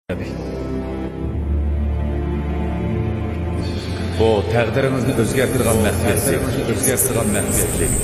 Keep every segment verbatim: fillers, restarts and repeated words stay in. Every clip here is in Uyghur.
بۇ تەقدىرىڭىزنى ئۆزگەرتىدىغان مەخپىيەتلىك، ئۆزگەرتىدىغان مەخپىيەتلىك.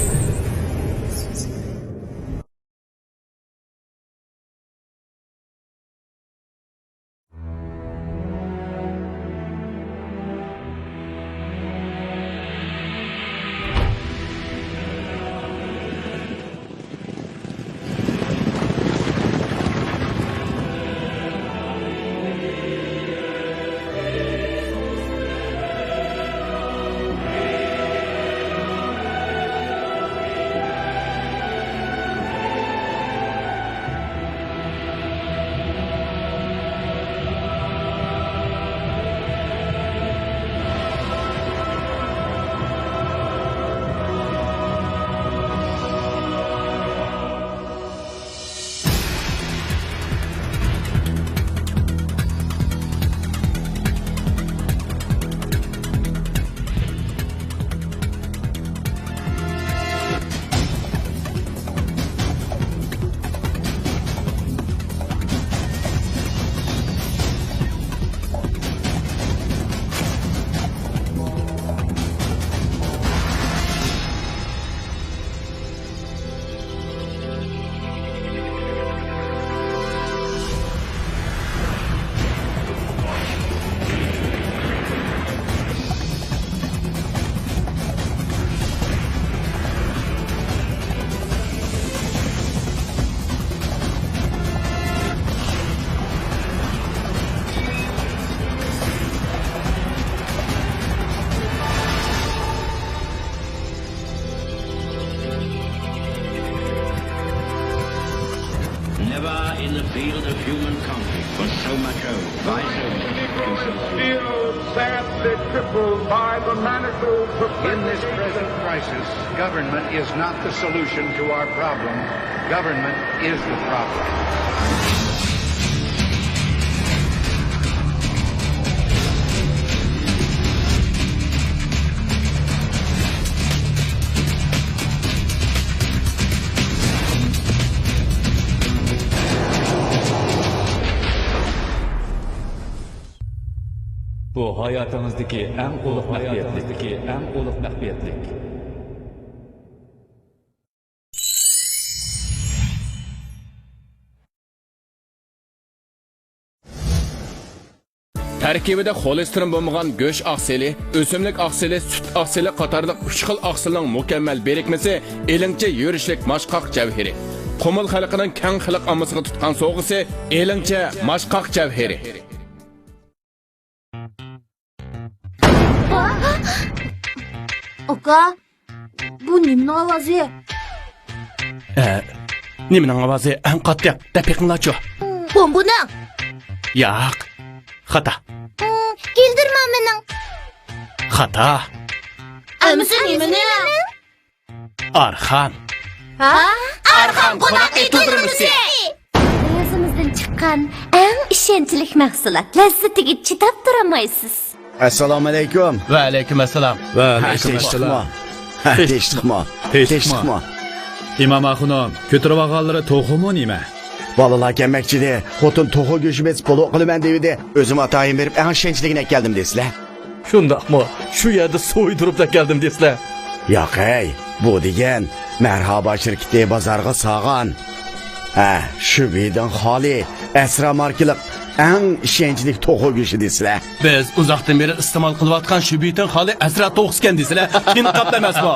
Never in the field of human conflict was so much hope, by so much consideration. Still sadly crippled by the manacles of... In this present crisis, government is not the solution to our problem. Government is the problem. بۇ ھاياتىڭىزدىكى ئەڭ ئۇلۇغ مەخپىيەتلىك، ئەڭ ئۇلۇغ مەخپىيەتلىك. تەركىبىدە خولېستېرىن بولمىغان گۆش ئاقسىلى، ئۆسۈملۈك ئاقسىلى، سۈت ئاقسىلى قاتارلىق ئۈچ خىل ئاقسىلنىڭ مۇكەممەل بىرىكمىسى ئېلىڭچە يۈرۈشلۈك ماشقاق جەۋھىرى. قۇمۇل خەلقىنىڭ كەڭ خەلق ئاممىسىغا تۇتقان سوۋغىسى ئېلىڭچە ماشقاق جەۋھىرى. ئاكا، بۇ نېمىنىڭ ئاۋازى؟ ئە، نېمىنىڭ ئاۋازى؟ ئەڭ قاتتىق دەپ بېقىڭلارچۇ. بومبىنىڭ. ياق، خاتا. گۈلدۈرمامىنىڭ. خاتا. ئەمىسە نېمىنىڭ؟ ئارخان. ھا؟ ئارخان قوناق ئېتىلدۈرمىسى. ئۆزىمىزدىن چىققان ئەڭ ئىشەنچلىك مەھسۇلات. لەززىتىگە چىداپ تۇرالمايسىز. ئەسسالامۇئەلەيكۇم. ۋەئەلەيكۇم ئەسسالام. ۋەئەلەيكۇم ئەسسالام. ھە، تىنچلىقمۇ؟ ھە، تىنچلىقمۇ؟ تىنچلىقمۇ؟ ئىمام ئاخۇنۇم، كۆتۈرۈۋالغانلىرى توخۇمۇ نېمە؟ بالىلار كەلمەكچىدى. خوتۇن توخۇ گۆشى بېسىپ پولۇق قىلىمەن دېۋىدى. ئۆزۈم ئاتايىن بېرىپ ئەڭ ئىشەنچلىكىنى ئەكەلدىم دېسىلە. شۇنداقمۇ؟ شۇ يەردە سويدۇرۇپ ئەكەلدىم دېسىلە. ياق ھەي، بۇ دېگەن مەرھابا شىركىتى بازارغا سالغان، ھە، شۈبھىدىن خالىي ئەسرا ماركىلىق ئەڭ ئىشەنچلىك توخۇ گۆشى دېسىلە. بىز ئۇزاقتىن بېرى ئىستېمال قىلىۋاتقان شۈبھىدىن خالىي ئەسرا توخۇسىكەن دېسىلە، ئىنقاپ ئەمەسمۇ؟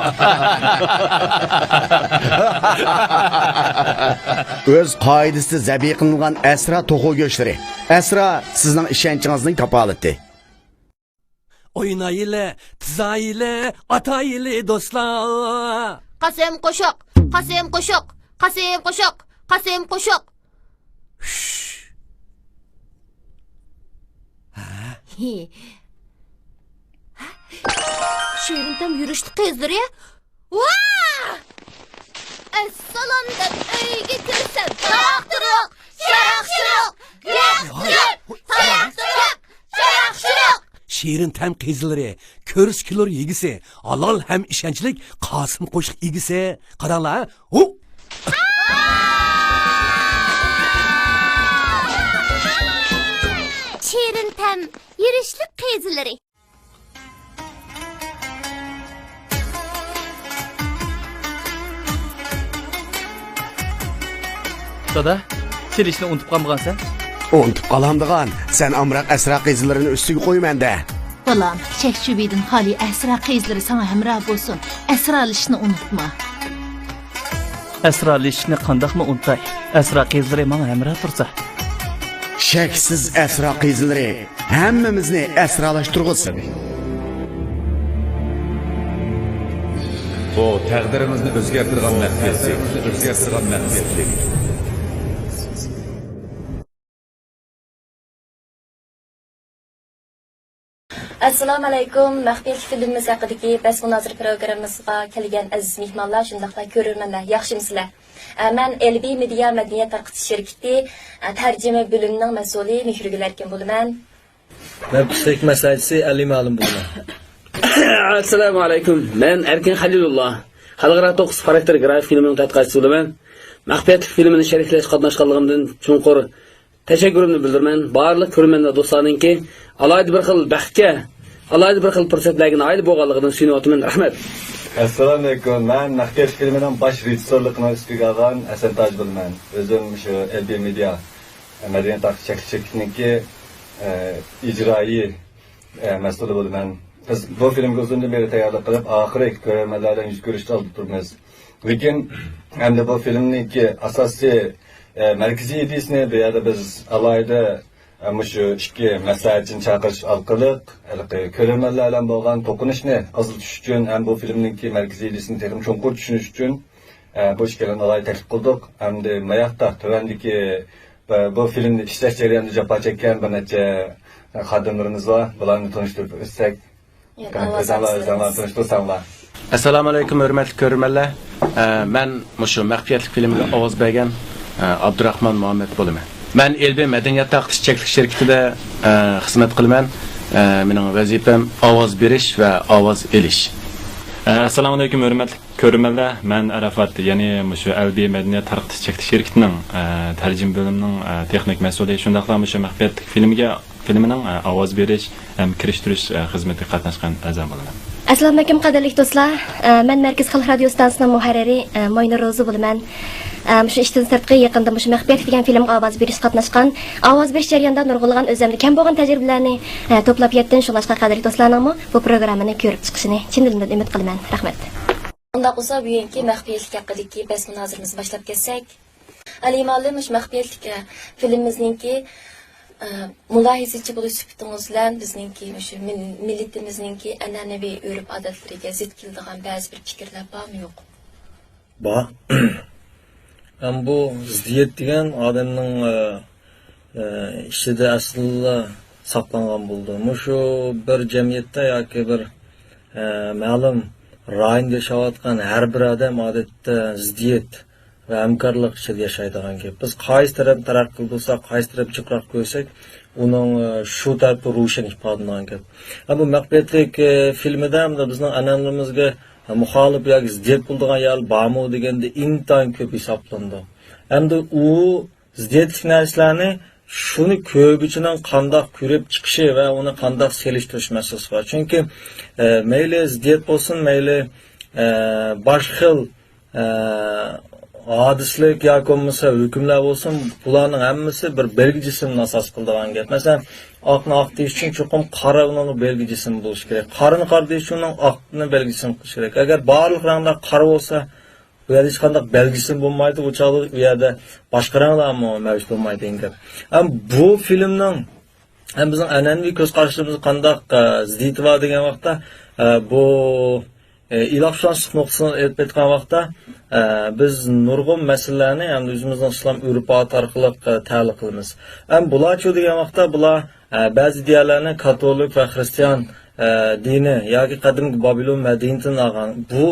ئۆز قائىدىسىدە زەبىھ قىلىنغان ئەسرا توخۇ گۆشلىرى. ئەسرا سىزنىڭ ئىشەنچىڭىزنىڭ كاپالىتى. ئوينايلى، تىزايلى، ئاتايلى دوستلار. قاسىم قوشۇق، قاسىم قوشۇق، قاسىم قوشۇق، قاسىم قوشۇق. شېرىن تام يۈرۈشلۈك قىزلىرى. ۋا! ئەسسالام دەپ ئۆيگە كىرسەم، تاراق-تۇرۇق، شاراق-شۇرۇق، گۈلەك-گۈلەك، تاراق-تۇرۇق، شاراق-شۇرۇق. شېرىن تەم قىزلىرى، كۆرسە كۈلۈر يېگۈسى، ھالال ھەم ئىشەنچلىك قاسىم قوشۇق ئىگىسى. قاراڭلار، ھۇ! يۈرۈشلۈك قېزىلىرى. دادا، چېلىشنى ئۇنتۇپ قالمىغانسەن؟ ئۇنتۇپ قالامدىغان، سەن ئامراق ئەسرا قېزىلىرىنى ئۈستىگە قويىمەن-دە. بالام، شەك-شۈبھىدىن خالىي ئەسرا قېزىلىرى ساڭا ھەمراھ بولسۇن. ئەسرالىشىشنى ئۇنتۇما. ئەسرالىشىشنى قانداقمۇ ئۇنتاي؟ ئەسرا قېزىلىرى ماڭا ھەمراھ تۇرسا. شەكسىز ئەسرا قېزىلىرى ھەممىمىزنى ئەسرالاشتۇرغۇسى. بۇ تەقدىرىمىزنى ئۆزگەرتىدىغان مەخپىيەتلىك، ئۆزگەرتىدىغان مەخپىيەتلىك. ئەسسالامۇئەلەيكۇم. مەخپىيەتلىك فىلىمىمىز ھەققىدىكى بەس مۇنازىرە پروگراممىمىزغا كەلگەن ئەزىز مېھمانلار، شۇنداقلا كۆرۈرمەنلەر، ياخشىمۇسىلەر؟ ئە، مەن ئېلبى مېدىيا مەدەنىيەت تارقىتىش شىركىتى، ئە، تەرجىمە بۆلۈمىنىڭ مەسئۇلى مېھرىگۈل ئەركىن بولىمەن. مەن پىسخىك مەسلىھەتچىسى ئەلى مەلۇم بولىمەن. ئەسسالامۇئەلەيكۇم. مەن ئەركىن خەلىلۇللا. خەلقئارا توققۇز خاراكتېر گرافىك فىلىمىنىڭ تەتقىقاتچىسى بولىمەن. مەخپىيەتلىك فىلىمىنى شەرھلەش قاتناشقانلىقىمدىن چوڭقۇر تەشەككۈرۈمنى بىلدۈرىمەن. بارلىق كۆرۈرمەنلەر دوستلارنىڭكى ئالاھىدە بىر خىل بەختكە، ئالاھىدە بىر خىل پۇرسەتلەرگە نائىل بولغانلىقىدىن سۆيۈنۈۋاتىمەن. رەھمەت. ئەسسالامۇئەلەيكۇم. مەن مەخپىيەتلىك فىلىمىنىڭ باش رېژىسسورلۇقىنى ئۈستىگە ئالغان ھەسەن تاج بولىمەن. ئۆزۈم شۇ ئېلبى مېدىيا مەدەنىيەت تارقىتىش چەكلىك شىركىتىنىڭكى، ئە، ئىجرائىي، ئە، مەسئۇلى بولىمەن. بىز بۇ فىلىمگە ئۇزۇندىن بېرى تەييارلىق قىلىپ، ئاخىرى كۆرۈرمەنلەر بىلەن يۈز كۆرۈشۈش ئالدىدا تۇرىمىز. لېكىن ئەمدى بۇ فىلىمنىڭكى ئاساسىي، ئە، مەركىزىي ئىدىيىسىنى بۇ يەردە بىز ئالاھىدە، ئە، مۇشۇ ئىككى مەسلىھەتچىنى چاقىرىش ئارقىلىق ھېلىقى كۆرۈرمەنلەر بىلەن بولغان توقۇنۇشنى ئازلىتىش ئۈچۈن ھەم بۇ فىلىمنىڭكى مەركىزىي ئىدىيىسىنى تېخىمۇ چوڭقۇر چۈشىنىش ئۈچۈن، ئە، بۇ ئىككىيلەننى ئالاھىدە تەكلىپ قىلدۇق. ئەمدى ماياقتا تۆۋەندىكى، ئە، بۇ فىلىمنى ئىشلەش جەريانىدا جاپا چەككەن بىر نەچچە خادىملىرىمىز بار. بۇلارنى تونۇشتۇرۇپ ئۆتسەك. ياق، ئۆزۈڭلار، ئۆزۈڭلار تونۇشتۇرساڭلار. ئەسسالامۇئەلەيكۇم، ھۆرمەتلىك كۆرۈرمەنلەر. ئە، مەن مۇشۇ مەخپىيەتلىك فىلىمگە ئاۋاز بەرگەن، ئە، ئابدۇراخمان مۇھەممەد بولىمەن. مەن ئېلبى مەدەنىيەت تارقىتىش چەكلىك شىركىتىدە، ئە، خىزمەت قىلىمەن. ئە، مېنىڭ ۋەزىپەم ئاۋاز بېرىش ۋە ئاۋاز ئېلىش. ئە، ئەسسالامۇئەلەيكۇم، ھۆرمەتلىك كۆرۈرمەنلەر. مەن ئەرەفات، يەنى مۇشۇ ئەلبى مەدەنىيەت تارقىتىش چەكلىك شىركىتىنىڭ، ئە، تەرجىمە بۆلۈمىنىڭ، ئە، تېخنىك مەسئۇلى، شۇنداقلا مۇشۇ مەخپىيەتلىك فىلىمگە، فىلىمىنىڭ، ئە، ئاۋاز بېرىش ھەم كىرىشتۈرۈش، ئە، خىزمىتىگە قاتناشقان ئەزا بولىمەن. ئەسسالامۇئەلەيكۇم، قەدىرلىك دوستلار. ئە، مەن مەركىزىي خەلق رادىيو ئىستانسىسىنىڭ مۇھەررىرى، ئە، موينۇر روزى بولىمەن. ئە، مۇشۇ ئىشتىن سىرتقى يېقىندا مۇشۇ مەخپىيەتلىك دېگەن فىلىمغا ئاۋاز بېرىشكە قاتناشقان. ئاۋاز بېرىش جەريانىدا نۇرغۇنلىغان ئۆزۈمدە كەم بولغان تەجرىبىلەرنى، ئە، توپلاپ يەتتىم. شۇڭلاشقا قەدىرلىك دوستلارنىڭمۇ بۇ پروگراممىنى كۆرۈپ چىقىشىنى چىن دىلىمدىن ئۈمىد قىلىمەن. رەھمەت. ئۇنداق بولسا، بۈگۈنكى مەخپىيەتلىك ھەققىدىكى بەس مۇنازىرىمىزنى باشلاپ كەتسەك. ئەلى مۇئەللىم، مۇشۇ مەخپىيەتلىك، ئە، فىلىمىمىزنىڭكى، ئە، مۇلاھىزىچى بولۇش سۈپىتىڭىز بىلەن بىزنىڭكى مۇشۇ مىل-، مىللىتىمىزنىڭكى ئەنئەنىۋى ئۆرپ-ئادەتلىرىگە زىت كېلىدىغان بەزى بىر پىكىرلەر بارمۇ يوق؟ بار. ھەم بۇ زىددىيەت دېگەن ئادەمنىڭ، ئە، ئە، ئىچىدە ئەسلىلا ساقلانغان بولىدۇ. مۇشۇ بىر جەمئىيەتتە ياكى بىر، ئە، مەلۇم رايوندا ياشاۋاتقان ھەر بىر ئادەم ئادەتتە زىددىيەت ۋە ھەمكارلىق ئىچىدە ياشايدىغان گەپ. بىز قايسى تەرەپنى تەرەققىي قىلدۇرساق، قايسى تەرەپ جىقراق كۆرسەك، ئۇنىڭ، ئە، شۇ تەرىپى روشەن ئىپادىلىنىدىغان گەپ. ھە، بۇ مەخپىيەتلىك، ئە، فىلمىدا ھەمدە بىزنىڭ ئەنئەنىلىرىمىزگە مۇخالىپ ياكى زىددىيەت بولىدىغان يەر بارمۇ دېگەندە ئىنتايىن كۆپ ھېسابلىنىدۇ. ئەمدى ئۇ زىددىيەتلىك نەرسىلەرنى شۇنى كۆرگۈچىنىڭ قانداق كۆرۈپ چىقىشى ۋە ئۇنى قانداق سېلىشتۇرۇش مەسىلىسى بار. چۈنكى، ئە، مەيلى زىددىيەت بولسۇن، مەيلى، ئە، باشقا خىل، ئە، ھادىسىلىك ياكى بولمىسا ھۆكۈملەر بولسۇن، بۇلارنىڭ ھەممىسى بىر بەلگە جىسىمنى ئاساس قىلىدىغان گەپ. مەسىلەن، ئاقنى ئاق دېيىش ئۈچۈن چوقۇم قارا ئۇنىڭغا بەلگە جىسىم بولۇشى كېرەك. قارىنى قارا دېيىش ئۈچۈن ئۇنىڭ ئاقنى بەلگە جىسىم قىلىش كېرەك. ئەگەر بارلىق رەڭلەر قارا بولسا، بۇ يەردە ھېچقانداق بەلگىسىمۇ بولمايدۇ، ئۇ چاغدا ئۇ يەردە باشقا رەڭلەرمۇ مەۋجۇت بولمايدۇ دېگەن گەپ. ھەم بۇ فىلىمنىڭ ھەم بىزنىڭ ئەنئەنىۋى كۆز قارىشىمىزغا قانداق، ئە، زىددىيىتى بار دېگەن ۋاقىتتا، ئە، بۇ، ئە، ئىلاھشۇناسلىق نۇقتىسىدىن ئېلىپ ئېيتقان ۋاقىتتا، ئە، بىز نۇرغۇن مەسىلىلەرنى ھەم ئۆزىمىزنىڭ ئىسلام ئۆرپ-ئادەت ئارقىلىق، ئە، تەھلىل قىلىمىز. ھەم بۇلارچۇ دېگەن ۋاقىتتا بۇلار، ئە، بەزى دىيارلارنى كاتولىك ۋە خرىستىيان، ئە، دىنى ياكى قەدىمكى بابىلون مەدەنىيىتىدىن ئالغان. بۇ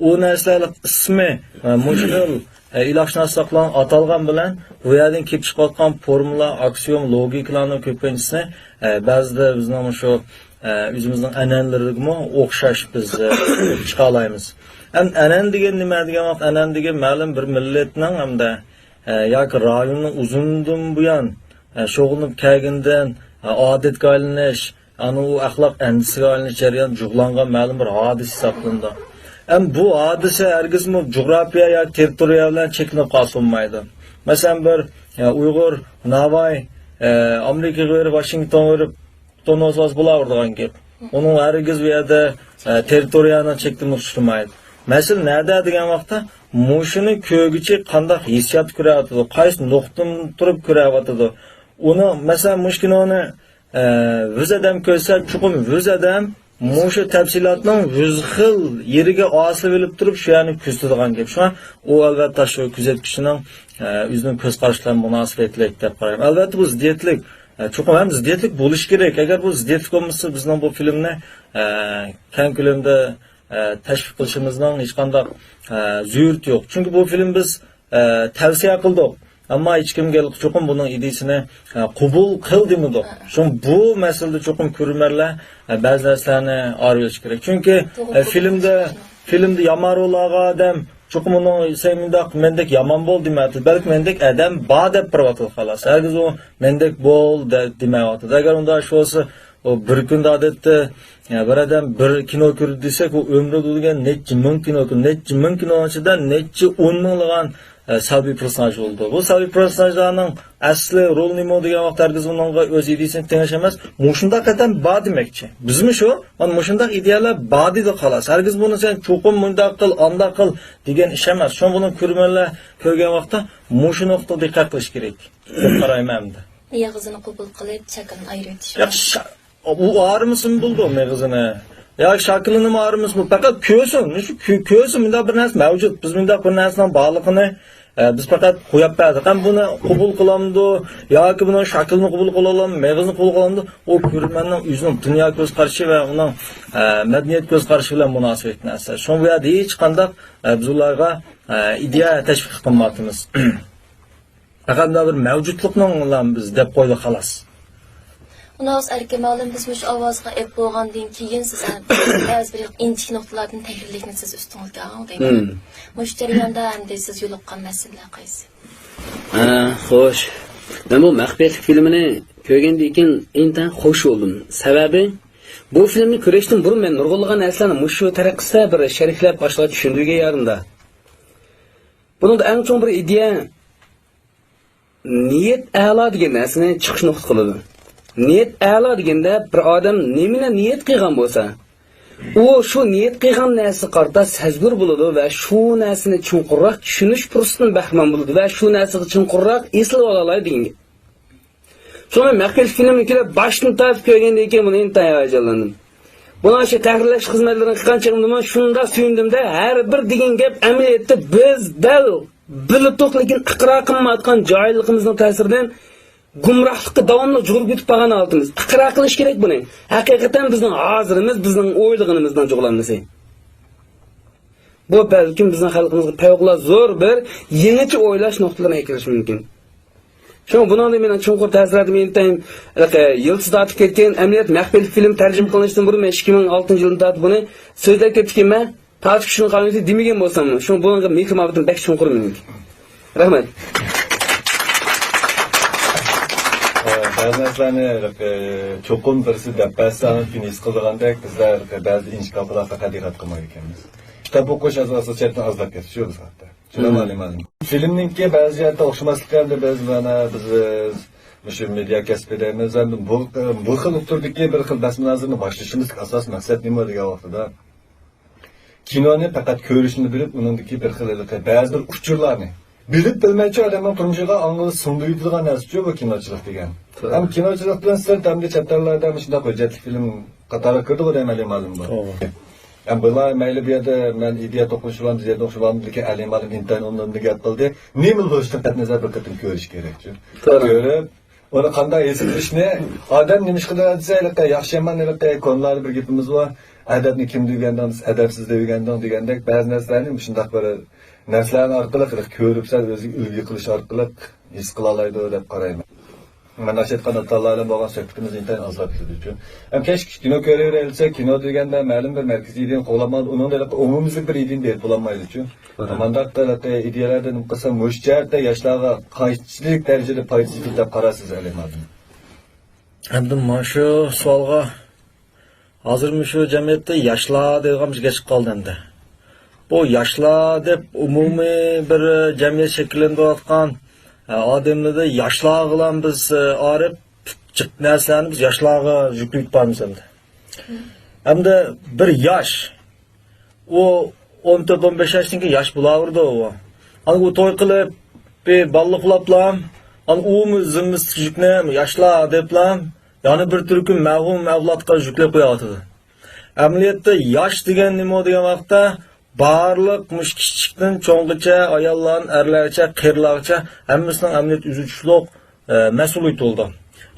ئۇ نەرسىلەرنىڭ ئىسمى، ئە، مۇشۇ خىل، ئە، ئىلاھشۇناسلىق بىلەن ئاتالغان بىلەن بۇ يەردىن كېلىپ چىقىۋاتقان فورمۇلا، ئاكسىيوم، لوگىكىلارنىڭ كۆپىنچىسى، ئە، بەزىدە بىزنىڭ مۇشۇ، ئە، ئۆزىمىزنىڭ ئەنئەنىلىرىگىمۇ ئوخشاش بىز، ئە، چىقالايمىز. ئەم، ئەنئەنە دېگەن نېمە دېگەن ۋاقىت، ئەنئەنە دېگەن مەلۇم بىر مىللەتنىڭ ھەمدە، ئە، ياكى رايوننىڭ ئۇزۇندىن بۇيان، ئە، شۇغۇللىنىپ كەلگىنىدىن، ئادەتكە ئايلىنىش، ئەنە ئۇ ئەخلاق ئەندىزىسىگە ئايلىنىش جەريانى جۇغلانغان مەلۇم بىر ھادىسە ھېسابلىنىدۇ. ئەمما بۇ ھادىسە ھەرگىزمۇ جۇغراپىيە ياكى تېررىتورىيە بىلەن چەكلىنىپ قالسا بولمايدۇ. مەسىلەن، بىر، ئە، ئۇيغۇر، ناۋاي، ئە، ئامېرىكىغا بېرىپ، ۋاشىنگتونغا بېرىپ، توڭلىسا بولۇۋېرىدىغان گەپ. ئۇنىڭ ھەرگىز بۇ يەردە، ئە، تېررىتورىيەنىڭ چەكلىمىسىگە ئۇچرىمايدۇ. مەسىلە نەدە دېگەن ۋاقىتتا، مۇشۇنى كۆرگۈچى قانداق ھېسسىياتتا كۆرۈۋاتىدۇ، قايسى نۇقتىدىن تۇرۇپ كۆرۈۋاتىدۇ. ئۇنى، مەسىلەن، مۇشۇ كىنونى، ئە، يۈز ئادەم كۆرسە، چوقۇم يۈز ئادەم مۇشۇ تەپسىلاتنىڭ يۈز خىل يېرىگە ئاسىلىۋېلىپ تۇرۇپ، شۇ يەرنى كۆزىتىدىغان گەپ. شۇڭا ئۇ، ئەلۋەتتە، شۇ كۆزەتكۈچىنىڭ، ئە، ئۆزىنىڭ كۆز قارىشى بىلەن مۇناسىۋەتلىك دەپ قارايمەن. ئەلۋەتتە، بۇ زىددىيەتلىك. ئە، چوقۇم ھەم زىددىيەتلىك بولۇشى كېرەك. ئەگەر بۇ زىددىيەتلىك بولمىسا، بىزنىڭ بۇ فىلىمنى، ئە، كەڭ كۆلەمدە، ئە، تەشۋىق قىلىشىمىزنىڭ ھېچقانداق، ئە، زۆرۈرىيىتى يوق. چۈنكى بۇ فىلىم بىز، ئە، تەۋسىيە قىلدۇق. ئەمما ھېچكىمگە چوقۇم بۇنىڭ ئىدىيىسىنى، ئە، قوبۇل قىل دېمىدۇق. شۇڭا بۇ مەسىلىدە چوقۇم كۆرۈرمەنلەر، ئە، بەزى نەرسىلەرنى ئايرىۋېلىشى كېرەك. چۈنكى، توغرا، ئە، توغرا. فىلىمدە، فىلىمدە يامان رول ئالغان ئادەم چوقۇم ئۇنىڭ سەن مۇنداق، مەندەك يامان بول دېمەيۋاتىدۇ. بەلكى مەندەك ئادەم بار دەپ بېرىۋاتىدۇ، خالاس. ھەرگىز ئۇ مەندەك بول دە-، دېمەيۋاتىدۇ. ئەگەر ئۇنداق ئىش بولسا، ئۇ بىر كۈندە ئادەتتە، يا، بىر ئادەم بىر كىنو كۆردى دېسەك، ئۇ ئۆمرىدە دېگەن نەچچە مىڭ كىنو كۆردى. نەچچە مىڭ كىنونىڭ ئىچىدە نەچچە ئون مىڭلىغان، ئە، سەلبىي پېرسوناژ بولىدۇ. بۇ سەلبىي پېرسوناژلارنىڭ ئەسلى رولى نېمە دېگەن ۋاقىتتا ھەرگىز ئۇنىڭغا ئۆز ئىدىيىسىنى تېڭىش ئەمەس، مۇشۇنداق ئادەم بار دېمەكچى. بىزمۇ شۇ، مانا مۇشۇنداق ئىدىيەلەر بار دېدۇق، خالاس. ھەرگىز بۇنى سەن چوقۇم مۇنداق قىل، ئانداق قىل دېگەن ئىش ئەمەس. شۇڭا بۇنى كۆرۈرمەنلەر كۆرگەن ۋاقىتتا مۇشۇ نۇقتىغا دىققەت قىلىش كېرەك دەپ قارايمەن ئەمدى. مېغىزىنى قوبۇل قىلىپ، شەكلىنى ئايرىۋېتىش. ياق، شا-، ئۇ ئايرىمىسىمۇ بولىدۇ مېغىزىنى. ياكى شاكىلىنىمۇ ئايرىمىسىمۇ، پەقەت كۆرسۇن، شۇ كۆ-، كۆرسۇن، مۇنداق بىر نەرسە مەۋجۇت. بىز مۇنداق بىر نەرسىنىڭ بارلىقىنى، ئە، بىز پەقەت قويۇپ بەردۇق. ھەم بۇنى قوبۇل قىلامدۇ ياكى بۇنىڭ شاكىلىنى قوبۇل قىلالامدۇ، مېغىزىنى قوبۇل قىلالامدۇ، ئۇ كۆرۈرمەننىڭ ئۆزىنىڭ دۇنيا كۆز قارىشى ۋە ئۇنىڭ، ئە، مەدەنىيەت كۆز قارىشى بىلەن مۇناسىۋەتلىك نەرسە. شۇڭا بۇ يەردە ھېچقانداق، ئە، بىز ئۇلارغا، ئە، ئىدىيە تەشۋىق قىلمايۋاتىمىز. پەقەت مۇنداق بىر مەۋجۇتلۇقنىڭ بىلەن بىز دەپ قويدۇق، خالاس. ئۇنداق بولسا ئەركىن مۇئەللىم، بىز مۇشۇ ئاۋازغا ئەپ بولغاندىن كېيىن سىز بەزى بىر ئىنچىكە نۇقتىلاردىن تەھرىرلىكنى سىز ئۈستۈڭىزگە ئالدىڭىز. مۇشۇ جەرياندا ئەمدى سىز يولۇققان مەسىلىلەر قايسى؟ ھە، خوش. مەن بۇ مەخپىيەتلىك فىلىمىنى كۆرگەندىن كېيىن ئىنتايىن خوش بولدۇم. سەۋەبى، بۇ فىلىمنى كۆرۈشتىن بۇرۇن مەن نۇرغۇنلىغان نەرسىلەرنى مۇشۇ تەرىقىسىدە بىر شەرھلەپ باشقىلارغا چۈشەندۈرگەن يارىمدا. بۇنىڭدا ئەڭ چوڭ بىر ئىدىيە، نىيەت ئەلا دېگەن نەرسىنى چىقىش نۇقتا قىلىدۇ. نىيەت ئەلا دېگەندە، بىر ئادەم نېمىنى نىيەت قىلغان بولسا، ئۇ شۇ نىيەت قىلغان نەرسىگە قارىتا سەزگۈر بولىدۇ ۋە شۇ نەرسىنى چوڭقۇرراق چۈشىنىش پۇرسىتىدىن بەھرىمەن بولىدۇ ۋە شۇ نەرسىگە چوڭقۇرراق ئېسىلىۋالالايدۇ دېگەن گەپ. شۇڭا مەخپىيەتلىك فىلىمنى كېلىپ باشتىن تارتىپ كۆرگەندىن كېيىن بۇنى ئىنتايىن ھاياجانلاندىم. بۇنىڭ ئىچىدە تەھرىرلەش خىزمەتلىرىنى قىلغان چېغىمدىمۇ شۇنداق سۆيۈندۈم-دە، ھەر بىر دېگەن گەپ ئەمەلىيەتتە بىز دەل بىلىدۇق، لېكىن ئىقرار قىلمايۋاتقان جاھىللىقىمىزنىڭ تەسىرىدىن گۇمراھلىققا داۋاملىق جۇغۇپ كېتىپ قالغان ھالىتىمىز. ئىقرار قىلىش كېرەك بۇنى. ھەقىقەتەن بىزنىڭ ھازىرىمىز، بىزنىڭ ئويلىغىنىمىزنىڭ جۇغلانمىسى. بۇ بەلكىم بىزنىڭ خەلقىمىزغا پەۋقۇلئاددە زور بىر يېڭىچە ئويلاش نۇقتىلىرىنى ئەكىلىشى مۇمكىن. شۇڭا بۇنىڭدىن مېنىڭ چوڭقۇر تەسىراتىم ئىنتايىن، ھېلىقى، يىلتىز تارتىپ كەتكەن ئەمەلىيەت مەخپىيەتلىك فىلىم تەرجىمە قىلىنىشتىن بۇرۇن مەن ئىككى مىڭ ئالتىنچى يىلدىن تارتىپ بۇنى سۆزلەپ كەپتىكەنمەن. تارتىش كۈچىنى قالمىسى دېمىگەن بولساممۇ، شۇڭا بۇنىڭغا مېھرى مۇھەببىتىم بەك چوڭقۇر مېنىڭكى. رەھمەت. ئە، بەزى نەرسىلەرنى، ئە، چوقۇم بىرسى دەپ بەرسە، ئاندىن كېيىن ھېس قىلىدىغاندەك، بىزلەر، ئە، بەزىدە ئىنچىكە گەپلەرگە دىققەت قىلمايدىكەنمىز. كىتاب ئوقۇش ئاساسىي جەھەتتىن ئازلاپ كەتتى شۇ بىز ھەقتە. شۇنداقمۇ، ئالىم، ئالىم؟ فىلىمنىڭكى بەزى جەھەتتە ئوخشىماسلىقى ئەمدى بىز مانا بىز مۇشۇ مېدىيا كەسپىدە ئەمەس، ئەمدى بۇ، بۇ خىل تۈردىكى بىر خىل بەس مۇنازىرىنى باشلىشىمىزدىكى ئاساسىي مەقسەت نېمە دېگەن ۋاقتىدا، كىنونى پەقەت كۆرۈشنى بىلىپ، ئۇنىڭدىكى بىر خىل ھېلىقى بەزى بىر ئۇچۇرلارنى بىلىپ بىلمەيچۇ ئادەمنىڭ تۇرمۇشىغا ئاڭغىل سىڭدۈرۈۋېتىدىغان نەرسىچۇ بۇ كىنوچىلىق دېگەن. ھەم كىنوچىلىقتىن سىرت ئەمدى چەت ئەللەردە مۇشۇنداق ھۆججەتلىك فىلىم قاتارىغا كىرىدىغۇ دەيمەن، ئەلى مالىم بار. ھەم بۇلار مەيلى بۇ يەردە مەن ئىدىيە توقۇنۇشۇپ، بۇ يەردە توقۇنۇشۇپ، لېكىن ئەلى مالىم ئىنتايىن ئۇنىملىق گەپ قىلدى. نېمە بولۇشىدىن قەتئىينەزەر بىر قېتىم كۆرۈش كېرەك. كۆرۈپ، ئۇنى قانداق ھېس قىلىشنى، ئادەم نېمە ئىش قىلىدۇ دېسە، ھېلىقى ياخشى يامان، ھېلىقى كونىلاردا بىر گېپىمىز بار، ئەدەپنى كىمدە ئۆگەندىڭ دېسە، ئەدەپسىزدە ئۆگەندىڭ دېگەندەك، بەزى نەرسىلەرنى مۇشۇنداق بىر نەرسىلەرنى ئارقىلىق ھېلىقى كۆرۈپ، سەن ئۆزىگە ئۈلگە قىلىش ئارقىلىق ھېس قىلالايدۇ دەپ قارايمەن. مەن ئاشۇ ئېيتقان ئاتالار بىلەن بولغان سۆھبىتىمىز ئىنتايىن ئازلاپ كېتىدۇ ئۈچۈن. ھەم كەچ كىنو كۆرۈۋېرەيلىسە، كىنو دېگەندە مەلۇم بىر مەركىزىي ئىدىيەنى قوغلىمايدۇ، ئۇنىڭدا ھېلىقى ئومۇميۈزلۈك بىر ئىدىيەنى بېرىپ بولالمايدۇ ئۈچۈن. مانداق ھېلىقى ئىدىيەلەردە نېمە قىلسا، مۇشۇ جەھەتتە ياشلارغا قانچىلىك دەرىجىدە پايدىسى يېتىدۇ دەپ قارارسىز، ئەلى مالىم؟ ئەمدى مانا شۇ سوئالغا، ھازىر مۇشۇ جەمئىيەتتە ياشلار دەيدىغان بىر گەپ چىقىپ قالدى ئەمدى. بۇ ياشلار دەپ ئومۇمىي بىر جەمئىيەت شەكىللەندۈرۈۋاتقان، ئە، ئادەملەردە ياشلارغىلا بىز، ئە، ئارىپ، جىق نەرسىلەرنى بىز ياشلارغا يۈكلىۋېتىپ بارىمىز ئەمدى. ئەمدى بىر ياش، ئۇ ئون تۆت، ئون بەش ياشتىن كېيىن ياش بولاۋېرىدۇ ئۇ. ئانا ئۇ توي قىلىپ، بىر بالىلىق ئۇخلاپلا، ئانا ئۇمۇ زىممىسىدىكى يۈكنى ياشلار دەپلا، يەنە بىر تۈركۈم مەۋھۇم ئەۋلادقا يۈكلەپ قويۇۋاتىدۇ. ئەمەلىيەتتە ياش دېگەن نېمە دېگەن ۋاقىتتا، بارلىق مۇشۇ كىچىكتىن چوڭغىچە، ئاياللاردىن ئەرلەرگىچە، قېرىلارغىچە ھەممىسىنىڭ ئەمەلىيەتتە ئۆزى ئۈچلۈق، ئە، مەسئۇلىيىتى بولىدۇ.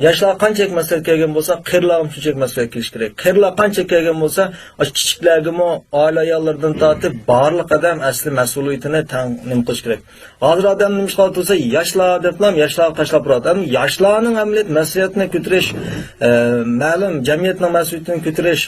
ياشلار قانچىلىك مەسئۇلىيەت كەلگەن بولسا، قېرىلارغىمۇ شۇنچىلىك مەسئۇلىيەت كېلىشى كېرەك. قېرىلار قانچىلىك كەلگەن بولسا، ئاشۇ كىچىكلەرگىمۇ ئائىلە ئاياللىرىدىن تارتىپ بارلىق ئادەم ئەسلى مەسئۇلىيىتىنى تەڭ نېمە قىلىشى كېرەك. ھازىر ئادەم نېمە ئىش قىلىۋاتىدۇ دېسە، ياشلار دەپلا ياشلارغا تاشلاپ بارىدۇ. ئەمدى ياشلارنىڭ ئەمەلىيەتتە مەسئۇلىيەتنى كۆتۈرۈش، ئە، مەلۇم جەمئىيەتنىڭ مەسئۇلىيىتىنى كۆتۈرۈش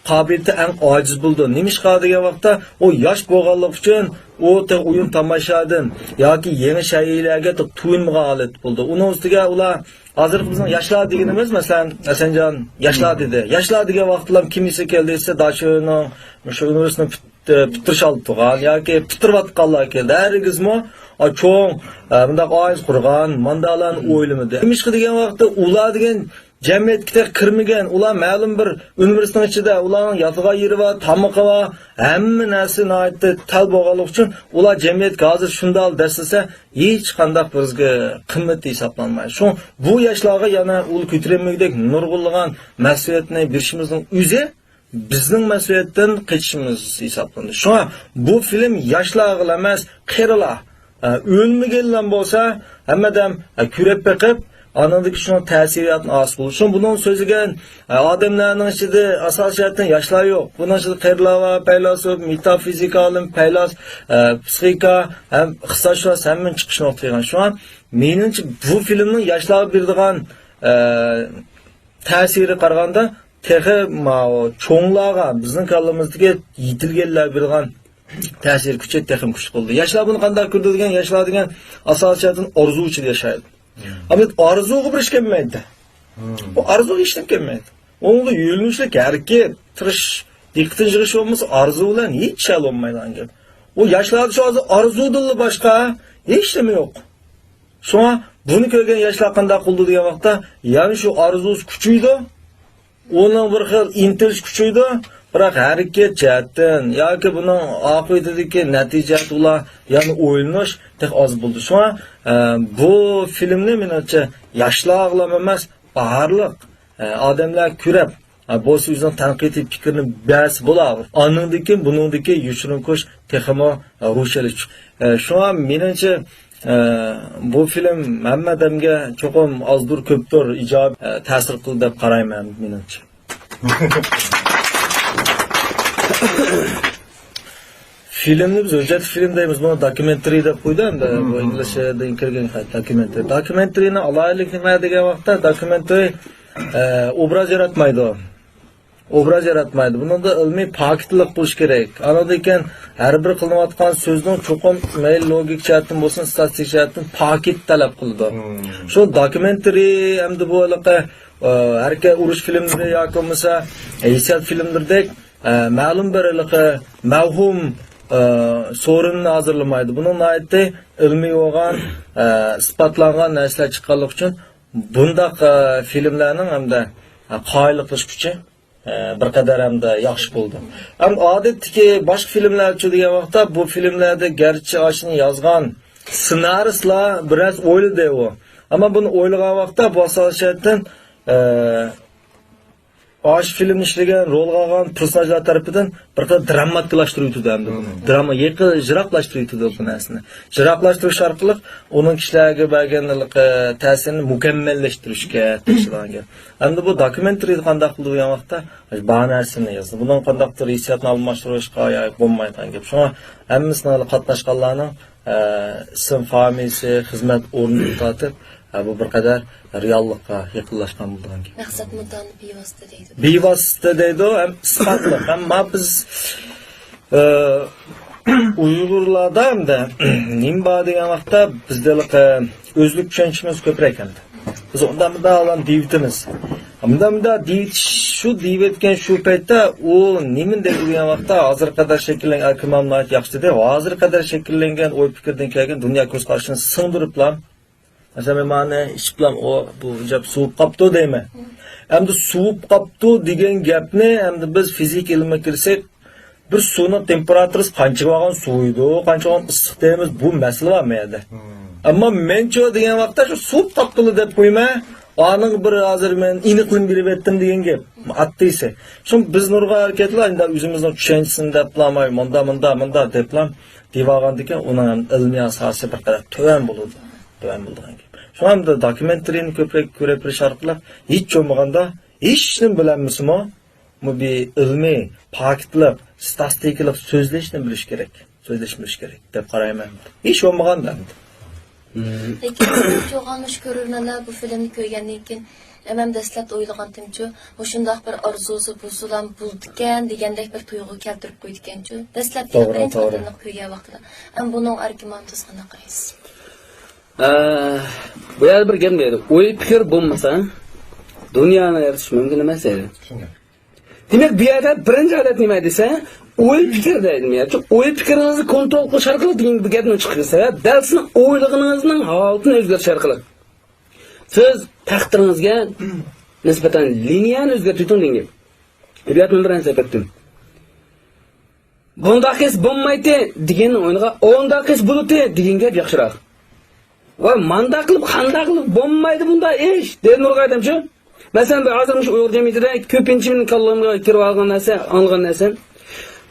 قابىلىيىتى ئەڭ ئاجىز بولىدۇ. نېمىشقا دېگەن ۋاقىتتا، ئۇ ياش بولغانلىقى ئۈچۈن ئۇ تېخى ئويۇن تاماشادىن ياكى يېڭى شەيئىلەرگە تېخى تويۇنمىغان ھالەتتە بولىدۇ. ئۇنىڭ ئۈستىگە ئۇلار ھازىرقى بىزنىڭ ياشلار دېگىنىمىز، مەسىلەن، ھەسەنجان ياشلار دېدى. ياشلار دېگەن ۋاقىتتا كىم ئېسىگە كەلدى دېسە، داشۆنىڭ مۇشۇ ئۇنىۋېرسىتېتنى پۈت-، پۈتتۈرۈش ئالدىدا تۇرغان ياكى پۈتتۈرۈۋاتقانلار كەلدى. ھەرگىزمۇ، ئا، چوڭ، ئا، مۇنداق ئائىلە قۇرغان، مانداقلارنى ئويلىمىدى. نېمىشقا دېگەن ۋاقىتتا ئۇلار دېگەن جەمئىيەتكە تېخى كىرمىگەن، ئۇلار مەلۇم بىر ئۇنىۋېرسىتېتنىڭ ئىچىدە، ئۇلارنىڭ ياتىدىغان يېرى بار، تامىقى بار، ھەممە نەرسە ناھايىتى تەل بولغانلىقى ئۈچۈن ئۇلار جەمئىيەتكە ھازىر شۇنداق دەسسىسە، ھېچقانداق بىزگە قىممىتى ھېسابلانمايدۇ. شۇڭا بۇ ياشلارغا يەنە ئۇل كۆتۈرەلمىگۈدەك نۇرغۇنلىغان مەسئۇلىيەتنى بېرىشىمىزنىڭ ئۆزى بىزنىڭ مەسئۇلىيەتتىن قېچىشىمىز ھېسابلىنىدۇ. شۇڭا بۇ فىلىم ياشلارغىلا ئەمەس، قېرىلار، ئە، ئۆلمىگەنلەر بولسا، ھەممە ئادەم، ئە، كۆرۈپ بېقىپ، ئانىڭدىكى شۇنىڭ تەسىراتىنى ھاسىل بولىدۇ. شۇڭا بۇنىڭ سۆزلىگەن، ئە، ئادەملەرنىڭ ئىچىدە ئاساسىي جەھەتتىن ياشلار يوق. بۇنىڭ ئىچىدە قېرىلار بار، پەيلاسوپ، مېتافىزىكا ئالىم، پەيلاس، ئە، پسىخىكا ھەم ئىقتىسادشۇناس ھەممىنى چىقىش نۇقتىغا كەلگەن. شۇڭا مېنىڭچە بۇ فىلىمنىڭ ياشلارغا بېرىدىغان، ئە، تەسىرى قارىغاندا تېخى ماۋۇ چوڭلارغا، بىزنىڭ كاللىمىزدىكى يېتىلگەنلەرگە بېرىدىغان تەسىر كۈچى تېخىمۇ كۈچلۈك بولدى. ياشلار بۇنى قانداق كۆردى دېگەن، ياشلار دېگەن ئاساسىي جەھەتتىن ئارزۇ ئىچىدە ياشايدۇ. ئەمدى ئارزۇغا بېرىش كەلمەيدۇ. بۇ ئارزۇغا ھېچنېمە كەلمەيدۇ. ئۇنىڭدا يۆنىلىشلىك ھەرىكەت، تىرىش، دىققىتىنى يىغىش بولمىسا، ئارزۇ بىلەن ھېچ شەي بولمايدىغان گەپ. ئۇ ياشلاردا شۇ ھازىر ئارزۇدىنلا باشقا ھېچنېمە يوق. شۇڭا بۇنى كۆرگەن ياشلار قانداق قىلىدۇ دېگەن ۋاقىتتا، يەنە شۇ ئارزۇسى كۈچىيىدۇ، ئۇنىڭ بىر خىل ئىنتىلىش كۈچىيىدۇ، بىراق ھەرىكەت جەھەتتىن ياكى بۇنىڭ ئاقىۋىتىدىكى نەتىجە جەھەتتە ئۇلار يەنە ئويلىنىش تېخى ئاز بولدى. شۇڭا، ئە، بۇ فىلىمنى مېنىڭچە ياشلارغىلا ئەمەس، بارلىق، ئە، ئادەملەر كۆرۈپ، ئە، بولسا ئۆزىنىڭ تەنقىدىي پىكرىنى بەرسە بولا. ئانىڭدىن كېيىن بۇنىڭدىكى يوشۇرۇن كۇرۇش تېخىمۇ، ئە، روشەنلىشىپ چىق-، ئە، شۇڭا مېنىڭچە، ئە، بۇ فىلىم ھەممە ئادەمگە چوقۇم ئازدۇر كۆپتۇر ئىجابىي، ئە، تەسىر قىلدى دەپ قارايمەن مېنىڭچە. فىلىمنى بىز ھۆججەتلىك فىلىم دەيمىز، بۇنى دوكيۇمېنتىرى دەپ قويدى ئەمدى، بۇ ئىنگلىزچىدىن كىرگەن دوكيۇمېنتىرى. دوكيۇمېنتىرىنىڭ ئالاھىدىلىكى نېمە دېگەن ۋاقىتتا، دوكيۇمېنتىرى، ئە، ئوبراز ياراتمايدۇ. ئوبراز ياراتمايدۇ. بۇنىڭدا ئىلمىي پاكىتلىق بولۇشى كېرەك. ئاندىن كېيىن ھەر بىر قىلىنىۋاتقان سۆزنىڭ چوقۇم مەيلى لوگىكا جەھەتتىن بولسۇن، ئىستاتىستىك جەھەتتىن پاكىت تەلەپ قىلىدۇ. شۇ دوكيۇمېنتىرى ئەمدى بۇ ھېلىقى، ئە، ھەرىكەت ئۇرۇش فىلىملىرى ياكى بولمىسا ھېسسىيات فىلىملىرىدەك، ئە، مەلۇم بىر ھېلىقى مەۋھۇم، ئە، سورۇننى ھازىرلىمايدۇ. بۇنىڭ ناھايىتى ئىلمىي بولغان، ئە، ئىسپاتلانغان نەرسىلەر چىققانلىقى ئۈچۈن بۇنداق، ئە، فىلىملەرنىڭ ھەمدە، ئە، قايىل قىلىش كۈچى، ئە، بىر قەدەر ھەمدە ياخشى بولىدۇ. ئەمما ئادەتتىكى باشقا فىلىملەرچۇ دېگەن ۋاقىتتا، بۇ فىلىملەردە گەرچە ئاشۇنى يازغان سېنارىستلار بىرەرسى ئويلىدى ئۇ. ئەمما بۇنى ئويلىغان ۋاقىتتا بۇ ئاساسىي جەھەتتىن، ئە، ئاشۇ فىلىمنى ئىشلىگەن، رولغا ئالغان پېرسوناژلار تەرىپىدىن بىر خىل دراماتىكلاشتۇرۇۋېتىدۇ ئەمدى بۇنى. دراما يېقى-، يىراقلاشتۇرۇۋېتىدۇ بۇ نەرسىنى. يىراقلاشتۇرۇش ئارقىلىق ئۇنىڭ كىشىلەرگە بەرگەن، ئە، تەسىرىنى مۇكەممەللەشتۈرۈشكە تىرىشىدىغان گەپ. ئەمدى بۇ دوكيۇمېنتىرىدا قانداق قىلىدۇ دېگەن ۋاقىتتا، بار نەرسىنى يازدى. بۇنىڭ قانداقتۇر ھېسسىياتنى ئالماشتۇرۇشقا يا بولمايدىغان گەپ. شۇڭا ھەممىسىنىڭ قاتناشقانلارنىڭ، ئە، ئىسىم فامىلىسى، خىزمەت ئورنىدىن تارتىپ، ئە، بۇ بىر قەدەر رېئاللىققا يېقىنلاشقان بولىدىغان گەپ. مەقسەت مۇددىئانى بىۋاسىتە دەيدۇ. بىۋاسىتە دەيدۇ، ھەم ئىسپاتلىق. ئەمما بىز، ئە، ئۇيغۇرلاردا ئەمدى نېمە بار دېگەن ۋاقىتتا بىزدە ھېلىقى ئۆزلۈك چۈشەنچىمىز كۆپرەك ئەمدى. بىز ئۇنداق مۇنداق ئالان دېيىۋېتىمىز. مۇنداق مۇنداق دېيىۋېتىش، شۇ دېيىۋەتكەن شۇ پەيتتە ئۇ نېمىنى دەيدۇ دېگەن ۋاقىتتا، ھازىرغا قەدەر شەكىللەنگەن، ئاكىمام ناھايىتى ياخشى دېدى. ھازىرغا قەدەر شەكىللەنگەن ئوي پىكىردىن كەلگەن دۇنيا كۆز قارىشىنى سىڭدۈرۈپلا، مەسىلەن، مەن مانا ئىچىپلام، ئۇ، بۇ گەپ سوۋۇپ قاپتۇ دەيمەن. ئەمدى سوۋۇپ قاپتۇ دېگەن گەپنى ئەمدى بىز فىزىكا ئىلمىغا كىرسەك، بىر سۇنىڭ تېمپېراتۇرىسى قانچىغا بارغان سوۋۇيدۇ، قانچىغا بارغان ئىسسىق دەيمىز، بۇ مەسىلە بار مەيەردە. ئەمما مەنچۇ دېگەن ۋاقىتتا شۇ سوۋۇپ قاپتۇلا دەپ قويمەن. ئانىڭ بىر ھازىر مەن ئېنىقلىما بېرىۋەتتىم دېگەن گەپ. ئاددىيسى. شۇڭا بىز نۇرغۇن ھەرىكەتلەر ئەمدى ئۆزىمىزنىڭ چۈشەنچىسىنى دەپلا، مۇندا، مۇندا، مۇندا دەپلا دېيىۋالغاندىكىن ئۇنىڭ ھەم ئىلمىي ئاساسى بىر قەدەر تۆۋەن بولىدۇ. تۆۋەن بولىدىغان گەپ. شۇڭا ئەمدى دوكيۇمېنتىرىنى كۆپرەك كۆرۈپ بېرىش ئارقىلىق ھېچ بولمىغاندا ھېچنېمە بىلەلمىسىمۇ، بۇ بىر ئىلمىي، پاكىتلىق، ستاتىستىكىلىق سۆزلەشنى بىلىش كېرەك. سۆزلەشنى بىلىش كېرەك دەپ قارايمەن. ھېچ بولمىغاندا ئەمدى. لېكىن كۆپچىلىك كۆرۈرمەنلەر بۇ فىلىمنى كۆرگەندىن كېيىن، ئەمەم دەسلەپتە ئويلىغانتىمچۇ، مۇشۇنداق بىر ئارزۇسى بولسىلا بولىدىكەن دېگەندەك بىر تۇيغۇ كەلتۈرۈپ قويىدىكەنچۇ. دەسلەپتە توغرا، بىرىنچى توغرا. قېتىملىق كۆرگەن ۋاقتىدا. ئەم بۇنىڭ ئەركىن مامتىز قانداق قارايسىز؟ ئە، بۇ يەردە بىر گەپ دەيدۇ. ئوي پىكىر بولمىسا، دۇنيانى يارىتىش مۇمكىن ئەمەس دەيدۇ. دېمەك، بۇ يەردە بىرىنچى ھالەت نېمە دېسە، ئوي پىكىر دەيدۇ. يەنى ئوي پىكرىڭىزنى كونترول قىلىش ئارقىلىق دېگەن بىر گەپنى چىقىرىش سەۋەب، دەل سىزنىڭ ئويلىغىنىڭىزنىڭ ھالىتىنى ئۆزگەرتىش ئارقىلىق. سىز تەقدىرىڭىزگە نىسبەتەن لىنىيەنى ئۆزگەرتىۋېتىڭ دېگەن گەپ. ئەدەبىيات مۇنبىرىنى سەپ ئەتتىم. بۇنداق قىلسا بولمايتتى دېگەننىڭ ئورنىغا ئۇنداق قىلسا بولىدۇ دېگەن گەپ ياخشىراق. ۋاي، مانداق قىلىپ، قانداق قىلىپ بولمايدۇ بۇنداق ئىش، دەيدۇ نۇرغۇن ئادەمچۇ. مەسىلەن، بىر ھازىر مۇشۇ ئۇيغۇر جەمئىيىتىدە كۆپىنچە مېنىڭ كاللامغا كىرىپ ئالغان نەرسە، ئاڭلىغان نەرسە.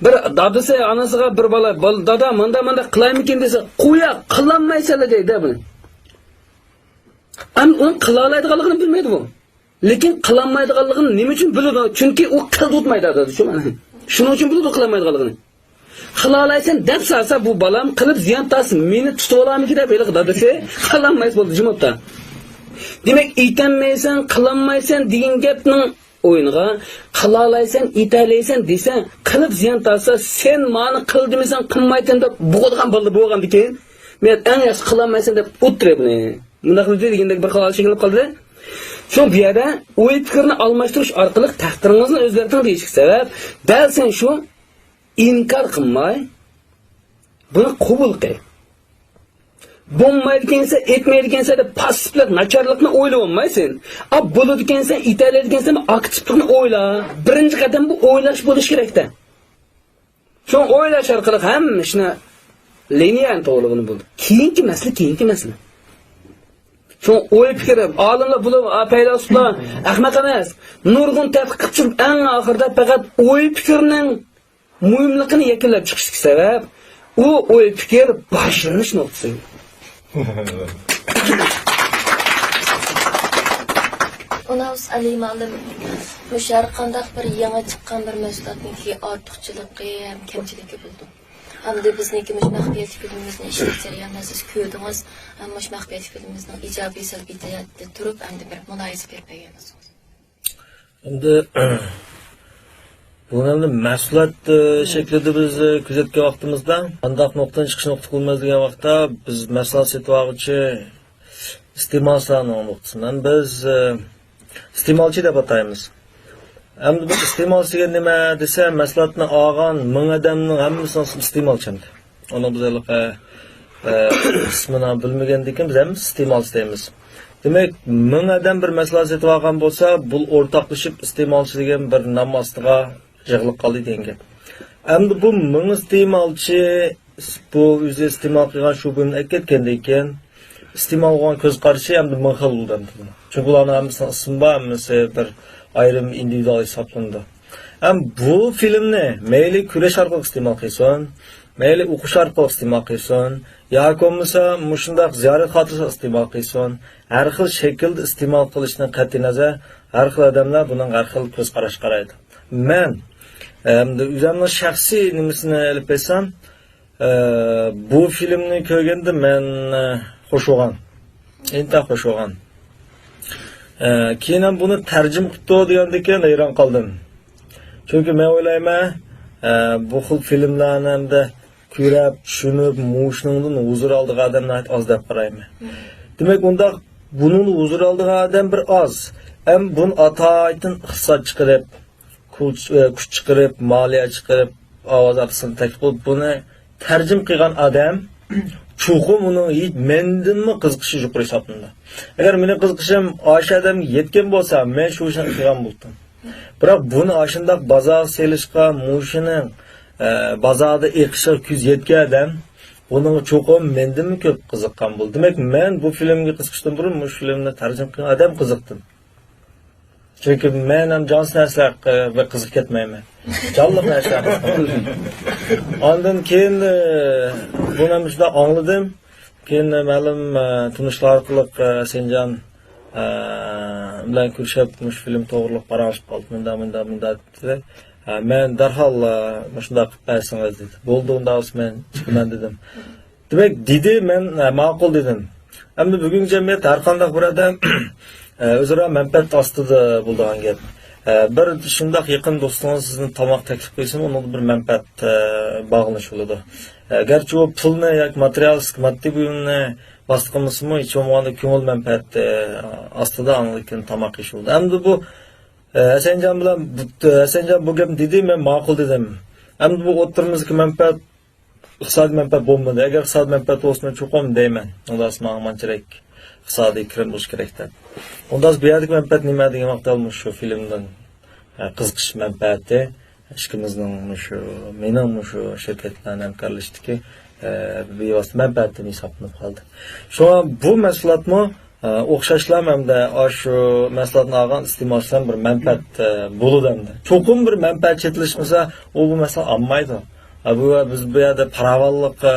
بىر دادىسى ئانىسىغا بىر بالا، بال-، «دادا، ماندا، ماندا قىلايمىكىن؟» دېسە، «قويا، قىلالمايسەن» دەيدۇ بۇنى. ئەمدى ئۇنىڭ قىلالايدىغانلىقىنى بىلمەيدىغۇ. لېكىن قىلالمايدىغانلىقىنى نېمە ئۈچۈن بىلىدۇ؟ چۈنكى ئۇ قىلدۇتمايدۇ، دادىسى، شۇ مانا. شۇنىڭ ئۈچۈن بىلىدۇ قىلالمايدىغانلىقىنى. «قىلالايسەن» دەپ سالسا، بۇ بالام قىلىپ زىيان تارتسا، مېنى تۇتۇۋالارمىكىن دەپ ھېلىقى دادىسى قىلالمايسا بولدى، جىمىپتا. دېمەك، ئېيتالمايسەن، قىلالمايسەن دېگەن گەپنىڭ ئوينىغا، «قىلالايسەن، ئېيتالايسەن» دېسە، قىلىپ زىيان تارتسا، «سەن مانا قىل دېمىسەڭ قىلمايتتىم» دەپ بوغىدىغان بالىلار بولغاندىكىن، مەن ئەڭ ياخشى قىلالمايسەن دەپ ئوتتۇرا بۇنى. مۇنداق قىلدى دېگەندەك بىر خىل شەكىل بولۇپ قالدى. شۇ بۇ يەردە ئوي پىكىرنى ئالماشتۇرۇش ئارقىلىق تەقدىرىڭىزنى ئۆزگەرتىڭ دېيىشلىك سەۋەب، دەل سەن شۇ ئىنكار قىلماي، بۇنى قوبۇل قىل. بولمايدىكەنسەن، ئېيتمايدىكەنسەن دەپ پاسسىپلىق، ناچارلىقنى ئويلىۋالمايسەن. ئا، بولىدىكەنسەن، ئېيتالايدىكەنسەن، ئاكتىپلىقنى ئويلا. بىرىنچى قەدەم بۇ ئويلاش بولۇش كېرەكتە. شۇڭا ئويلاش ئارقىلىق ھەممە ئىشنى لىنىيەنى توغرىلىغىلى بولىدۇ. كېيىنكى مەسىلە، كېيىنكى مەسىلە. شۇڭا ئوي پىكىر، ئالىملار بۇلار، پەيلاسوپلار ئەخمەق ئەمەس. نۇرغۇن تەتقىق قىلىپ چىقىپ، ئەڭ ئاخىرىدا پەقەت ئوي پىكىرنىڭ مۇھىملىقىنى يەكۈنلەپ چىقىشتىكى سەۋەب، ئۇ ئوي پىكىر باشلىنىش نۇقتىسى. ئۇناۋۇس ئەلى مۇئەللىم، مۇشۇ ھەر قانداق بىر يېڭى چىققان بىر مەھسۇلاتنىڭكى ئارتۇقچىلىقى ھەم كەمچىلىكى بولىدۇ. ئەمدى بىزنىڭكى مۇشۇ مەخپىيەتلىك فىلىمىمىزنى ئىشلەش جەريانىدا سىز كۆردىڭىز، ھەم مۇشۇ مەخپىيەتلىك فىلىمىمىزنىڭ ئىجابىي، سەلبىي جەھەتتىن تۇرۇپ، ئەمدى بىر مۇلاھىزە بېرىپ بەرگەن بولسىڭىز. ئەمدى بۇنى ئەمدى مەھسۇلات، ئە، شەكلىدە بىز، ئە، كۆزەتكەن ۋاقتىمىزدا، قانداق نۇقتىدىن چىقىش نۇقتا قىلىمىز دېگەن ۋاقىتتا، بىز مەھسۇلات سېتىۋالغۇچى ئىستېمالچىلارنىڭ نۇقتىسىدىن بىز، ئە، ئىستېمالچى دەپ ئاتايمىز. ئەمدى بۇ ئىستېمالچى دېگەن نېمە دېسە، مەھسۇلاتنى ئالغان مىڭ ئادەمنىڭ ھەممىسىنىڭ ئىسمى ئىستېمالچى ئەمدى. ئۇنىڭ بىز ھېلىقى، ئە، ئىسمىنى بىلمىگەندىكىن بىز ھەممىسى ئىستېمالچى دەيمىز. دېمەك، مىڭ ئادەم بىر مەھسۇلات سېتىۋالغان بولسا، بۇ ئورتاقلىشىپ ئىستېمالچى دېگەن بىر نام ئاستىغا يىغىلىپ قالدى دېگەن گەپ. ئەمدى بۇ مىڭ ئىستېمالچى، بۇ ئۆزى ئىستېمال قىلغان شۇ بۇيۇمنى ئەكەتكەندىن كېيىن، ئىستېمال قىلغان كۆز قارىشى ئەمدى مىڭ خىل بولدى ئەمدى بۇنىڭ. چۈنكى ئۇلارنىڭ ھەممىسىنىڭ ئىسمى بار، ھەممىسى بىر ئايرىم ئىندىۋىدۇئال ھېسابلىنىدۇ. ھەم بۇ فىلىمنى مەيلى كۆرۈش ئارقىلىق ئىستېمال قىلسۇن، مەيلى ئوقۇش ئارقىلىق ئىستېمال قىلسۇن، ياكى بولمىسا مۇشۇنداق زىيارەت خاتىرىسىگە ئىستېمال قىلسۇن، ھەر خىل شەكىلدە ئىستېمال قىلىشتىن قەتئىينەزەر، ھەر خىل ئادەملەر بۇنىڭغا ھەر خىل كۆز قاراش قارايدۇ. مەن، ئەمدى ئۆزۈمنىڭ شەخسىي نېمىسىنى ئېلىپ بەرسەم، ئە، بۇ فىلىمنى كۆرگەندە مەن، ئە، خوش بولغان. ئىنتايىن خوش بولغان. ئە، كېيىن ھەم بۇنى تەرجىمە قىپتۇ دېگەندىن كېيىن ھەيران قالدىم. چۈنكى مەن ئويلايمەن، ئە، بۇ خىل فىلىملارنى ئەمدى كۆرۈپ، چۈشىنىپ، مۇشۇنىڭدىن ھۇزۇر ئالىدىغان ئادەم ناھايىتى ئاز دەپ قارايمەن. دېمەك، ئۇنداق بۇنىڭدا ھۇزۇر ئالىدىغان ئادەم بىر ئاز. ئەم بۇنى ئاتايتىن ئىقتىساد چىقىرىپ، كۈچ، ئە، كۈچ چىقىرىپ، مالىيە چىقىرىپ، ئاۋاز ئارتىسىنى تەكلىپ قىلىپ، بۇنى تەرجىمە قىلغان ئادەم چوقۇم ئۇنىڭ ھېچ مەندىنمۇ قىزىقىشى يۇقىرى ھېسابلىنىدۇ. ئەگەر مېنىڭ قىزىقىشىم ئاشۇ ئادەمگە يەتكەن بولسا، مەن شۇ ئىشنى قىلغان بولاتتىم. بىراق بۇنى ئاشۇنداق بازارغا سېلىشقا، مۇشۇنىڭ، ئە، بازاردا ئېقىشىغا كۆزى يەتكەن ئادەم، بۇنىڭغا چوقۇم مەندىنمۇ كۆپ قىزىققان بولىدۇ. دېمەك، مەن بۇ فىلىمگە قىزىقىشتىن بۇرۇن مۇشۇ فىلىمنى تەرجىمە قىلغان ئادەم قىزىقتىم. چۈنكى مەن ھەم جانسىز نەرسىلەرگە بەك قىزىقىپ كەتمەيمەن. جانلىق نەرسىلەرگە قىزىقىمەن. ئاندىن كېيىن، ئە، بۇنى ھەم شۇنداق ئاڭلىدىم. كېيىن مەلۇم، ئە، تونۇشلار ئارقىلىق، ئە، ھەسەنجان، ئە، بىلەن كۆرۈشۈپ، مۇشۇ فىلىم توغرىلىق پاراڭلىشىپ قالدۇق. مۇنداق، مۇنداق، مۇنداق دېدى. ئە، مەن دەرھال، ئە، مۇشۇنداق قىلىپ بەرسىڭىز دېدى. بولدى، ئۇنداق بولسا مەن چىقىمەن دېدىم. دېمەك، دېدى، مەن، ئە، ماقۇل دېدىم. ئەمدى بۈگۈنكى جەمئىيەتتە ھەر قانداق بىر ئادەم، ئە، ئۆزئارا مەنپەئەت ئاستىدا بولىدىغان گەپ. ئە، بىر شۇنداق يېقىن دوستىڭىز سىزنى تاماق تەكلىپ قىلسىمۇ، ئۇنىڭدا بىر مەنپەئەت، ئە، باغلىنىش بولىدۇ. ئە، گەرچە ئۇ پۇلنى ياكى ماتېرىيالىستىك ماددىي بۇيۇمنى ۋاسىتە قىلمىسىمۇ، ھېچ بولمىغاندا كۆڭۈل مەنپەئەتى، ئە، ئاستىدا ئاندىن كېيىن تاماق يېيىش بولىدۇ. ئەمدى بۇ، ئە، ھەسەنجان بىلەن، بۇ، ھەسەنجان بۇ گەپنى دېدى، مەن ماقۇل دېدىم. ئەمدى بۇ ئوتتۇرىمىزدىكى مەنپەئەت ئىقتىسادىي مەنپەئەت بولمىدى. ئەگەر ئىقتىسادىي مەنپەئەت بولسا، مەن چوقۇم دەيمەن. ئۇنداق ماڭا مانچىرەك ئىقتىسادىي كىرىم بولۇشى كېرەك دەپ. ئۇنداق بۇ يەردىكى مەنپەئەت نېمە دېگەن ۋاقىتتا، مۇشۇ فىلىمدىن، ھە، قىزىقىش مەنپەئەتى، ئىككىمىزنىڭ مۇشۇ، مېنىڭ مۇشۇ شىركەت بىلەن ھەمكارلىشىشتىكى، ھە، بىۋاسىتە مەنپەئەتتىن ھېسابلىنىپ قالدى. شۇڭا بۇ مەھسۇلاتمۇ ئە، ئوخشاشلا ھەمدە ئاشۇ مەھسۇلاتنى ئالغان ئىستېمالچىلار بىر مەنپەئەت، ئە، بولىدۇ ھەمدە. چوقۇم بىر مەنپەئەت چېتىلىشمىسە، ئۇ بۇ مەھسۇلات ئالمايدۇ. ئە، بۇ، بىز بۇ يەردە پاراۋانلىق، ئە،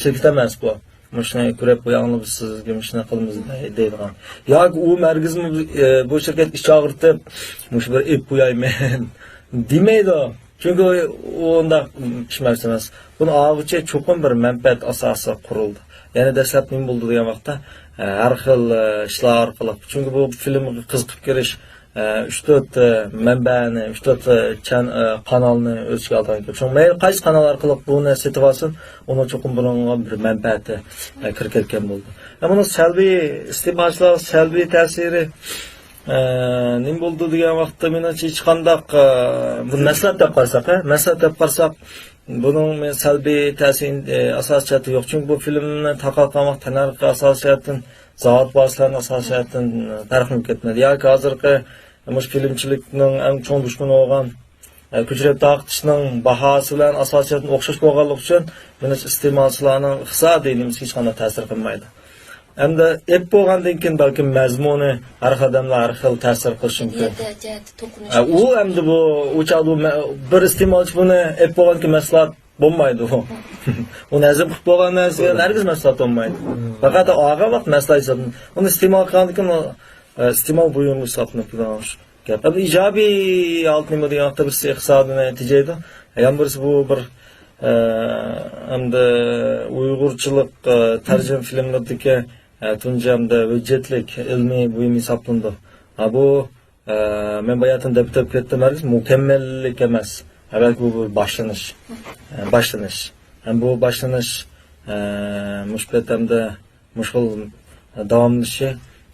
شىركىتى ئەمەس بۇ. مۇشۇنى كۆرۈپ، بۇ ياڭلار بىز سىزگە مۇشۇنى قىلىمىز دەي-، دەيدىغان. ياكى ئۇ ھەرگىزمۇ، ئە، بۇ شىركەت ئىچ ئاغرىتىپ، مۇشۇ بىر ئېلىپ قويايمەن دېمەيدۇ. چۈنكى ئۇ، ئۇ ئۇنداق ئىش ئەمەس. بۇنى ئالغۇچى چوقۇم بىر مەنپەئەت ئاساسىغا قۇرۇلىدۇ. يەنى دەسلەپ نېمە بولىدۇ دېگەن ۋاقىتتا، ئە، ھەر خىل، ئە، ئىشلار ئارقىلىق. چۈنكى بۇ فىلىمغا قىزىقىپ كىرىش، ئە، ئۈچ تۆت، ئە، مەنبەنى، ئۈچ تۆت، ئە، چەن-، ئە، قانالنى ئۆز ئىچىگە ئالىدىغان گەپ. شۇڭا مەيلى قايسى قانال ئارقىلىق بۇنى سېتىۋالسۇن، ئۇنىڭ چوقۇم بۇنىڭغا بىر مەنپەئەتى، ئە، كىرىپ كەتكەن بولىدۇ. ئە، بۇنىڭ سەلبىي، ئىستېمالچىلارغا سەلبىي تەسىرى، ئە، نېمە بولىدۇ دېگەن ۋاقىتتا، مېنىڭچە ھېچقانداق، ئە، بۇ مەھسۇلات دەپ قارىساق، ھە، مەھسۇلات دەپ قارىساق، بۇنىڭ مەن سەلبىي تەسىرى، ئە، ئاساسىي جەھەتتە يوق. چۈنكى بۇ فىلىمنى تارقاتقان ۋاقىت تەنھەرىقى ئاساسىي جەھەتتىن، زاۋۇت بازىسىلارنىڭ ئاساسىي جەھەتتىن، ئە، پەرقلىنىپ كەتمەيدۇ. ياكى ھازىرقى مۇشۇ فىلىمچىلىكنىڭ ئەڭ چوڭ دۈشمىنى بولغان، ئە، كۆچۈرۈپ تارقىتىشنىڭ باھاسى بىلەن ئاساسىي جەھەتتىن ئوخشاش بولغانلىقى ئۈچۈن، مېنىڭچە ئىستېمالچىلارنىڭ ئىقتىسادىي نېمىسىگە ھېچقانداق تەسىر قىلمايدۇ. ئەمدى ئېپ بولغاندىن كېيىن بەلكىم مەزمۇنى ھەر خىل ئادەملەر ھەر خىل تەسىر قىلىشى مۇمكىن. يەتتە جەھەتتە توقۇنۇش ئە، ئۇ ئەمدى بۇ، ئۇ چاغدا ئۇ مە-، بىر ئىستېمالچى بۇنى ئېپ بولغاندىن كېيىن مەھسۇلات بولمايدۇ. ئۇنى ھەزىم قىلىپ بولغان نەرسىگە ھەرگىز مەھسۇلات بولمايدۇ. پەقەت ئالغان ۋاقىت مەھسۇلات ھېسابلىنىدۇ. ئۇنى ئىستېمال قىلغاندىن كېيىن ئۇ، ئە، ئىستېمال بۇيۇمى ھېسابلىنىپ تۇرىدىغان گەپ. ئەمدى ئىجابىي ھالىتى نېمە دېگەن ۋاقىتتا، بىرسى ئىقتىسادىنى تېجەيدۇ. يەنە بىرسى بۇ بىر، ئە، ئەمدى ئۇيغۇرچىلىق، ئە، تەرجىمە فىلىملىرىدىكى، ئە، تۇنجى ئەمدى ھۆججەتلىك ئىلمىي بۇيۇم ھېسابلىنىدۇ. ھە، بۇ، ئە، مەن باياتىن دەپ ئۆتۈپ كەتتىم، ھەرگىز مۇكەممەللىك ئەمەس. بەلكى بۇ بىر باشلىنىش. ئە، باشلىنىش. ھەم بۇ باشلىنىش، ئە، مۇشۇ قېتىمدا مۇشۇ خىل داۋاملىشىشى،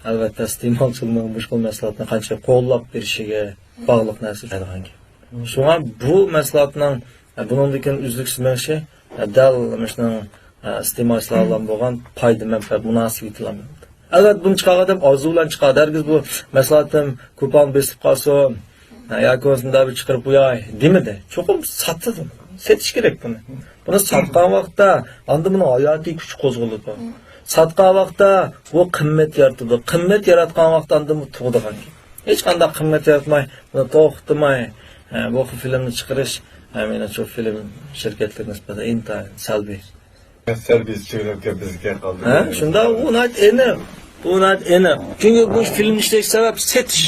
ئەلۋەتتە، ئىستېمالچىلارنىڭ مۇشۇ خىل مەھسۇلاتنى قانچە قوللاپ بېرىشىگە باغلىق نەرسە دەيدىغان گەپ. شۇڭا بۇ مەھسۇلاتنىڭ، ئە، بۇنىڭدىن كېيىن ئۈزلۈكسىز مېڭىشى، ئە، دەل مۇشۇنىڭ، ئە، ئىستېمالچىلار بىلەن بولغان پايدا مەنپەئەت مۇناسىۋىتى بىلەن بولىدۇ. ئەلۋەتتە، بۇنى چىقارغان ئادەم ئارزۇ بىلەن چىقاردى. ھەرگىز بۇ مەھسۇلاتتىن كۇپون بېسىپ قالسۇن، ھە، ياكى بولمىسا مۇنداق بىر چىقىرىپ قوياي دېمىدى. چوقۇم ساتىدۇ. سېتىش كېرەك بۇنى. بۇنى ساتقان ۋاقىتتا ئاندىن بۇنىڭ ھاياتىي كۈچى قوزغىلىدۇ. ساتقان ۋاقىتتا بۇ قىممەت يارىتىدۇ. قىممەت ياراتقان ۋاقىتتا ئاندىن بۇ تۇغىدىغان گەپ. ھېچقانداق قىممەت ياراتماي، بۇنى توختىماي، ھە، بۇ خىل فىلىمنى چىقىرىش، ھە، مېنىڭچە فىلىم شىركەتلىرى نىسبەتەن ئىنتايىن سەلبىي. سەلبىي چۈشەنكە بىزگە قالدى. ھە، شۇنداق، ئۇ ناھايىتى ئېنىق. ئۇ ناھايىتى ئېنىق. چۈنكى بۇ فىلىم ئىشلەش سەۋەب سېتىش.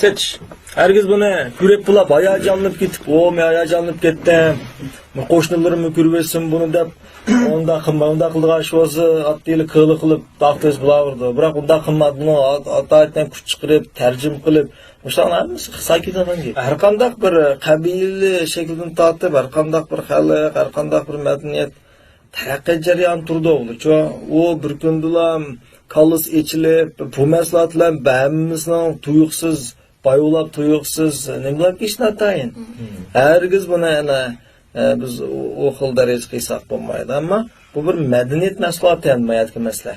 سېتىش. ھەرگىز بۇنى كۆرۈپ بولۇپ، ھاياجانلىنىپ كېتىپ، «ئو، مەن ھاياجانلىنىپ كەتتىم. قوشنىلىرىممۇ كۆرۈۋەتسۇن بۇنى» دەپ، ئۇنداق قىلماي، ئۇنداق قىلىدىغان ئىش بولسا، ئاددىيلا كىلى قىلىپ، تاختىسى بولاۋېرىدۇ. بىراق ئۇنداق قىلمايدۇ. بۇنى ئات-، ئاتايىتىدىن كۈچ چىقىرىپ، تەرجىمە قىلىپ، مۇشۇلارنىڭ ھەممىسى ئىقتىساد كېتىدىغان گەپ. ھەر قانداق بىر قەبىلە شەكلىدىن تارتىپ، ھەر قانداق بىر خەلق، ھەر قانداق بىر مەدەنىيەت تەرەققىيات جەريانى تۇرىدۇ. چۈنكى ئۇ بىر كۈندىلا كاللىسى ئېچىلىپ، بۇ مەھسۇلات بىلەن ھەممىسىنىڭ تۇيۇقسىز، بايۋۇلاپ تۇيۇقسىز، نېمىلاپ كېتىشى ناتايىن. ھەرگىز بۇنى ئەنە، ئە، بىز ئۇ، ئۇ خىل دەرىجىگە قىلساق بولمايدۇ. ئەمما بۇ بىر مەدەنىيەت مەھسۇلاتى ھەم ماياتقى مەسىلە.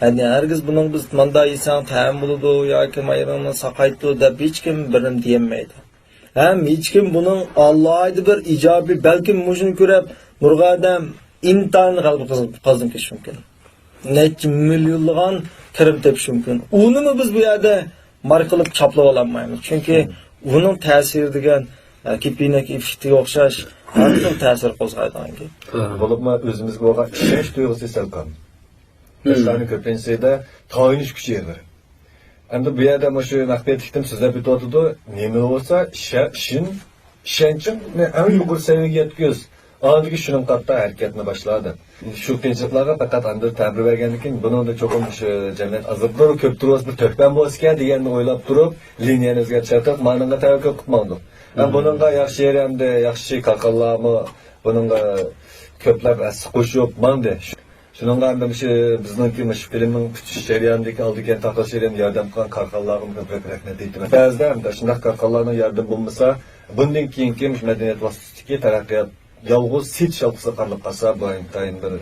يەنى ھەرگىز بۇنىڭ بىز ماندا يېسەڭ تەم بولىدۇ ياكى مايرىڭنى ساقايتىدۇ دەپ ھېچكىم بىر نېمە دېيەلمەيدۇ. ھەم ھېچكىم بۇنىڭ ئالاھىدە بىر ئىجابىي، بەلكىم مۇشۇنى كۆرۈپ نۇرغۇن ئادەم ئىنتايىن غەلىبە قازىنىپ، قازىنىپ كېتىشى مۇمكىن. نەچچە مىليونلىغان كىرىم تېپىشى مۇمكىن. ئۇنىمۇ بىز بۇ يەردە ماركىلىپ چاپلىۋالالمايمىز. چۈنكى ئۇنىڭ تەسىرى دېگەن، ئە، كېپىنەك ئېففېكتىگە ئوخشاش ھەر خىل تەسىر قوزغايدىغان گەپ. بولۇپمۇ ئۆزىمىزگە بولغان ئىشەنچ تۇيغۇسى سەل كەم. ياشلارنىڭ كۆپىنچىسىدە تايىنىش كۈچى ئېغىر. ئەمدى بۇ يەردە مۇشۇ مەخپىيەتلىكتىن سۆزلەپ ئۆتۈۋاتىدۇ. نېمە بولسا، ئىشە-، ئىشىن، ئىشەنچىڭنى ئەڭ يۇقىرى سەۋىيەگە يەتكۈز. ئاندىن كېيىن شۇنىڭغا قارىتا ھەرىكەتنى باشلا دەپ. شۇ قىيىنچىلىقلارغا پەقەت ئاندىن تەبىر بەرگەندىن كېيىن، بۇنىڭدا چوقۇم شۇ جەمئىيەت ئازراق كۆپ تۇرۇۋاتسا، بىر تۆھپەم بولسىكەن دېگەننى ئويلاپ تۇرۇپ، لىنىيەنى ئۆزگەرتىپ، مانىڭغا تەۋەككۈل قىلىپ ماڭدۇق. ھەم بۇنىڭغا ياخشى يېرى، ھەمدە ياخشى كارخانىلارمۇ بۇنىڭغا كۆپلەپ ھەسسە قوشۇپ ماڭدى. شۇنىڭغا ھەمدە مۇشۇ بىزنىڭكى مۇشۇ فىلىمنىڭ پۈتۈش جەريانىدىكى ئالدى كەينى تارقىتىش جەريانىدا ياردەم قىلغان كارخانىلارغىمۇ كۆپرەك رەھمەت ئېيتىمەن. بەزىدە ھەمدە شۇنداق كارخانىلارنىڭ ياردىمى بولمىسا، بۇندىن كېيىنكى مۇشۇ مەدەنىيەت ۋاسىتىسىدىكى تەرەققىيات يالغۇز سېتىش ھالقىسىغا قارىلىپ قالسا، بۇ ئىنتايىن بىر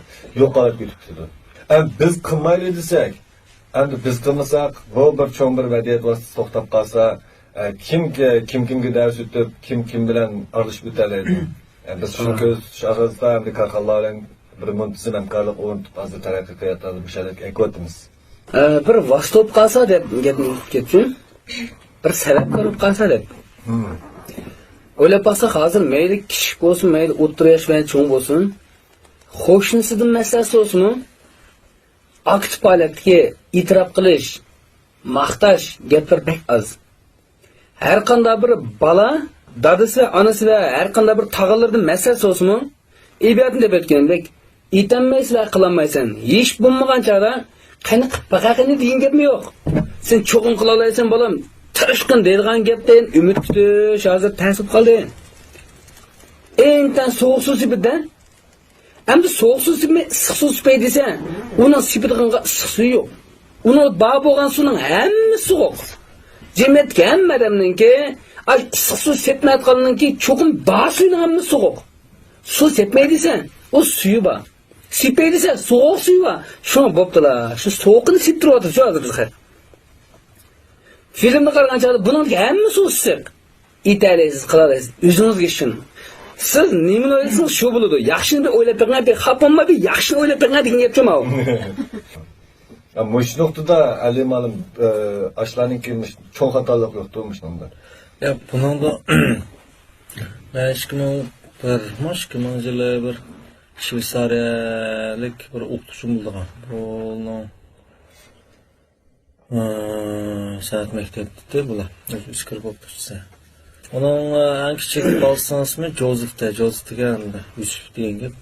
يوق ھالەتكە ئۆتۈپ كېتىدۇ. ھەم بىز قىلمايلى دېسەك، ئەمدى بىز قىلمىساق، بۇ بىر چوڭ بىر مەدەنىيەت ۋاسىتىسى توختاپ قالسا، ئە، كىم، كىم كىمگە دەرس ئۆتۈپ، كىم كىم بىلەن ئارىلىشىپ ئۆتەلەيدۇ؟ ئە، بىز شۇنى كۆزدە تۇتۇش ئاساسىدا، ئەمدى كارخانىلار بىلەن بىر مۇنتىزىم ھەمكارلىق ئورنىتىپ، ھازىر تەرەققىي قىلىۋاتىدۇ، بۇ شەرتكە ئەكىۋاتىمىز. ئە، بىر ۋاسىتە بولۇپ قالسا دەپ گەپنى قىلىپ كەتتىم. بىر سەۋەبكار بولۇپ قالسا دەپ. ئويلاپ باقساق، ھازىر مەيلى كىچىك بولسۇن، مەيلى ئوتتۇرا ياش، مەيلى چوڭ بولسۇن، قوشنىسىدىن مەسىلە سورىسىمۇ، ئاكتىپ ھالەتتىكى ئېتىراپ قىلىش، ماختاش گەپلىرى بەك ئاز. ھەر قانداق بىر بالا دادىسى ۋە ئانىسى ۋە ھەر قانداق بىر تاغىلىرىدىن مەسىلە سورىسىمۇ، ئەدەبىياتنى دەپ ئۆتكىنىمدەك، ئېتەلمەيسىلەر، قىلالمايسەن. ھېچ بولمىغان چاغدا، قېنى قىلىپ باقاقىنى دېگەن گەپمۇ يوق. سەن چوقۇم قىلالايسەن، بالام، تىرىشقىن دەيدىغان گەپتىن ئۈمىد كۈتۈش ھازىر تەس بولۇپ قالدى. ئىنتايىن سوغۇق سۇ سېپىدە. ئەمدى سوغۇق سۇ سېپىمۇ ئىسسىق سۇ سېپەي دېسە، ئۇنىڭ سېپىدىغانغا ئىسسىق سۈيى يوق. ئۇنىڭ بار بولغان سۇنىڭ ھەممىسى سوغۇق. جەمئىيەتتىكى ھەممە ئادەمنىڭكى، ئاي، ئىسسىق سۇ سېپمەيۋاتقاننىڭكى چوقۇم بار سۈيىنىڭ ھەممىسى سوغۇق. سۇ سېپمەي دېسە، ئۇ سۈيى بار. سېپەي دېسە، سوغۇق سۈيى بار. شۇڭا بوپتۇلا. شۇ سوغۇقىنى سېپتۈرۈۋاتىدۇ شۇ ھازىر بىز. فىلىمنى قارىغان چاغدا بۇنىڭدىكى ھەممىسى ئىسسىق. ئېتەلەيسىز، قىلالايسىز. ئۆزىڭىزگە ئىشىنىڭ. سىز نېمىنى ئويلىسىڭىز، شۇ بولىدۇ. ياخشىنى بىر ئويلاپ بېقىڭ، بىر خاپا بولماي، بىر ياخشىنى ئويلاپ بېقىڭ دېگەن گەپچۇ ماۋۇ. ھە، مۇشۇ نۇقتىدا ئەلى مالىم، ئە، ئاشلارنىڭكى مۇش-، چوڭ خاتالىق يوقتۇ مۇشۇنىڭدا. يا، بۇنىڭدا مەن ئىككى مىڭ بىر، مۇش ئىككى مىڭ يىلى بىر شۋېتسارىيەلىك بىر ئوقۇتقۇچىم بولىدىغان. بۇنىڭ، ئە، سەنئەت مەكتەپتە بۇلار. ئۆز ئىچكىرى ئوقۇتقۇچىسى. ئۇنىڭ، ئە، ئەڭ كىچىك بالىسىنىڭ ئىسمى جوزېف دە، جوزېف دېگەن يۈسۈپ دېگەن گەپ.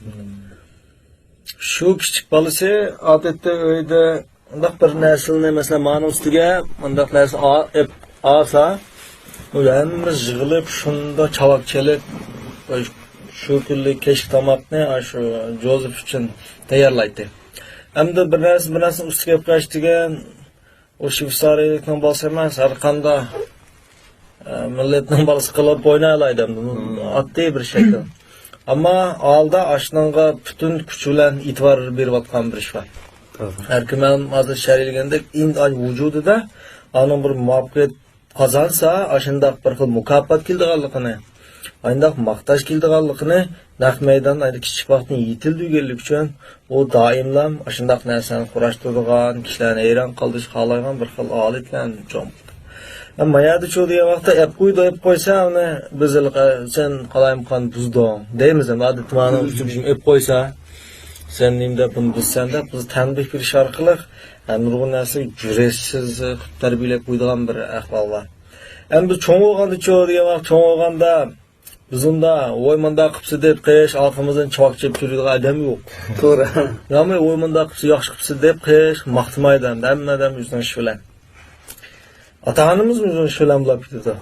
شۇ كىچىك بالىسى ئادەتتە ئۆيدە مۇنداق بىر نەرسىلەرنى، مەسىلەن، مانىڭ ئۈستىگە مۇنداق نەرسە ئا-، ئېپ ئالسا، ئۇ ھەممىمىز يىغىلىپ، شۇنداق چاۋاك چېلىپ، شۇ كۈنلۈك كەچلىك تاماقنى ئاشۇ جوزېف ئۈچۈن تەييارلايتتى. ئەمدى بىر نەرسە، بىر نەرسىنى ئۈستىگە ئېلىپ قاچ دېگەن، ئۇ شۋېتسارىيەلىكنىڭ بالىسى ئەمەس، ھەر قانداق، ئە، مىللەتنىڭ بالىسى قىلىپ ئوينايالايدۇ ئەمدى. ئاددىي بىر شەكىل. ئەمما ئالدى ئاشۇنىڭغا پۈتۈن كۈچ بىلەن ئېتىبار بېرىۋاتقان بىر ئىش بار. ھەركىم ھازىر شەرھلىگەندەك، ئىن-، ۋۇجۇدىدا ئانىڭ بىر مۇۋەپپەقىيەت قازانسا، ئاشۇنداق بىر خىل مۇكاپات كېلىدىغانلىقىنى، ئانداق ماختاش كېلىدىغانلىقىنى نەق مەيدان، ئەمدى كىچىك ۋاقتىدىن يېتىلدۈرگەنلىكى ئۈچۈن، ئۇ دائىملا ئاشۇنداق نەرسىلەرنى قۇراشتۇرىدىغان، كىشىلەرنى ھەيران قالدۇرۇشقا خالايدىغان بىر خىل ئالەت بىلەن چوڭ بولدى. ئەمما يەردە چۇ دېگەن ۋاقىتتا ئەپ قويدى، ئەپ قويسا، ئۇنى بىز ھېلىقى، سەن قالايمىقان بۇزدۇڭ دەيمىز. ئەمدى ئادەتتە مانا ئۈچۈن ئەپ قويسا، سەن نېمە دەپ بۇنى بۇزىسەن دەپ، بىز تەنبىھ بېرىش ئارقىلىق، ھە، نۇرغۇن نەرسە جۈرئەتسىز قىلىپ تەربىيەلەپ قويىدىغان بىر ئەھۋال بار. ئەمدى چوڭ بولغاندا چۇ دېگەن ۋاقىت، چوڭ بولغاندا بىز ئۇندا، ۋوي مۇنداق قىپسىز دەپ قېيىش، ئارقىمىزدىن چاۋاك چېلىپ يۈرىدىغان ئادەم يوق. توغرا. ياغمۇ ۋوي مۇنداق قىپسىز، ياخشى قىپسىز دەپ قېيىش، ماختىمايدۇ ئەمدى ھەممە ئادەم ئۆزىنىڭ ئىشى بىلەن. ئاتا-ئانىمىزمۇ ئۆزىنىڭ ئىشى بىلەن بولاپ كېتىدۇ.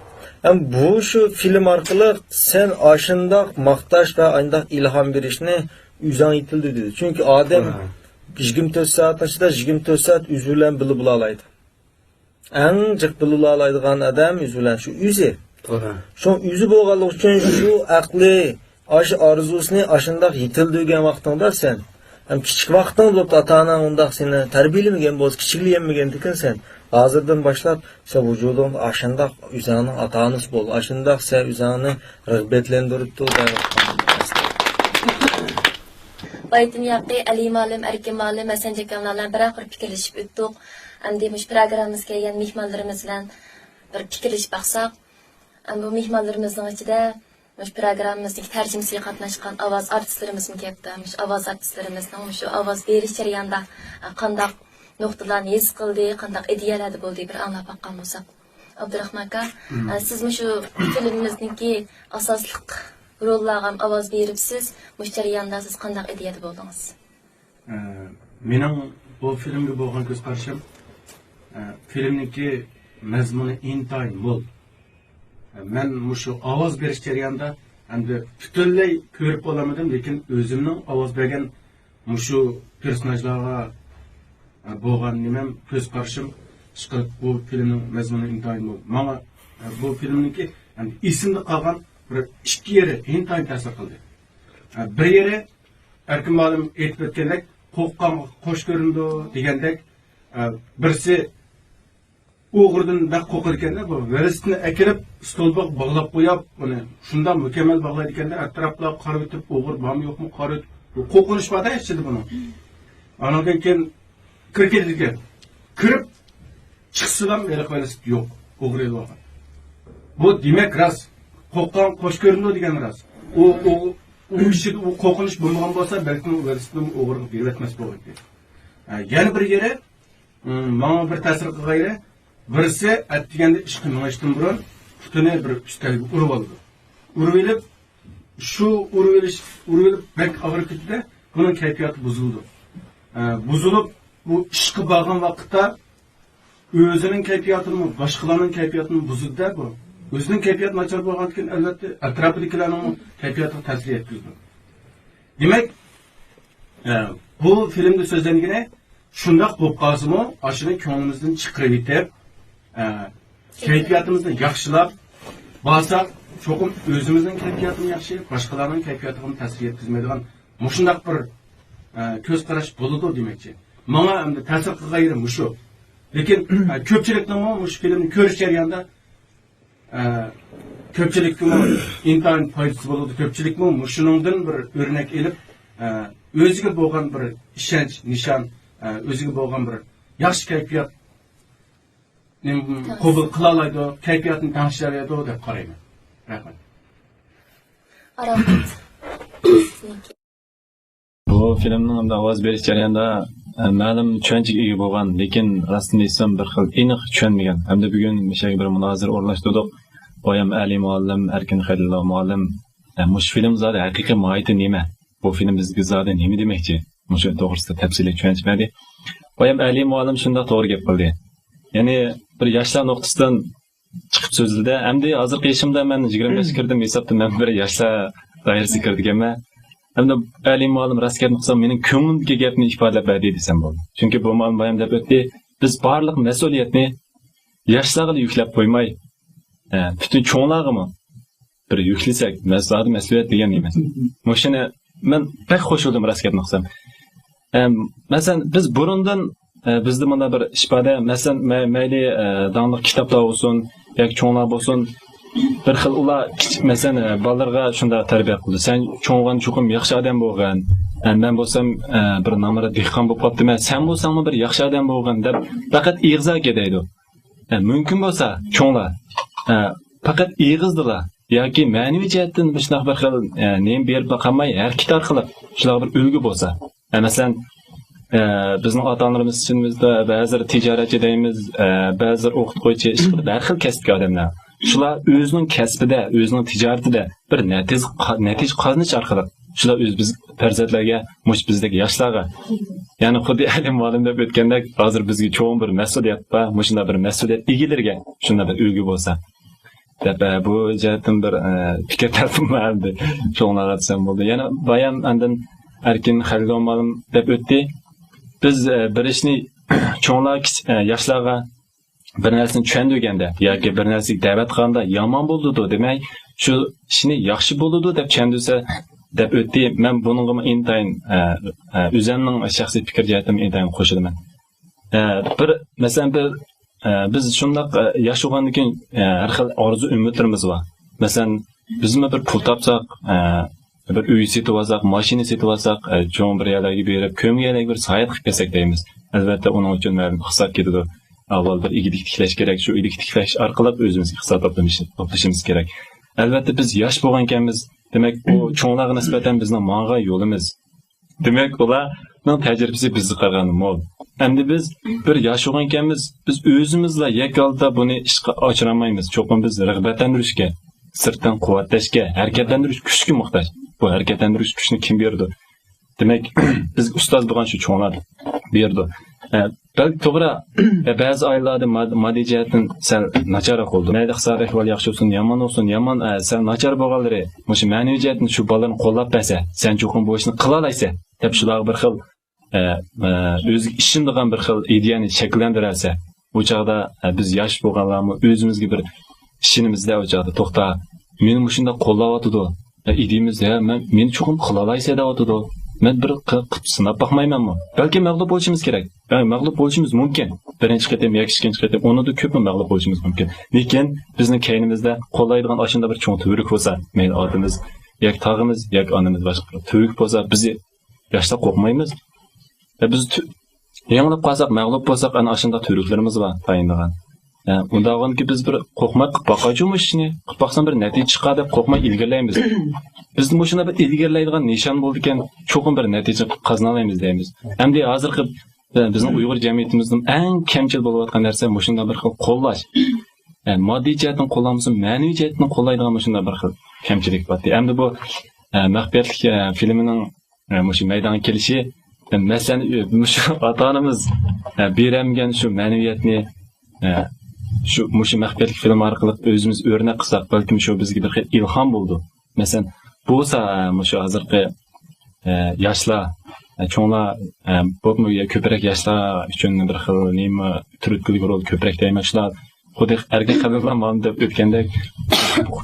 ھەم بۇ شۇ فىلىم ئارقىلىق سەن ئاشۇنداق ماختاش ۋە ئانداق ئىلھام بېرىشنى ئۆزۈڭ يېتىلدۈردى. چۈنكى ئادەم يىگىرمە تۆت سائەتنىڭ ئىچىدە يىگىرمە تۆت سائەت ئۆزى بىلەن بىللە بولالايدۇ. ئەڭ جىق بىللە بولالايدىغان ئادەم ئۆزى بىلەن شۇ ئۆزى. توغرا. شۇ ئۆزى بولغانلىقى ئۈچۈن شۇ ئەقلى، ئاشۇ ئارزۇسىنى ئاشۇنداق يېتىلدۈرگەن ۋاقتىڭدا سەن، ھەم كىچىك ۋاقتىڭ بولۇپتۇ، ئاتا-ئاناڭ ئۇنداق سېنى تەربىيەلىمىگەن بولسا، كىچىكلىيەلمىگەندىكىن سەن، ھازىردىن باشلاپ سەن ۋۇجۇدۇڭدا ئاشۇنداق ئۆزۈڭنىڭ ئاتا-ئانىسى بول، ئاشۇنداق سەن ئۆزۈڭنى رىغبەتلەندۈرۈپتۇ دەۋاتقان. بايىتىن ياقى ئەلى مۇئەللىم، ئەركىن مۇئەللىم ۋە سەنجەك ئەملا بىلەن بىرەر قۇر پىكىرلىشىپ ئۆتتۇق. ئەمدى مۇشۇ پروگراممىمىزغا كەلگەن مېھمانلىرىمىز بىلەن بىر پىكىرلىشىپ باقساق، ئەمدى بۇ مېھمانلىرىمىزنىڭ ئىچىدە مۇشۇ پروگراممىمىزدىكى تەرجىمىسىگە قاتناشقان ئاۋاز ئارتىسلىرىمىزمۇ كەپتۇ. مۇشۇ ئاۋاز ئارتىسلىرىمىزنىڭ مۇشۇ ئاۋاز بېرىش جەريانىدا، ئە، قانداق نۇقتىلارنى ھېس قىلدى، قانداق ئىدىيەلەردە بولدى، بىر ئاڭلاپ باققان بولساق. ئابدۇراخمان ئاكا، ئە، سىز مۇشۇ فىلىمىمىزنىڭكى ئاساسلىق روللارغا ئاۋاز بېرىپسىز. مۇشۇ جەرياندا سىز قانداق ئىدىيەدە بولدىڭىز؟ ئە، مېنىڭ بۇ فىلىمگە بولغان كۆز قارىشىم، ئە، فىلىمنىڭكى مەزمۇنى ئىنتايىن مول. ئە، مەن مۇشۇ ئاۋاز بېرىش جەريانىدا ئەمدى پۈتۈنلەي كۆرۈپ بولالمىدىم، لېكىن ئۆزۈمنىڭ ئاۋاز بەرگەن مۇشۇ پېرسوناژلارغا، ئە، بولغان نېمەم، كۆز قارىشىم، ئىشقىلىپ بۇ فىلىمنىڭ مەزمۇنى ئىنتايىن مول. ماڭا، ئە، بۇ فىلىمنىڭكى ئەمدى ئېسىمدە قالغان بىر ئىككى يېرى ئىنتايىن تەسىر قىلدى. ئە، بىر يېرى ئەركىن مۇئەللىم ئېيتىپ ئۆتكەندەك، «قورققانغا قوش كۆرۈنىدۇ» دېگەندەك، ئە، بىرسى ئوغرىدىن بەك قورقىدىكەن-دە، بۇ ۋېلىسىپىتنى ئەكىرىپ، ستولباغا باغلاپ قويۇپ، ئۇنى شۇنداق مۇكەممەل باغلايدىكەن-دە، ئەتراپلارغا قارىۋېتىپ، ئوغرى بارمۇ يوقمۇ قارىۋېتىپ، بۇ قورقۇنچ بار-دە ئىچىدە بۇنىڭ. ئانىڭدىن كېيىن كىرىپ كېتىدىكەن. كىرىپ چىقسىلا ھېلىقى ۋېلىسىپىت يوق، ئوغرى ئېلىۋالغان. بۇ دېمەك راست. «قورققان قوش كۆرۈنىدۇ» دېگەن راست. ئۇ، ئۇ، ئۇ كىشىدە ئۇ قورقۇنچ بولمىغان بولسا، بەلكىم ئۇ ۋېلىسىپىتنى ئوغرىغا بېرىۋەتمەس بولغان ئىدى. ھە، يەنە بىر يېرى، ئىم، ماڭا بىر تەسىر قىلغان يېرى، بىرسى ئەتىگەندە ئىشقا مېڭىشتىن بۇرۇن پۇتىنى بىر ئۈستەلگە ئۇرۇۋالىدۇ. ئۇرۇۋېلىپ، شۇ ئۇرۇۋېلىش، ئۇرۇۋېلىپ بەك ئاغرىپ كېتىدۇ، بۇنىڭ كەيپىياتى بۇزۇلىدۇ. ئە، بۇزۇلۇپ، بۇ ئىشقا بارغان ۋاقىتتا ئۆزىنىڭ كەيپىياتىنىمۇ، باشقىلارنىڭ كەيپىياتىنىمۇ بۇزىدۇ-دە بۇ. ئۆزىنىڭ كەيپىياتى ناچار بولغاندىكىن، ئەلۋەتتە، ئەتراپىدىكىلەرنىڭ كەيپىياتىغا تەسىر يەتكۈزىدۇ. دېمەك، ئە، بۇ فىلىمدا سۆزلەنگىنى شۇنداق بولۇپ قالسىمۇ، ئاشۇنى كۆڭلىمىزدىن چىقىرىۋېتىپ، ئە، كەيپىياتىمىزنى ياخشىلاپ بارساق، چوقۇم ئۆزىمىزنىڭ كەيپىياتىمۇ ياخشى، باشقىلارنىڭ كەيپىياتىغىمۇ تەسىر يەتكۈزمەيدىغان مۇشۇنداق بىر، ئە، كۆز قاراش بولىدۇ دېمەكچى. ماڭا ئەمدى تەسىر قىلغان يېرى مۇشۇ. لېكىن، ئە، كۆپچىلىكنىڭمۇ مۇشۇ فىلىمنى كۆرۈش جەريانىدا، ئە، كۆپچىلىككىمۇ ئىنتايىن پايدىسى بولىدۇ. كۆپچىلىكمۇ مۇشۇنىڭدىن بىر ئۆرنەك ئېلىپ، ئە، ئۆزىگە بولغان بىر ئىشەنچ نىشان، ئە، ئۆزىگە بولغان بىر ياخشى كەيپىياتنى قوبۇل قىلالايدۇ، كەيپىياتنى تەڭشىيەلەيدۇ دەپ قارايمەن. رەھمەت. ئارالدىن. بۇ فىلىمنىڭ ئەمدى ئاۋاز بېرىش جەريانىدا، ئە، مەلۇم چۈشەنچىگە ئىگە بولغان، لېكىن راستىنى ئېيتسام، بىر خىل ئېنىق چۈشەنمىگەن. ھەمدە بۈگۈن مۇشۇ يەرگە بىر مۇنازىرە ئورۇنلاشتۇردۇق. بايام ئەلى مۇئەللىم، ئەركىن خەلىلۇللا مۇئەللىم، ئە، مۇشۇ فىلىم زادى ھەقىقىي ماھىيىتى نېمە؟ بۇ فىلىم بىزگە زادى نېمە دېمەكچى؟ مۇشۇ توغرىسىدا تەپسىلىي چۈشەنچە بەردى. بايام ئەلى مۇئەللىم شۇنداق توغرا گەپ قىلدى. يەنى بىر ياشلار نۇقتىسىدىن چىقىپ سۆزلىدى. ئەمدى ھازىرقى يېشىمدا مەن يىگىرمە بەشكە كىردىم، ھېسابتا مەن بىر ياشلار دائىرىسىگە كىرىدىكەنمەن. ئەمدى ئەلى مۇئەللىم راست گەپنى قىلسام، مېنىڭ كۆڭلۈمدىكى گەپنى ئىپادىلەپ بەردى دېسەم بولىدۇ. چۈنكى بۇ مۇئەللىم بايام دەپ ئۆتتى، بىز بارلىق مەسئۇلىيەتنى ياشلارغىلا يۈكلەپ قويماي، ئە، پۈتۈن چوڭلارغىمۇ بىر يۈكلىسەك، مەس-، زادى مەسئۇلىيەت دېگەن نېمە؟ مۇشۇنى مەن بەك خوش بولدۇم، راست گەپنى قىلسام. ئەم، مەسىلەن، بىز بۇرۇندىن، ئە، بىزدە مۇنداق بىر ئىپادە، مەسىلەن، مەي-، مەيلى، ئە، داڭلىق كىتابلار بولسۇن ياكى چوڭلار بولسۇن، بىر خىل ئۇلار كىچىك، مەسىلەن، ئە، بالىلىرىغا شۇنداق تەربىيە قىلىدۇ. سەن چوڭ بولغان چوقۇم ياخشى ئادەم بولغىن. ئە، مەن بولسام، ئە، بىر نامرات دېھقان بولۇپ قاپتىمەن. سەن بولساڭمۇ بىر ياخشى ئادەم بولغىن دەپ پەقەت ئېغىز ئاكى دەيدۇ. ئە، مۇمكىن بولسا، چوڭلار، ئە، پەقەت ئېغىزدىلا ياكى مەنىۋى جەھەتتىن مۇشۇنداق بىر خىل، ئە، نېمە بېرىپ باقالماي، ھەرىكەت ئارقىلىق شۇلارغا بىر ئۈلگە بولسا. ئە، مەسىلەن، ئە، بىزنىڭ ئاتا-ئانىلىرىمىز ئىچىمىزدە بەزىلىرى تىجارەتچى دەيمىز، ئە، بەزىلىرى ئوقۇتقۇچى، ئىشقىلىپ ھەر خىل كەسىپتىكى ئادەملەر. شۇلار ئۆزىنىڭ كەسپىدە، ئۆزىنىڭ تىجارىتىدە بىر نەتىجە قا-، نەتىجە قازىنىش ئارقىلىق شۇلار ئۆز بىز پەرزەنتلەرگە، مۇشۇ بىزدەك ياشلارغا، يەنى خۇددى ئەلى مۇئەللىم دەپ ئۆتكەندەك، ھازىر بىزگە چوڭ بىر مەسئۇلىيەت بار، مۇشۇنداق بىر مەسئۇلىيەت ئىگىلىرىگە شۇنداق بىر ئۈلگە بولسا دەپ، ئە، بۇ جەھەتتىن بىر، ئە، پىكىر تەلىپىم بار ئەمدى. شۇڭلارغا دېسەم بولدى. يەنە بايام ئاندىن ئەركىن خەلىلۇل مۇئەللىم دەپ ئۆتتى. بىز بىر ئىشنى چوڭلار ياشلارغا بىر نەرسىنى چۈشەندۈرگەندە ياكى بىر نەرسىگە دەۋەت قىلغاندا يامان بولىدۇ دېمەي، شۇ ئىشنى ياخشى بولىدۇ دەپ چۈشەندۈرسە دەپ ئۆتتى. مەن بۇنىڭغىمۇ ئىنتايىن، ئۆزۈمنىڭ شەخسىي پىكىر جەھەتتىن ئىنتايىن قوشۇلىمەن. بىر، مەسىلەن، بىر، بىز شۇنداق ياش بولغاندىن كېيىن ھەر خىل ئارزۇ ئۈمىدلىرىمىز بار. مەسىلەن، بىزمۇ بىر پۇل تاپساق، بىر ئۆي سېتىۋالساق، ماشىنا سېتىۋالساق، چوڭ بىر يەرلەرگە بېرىپ، كۆمگەنلەرگە بىر ساياھەت قىلىپ كەلسەك دەيمىز. ئەلۋەتتە، ئۇنىڭ ئۈچۈن مەلۇم ئىقتىساد كېتىدۇ. ئاۋۋال بىر ئىگىلىك تىكلەش كېرەك، شۇ ئىگىلىك تىكلەش ئارقىلىق ئۆزىمىزگە ئىقتىساد توپلىشىمىز كېرەك. ئەلۋەتتە، بىز ياش بولغانكەنمىز، دېمەك، بۇ چوڭلارغا نىسبەتەن بىزنىڭ ماڭغان يولىمىز. دېمەك، ئۇلارنىڭ تەجرىبىسى بىزگە قارىغاندا مول. ئەمدى بىز بىر ياش بولغانكەنمىز، بىز ئۆزىمىزلا يەككە ھالدا بۇنى ئىشقا ئاشۇرالمايمىز. چوقۇم بىز رىغبەتلەندۈرۈشكە، سىرتتىن قۇۋۋەتلەشكە، ھەرىكەتلەندۈرۈش كۈچكە موھتاج. بۇ ھەرىكەتلەندۈرۈش كۈچىنى كىم بېرىدۇ؟ دېمەك، بىزگە ئۇستاز بولغان شۇ چوڭلار بېرىدۇ. ئە، بەلكى توغرا، ئە، بەزى ئائىلىلەردە ماد-، ماددىي جەھەتتىن سەل ناچارراق بولىدۇ. مەيلى ئىقتىسادىي ئەھۋال ياخشى بولسۇن، يامان بولسۇن، يامان، ئە، سەل ناچار بولغانلىرى مۇشۇ مەنىۋى جەھەتتىن شۇ بالىلارنى قوللاپ بەرسە، سەن چوقۇم بۇ ئىشنى قىلالايسەن دەپ شۇلارغا بىر خىل، ئە، ئە، ئۆزىگە ئىشىنىدىغان بىر خىل ئىدىيەنى شەكىللەندۈرەلىسە، ئۇ چاغدا، ئە، بىز ياش بولغانلارمۇ ئۆزىمىزگە بىر ئىشىنىمىزدە، ئۇ چاغدا، توختا، مېنى مۇشۇنداق قوللاۋاتىدۇ. ئە، ئىدىيىمىز، ھە، مەن، مېنى چوقۇم قىلالايسەن دەۋاتىدۇ. مەن بىر قىلىپ سىناپ باقمايمەنمۇ؟ بەلكى مەغلۇپ بولۇشىمىز كېرەك. ھە، مەغلۇپ بولۇشىمىز مۇمكىن. بىرىنچى قېتىم ياكى ئىككىنچى قېتىم، ئۇنىڭدىن كۆپمۇ مەغلۇپ بولۇشىمىز مۇمكىن. لېكىن بىزنىڭ كەينىمىزدە قوللايدىغان ئاشۇنداق بىر چوڭ تۈۋرۈك بولسا، مەيلى ئاتىمىز ياكى تاغىمىز ياكى ئانىمىز، باشقا بىر تۈۋرۈك بولسا، بىز ياشلار قورقمايمىز. ھە، بىز تۈ-، يېڭىلىپ قالساق، مەغلۇپ بولساق، ئەنە ئاشۇنداق تۈۋرۈكلىرىمىز بار تايىنىدىغان. ھە، ئۇنداق بولغاندىكىن بىز بىر قورقماي قىلىپ باقايچۇ مۇشۇ ئىشنى، قىلىپ باقسام بىر نەتىجە چىقار دەپ قورقماي ئىلگىرىلەيمىز. بىز مۇشۇنداق بىر ئىلگىرىلەيدىغان نىشان بولىدىكەن، چوقۇم بىر نەتىجە قازىنالايمىز دەيمىز. ئەمدى ھازىرقى، ھە، بىزنىڭ ئۇيغۇر جەمئىيىتىمىزدىمۇ ئەڭ كەمچىل بولۇۋاتقان نەرسە مۇشۇنداق بىر خىل قوللاش. ھە، ماددىي جەھەتتىن قوللانمىسا، مەنىۋى جەھەتتىن قوللايدىغان مۇشۇنداق بىر خىل كەمچىلىك بار. ئەمدى بۇ، ھە، مەخپىيەتلىك، ھە، فىلىمىنىڭ ئە، مۇشۇ مەيدانغا كېلىشى، ئە، مەسىلەن، ئە، مۇشۇ ئاتا-ئانىمىز، ئە، بېرەلمىگەن شۇ مەنىۋىيەتنى، ئە، شۇ، مۇشۇ مەخپىيەتلىك فىلىم ئارقىلىق ئۆزىمىز ئۆرنەك قىلساق، بەلكىم شۇ بىزگە بىر خىل ئىلھام بولىدۇ. مەسىلەن، بولسا، ئە، مۇشۇ ھازىرقى، ئە، ياشلار، ئە، چوڭلار، ئە، بولۇپمۇ يا كۆپرەك ياشلار ئۈچۈن بىر خىل نېمە تۈرتكىلىك رول كۆپرەك دەيمەن، شۇلار خۇددى ئەركىن خەلىللا مۇئەللىم دەپ ئۆتكەندەك،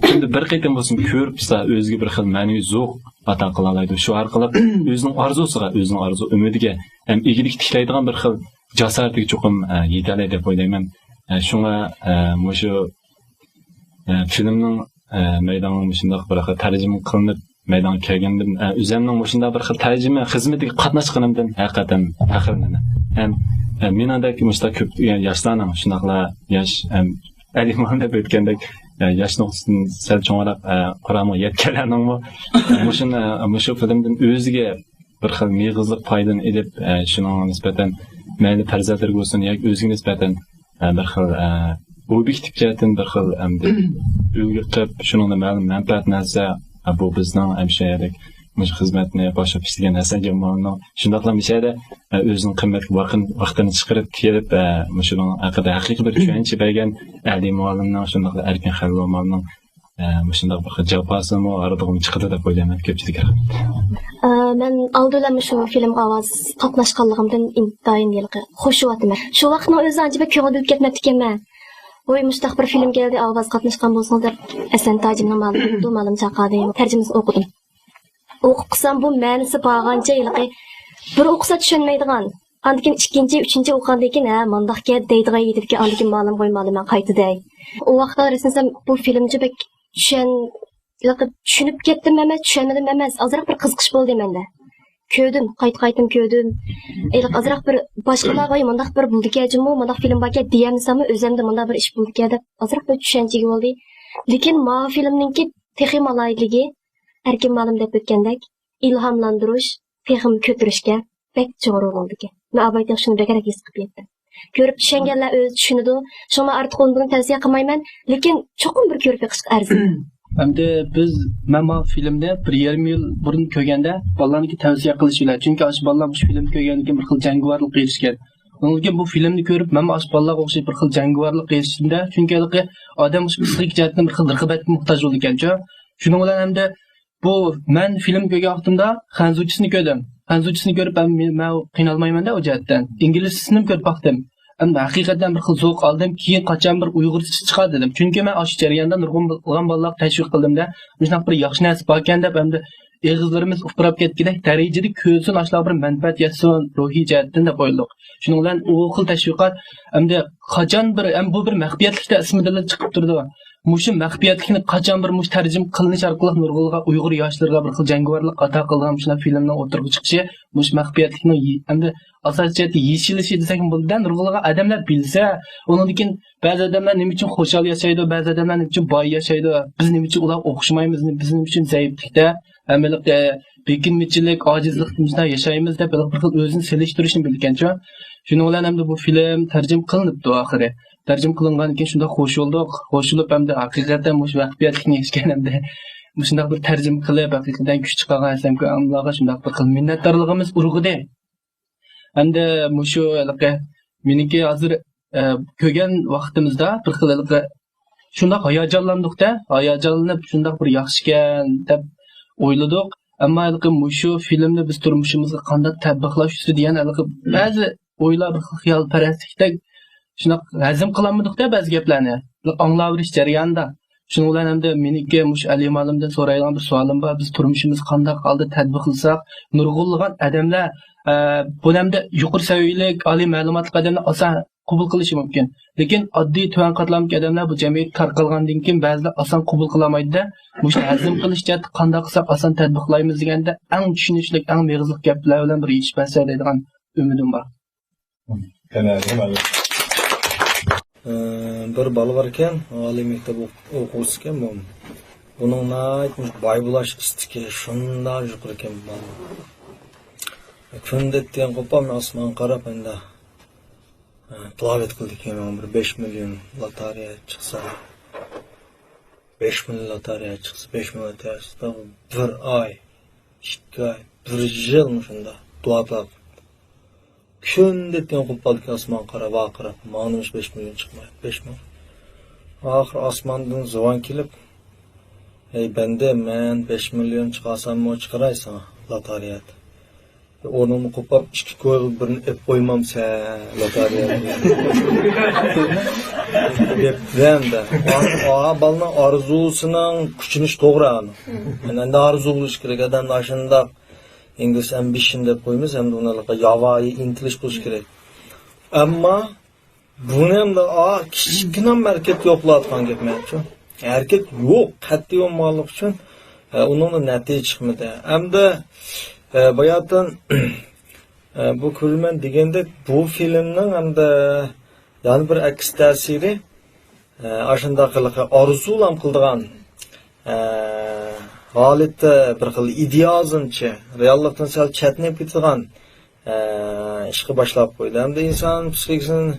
كۈندە بىر قېتىم بولسۇن كۆرۈپ تۇرسا، ئۆزىگە بىر خىل مەنىۋى زوق ئاتا قىلالايدۇ. شۇ ئارقىلىق ئۆزىنىڭ ئارزۇسىغا، ئۆزىنىڭ ئارزۇ ئۈمىدىگە ھەم ئىگىلىك تىكلەيدىغان بىر خىل جاسارىتىگە چوقۇم، ئە، يېتەلەيدۇ دەپ ئويلايمەن. ئە، شۇڭا، ئە، مۇشۇ، ئە، فىلىمنىڭ، ئە، مەيدانغا مۇشۇنداق بىر خىل تەرجىمە قىلىنىپ، مەيدانغا كەلگىنىمدىن، ئە، ئۆزۈمنىڭ مۇشۇنداق بىر خىل تەرجىمە خىزمىتىگە قاتناشقىنىمدىن ھەقىقەتەن پەخىرلىنىمەن. ھەم، ئە، مېنىڭدەك مۇشۇنداق كۆپ ياشلارنىڭ، شۇنداقلا ياش، ئەم، ئەلىمانە دەپ ئۆتكەندەك، ئە، ياش نۇقتىسىدىن سەل چوڭراق، ئە، قۇرامىغا يەتكەنلەرنىڭمۇ مۇشۇنى، مۇشۇ فىلىمدىن ئۆزىگە بىر خىل مېغىزلىق پايدىنى ئېلىپ، ئە، شۇنىڭغا نىسبەتەن مەيلى پەرزەنتلىرىگە بولسۇن ياكى ئۆزىگە نىسبەتەن، ئە، بىر خىل، ئە، ئوبيېكتىپ جەھەتتىن بىر خىل ئەمدى ئۈلگە قىلىپ، شۇنىڭدا مەلۇم مەنپەئەتلەنسە، ئە، بۇ بىزنىڭ ھەم شۇ يەردەك مۇشۇ خىزمەتنى باشلاپ ئىشلىگەن ھەسەنجان مۇئەللىمنىڭ شۇنداقلا مۇشۇ يەردە، ئە، ئۆزىنىڭ قىممەتلىك ۋاقىن-، ۋاقتىنى چىقىرىپ كېلىپ، ئە، مۇشۇنىڭ ھەققىدە ھەقىقىي بىر چۈشەنچە بەرگەن ئەلى مۇئەللىمنىڭ شۇنداقلا ئەركىن خەلىل مۇئەللىمنىڭ ئە، مۇشۇنداق بىر خىل جاپاسىمۇ ئارىدىغىمۇ چىقىدۇ دەپ ئويلايمەن كۆپچىلىك. ئە، مەن ئالدى بىلەن مۇشۇ فىلىمغا ئاۋاز قاتناشقانلىقىمدىن ئىنتايىن ھېلىقى خوش بولۇۋاتىمەن. شۇ ۋاقىتنىڭ ئۆزىدە ئانچە بەك كۆڭۈل بۆلۈپ كەتمەپتىكەنمەن. ۋوي، مۇشۇنداق بىر فىلىم كەلدى، ئاۋاز قاتناشقان بولسىڭىز دەپ ئەسەن تاجىمنىڭ مالىمى، مالىم چاقادى تەرجىمىسىنى ئوقۇدۇم. ئوقۇپ قىلسام، بۇ مەنىسى بارغانچە ھېلىقى بىر ئوقۇسا چۈشەنمەيدىغان، ئاندىن كېيىن ئىككىنچى، ئۈچىنچى ئوقۇغاندىن كېيىن، ھە، مانداق گەپ دەيدىغان يېتىدىكەن، ئاندىن كېيىن مالىم، قوي، مالىم، مەن قايتىدەي. ئۇ ۋاقىتتا رەسمىي بۇ فىلىمچە بەك چۈشەن-، ھېلىقى چۈشىنىپ كەتتىم ئەمەس، چۈشەنمىدىم ئەمەس، ئازراق بىر قىزىقىش بولدى مەندە. كۆردۈم، قايتا قايتىم كۆردۈم. ھېلىقى ئازراق بىر باشقىلارغا، ۋاي، مۇنداق بىر بولىدىكەن جۇمۇ، مۇنداق فىلىم باركەن دېيەلمىسەممۇ، ئۆزۈمدە مۇنداق بىر ئىش بولىدىكەن دەپ ئازراق بىر چۈشەنچىگە بولدى. لېكىن ماۋۇ فىلىمنىڭكى تېخىمۇ ئالاھىدىلىكى، ئەركىن مالىم دەپ ئۆتكەندەك، ئىلھاملاندۇرۇش، تېخىمۇ كۆتۈرۈشكە بەك چوڭ رول ئالىدىكەن. مەن ئاۋايتىڭ شۇنى بەكرەك ھېس قىلىپ يەتتىم. كۆرۈپ چۈشەنگەنلەر ئۆزى چۈشىنىدۇ. شۇڭا ئارتۇق ئۇنى بۇنى تەۋسىيە قىلمايمەن، لېكىن چوقۇم بىر كۆرۈپ بېقىشقا ئەرزىيدۇ. ئەمدى بىز، مەن ماۋۇ فىلىمنى بىر يېرىم يىل بۇرۇن كۆرگەندە، بالىلارنىڭكى تەۋسىيە قىلىشى بىلەن، چۈنكى ئاشۇ بالىلار مۇشۇ فىلىمنى كۆرگەندىن كېيىن بىر خىل جەڭگىۋارلىققا ئېرىشكەن. ئۇنىڭدىن كېيىن بۇ فىلىمنى كۆرۈپ، مەنمۇ ئاشۇ بالىلارغا ئوخشاش بىر خىل جەڭگىۋارلىققا ئېرىشتىم-دە، چۈنكى ھېلىقى ئادەم مۇشۇ پسىخىك جەھەتتىن بىر خىل رىقابەتكە موھتاج بولىدىكەنچۇ. شۇنىڭ بىلەن ھەمدە بۇ مەن فىلىم كۆرگەن ۋاقتىمدا خەنزۇچىسىنى كۆردۈم. خەنزۇچىسىنى كۆرۈپ، مەن، مەن قىينالمايمەن-دە ئۇ جەھەتتىن. ئىنگلىزچىسىنىمۇ كۆرۈپ باقتىم. ئەمدى ھەقىقەتەن بىر خىل زوق ئالدىم. كېيىن قاچان بىر ئۇيغۇرچىسى چىقار دېدىم. چۈنكى مەن ئاشۇ جەرياندا نۇرغۇنلىغان بالىلارغا تەشۋىق قىلدىم-دە، مۇشۇنداق بىر ياخشى نەرسە باركەن دەپ، ئەمدى ئېغىزلىرىمىز ئۇپراپ كەتكۈدەك دەرىجىدە كۆرسۇن، ئاشۇلارغا بىر مەنپەئەت يەتسۇن روھىي جەھەتتىن دەپ ئويلىدۇق. شۇنىڭ بىلەن ئۇ خىل تەشۋىقات، ئەمدى قاچان بىر، ئەم، بۇ بىر مەخپىيەتلىكتە ئىسمىدىنلا چىقىپ تۇرىدۇ. مۇشۇ مەخپىيەتلىكنى قاچان بىر مۇشۇ تەرجىمە قىلىنىش ئارقىلىق نۇرغۇنلىغان ئۇيغۇر ياشلىرىغا بىر خىل جەڭگىۋارلىق ئاتا قىلىدىغان مۇشۇنداق فىلىمنىڭ ئوتتۇرىغا چىقىشى، مۇشۇ مەخپىيەتلىكنىڭ يې-، ئەمدى ئاساسىي جەھەتتە يېشىلىشى دېسەكمۇ بولىدۇ، نۇرغۇنلىغان ئادەملەر بىلسە، ئۇنىڭدىن كېيىن بەزى ئادەملەر نېمە ئۈچۈن خۇشال ياشايدۇ، بەزى ئادەملەر نېمە ئۈچۈن باي ياشايدۇ، بىز نېمە ئۈچۈن ئۇلارغا ئوخشىمايمىز، بىز نېمە ئۈچۈن زەئىپلىكتە، ھەم ھېلىقى بېكىنمىچىلىك، ئاجىزلىقتا مۇشۇنداق ياشايمىز دەپ ھېلىقى بىر خىل ئۆزىنى سېلىشتۇرۇشنى بىلىدىكەنچۇ. شۇنىڭ بىلەن ئەمدى بۇ فىلىم تەرجىمە قىلىنىپتۇ ئاخىرى. تەرجىمە قىلىنغاندىن كېيىن شۇنداق خوش بولدۇق. خوش بولۇپ ئەمدى ھەقىقەتەن مۇشۇ مەخپىيەتلىكنى ئېچكەن ئەمدى مۇشۇنداق بىر تەرجىمە قىلىپ، ھەقىقەتەن كۈچ چىقارغان ئەسلەمكۆ ئامىللارغا شۇنداق بىر خىل مىننەتدارلىقىمىز ئۇرغۇدى. ئەمدى مۇشۇ ھېلىقى مېنىڭكى ھازىر، ئە، كۆرگەن ۋاقتىمىزدا بىر خىل ھېلىقى شۇنداق ھاياجانلاندۇق-دە، ھاياجانلىنىپ شۇنداق بىر ياخشىكەن دەپ ئويلىدۇق. ئەمما ھېلىقى مۇشۇ فىلىمنى بىز تۇرمۇشىمىزغا قانداق تەتبىقلاش ئۈستىدە دېگەن ھېلىقى بەزى ئويلار، بىر خىل خىيالپەرەسلىكتەك شۇنداق ھەزىم قىلالمىدۇق-دە بەزى گەپلەرنى. بىر ئاڭلاۋېرىش جەريانىدا. شۇنىڭ بىلەن ئەمدى مېنىڭكى مۇشۇ ئەلى مۇئەللىمدىن سورايدىغان بىر سوئالىم بار. بىز تۇرمۇشىمىزنى قانداق ھالدا تەتبىقلىساق، نۇرغۇنلىغان ئادەملەر، ئە، بۇنى ئەمدى يۇقىرى سەۋىيەلىك، ئالىي مەلۇماتلىق ئادەملەر ئاسان قوبۇل قىلىشى مۇمكىن. لېكىن ئاددىي تۆۋەن قاتلامدىكى ئادەملەر بۇ جەمئىيەتكە تارقالغاندىن كېيىن بەزىلەر ئاسان قوبۇل قىلالمايدۇ-دە، مۇشۇنى ھەزىم قىلىش جەھەتتە قانداق قىلساق ئاسان تەتبىقلايمىز دېگەندە، ئەڭ چۈشىنىشلىك، ئەڭ مېغىزلىق گەپلەر بىلەن بىر يېتىشىپ بەرسە دەيدىغان ئۈمىدىم بار. ئى، بىر بالا بار ئىكەن، ئالىي مەكتەپ ئوق-، ئوقۇغۇچىسى ئىكەن بۇ. بۇنىڭ ناھايىتى باي بولاش ئىستىكى شۇنداق يۇقىرى ئىكەن بۇ بالىنىڭ. كۈندە ئەتىگەن قوپۇپ مەن ئاسمانغا قاراپ ئەمدى، ئى، تىلاۋەت قىلىدىكەن، ماڭا بىر بەش مىليون لاتارىيە چىقسا. بەش مىليون لاتارىيە چىقسا، بەش مىليون لاتارىيە چىقسا، بىر ئاي، ئىككى ئاي، بىر يىل مۇشۇنداق دۇئا قىلىپ. كۈندە ئەتىگەن قوپۇپ قالىدىكەن ئاسمانغا قاراپ، ۋارقىراپ، ماڭا نېمىش بەش مىليون چىقمايدۇ، بەش مىليون. ئاخىرى ئاسماندىن زۇۋان كېلىپ، ھەي بەندە، مەن بەش مىليون چىقارساممۇ چىقىراي ساڭا لاتارىيەدە. ئورنۇڭنى قوپاپ، ئىككى كويل بىرنى ئېلىپ قويمامسەن، لاتارىيە. دەپتىدە. ئا، ئا، بالىنىڭ ئارزۇسىنىڭ كۈچىنىشى توغرا ئۇنىڭ. يەنى ئەمدى ئارزۇ بولۇش كېرەك. ئادەمدە ئاشۇنداق ئىنگلىز ئەمبىشن دەپ قويىمىز، ئەمدى ئۇنى ياۋايى ئىنتىلىش بولۇش كېرەك. ئەمما بۇنى ئەمدى، ئا، كىچىككىنە ھەرىكەت يوقلاۋاتقان گەپ مەنچۇ. ھەرىكەت يوق، قەتئىي بولمىغانلىقى ئۈچۈن، ئە، ئۇنىڭدىن نەتىجە چىقمىدى. ئەمدى، ئە، باياتىن، ئە، بۇ كۆرۈرمەن دېگەندەك، بۇ فىلىمنىڭ ئەمدى يەنە بىر ئەكس تەسىرى، ئە، ئاشۇنداق ھېلىقى ئارزۇلام قىلىدىغان، ئە، ھالەتتە بىر خىل ئىدېئالىزمچە، رېئاللىقتىن سەل چەتنەپ كېتىدىغان، ئە، ئىشقا باشلاپ قويدى. ئەمدى ئىنسان پسىخىكىسىنى،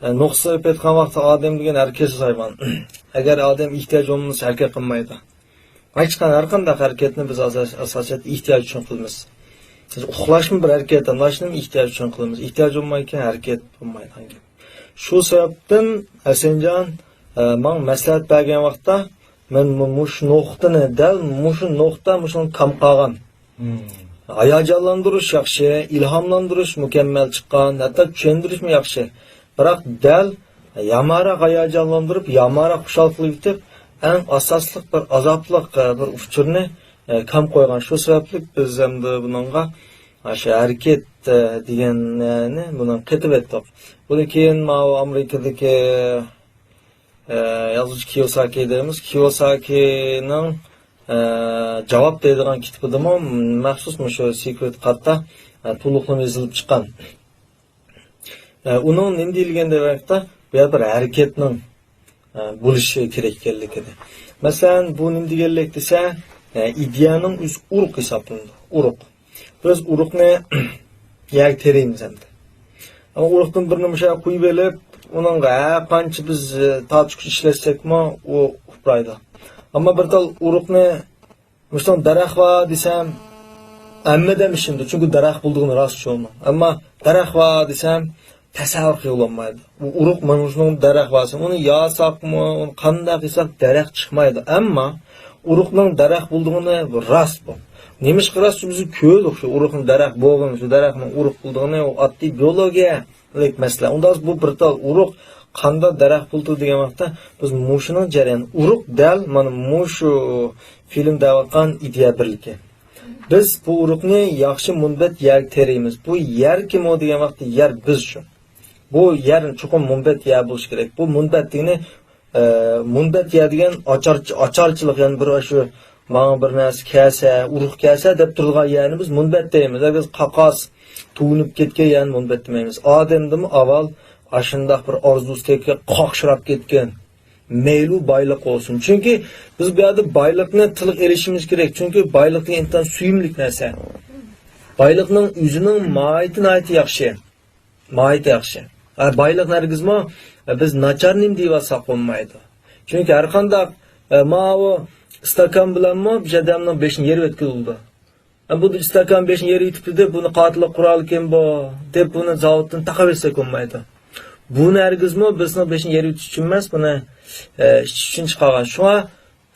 ئە، نۇقسا سېلىپ ئېيتقان ۋاقىتتا ئادەم دېگەن ھەرىكەتسىز ھايۋان. ئەگەر ئادەم ئېھتىياج بولمىسا ھەرىكەت قىلمايدۇ. ھېچقانداق، ھەر قانداق ھەرىكەتنى بىز ئاساس-، ئاساسىيەتتە ئېھتىياج ئۈچۈن قىلىمىز. سىز ئۇخلاشمۇ بىر ھەرىكەت، ئۇخلاشنىمۇ ئېھتىياج ئۈچۈن قىلىمىز. ئېھتىياج بولمايدىكەن ھەرىكەت بولمايدىغان گەپ. شۇ سەۋەبتىن ھەسەنجان، ئە، ماڭا مەسلىھەت بەرگەن ۋاقىتتا مەن مۇ-، مۇشۇ نۇقتىنى، دەل مۇشۇ نۇقتا مۇشۇنىڭ كام قالغان. ھاياجانلاندۇرۇش ياخشى، ئىلھاملاندۇرۇش مۇكەممەل چىققان، ھەتتا چۈشەندۈرۈشمۇ ياخشى. بىراق دەل يامانراق ھاياجانلاندۇرۇپ، يامانراق خۇشال قىلىۋېتىپ، ئەڭ ئاساسلىق بىر ئازابلىق، ئە، بىر ئۇچۇرنى، ئە، كام قويغان. شۇ سەۋەبلىك بىز ئەمدى بۇنىڭغا ئاشۇ ھەرىكەت، ئە، دېگەننى بۇنىڭ قېتىۋەتتۇق. بۇنىڭ كېيىن ماۋۇ ئامېرىكىدىكى، ئە، يازغۇچى كىيوساكى دەيمىز. كىيوساكىنىڭ، ئە، جاۋاب دەيدىغان كىتابىدىمۇ مەخسۇس مۇشۇ سېكرېت قاتتا، ئە، تولۇقلىما يېزىلىپ چىققان. ئە، ئۇنىڭ نېمە دېيىلگەن دېگەندە، بۇ يەردە بىر ھەرىكەتنىڭ، ئە، بولۇشى كېرەك ئىكەنلىكىنى. مەسىلەن، بۇ نېمە دېگەنلىك دېسە، ئە، ئىدىيەنىڭ ئۆزى ئۇرۇق ھېسابلىنىدۇ. ئۇرۇق. بىز ئۇرۇقنى يەرگە تېرىيمىز ئەمدى. ئەمما ئۇرۇقتىن بىرنى مۇشۇ يەرگە قويۇپ ئېلىپ، ئۇنىڭغا ھەر قانچە بىز، ئە، تارتىش كۈچى ئىشلەتسەكمۇ، ئۇ ئۇپرايدۇ. ئەمما بىر تال ئۇرۇقنى مۇشۇنىڭ دەرەخ بار دېسەم، ھەممە ئادەم ئىشىنىدۇ، چۈنكى دەرەخ بولىدىغىنى راست شۇ ئۇنىڭ. ئەمما دەرەخ بار دېسەم، تەسەۋۋۇر قىلغىلى بولمايدۇ. ئۇ ئۇرۇق مانا مۇشۇنىڭ دەرەخ بار دېسەم، ئۇنى ياساقمۇ، ئۇنى قانداق قىلساق دەرەخ چىقمايدۇ. ئەمما ئۇرۇقنىڭ دەرەخ بولىدىغىنى راست بۇ. نېمىشقا راست؟ بىز كۆردۇق شۇ ئۇرۇقنى، دەرەخ بولغىنى، شۇ دەرەخنىڭ ئۇرۇق بولىدىغىنى، ئۇ ئاددىي بىيولوگىيەلىك مەسىلە. ئۇنداق بۇ بىر تال ئۇرۇق قانداق دەرەخ بولىدۇ دېگەن ۋاقىتتا، بىز مۇشۇنىڭ جەريانى، ئۇرۇق دەل مانا مۇشۇ فىلىم دەۋاتقان ئىدىيە بىرلىكى. بىز بۇ ئۇرۇقنى ياخشى مۇنبەت يەرگە تېرىيمىز. بۇ يەر كىم ئۇ دېگەن ۋاقىتتا، يەر بىز شۇ. بۇ يەر چوقۇم مۇنبەت يەر بولۇشى كېرەك. بۇ مۇنبەت دېگىنى، ئە، مۇنبەت يەر دېگەن ئاچار-، ئاچارچىلىق، يەنى بىر شۇ ماڭا بىر نەرسە كەلسە، ئۇرۇق كەلسە دەپ تۇرىدىغان يەرنى بىز مۇنبەت دەيمىز. ئەگەر قاقاس، تۇۋىنىپ كەتكەن يەرنى مۇنبەت دېمەيمىز. ئادەمدىمۇ ئاۋۋال ئاشۇنداق بىر ئارزۇسى كەتكەن، قاقشىراپ كەتكەن، مەيلى بايلىق بولسۇن. چۈنكى بىز بۇ يەردە بايلىقنى تىلغا ئېلىشىمىز كېرەك. چۈنكى بايلىق دېگەن ئىنسان سۆيۈملۈك نەرسە. بايلىقنىڭ ئۆزىنىڭ ماھىيىتى ناھايىتى ياخشى. ماھىيىتى ياخشى. ھە، بايلىقنى ھەرگىزمۇ، ئە، بىز ناچار نېمە دېيىۋالساق بولمايدۇ. چۈنكى ھەر قانداق، ئە، ماۋۇ ئىستاكان بىلەنمۇ بىر ئادەمنىڭ بېشىنى يېرىۋەتكىلى بولىدۇ. ئە، بۇ ئىستاكان بېشىنى يېرىۋېتىپتۇ دەپ، بۇنى قاتىللىق قورالىكەن بۇ، دەپ بۇنى زاۋۇتتىن تاقاۋەتسەك بولمايدۇ. بۇنى ھەرگىزمۇ بىرسىنىڭ بېشىنى يېرىۋېتىش ئۈچۈن ئەمەس، بۇنى، ئە، ئىچىش ئۈچۈن چىقارغان. شۇڭا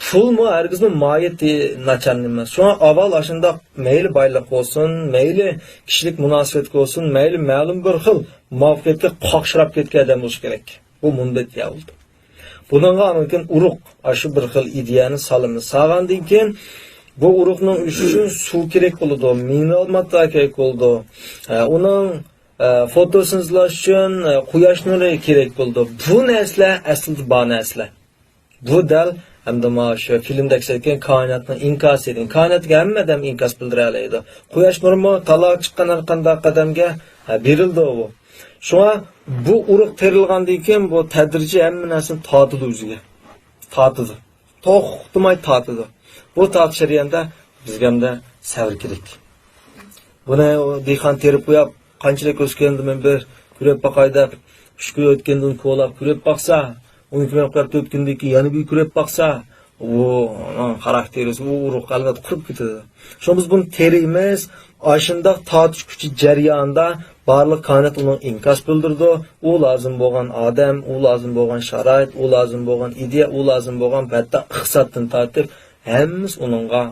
پۇلمۇ ھەرگىزمۇ ماھىيىتى ناچار نېمە ئەمەس. شۇڭا ئاۋۋال ئاشۇنداق مەيلى بايلىق بولسۇن، مەيلى كىشىلىك مۇناسىۋەت بولسۇن، مەيلى مەلۇم بىر خىل مۇۋەپپەقىيەتكە قاقشىراپ كەتكەن ئادەم بولۇشى كېرەك. بۇ مۇنبەت يەر بولدى. بۇنىڭغا ئاندىن كېيىن ئۇرۇق، ئاشۇ بىر خىل ئىدىيەنى سالىمىز. سالغاندىن كېيىن بۇ ئۇرۇقنىڭ ئۆسۈشى ئۈچۈن سۇ كېرەك بولىدۇ، مىنېرال ماددا كېرەك بولىدۇ. ئە، ئۇنىڭ، ئە، فوتوسىنتېزلاش ئۈچۈن، ئە، قۇياش نۇرى كېرەك بولىدۇ. بۇ نەرسىلەر ئەسلىدە بار نەرسىلەر. بۇ دەل ئەمدى مانا شۇ فىلىمدە ئەكس ئەتكەن كائىناتنىڭ ئىنكاسى دېگەن. كائىناتتىكى ھەممە ئادەم ئىنكاس بىلدۈرەلەيدۇ. قۇياش نۇرىمۇ تالاغا چىققان ھەر قانداق ئادەمگە، ھە، بېرىلىدۇ بۇ. شۇڭا بۇ ئۇرۇق تېرىلغاندىن كېيىن بۇ تەدرىجىي ھەممە نەرسىنى تارتىدۇ ئۆزىگە. تارتىدۇ. توختىماي تارتىدۇ. بۇ تارتىش جەريانىدا بىزگە ھەمدە سەۋر كېرەك. بۇنى دېھقان تېرىپ قويۇپ، قانچىلىك ئۆسكەندە مەن بىر كۆرۈپ باقاي دەپ، ئۈچ كۈن ئۆتكەندىن كولاپ كۆرۈپ باقسا، ئون كۈن ئۆتكەندىن، تۆت كۈندىن كېيىن يەنە بىر كۆرۈپ باقسا، ئۇ، ئۇنىڭ خاراكتېرى، ئۇ ئۇرۇق ئەلۋەتتە قۇرۇپ كېتىدۇ. شۇڭا بىز بۇنى تېرىيمىز، ئاشۇنداق تارتىش كۈچى جەريانىدا بارلىق كائىنات ئۇنىڭ ئىنكاس بىلدۈرىدۇ. ئۇ لازىم بولغان ئادەم، ئۇ لازىم بولغان شارائىت، ئۇ لازىم بولغان ئىدىيە، ئۇ لازىم بولغان ھەتتا ئىقتىسادتىن تارتىپ ھەممىسى ئۇنىڭغا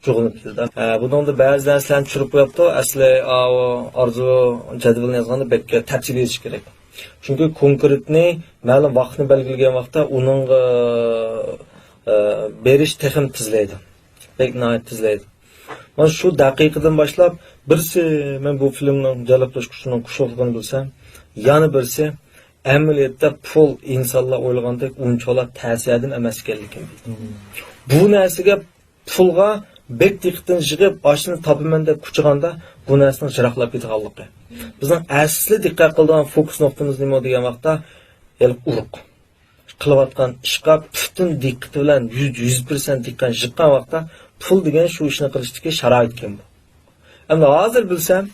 جۇغلىنىپ كېتىدۇ. ھە، بۇنىڭدا بەزى نەرسىلەرنى چۈشۈرۈپ قويۇپتۇ. ئەسلى، ئاۋۇ ئارزۇ جەدۋىلىنى يازغاندا بەك تەپسىلىي يېزىش كېرەك. چۈنكى كونكرېتنى مەلۇم ۋاقىتنى بەلگىلىگەن ۋاقىتتا ئۇنىڭغا، ئە، بېرىش تېخىمۇ تېزلەيدۇ. بەك ناھايىتى تېزلەيدۇ. مانا شۇ دەقىقىدىن باشلاپ بىرسى مەن بۇ فىلىمنىڭ جەلپ قىلىش كۈچىنىڭ كۈچلۈكلۈكىنى بىلسەم، يەنە بىرسى ئەمەلىيەتتە پۇل ئىنسانلار ئويلىغاندەك ئۇنچىۋالا تەس ئادەم ئەمەس ئىكەنلىكىنى بىلدىم. بۇ نەرسىگە پۇلغا بەك دىققىتىنى يىغىپ، ئاشۇنى تاپىمەن دەپ كۈچىغاندا، بۇ نەرسىنىڭ يىراقلاپ كېتىدىغانلىقى. بىزنىڭ ئەسلى دىققەت قىلىدىغان فوكۇس نۇقتىمىز نېمە دېگەن ۋاقىتتا، ھېلىقى ئۇرۇق. قىلىۋاتقان ئىشقا پۈتۈن دىققىتى بىلەن يۈز، يۈز پىرسەنت دىققەت يىغقان ۋاقىتتا، پۇل دېگەن شۇ ئىشنى قىلىشتىكى شارائىتكەن بۇ. ئەمدى ھازىر بىلسەم،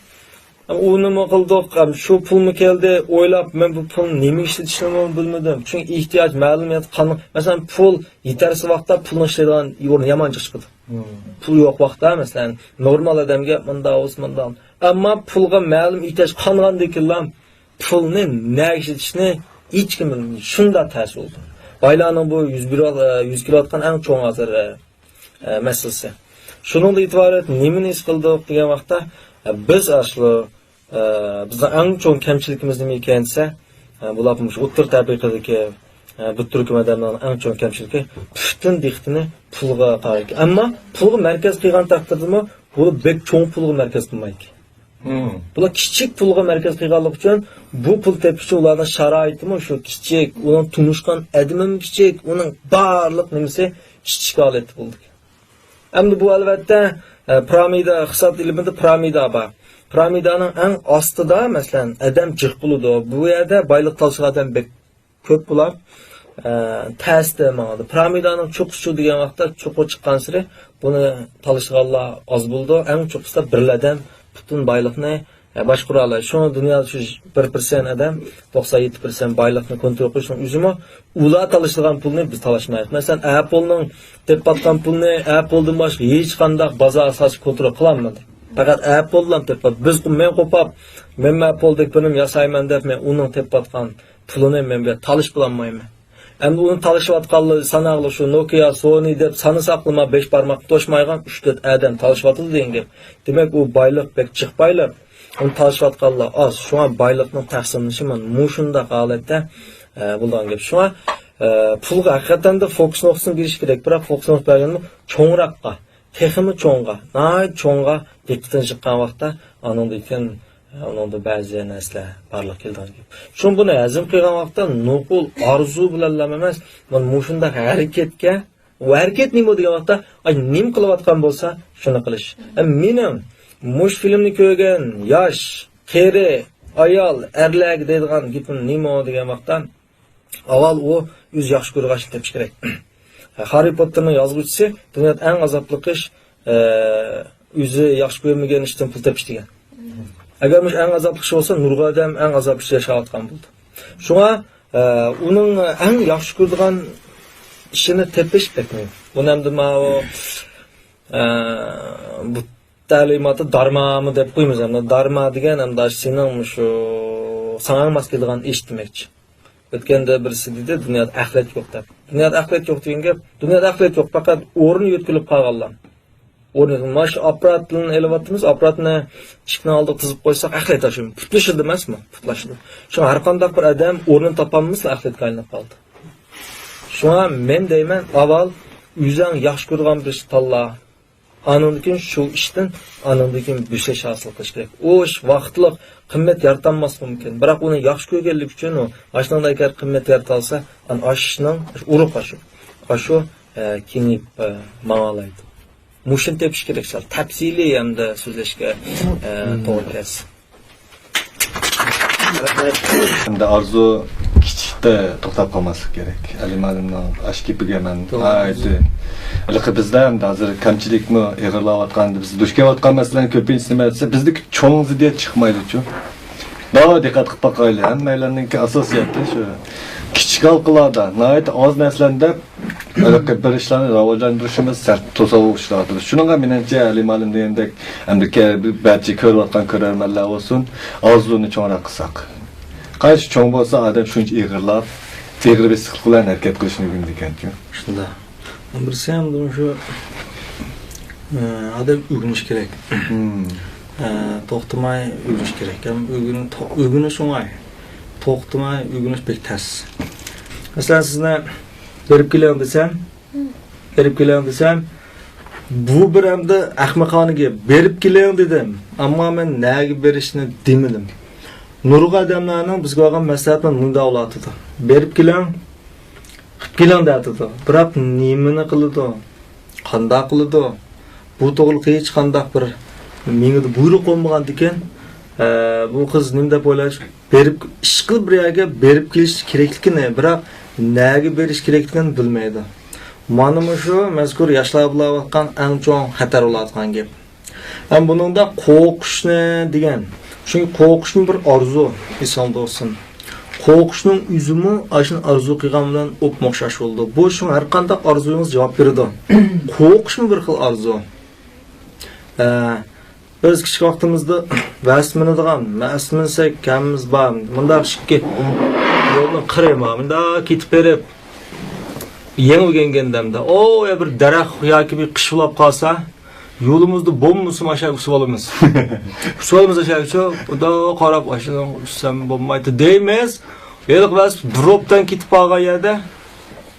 ئۇنىمۇ قىلدۇق، شۇ پۇلمۇ كەلدى، ئويلاپ، مەن بۇ پۇلنى نېمىگە ئىشلىتىشنىمۇ بىلمىدىم. چۈنكى ئېھتىياج مەلۇم يەردە قالمىغان. مەسىلەن، پۇل يېتەرسىز ۋاقىتتا پۇلنىڭ ئىشلەيدىغان ئورنى يامان جىق چىقىدۇ. پۇل يوق ۋاقىتتا، مەسىلەن، نورمال ئادەمگە مۇنداق بولسا، مۇنداق. ئەمما پۇلغا مەلۇم ئېھتىياج قالغاندىن كېيىنلا پۇلنى نەگە ئىشلىتىشنى ھېچكىم بىلمەيدۇ. شۇنداق تەس بولدى. بايلارنىڭ بۇ يۈز بېرىۋات-، يۈز كېلىۋاتقان ئەڭ چوڭ ھازىر، ئە، ئە، مەسىلىسى. شۇنىڭدىن ئىبارەت نېمىنى ھېس قىلدۇق دېگەن ۋاقىتتا، ئە، بىز ئاشۇ، ئە، بىزنىڭ ئەڭ چوڭ كەمچىلىكىمىز نېمە ئىكەن دېسە، ئە، بۇلار مۇشۇ ئوتتۇرا تەبىقىدىكى، ئە، بۇ تۈركۈم ئادەملەرنىڭ ئەڭ چوڭ كەمچىلىكى پۈتۈن دىققىتىنى پۇلغا قارىدىكەن. ئەمما پۇلغا مەركەز قىلغان تەقدىردىمۇ بۇ بەك چوڭ پۇلغا مەركەز قىلمايدىكەن. بۇلار كىچىك پۇلغا مەركەز قىلغانلىقى ئۈچۈن بۇ پۇل تېپىش ئۈچۈن ئۇلارنىڭ شارائىتىمۇ شۇ كىچىك، ئۇنىڭ تونۇشقان ئادىمىمۇ كىچىك، ئۇنىڭ بارلىق نېمىسى كىچىك ھالەتتە بولىدىكەن. ئەمدى بۇ ئەلۋەتتە، ئە، پىرامىدا، ئىقتىساد ئىلمىدا پىرامىدا بار. پىرامىدانىڭ ئەڭ ئاستىدا، مەسىلەن، ئادەم جىق بولىدۇ. بۇ يەردە بايلىق تالىشىدىغان ئادەم بەك كۆپ بۇلار، ئە، تەستە ماڭىدۇ. پىرامىدانىڭ چوققىسى شۇ دېگەن ۋاقىتتا، چوققا چىققانسېرى بۇنى تالىشىدىغانلار ئاز بولىدۇ. ئەڭ چوققىسىدا بىرلا ئادەم پۈتۈن بايلىقنى، ئە، باشقۇرالايدۇ. شۇڭا دۇنيادا شۇ بىر پىرسەنت ئادەم توقسان يەتتە پىرسەنت بايلىقنى كونترول قىلىشنىڭ ئۆزىمۇ ئۇلار تالىشىدىغان پۇلنى بىز تالاشمايمىز. مەسىلەن، ئەپلنىڭ تېپىۋاتقان پۇلنى ئەپلدىن باشقا ھېچقانداق بازار ئاساسىي كونترول قىلالمىدى. پەقەت ئەپللا تېپىپ، بىز، مەن قوپاپ، مەن ئەپلدەك بىرنېمە ياسايمەن دەپ، مەن ئۇنىڭ تېپىۋاتقان پۇلىنى مەن بۇ يەردە تالىشىپ بولالمايمەن. ئەمدى ئۇنى تالىشىۋاتقانلار ساناقلىق شۇ نوكىيا، سونى دەپ سانىساقلىما بەش بارماققا توشمايدىغان ئۈچ تۆت ئادەم تالىشىۋاتىدۇ دېگەن گەپ. دېمەك، ئۇ بايلىق بەك جىق بايلىق. ئۇنى تالىشىۋاتقانلار ئاز. شۇڭا بايلىقنىڭ تەقسىملىنىشى مانا مۇشۇنداق ھالەتتە، ئە، بولىدىغان گەپ. شۇڭا، ئە، پۇلغا ھەقىقەتەن دە فوكۇس نۇقتىسىنى بېرىش كېرەك. بىراق فوكۇس نۇقتا بەرگەندىمۇ چوڭراققا، تېخىمۇ چوڭغا، ناھايىتى چوڭغا دىققىتىنى چىققان ۋاقىتتا، ئانىڭدىن كېيىن، ئۇنىڭدا بەزى نەرسىلەر بارلىققا كېلىدىغان گەپ. شۇڭا بۇنى ھەزىم قىلغان ۋاقىتتا نوقۇل ئارزۇ بىلەنلا ئەمەس، مانا مۇشۇنداق ھەرىكەتكە، ئۇ ھەرىكەت نېمە دېگەن ۋاقىتتا، ئاي، نېمە قىلىۋاتقان بولسا، شۇنى قىلىش. ئە، مېنىڭ مۇشۇ فىلىمنى كۆرگەن ياش، قېرى، ئايال، ئەرلەرگە دەيدىغان گېپىم نېمە دېگەن ۋاقىتتا، ئاۋۋال ئۇ ئۆزى ياخشى كۆرىدىغان ئىشنى تېپىش كېرەك. خاررى پوتتېرنىڭ يازغۇچىسى دۇنيادا ئەڭ ئازابلىق ئىش، ئە، ئۆزى ياخشى كۆرمىگەن ئىشتىن پۇل تېپىش دېگەن. ئەگەر مۇشۇ ئەڭ ئازابلىق ئىش بولسا، نۇرغۇن ئادەم ئەڭ ئازاب ئىچىدە ياشاۋاتقان بولىدۇ. شۇڭا، ئە، ئۇنىڭ ئەڭ ياخشى كۆرىدىغان ئىشىنى تېپىش بەك مۇھىم. بۇنى ئەمدى ماۋۇ، ئە، بۇ تەلىماتى دارمامۇ دەپ قويىمىز. ئەمدى دارما دېگەن ئەمدى سېنىڭ مۇشۇ ساڭا ماس كېلىدىغان ئىش دېمەكچى. ئۆتكەندە بىرسى دېدى، دۇنيادا ئەخلەت يوق دەپ. دۇنيادا ئەخلەت يوق دېگەن گەپ، دۇنيادا ئەخلەت يوق، پەقەت ئورنى يۆتكىلىپ قالغانلار. ئورنى، مانا شۇ ئاپپاراتنى ئېلىۋاتىمىز، ئاپپاراتنى ئىشىكنىڭ ئالدىغا تىزىپ قويساق، ئەخلەت ئاشۇ پۇتلىشىدۇ ئەمەسمۇ؟ پۇتلىشىدۇ. شۇڭا ھەر قانداق بىر ئادەم ئورنىنى تاپالمىسا، ئەخلەتكە ئايلىنىپ قالىدۇ. شۇڭا مەن دەيمەن، ئاۋۋال ئۆزۈڭ ياخشى كۆرىدىغان بىر ئىشنى تاللا. ئانىڭدىن كېيىن شۇ ئىشتىن، ئانىڭدىن كېيىن بۆسەش ھاسىل قىلىش كېرەك. ئۇ ئىش ۋاقىتلىق قىممەت يارىتالماسلىقى مۇمكىن. بىراق ئۇنى ياخشى كۆرگەنلىكى ئۈچۈن ئۇ ئاشۇنىڭدا ئەگەر قىممەت يارىتالسا، ئانا ئاشۇنىڭ ئۇرۇق ئاشۇ، ئاشۇ، ئە، كېڭىيىپ، ئە، ماڭالايدۇ. مۇشۇنى تېپىش كېرەك سەل. تەپسىلىي ھەمدە سۆزلەشكە، ئە، توغرا كەلسە. ئەمدى ئارزۇ كىچىكتە توختاپ قالماسلىق كېرەك. ئەلى مۇئەللىمنىڭ ئاشۇ گېپىگە مەن توغرا. ناھايىتى، ھېلىقى بىزدە ئەمدى ھازىر كەمچىلىكمۇ ئېغىرلاۋاتقان، بىز دۇچ كېلىۋاتقان مەسىلىنىڭ كۆپىنچىسى نېمە دېسە، بىزدىكى چوڭ زىددىيەت چىقمايدۇچۇ. بارا دىققەت قىلىپ باقايلى، ھەممەيلەننىڭكى ئاساسىيەتى شۇ كىچىك ھالقىلاردا، ناھايىتى ئاز نەرسىلەرنى دەپ، ھېلىقى بىر ئىشلارنى راۋاجلاندۇرۇشىمىز سەل توسالغۇ ئۇچراۋاتىدۇ. شۇنىڭغا مېنىڭچە، ئەلى مۇئەللىم دېگەندەك، ئەمدى كە-، بارچە كۆرۈۋاتقان كۆرەرمەنلەر بولسۇن، ئارزۇنى چوڭراق قىلساق. قانچە چوڭ بولسا، ئادەم شۇنچە ئېغىرلاپ، ئېغىر بېسىقلىق بىلەن ھەرىكەت قىلىشنى ئۆگىنىدىكەنكەن. شۇنداق. بىرسى ھەم شۇ، ئە، ئادەم ئۆگىنىش كېرەك. مم. ئە، توختىماي ئۆگىنىش كېرەك. ھەم ئۆگىن-، تو-، ئۆگىنىش ئوڭاي. توختىماي ئۆگىنىش بەك تەس. مەسىلەن، سىزنى بېرىپ كېلىڭ دېسەم، بېرىپ كېلىڭ دېسەم، بۇ بىر ئەمدى ئەخمىقانە گەپ. بېرىپ كېلىڭ دېدىم، ئەمما مەن نەگە بېرىشنى دېمىدىم. نۇرغۇن ئادەملەرنىڭ بىزگە بەرگەن مەسلىھەتى مۇنداق بولۇۋاتىدۇ. بېرىپ كېلىڭ، قىلىپ كېلىڭ دەۋاتىدۇ. بىراق نېمىنى قىلىدۇ؟ قانداق قىلىدۇ؟ بۇ توغرىلىق ھېچقانداق بىر مېڭىدە بۇيرۇق بولمىغاندىكىن، ئە، بۇ قىز نېمە دەپ ئويلاش؟ بېرىپ، ئىشقىلىپ بىر يەرگە بېرىپ كېلىش كېرەكلىكىنى، بىراق نەگە بېرىش كېرەكلىكىنى بىلمەيدۇ. مانا مۇشۇ مەزكۇر ياشلار بىلەن بولۇۋاتقان ئەڭ چوڭ خەتەر بولۇۋاتقان گەپ. ھەم بۇنىڭدا قورقۇشنى دېگەن، چۈنكى قورقۇشمۇ بىر ئارزۇ، ئېسىڭدە بولسۇن. قورقۇشنىڭ ئۆزىمۇ ئاشۇنى ئارزۇ قىلغان بىلەن ئوپمۇ ئوخشاش بولىدۇ. بۇ شۇڭا ھەر قانداق ئارزۇيىڭىز جاۋاب بېرىدۇ. قورقۇشمۇ بىر خىل ئارزۇ. ئە، بىز كىچىك ۋاقتىمىزدا ۋەسىت مىنىدىغان، ۋەسىت مىنسەك ھەممىمىز بار. مۇنداق ئىككى يولنىڭ قىرى بار. مۇنداق كېتىپ بېرىپ، يېڭى ئۆگەنگەندە، ئو، يا بىر دەرەخ ياكى بىر قىش بولاپ قالسا، يولىمىزدا بولمىسىمۇ ئاشاق ئۈسۈپ ئالىمىز. ئۈسۈپ ئالىمىز ئاشاقچە، خۇدا قاراپ، ئاشۇنىڭ ئۈسسەم بولمايتتى دەيمىز. ھېلىقى بەس بىر روپتان كېتىپ قالغان يەردە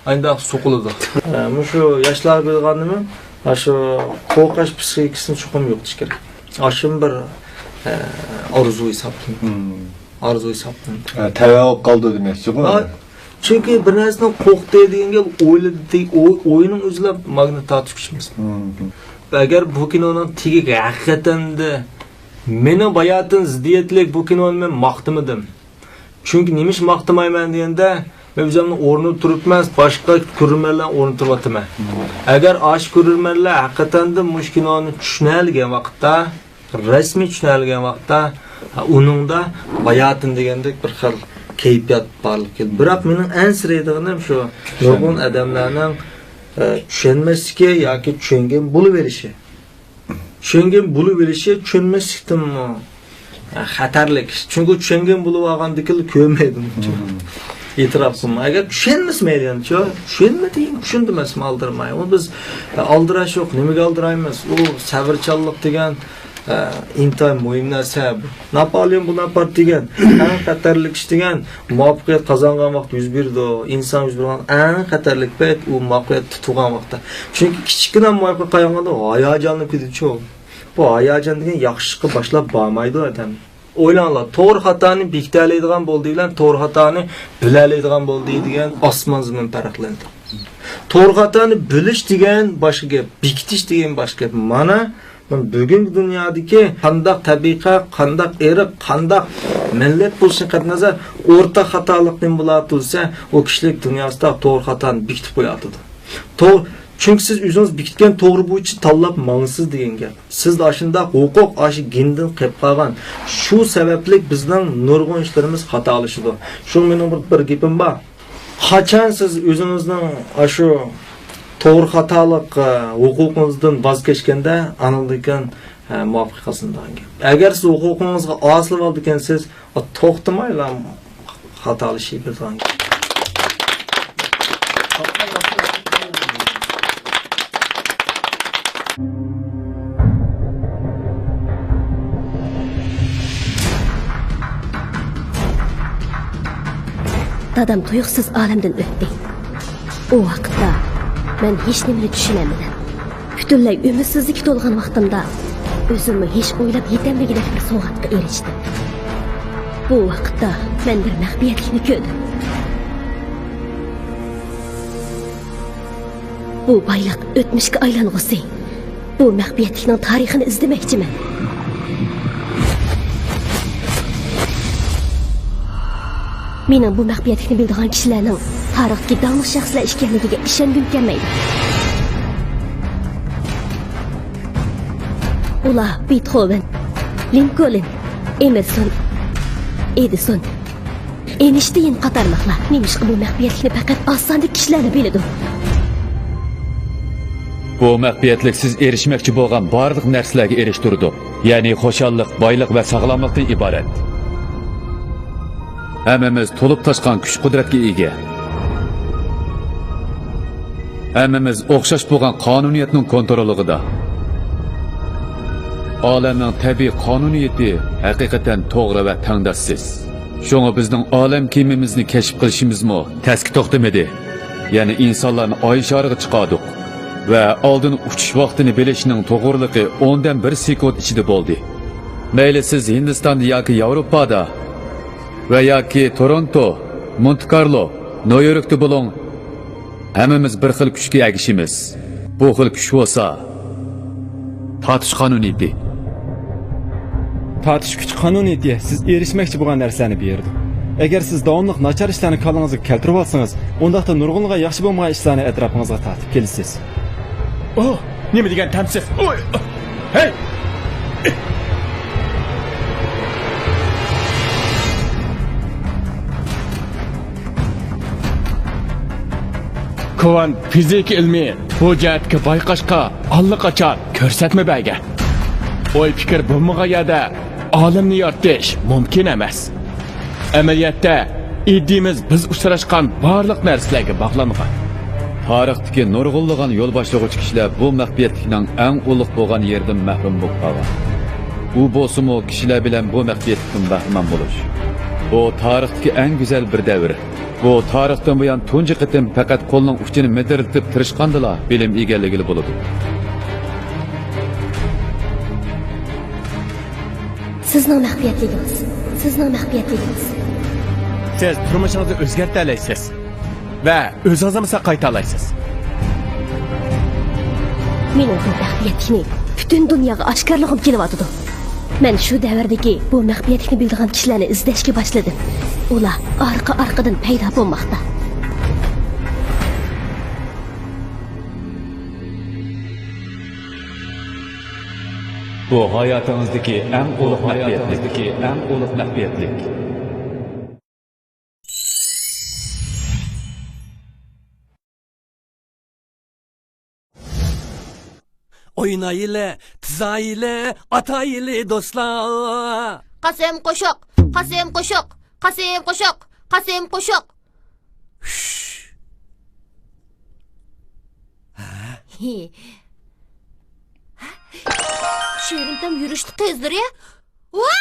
ئانداق سوقۇلىدۇ. ئە، مۇشۇ ياشلار بىلغاننىمۇ، ئاشۇ قورقۇش پسىخىكىسىنى چوقۇم يوقىتىش كېرەك. ئاشۇم بىر، ئە، ئارزۇ ھېسابلىنىدۇ. مم. ئارزۇ ھېسابلىنىدۇ. ئە، تەۋە بولۇپ قالدى دېمەكچىغۇ. ئا، چۈنكى بىر نەرسىنى قورقتى دېگەنگە ئويلىدى، ئوي-، ئوينىڭ ئۆزىلا ماگنىت تارتىش كۈچىمىز. مم. ئەگەر بۇ كىنونىڭ تېگىگە ھەقىقەتەندە مېنىڭ باياتىن زىددىيەتلىك بۇ كىنونى مەن ماختىمىدىم. چۈنكى نېمىش ماختىمايمەن دېگەندە، مەن ئۆزۈمنىڭ ئورنىدا تۇرۇپ ئەمەس، باشقا كۆرۈرمەنلەر ئورنىدا تۇرۇۋاتىمەن. ئەگەر ئاشۇ كۆرۈرمەنلەر ھەقىقەتەندە مۇشۇ كىنونى چۈشىنەلىگەن ۋاقىتتا، رەسمىي چۈشىنەلىگەن ۋاقىتتا، ئۇنىڭدا باياتىن دېگەندەك بىر خىل كەيپىيات بارلىققا كېلىدۇ. بىراق مېنىڭ ئەنسىرەيدىغىنىم شۇ، نۇرغۇن ئادەملەرنىڭ، ئە، چۈشەنمەسلىكى ياكى چۈشەنگەن بولۇۋېرىشى. چۈشەنگەن بولۇۋېرىشى چۈشەنمەسلىكتىنمۇ خەتەرلىك. چۈنكى چۈشەنگەن بولۇۋالغاندىكىنلا كۆرمەيدۇ. مم. ئېتىراپ قىلما. ئەگەر چۈشەنمىسە مەيلى، چۈشەنمىدى، چۈشەندىمەسمۇ ئالدىرىماي. ئۇ بىز ئالدىراش يوق، نېمىگە ئالدىرايمىز؟ ئۇ سەۋرچانلىق دېگەن، ئە، ئىنتايىن مۇھىم نەرسە. ناپالېئون بوناپارت دېگەن، ئەڭ خەتەرلىك ئىش دېگەن مۇۋەپپەقىيەت قازانغان ۋاقىت يۈز بېرىدۇ. ئىنسان يۈز بېرىدىغان ئەڭ خەتەرلىك پەيت، ئۇ مۇۋەپپەقىيەت تۇتۇلغان ۋاقىتتا. چۈنكى كىچىككىنە مۇۋەپپەقىيەتكە قايانغاندا ھاياجانلىنىپ كېتىدۇچۇ. بۇ ھاياجان دېگەن ياخشىلىققا باشلاپ بارمايدۇ ئادەم. ئويلاڭلار، توغرا خاتانى بېكىتەلەيدىغان بولدى بىلەن توغرا خاتانى بىلەلەيدىغان بولدى دېگەن ئاسمان زېمىن پەرقلىنىدۇ. توغرا خاتانى بىلىش دېگەن باشقا گەپ، بېكىتىش دېگەن باشقا گەپ. مانا، مانا بۈگۈنكى دۇنيادىكى قانداق تەبىقە، قانداق ئىرق، قانداق مىللەت بولۇشىدىن قەتئىينەزەر، ئورتاق خاتالىق نېمە بولاتتى دېسە، ئۇ كىشىلىك دۇنياسىدا توغرا خاتانى بېكىتىپ قوياتىدۇ. توغرا، چۈنكى سىز ئۆزىڭىز بېكىتكەن توغرا بويىچە تاللاپ ماڭىسىز دېگەن گەپ. سىزدە ئاشۇنداق ھوقۇق ئاشۇ گېندىن قېلىپ قالغان. شۇ سەۋەبلىك بىزنىڭ نۇرغۇن ئىشلىرىمىز خاتالىشىدۇ. شۇڭا مېنىڭ بىر، بىر گېپىم بار. قاچان سىز ئۆزىڭىزنىڭ ئاشۇ توغرا خاتالىق، ئە، ھوقۇقىڭىزدىن ۋاز كەچكەندە، ئاندىن كېيىن، ئە، مۇۋەپپەقىيەت قازىنىدىغان گەپ. ئەگەر سىز ھوقۇقىڭىزغا ئاسىلىۋالىدىكەنسىز، توختىمايلا خاتالىشىپ بېرىدىغان گەپ. دادام تۇيۇقسىز ئالەمدىن ئۆتتى. ئۇ ۋاقىتتا مەن ھېچنېمىنى چۈشىنەلمىدىم. پۈتۈنلەي ئۈمىدسىزلىككە تولغان ۋاقتىمدا ئۆزۈممۇ ھېچ ئويلاپ يېتەلمىگۈدەك بىر سوۋغاتقا ئېرىشتىم. بۇ ۋاقىتتا مەن بىر مەخپىيەتلىكنى كۆردۈم. بۇ بايلىق ئۆتمۈشكە ئايلانغۇسى. بۇ مەخپىيەتلىكنىڭ تارىخىنى ئىزدىمەكچىمەن. مېنىڭ بۇ مەخپىيەتلىكنى بىلىدىغان كىشىلەرنىڭ تارىختىكى داڭلىق شەخسلەر ئىكەنلىكىگە ئىشەنگۈم كەلمەيدۇ. ئۇلار بېتخوۋېن، لىنكولن، ئېمېرسون، ئېدىسون، ئېينشتېين قاتارلىقلار. نېمىشقا بۇ مەخپىيەتلىكنى پەقەت ئاز ساندىكى كىشىلەرلا بىلىدۇ؟ بۇ مەخپىيەتلىك سىز ئېرىشمەكچى بولغان بارلىق نەرسىلەرگە ئېرىشتۈرىدۇ. يەنى خۇشاللىق، بايلىق ۋە ساغلاملىقتىن ئىبارەت. ھەممىمىز تولۇپ تاشقان كۈچ-قۇدرەتكە ئىگە. ھەممىمىز ئوخشاش بولغان قانۇنىيەتنىڭ كونتروللۇقىدا. ئالەمنىڭ تەبىئىي قانۇنىيىتى ھەقىقەتەن توغرا ۋە تەڭداشسىز. شۇڭا بىزنىڭ ئالەم كېمىمىزنى كەشىپ قىلىشىمىزمۇ تەسكە توختىمىدى. يەنى ئىنسانلارنى ئاي شارىغا چىقاردۇق ۋە ئالدىن ئۇچۇش ۋاقتىنى بىلىشنىڭ توغرىلىقى ئوندىن بىر سېكۇنت ئىچىدە بولدى. مەيلى سىز ھىندىستاندا ياكى ياۋروپادا ۋە ياكى تورونتو، مونتى كارلو، نيۇ يوركتا بولۇڭ، ھەممىمىز بىر خىل كۈچكە ئەگىشىمىز. بۇ خىل كۈچ بولسا، تارتىش قانۇنىيىتى. تارتىش كۈچى قانۇنىيىتى سىز ئېرىشمەكچى بولغان نەرسىلەرنى بېرىدۇ. ئەگەر سىز داۋاملىق ناچار ئىشلارنى كاللىڭىزغا كەلتۈرۈۋالسىڭىز، ئۇنداقتا نۇرغۇنلىغان ياخشى بولمىغان ئىشلارنى ئەتراپىڭىزغا تارتىپ كېلىسىز. ئوھ، نېمە دېگەن تەمسىز! ئوي! ھەي! كوۋان فىزىكا ئىلمى بۇ جەھەتتىكى بايقاشقا ئاللىقاچان كۆرسەتمە بەرگەن. ئوي-پىكىر بولمىغان يەردە ئالەمنى يارىتىش مۇمكىن ئەمەس. ئەمەلىيەتتە، ئىدىيىمىز بىز ئۇچراشقان بارلىق نەرسىلەرگە باغلانغان. تارىختىكى نۇرغۇنلىغان يول باشلىغۇچى كىشىلەر بۇ مەخپىيەتلىكنىڭ ئەڭ ئۇلۇغ بولغان يېرىدىن مەھرۇم بولۇپ قالغان. ئۇ بولسىمۇ كىشىلەر بىلەن بۇ مەخپىيەتلىكتىن بەھرىمەن بولۇش. بۇ تارىختىكى ئەڭ گۈزەل بىر دەۋر. بۇ تارىختىن بۇيان تۇنجى قېتىم پەقەت قولنىڭ ئۇچىنى مىدىرلىتىپ تىرىشقاندىلا بىلىم ئىگىلىگىلى بولىدۇ. سىزنىڭ مەخپىيەتلىكىڭىز، سىزنىڭ مەخپىيەتلىكىڭىز. سىز تۇرمۇشىڭىزنى ئۆزگەرتەلەيسىز ۋە ئۆزىڭىزنىمۇ ساقايتالايسىز. مېنىڭ بۇ مەخپىيەتلىكنى پۈتۈن دۇنياغا ئاشكارىلىغۇم كېلىۋاتىدۇ. مەن شۇ دەۋردىكى بۇ مەخپىيەتلىكنى بىلىدىغان كىشىلەرنى ئىزدەشكە باشلىدىم. ئۇلار ئارقا-ئارقىدىن پەيدا بولماقتا. بۇ ھاياتىڭىزدىكى ئەڭ ئۇلۇغ مەخپىيەتلىك. ئەڭ ئۇلۇغ مەخپىيەتلىك. ئوينايلى، تىزايلى، ئاتايلى دوستلار. قاسىم قوشۇق، قاسىم قوشۇق، قاسىم قوشۇق، قاسىم قوشۇق. شېرىن تام يۈرۈشلۈك قىزلىرى. ۋا!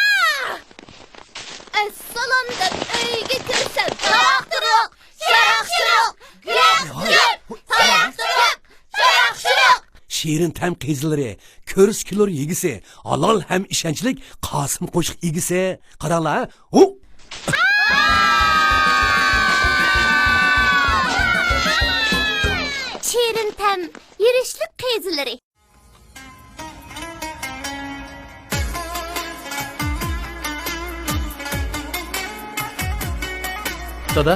ئەسسالام دەپ ئۆيگە كىرسەم، تاراق-تۇرۇق، شاراق-شۇرۇق، گۈپ-گۈپ، تاياق-تۇرۇق، شاراق-شۇرۇق. شېرىن تام قىزلىرى، كۆرسە كۈلۈر يېگۈسى، ھالال ھەم ئىشەنچلىك قاسىم قوشۇق ئىگىسى. قاراڭلار، ھۇ! شېرىن تام يۈرۈشلۈك قىزلىرى. دادا،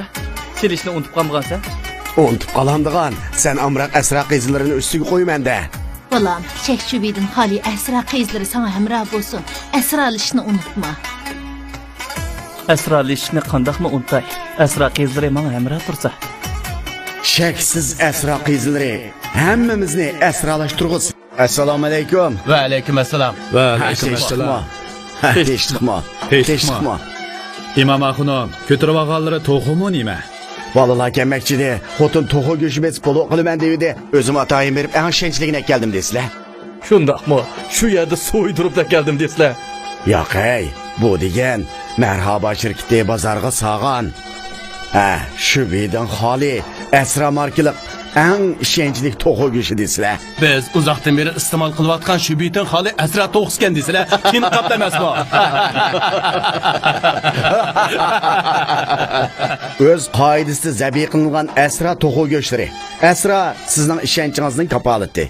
سېلىشنى ئۇنتۇپ قالمىغانسەن؟ ئۇنتۇپ قالامدىغان، سەن ئامراق ئەسرا قىزلىرىنى ئۈستىگە قويىمەن-دە. بالام، شەك-شۈبھىدىن خالىي ئەسرا قىزلىرى ساڭا ھەمراھ بولسۇن، ئەسرالىشىشنى ئۇنتۇما. ئەسرالىشىشنى قانداقمۇ ئۇنتاي؟ ئەسرا قىزلىرى ماڭا ھەمراھ تۇرسا. شەكسىز ئەسرا قىزلىرى ھەممىمىزنى ئەسرالاشتۇرغۇسى. ئەسسالامۇئەلەيكۇم. ۋەئەلەيكۇم ئەسسالام. ۋەئەلەيكۇم ئەسسالام. تىنچلىقمۇ؟ ھە، تىنچلىقمۇ؟ تىنچلىقمۇ؟ تىنچلىقمۇ؟ ئىمام ئاخۇنۇم، كۆتۈرۈۋالغانلىرى توخۇمۇ نېمە؟ بالىلار كەلمەكچىدى. خوتۇن توخۇ گۆشى بېسىپ پولۇق قىلىمەن دېۋىدى. ئۆزۈم ئاتايىن بېرىپ ئەڭ ئىشەنچلىكىنى ئەكەلدىم دېسىلە. شۇنداقمۇ؟ شۇ يەردە سويدۇرۇپ ئەكەلدىم دېسىلە. ياق ھەي، بۇ دېگەن مەرھابا شىركىتى بازارغا سالغان. ھە، شۈبھىدىن خالىي، ئەسرا ماركىلىق ئەڭ ئىشەنچلىك توخۇ گۆشى دېسىلە. بىز ئۇزاقتىن بېرى ئىستېمال قىلىۋاتقان شۈبھىدىن خالىي ئەسرا توخۇسىكەن دېسىلە، كىم قاپتۇ ئەمەسمۇ؟ ئۆز قائىدىسىدە زەبىھ قىلىنغان ئەسرا توخۇ گۆشلىرى. ئەسرا سىزنىڭ ئىشەنچىڭىزنىڭ كاپالىتى.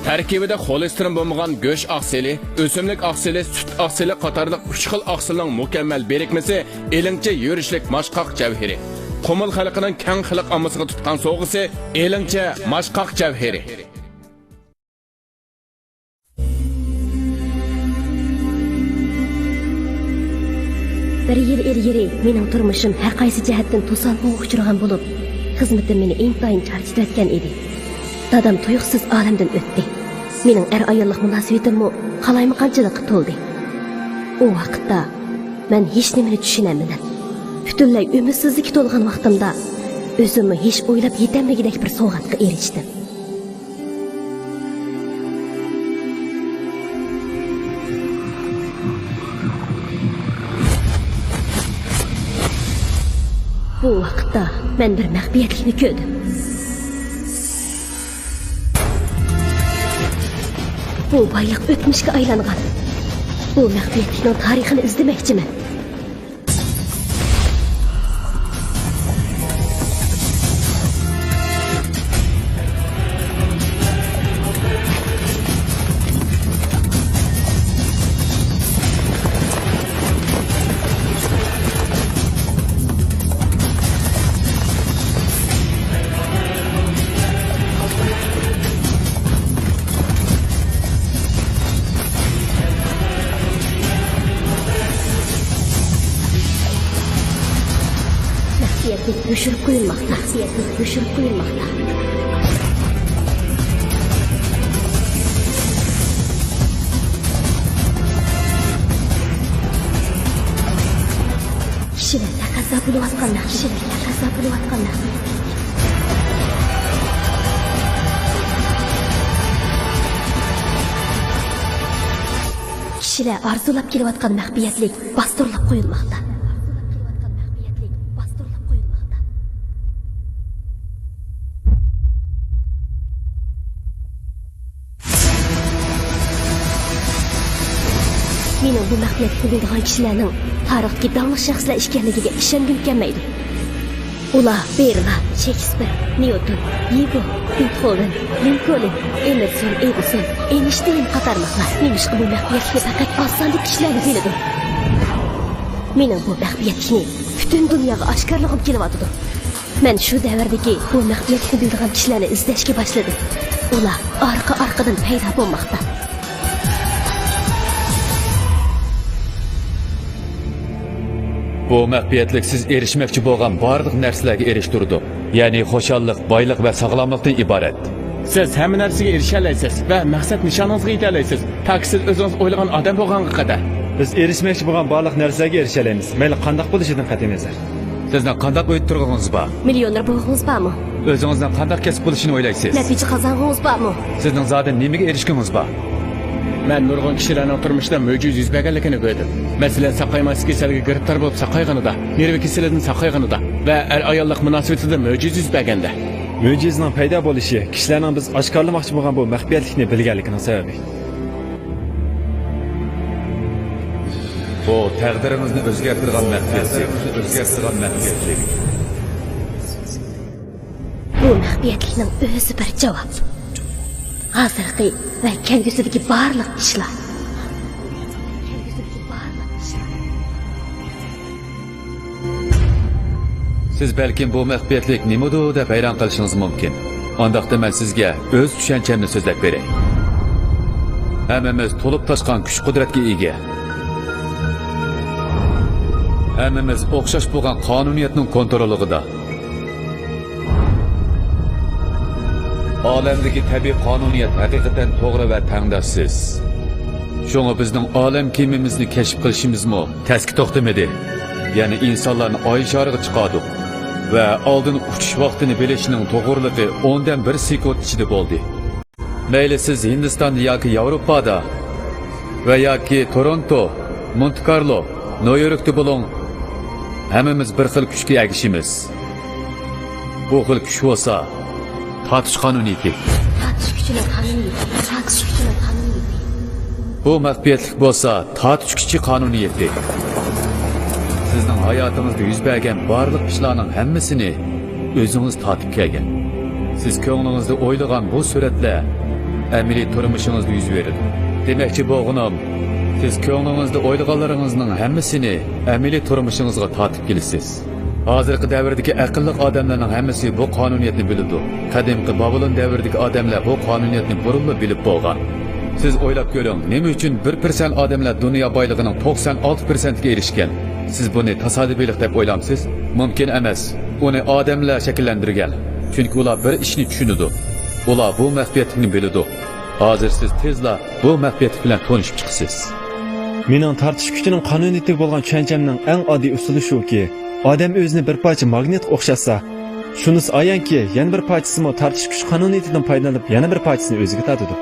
تەركىبىدە خولېستېرىن بولمىغان گۆش ئاقسىلى، ئۆسۈملۈك ئاقسىلى، سۈت ئاقسىلى قاتارلىق ئۈچ خىل ئاقسىلنىڭ مۇكەممەل بىرىكمىسى ئېلىڭچە يۈرۈشلۈك ماشقاق جەۋھىرى. قۇمۇل خەلقىنىڭ كەڭ خەلق ئاممىسىغا تۇتقان سوۋغىسى ئېلىڭچە ماشقاق جەۋھىرى. بىر يىل ئىلگىرى مېنىڭ تۇرمۇشۇم ھەر قايسى جەھەتتىن توسالغۇغا ئۇچرىغان بولۇپ، خىزمىتىم مېنى ئىنتايىن چارچىتىۋەتكەن ئىدى. دادام تۇيۇقسىز ئالەمدىن ئۆتتى. مېنىڭ ئەر-ئاياللىق مۇناسىۋىتىممۇ قالايمىقانچىلىققا تولدى. ئۇ ۋاقىتتا مەن ھېچنېمىنى چۈشىنەلمىدىم. پۈتۈنلەي ئۈمىدسىزلىككە تولغان ۋاقتىمدا ئۆزۈممۇ ھېچ ئويلاپ يېتەلمىگۈدەك بىر سوۋغاتقا ئېرىشتىم. بۇ ۋاقىتتا مەن بىر مەخپىيەتلىكنى كۆردۈم. بۇ بايلىق ئۆتمۈشكە ئايلانغان. بۇ مەخپىيەتلىكنىڭ تارىخىنى ئىزدىمەكچىمەن. مەخپىيەتلىك يوشۇرۇپ قويۇلماقتا. مەخپىيەتلىك يوشۇرۇپ قويۇلماقتا. كىشىلەر تەقەززا بولۇۋاتقان مەخپىيەتلىك، تەقەززا بولۇۋاتقان مەخپىيەتلىك. كىشىلەر ئارزۇلاپ كېلىۋاتقان مەخپىيەتلىك باستۇرۇلۇپ قويۇلماقتا. مېنىڭ بۇ مەخپىيەتلىكنى بىلىدىغان كىشىلەرنىڭ تارىختىكى داڭلىق شەخسلەر ئىكەنلىكىگە ئىشەنگۈم كەلمەيدۇ. ئۇلار بېرلا، شېكسپىر، نيۇتون، ھيۇگو، بېتخوۋېن، لىنكولن، ئېمېرسون، ئېدىسون، ئېينشتېين قاتارلىقلار. نېمىشقا بۇ مەخپىيەتلىكنى پەقەت ئاز ساندىكى كىشىلەرلا بىلىدۇ؟ مېنىڭ بۇ مەخپىيەتلىكنى پۈتۈن دۇنياغا ئاشكارىلىغۇم كېلىۋاتىدۇ. مەن شۇ دەۋردىكى بۇ مەخپىيەتلىكنى بىلىدىغان كىشىلەرنى ئىزدەشكە باشلىدىم. ئۇلار ئارقا-ئارقىدىن پەيدا بولماقتا. بۇ مەخپىيەتلىك سىز ئېرىشمەكچى بولغان بارلىق نەرسىلەرگە ئېرىشتۈرىدۇ. يەنى خۇشاللىق، بايلىق ۋە ساغلاملىقتىن ئىبارەت. سىز ھەممە نەرسىگە ئېرىشەلەيسىز ۋە مەقسەت نىشانىڭىزغا يېتەلەيسىز، تاكى سىز ئۆزىڭىز ئويلىغان ئادەم بولغانغا قەدەر. بىز ئېرىشمەكچى بولغان بارلىق نەرسىلەرگە ئېرىشەلەيمىز، مەيلى قانداق بولۇشىدىن قەتئىينەزەر. سىزنىڭ قانداق ئۆيدە تۇرغىنىڭىز بار؟ مىليونېر بولغىڭىز بارمۇ؟ ئۆزىڭىزنىڭ قانداق كەسىپ بولۇشىنى ئويلايسىز؟ نەتىجە قازانغىڭىز بارمۇ؟ سىزنىڭ زادى نېمىگە ئېرىشكۈڭىز بار؟ مەن نۇرغۇن كىشىلەرنىڭ تۇرمۇشىدا مۆجىزە يۈز بەرگەنلىكىنى كۆردۈم. مەسىلەن، ساقايماس كېسەلگە گىرىپتار بولۇپ ساقايغىنىدا، نېرۋا كېسىلىدىن ساقايغىنىدا ۋە ئەر-ئاياللىق مۇناسىۋىتىدە مۆجىزە يۈز بەرگەندە. مۆجىزىنىڭ پەيدا بولۇشى كىشىلەرنىڭ بىز ئاشكارىلىماقچى بولغان بۇ مەخپىيەتلىكنى بىلگەنلىكىنىڭ سەۋەبى. بۇ تەقدىرىڭىزنى ئۆزگەرتىدىغان مەخپىيەتلىك. ئۆزگەرتىدىغان مەخپىيەتلىك. بۇ مەخپىيەتلىكنىڭ ئۆزى بىر جاۋاب. ھازىرقى ۋە كەلگۈسىدىكى بارلىق ئىشلار. سىز بەلكىم بۇ مەخپىيەتلىك نېمىدۇ دەپ ھەيران قېلىشىڭىز مۇمكىن. ئانداقتا مەن سىزگە ئۆز چۈشەنچەمنى سۆزلەپ بېرەي. ھەممىمىز تولۇپ تاشقان كۈچ-قۇدرەتكە ئىگە. ھەممىمىز ئوخشاش بولغان قانۇنىيەتنىڭ كونتروللۇقىدا. ئالەمدىكى تەبىئىي قانۇنىيەت ھەقىقەتەن توغرا ۋە تەڭداشسىز. شۇڭا بىزنىڭ ئالەم كېمىمىزنى كەشىپ قىلىشىمىزمۇ تەسكە توختىمىدى. يەنى ئىنسانلارنى ئاي شارىغا چىقاردۇق ۋە ئالدىن ئۇچۇش ۋاقتىنى بىلىشنىڭ توغرىلىقى ئوندىن بىر سېكۇنت ئىچىدە بولدى. مەيلى سىز ھىندىستاندا ياكى ياۋروپادا ۋە ياكى تورونتو، مونتى كارلو، نيۇ يوركتا بولۇڭ، ھەممىمىز بىر خىل كۈچكە ئەگىشىمىز. بۇ خىل كۈچ بولسا تارتىش قانۇنىيىتى. تارتىش كۈچىنىڭ قانۇنىيىتى. تارتىش كۈچىنىڭ قانۇنىيىتى. بۇ مەخپىيەتلىك بولسا تارتىش كۈچى قانۇنىيىتى. سىزنىڭ ھاياتىڭىزدا يۈز بەرگەن بارلىق ئىشلارنىڭ ھەممىسىنى ئۆزىڭىز تارتىپ كەلگەن. سىز كۆڭلىڭىزدە ئويلىغان بۇ سۈرەتلەر ئەمەلىي تۇرمۇشىڭىزدا يۈز بېرىدۇ. دېمەكچى بولغىنىم، سىز كۆڭلىڭىزدە ئويلىغانلىرىڭىزنىڭ ھەممىسىنى ئەمەلىي تۇرمۇشىڭىزغا تارتىپ كېلىسىز. ھازىرقى دەۋردىكى ئەقىللىق ئادەملەرنىڭ ھەممىسى بۇ قانۇنىيەتنى بىلىدۇ. قەدىمكى بابۇلون دەۋرىدىكى ئادەملەر بۇ قانۇنىيەتنى بۇرۇنلا بىلىپ بولغان. سىز ئويلاپ كۆرۈڭ، نېمە ئۈچۈن بىر پىرسەنت ئادەملەر دۇنيا بايلىقىنىڭ توقسان ئالتە پىرسەنتىگە ئېرىشكەن؟ سىز بۇنى تاسادىپىيلىق دەپ ئويلامسىز؟ مۇمكىن ئەمەس. ئۇنى ئادەملەر شەكىللەندۈرگەن. چۈنكى ئۇلار بىر ئىشنى چۈشىنىدۇ. ئۇلار بۇ مەخپىيەتلىكنى بىلىدۇ. ھازىر سىز تېزلا بۇ مەخپىيەتلىك بىلەن تونۇشۇپ چىقىسىز. مېنىڭ تارتىش كۈچىنىڭ قانۇنىيىتىگە بولغان چۈشەنچەمنىڭ ئەڭ ئاددىي ئۇسۇلى شۇكى، ئادەم ئۆزىنى بىر پارچە ماگنىتقا ئوخشاتسا، شۇنىسى ئايانكى، يەنە بىر پارچىسىمۇ تارتىش كۈچى قانۇنىيىتىدىن پايدىلىنىپ، يەنە بىر پارچىسىنى ئۆزىگە تارتىدۇ.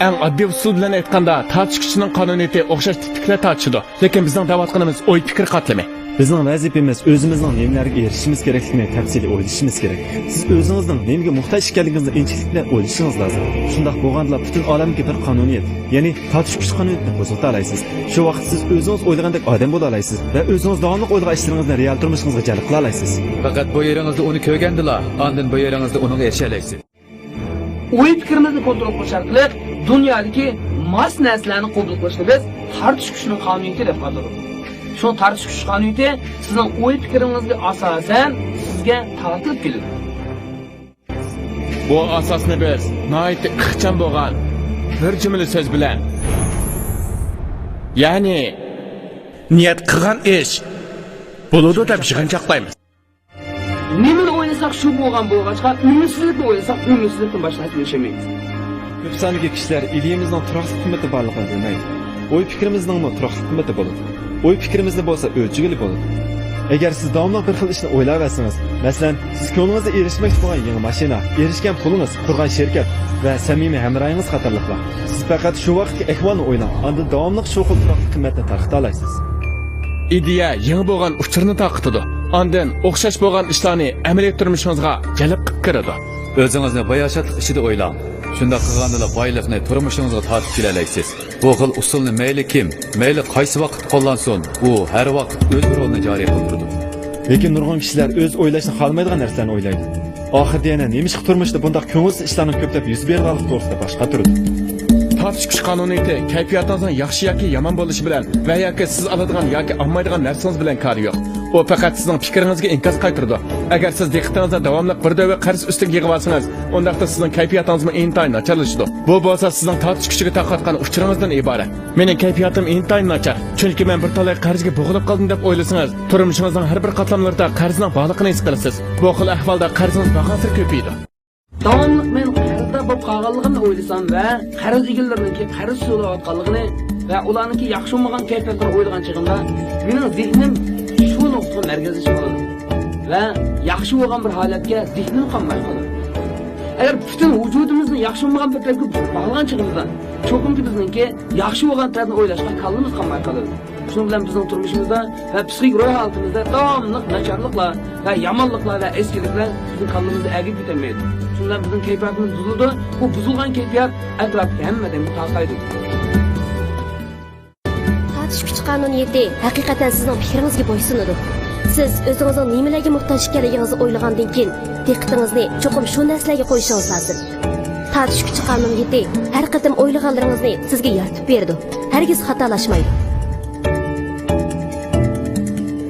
ئەڭ ئاددىي ئۇسۇل بىلەن ئېيتقاندا، تارتىش كۈچىنىڭ قانۇنىيىتى ئوخشاش تىپتىكىلەر تارتىشىدۇ، لېكىن بىزنىڭ دەۋاتقىنىمىز ئوي-پىكىر قاتلىمى. بىزنىڭ ۋەزىپىمىز ئۆزىمىزنىڭ نېمىلەرگە ئېرىشىشىمىز كېرەكلىكىنى تەپسىلىي ئويلىشىمىز كېرەك. سىز ئۆزىڭىزنىڭ نېمىگە موھتاج ئىكەنلىكىڭىزنى ئىنچىكىلىك بىلەن ئويلىشىڭىز لازىم. شۇنداق بولغاندىلا پۈتۈن ئالەمدىكى بىر قانۇنىيەت، يەنى تارتىش كۈچى قانۇنىيىتىنى قوزغىتالايسىز. شۇ ۋاقىتتا سىز ئۆزىڭىز ئويلىغاندەك ئادەم بولالايسىز ۋە ئۆزىڭىز داۋاملىق ئويلىغان ئىشلىرىڭىزنى رېئال تۇرمۇشىڭىزغا جەلپ قىلالايسىز. پەقەت بۇ يېرىڭىزدە ئۇنى كۆرگەندىلا، ئاندىن بۇ يېرىڭىزدە ئۇنىڭغا ئېرىشەلەيسىز. ئوي پىكرىمىزنى كونترول قىلىش ئارقىلىق دۇنيادىكى ماس نەرسىلەرنى قوبۇل قىلىشنى بىز تارتىش كۈچىنىڭ قانۇنىيىتى دەپ ئاتىدۇق. شۇڭا تارتىش كۈچى قانۇنىيىتى سىزنىڭ ئوي پىكرىڭىزگە ئاساسەن سىزگە تارتىلىپ كېلىدۇ. بۇ ئاساسنى بىز ناھايىتى ئىخچام بولغان بىر جۈملە سۆز بىلەن، يەنى نىيەت قىلغان ئىش بولىدۇ دەپ يىغىنچاقلايمىز. نېمىنى ئويلىساق، شۇ بولغان بولغاچقا، ئۈمىدسىزلىكنى ئويلىساق، ئۈمىدسىزلىكتىن باشقا نەرسىگە ئىشەنمەيمىز. كۆپ ساندىكى كىشىلەر ئىدىيىمىزنىڭ تۇراقلىق قىممىتى بارلىقىنى بىلمەيدۇ. ئوي پىكرىمىزنىڭمۇ تۇراقلىق قىممىتى بولىدۇ. ئوي پىكرىمىزنى بولسا ئۆلچىگىلى بولىدۇ. ئەگەر سىز داۋاملىق بىر خىل ئىشنى ئويلاۋەرسىڭىز، مەسىلەن، سىز كۆڭلىڭىزدە ئېرىشمەكچى بولغان يېڭى ماشىنا، ئېرىشكەن پۇلىڭىز، قۇرغان شىركەت ۋە سەمىمىي ھەمراھىڭىز قاتارلىقلار، سىز پەقەت شۇ ۋاقىتتىكى ئەھۋالنى ئويلاڭ، ئاندىن داۋاملىق شۇ خىل تۇراقلىق قىممەتنى تارقىتالايسىز. ئىدىيە يېڭى بولغان ئۇچۇرنى تارقىتىدۇ، ئاندىن ئوخشاش بولغان ئىشلارنى ئەمەلىي تۇرمۇشىڭىزغا جەلپ قىلىپ كىرىدۇ. ئۆزىڭىزنى باياشاتلىق ئىچىدە ئويلاڭ. شۇنداق قىلغاندىلا بايلىقنى تۇرمۇشىڭىزغا تارتىپ كېلەلەيسىز. بۇ خىل ئۇسۇلنى مەيلى كىم، مەيلى قايسى ۋاقىتتا قوللانسۇن، ئۇ ھەر ۋاقىت ئۆز رولىنى جارى قىلدۇرىدۇ. لېكىن نۇرغۇن كىشىلەر ئۆزى ئويلاشنى خالىمايدىغان نەرسىلەرنى ئويلايدۇ. ئاخىرىدا يەنە نېمىشقا تۇرمۇشتا بۇنداق كۆڭۈلسىز ئىشلارنىڭ كۆپلەپ يۈز بېرىدىغانلىقى توغرىسىدا باش قاتۇرىدۇ؟ تارتىش كۈچى قانۇنىيىتى كەيپىياتىڭىزنىڭ ياخشى ياكى يامان بولۇشى بىلەن ۋە ياكى سىز ئالىدىغان ياكى ئالمايدىغان نەرسىڭىز بىلەن كارى يوق. ئۇ پەقەت سىزنىڭ پىكرىڭىزگە ئىنكاس قايتۇرىدۇ. ئەگەر سىز دىققىتىڭىزنى داۋاملىق بىر دۆۋە قەرز ئۈستىگە يىغىۋالسىڭىز، ئۇنداقتا سىزنىڭ كەيپىياتىڭىزمۇ ئىنتايىن ناچارلىشىدۇ. بۇ بولسا سىزنىڭ تارتىش كۈچىگە تارقاتقان ئۇچۇرىڭىزدىن ئىبارەت. مېنىڭ كەيپىياتىم ئىنتايىن ناچار، چۈنكى مەن بىر تالاي قەرزگە بوغۇلۇپ قالدىم دەپ ئويلىسىڭىز، تۇرمۇشىڭىزنىڭ ھەر بىر قاتلاملىرىدا قەرزنىڭ بارلىقىنى ھېس قىلىسىز. بۇ خىل ئەھۋالدا قەرزىڭىز بارغانسېرى كۆپىيىدۇ. داۋاملىق مەن قەرزدار بولۇپ قالغانلىقىمنى ئويلىسام ۋە قەرز ئىگىلىرىنىڭكى قەرز سۈرۈۋاتقانلىقىنى ۋە ئۇلارنىڭكى ياخشى بولمىغان كەيپىياتلىرىنى ئويلىغان چېغىمدا، مېنىڭ زېھنىم شۇ نۇقتىغا مەركەزلىشىپ قالىدۇ. ۋە ياخشى بولغان بىر ھالەتكە زېھنىمۇ قالماي قالىدۇ. ئەگەر پۈتۈن ۋۇجۇدىمىزنى ياخشى بولمىغان بىر تەرەپكە باغلىغان چېغىمىزدا، چوقۇمكى بىزنىڭكى ياخشى بولغان تەرەپنى ئويلاشقا كاللىمىز قالماي قالىدۇ. شۇنىڭ بىلەن بىزنىڭ تۇرمۇشىمىزدا ۋە پسىخىك روھ ھالىتىمىزدە داۋاملىق ناچارلىقلار ۋە يامانلىقلار ۋە ئەسكىلىكلەر بىزنىڭ كاللىمىزدا ئەگىپ كېتەلمەيدۇ. شۇنىڭ بىلەن بىزنىڭ كەيپىياتىمىز بۇزۇلىدۇ. بۇ بۇزۇلغان كەيپىيات ئەتراپتىكى ھەممە ئادەمگە تارقايدۇ. تارتىش كۈچى قانۇنىيىتى ھەقىقەتەن سىزنىڭ پىكرىڭىزگە بويسۇنىدۇ. سىز ئۆزىڭىزنىڭ نېمىلەرگە موھتاج ئىكەنلىكىڭىزنى ئويلىغاندىن كېيىن، دىققىتىڭىزنى چوقۇم شۇ نەرسىلەرگە قويۇشىڭىز لازىم. تارتىش كۈچى قانۇنىيىتى ھەر قېتىم ئويلىغانلىرىڭىزنى سىزگە يارىتىپ بېرىدۇ. ھەرگىز خاتالاشمايدۇ.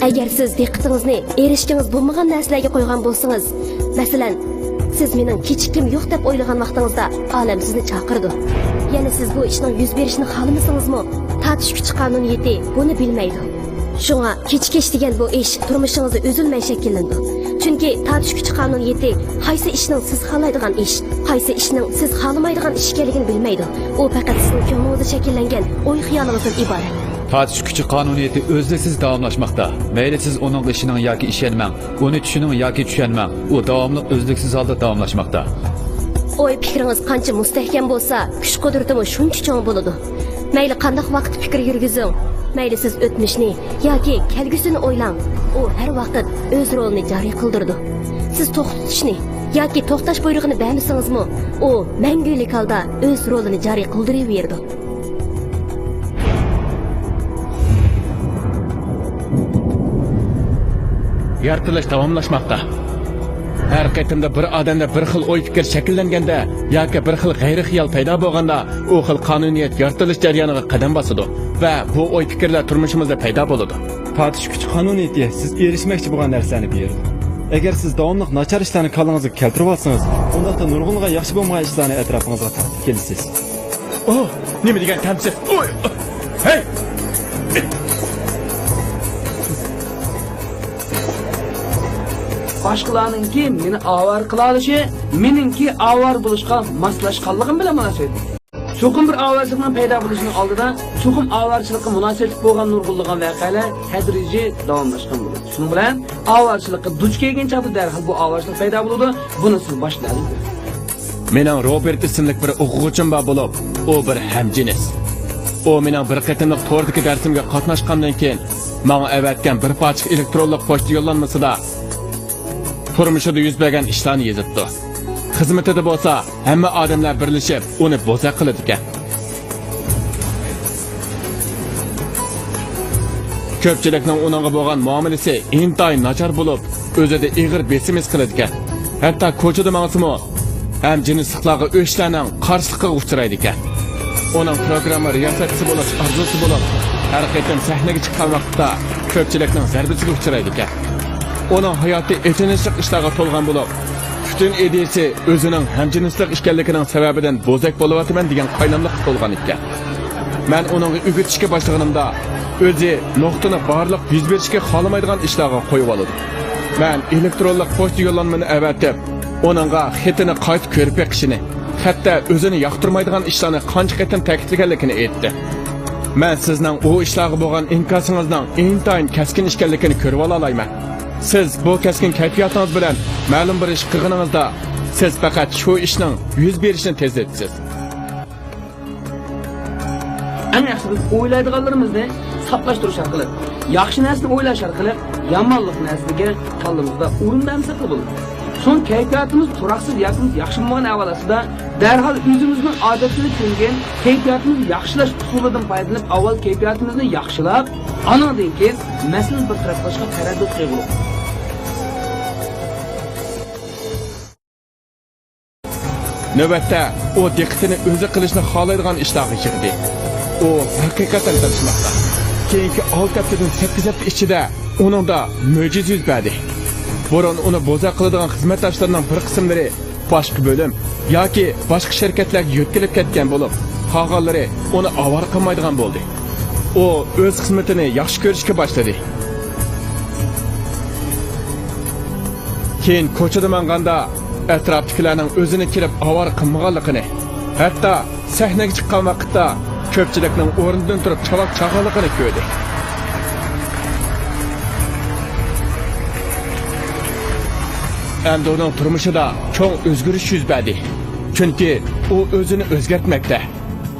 ئەگەر سىز دىققىتىڭىزنى ئېرىشكىڭىز بولمىغان نەرسىلەرگە قويغان بولسىڭىز، مەسىلەن، سىز مېنىڭ كېچىككۈم يوق دەپ ئويلىغان ۋاقتىڭىزدا ئالەم سىزنى چاقىرىدۇ. يەنى سىز بۇ ئىشنىڭ يۈز بېرىشىنى خالىمىسىڭىزمۇ، تارتىش كۈچى قانۇنىيىتى بۇنى بىلمەيدۇ. شۇڭا كېچىكىش دېگەن بۇ ئىش تۇرمۇشىڭىزدا ئۈزۈلمەي شەكىللىنىدۇ. چۈنكى تارتىش كۈچى قانۇنىيىتى قايسى ئىشنىڭ سىز خالايدىغان ئىش، قايسى ئىشنىڭ سىز خالىمايدىغان ئىش ئىكەنلىكىنى بىلمەيدۇ. ئۇ پەقەت سىزنىڭ كۆڭلىڭىزدە شەكىللەنگەن ئوي-خىيالىڭىزدىن ئىبارەت. تارتىش كۈچى قانۇنىيىتى ئۈزلۈكسىز داۋاملاشماقتا. مەيلى سىز ئۇنىڭغا ئىشىنىڭ ياكى ئىشەنمەڭ، ئۇنى چۈشىنىڭ ياكى چۈشەنمەڭ، ئۇ داۋاملىق ئۈزلۈكسىز ھالدا داۋاملاشماقتا. ئوي-پىكرىڭىز قانچە مۇستەھكەم بولسا، كۈچ-قۇدرىتىمۇ شۇنچە چوڭ بولىدۇ. مەيلى قانداق ۋاقىتتا پىكىر يۈرگۈزۈڭ، مەيلى سىز ئۆتمۈشنى ياكى كەلگۈسىنى ئويلاڭ، ئۇ ھەر ۋاقىت ئۆز رولىنى جارى قىلدۇرىدۇ. سىز توختىتىشنى ياكى توختاش بۇيرۇقىنى بەرمىسىڭىزمۇ، ئۇ مەڭگۈلۈك ھالدا ئۆز رولىنى جارى قىلدۇرۇۋېرىدۇ. يارىتىلىش داۋاملاشماقتا. ھەر قېتىمدا بىر ئادەمدە بىر خىل ئوي-پىكىر شەكىللەنگەندە ياكى بىر خىل غەيرىي خىيال پەيدا بولغاندا، ئۇ خىل قانۇنىيەت يارىتىلىش جەريانىغا قەدەم باسىدۇ ۋە بۇ ئوي-پىكىرلەر تۇرمۇشىمىزدا پەيدا بولىدۇ. تارتىش كۈچى قانۇنىيىتى سىز ئېرىشمەكچى بولغان نەرسىلەرنى بېرىدۇ. ئەگەر سىز داۋاملىق ناچار ئىشلارنى كاللىڭىزغا كەلتۈرۈۋالسىڭىز، ئۇنداقتا نۇرغۇنلىغان ياخشى بولمىغان ئىشلارنى ئەتراپىڭىزغا تارتىپ كېلىسىز. ئوھ، نېمە دېگەن تەمسىز! ئوي! ھەي! باشقىلارنىڭكى مېنى ئاۋارە قىلالىشى مېنىڭكى ئاۋارە بولۇشقا ماسلاشقانلىقىم بىلەن مۇناسىۋەتلىك. چوقۇم بىر ئاۋارىچىلىقنىڭ پەيدا بولۇشىنىڭ ئالدىدا چوقۇم ئاۋارىچىلىققا مۇناسىۋەتلىك بولغان نۇرغۇنلىغان ۋەقەلەر تەدرىجىي داۋاملاشقان بولىدۇ. شۇنىڭ بىلەن ئاۋارىچىلىققا دۇچ كەلگەن چاغدا دەرھال بۇ ئاۋارىچىلىق پەيدا بولىدۇ. بۇنى سىز باشتا لازىم كۆرۈڭ. مېنىڭ روبېرت ئىسىملىك بىر ئوقۇغۇچىم بار بولۇپ، ئۇ بىر ھەمجىنس. ئۇ مېنىڭ بىر قېتىملىق توردىكى دەرسىمگە قاتناشقاندىن كېيىن، ماڭا ئەۋەتكەن بىر پارچە ئېلېكترونلۇق پوچتا يوللانمىسىدا تۇرمۇشىدا يۈز بەرگەن ئىشلارنى يېزىپتۇ. خىزمىتىدە بولسا ھەممە ئادەملەر بىرلىشىپ ئۇنى بوزەك قىلىدىكەن. كۆپچىلىكنىڭ ئۇنىڭغا بولغان مۇئامىلىسى ئىنتايىن ناچار بولۇپ، ئۆزىدە ئېغىر بېسىم ھېس قىلىدىكەن. ھەتتا كوچىدا ماڭسىمۇ ھەمجىنسلىقلارغا ئۆچلەرنىڭ قارشىلىقىغا ئۇچرايدىكەن. ئۇنىڭ پروگرامما رىياسەتچىسى بولۇش ئارزۇسى بولۇپ، ھەر قېتىم سەھنىگە چىققان ۋاقىتتا كۆپچىلىكنىڭ زەربىسىگە ئۇچرايدىكەن. ئۇنىڭ ھاياتى ئېچىنىشلىق ئىشلارغا تولغان بولۇپ، پۈتۈن ئىدىيىسى ئۆزىنىڭ ھەمجىنسلىق ئىكەنلىكىنىڭ سەۋەبىدىن بوزەك بولۇۋاتىمەن دېگەن قايناملىققا تولغان ئىكەن. مەن ئۇنىڭغا ئۆگىتىشكە باشلىغىنىمدا، ئۆزى نۇقتىنى بارلىق يۈز بېرىشكە خالىمايدىغان ئىشلارغا قويۇۋالىدۇ. مەن ئېلېكترونلۇق پوچتا يوللانمىنى ئەۋەتىپ، ئۇنىڭغا خېتىنى قايتا كۆرۈپ بېقىشىنى، خەتتە ئۆزىنى ياقتۇرمايدىغان ئىشلارنى قانچە قېتىم تەكىتلىگەنلىكىنى ئېيتتى. مەن سىزنىڭ ئۇ ئىشلارغا بولغان ئىنكاسىڭىزنىڭ ئىنتايىن كەسكىن ئىكەنلىكىنى كۆرۈۋالالايمەن. سىز بۇ كەسكىن كەيپىياتىڭىز بىلەن مەلۇم بىر ئىش قىلغىنىڭىزدا، سىز پەقەت شۇ ئىشنىڭ يۈز بېرىشىنى تېزلىتىسىز. ئەڭ ياخشىسى بىز ئويلايدىغانلىرىمىزنى ساپلاشتۇرۇش ئارقىلىق، ياخشى نەرسىنى ئويلاش ئارقىلىق، يامانلىق نەرسىگە كاللىمىزدا ئورۇن بەرمىسەكلا بولىدۇ. سوڭ كەيپىياتىمىز تۇراقسىز ياكى ياخشى بولمىغان ئەھۋال ئاستىدا، دەرھال ئۆزىمىزنىڭ ئادەتتىن كۆنگەن كەيپىياتىمىزنى ياخشىلاش ئۇسۇلىدىن پايدىلىنىپ، ئاۋۋال كەيپىياتىمىزنى ياخشىلاپ، ئانىڭدىن كېيىن مەسىلىنى بىر تەرەپ قىلىشقا تەرەددۇت قىلغۇلۇق. نۆۋەتتە ئۇ دىققىتىنى ئۆزى قىلىشنى خالايدىغان ئىشلارغا يىغدى. ئۇ ھەقىقەتەن تىرىشماقتا. كېيىنكى ئالتە ھەپتىدىن سەككىز ھەپتە ئىچىدە ئۇنىڭدا مۆجىزە يۈز بەردى. بۇرۇن ئۇنى بوزەك قىلىدىغان خىزمەتداشلىرىنىڭ بىر قىسىملىرى باشقا بۆلۈم ياكى باشقا شىركەتلەرگە يۆتكىلىپ كەتكەن بولۇپ، قالغانلىرى ئۇنى ئاۋارە قىلمايدىغان بولدى. ئۇ ئۆز خىزمىتىنى ياخشى كۆرۈشكە باشلىدى. كېيىن كوچىدا ماڭغاندا، ئەتراپتىكىلەرنىڭ ئۆزىنى كېلىپ ئاۋارە قىلمىغانلىقىنى، ھەتتا سەھنىگە چىققان ۋاقىتتا كۆپچىلىكنىڭ ئورنىدىن تۇرۇپ چاۋاك چاغانلىقىنى كۆردى. ئەندۇنىڭ تۇرمۇشىدا چوڭ ئۆزگىرىش يۈز بەردى. چۈنكى ئۇ ئۆزىنى ئۆزگەرتمەكتە.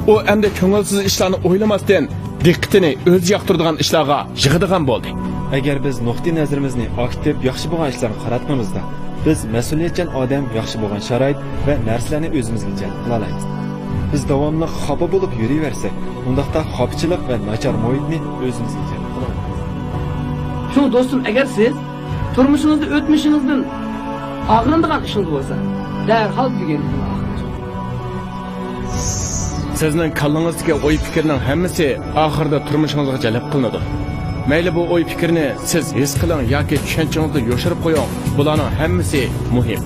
ئۇ ئەمدى كۆڭۈلسىز ئىشلارنى ئويلىماستىن، دىققىتىنى ئۆزى ياقتۇرىدىغان ئىشلارغا يىغىدىغان بولدى. ئەگەر بىز نۇقتىئى نەزىرىمىزنى ئاكتىپ، ياخشى بولغان ئىشلارغا قاراتقىنىمىزدا، بىز مەسئۇلىيەتچان ئادەم ياخشى بولغان شارائىت ۋە نەرسىلەرنى ئۆزىمىزگە جەلپ قىلالايمىز. بىز داۋاملىق خاپا بولۇپ يۈرۈۋەرسەك، ئۇنداقتا خاپىچىلىق ۋە ناچار مۇھىتنى ئۆزىمىزگە جەلپ قىلالايمىز. شۇڭا دوستۇم، ئەگەر سىز تۇرمۇشىڭىزدا ئۆتمۈشىڭىزدىن ئاغرىنىدىغان ئىشىڭىز بولسا، دەرھال بۈگۈن ئۇنى ئاخىرلاشتۇرۇڭ. سىزنىڭ كاللىڭىزدىكى ئوي-پىكىرنىڭ ھەممىسى ئاخىرىدا تۇرمۇشىڭىزغا جەلپ قىلىنىدۇ. مەيلى بۇ ئوي-پىكىرنى سىز ھېس قىلىڭ ياكى چۈشەنچىڭىزدە يوشۇرۇپ قويۇڭ، بۇلارنىڭ ھەممىسى مۇھىم.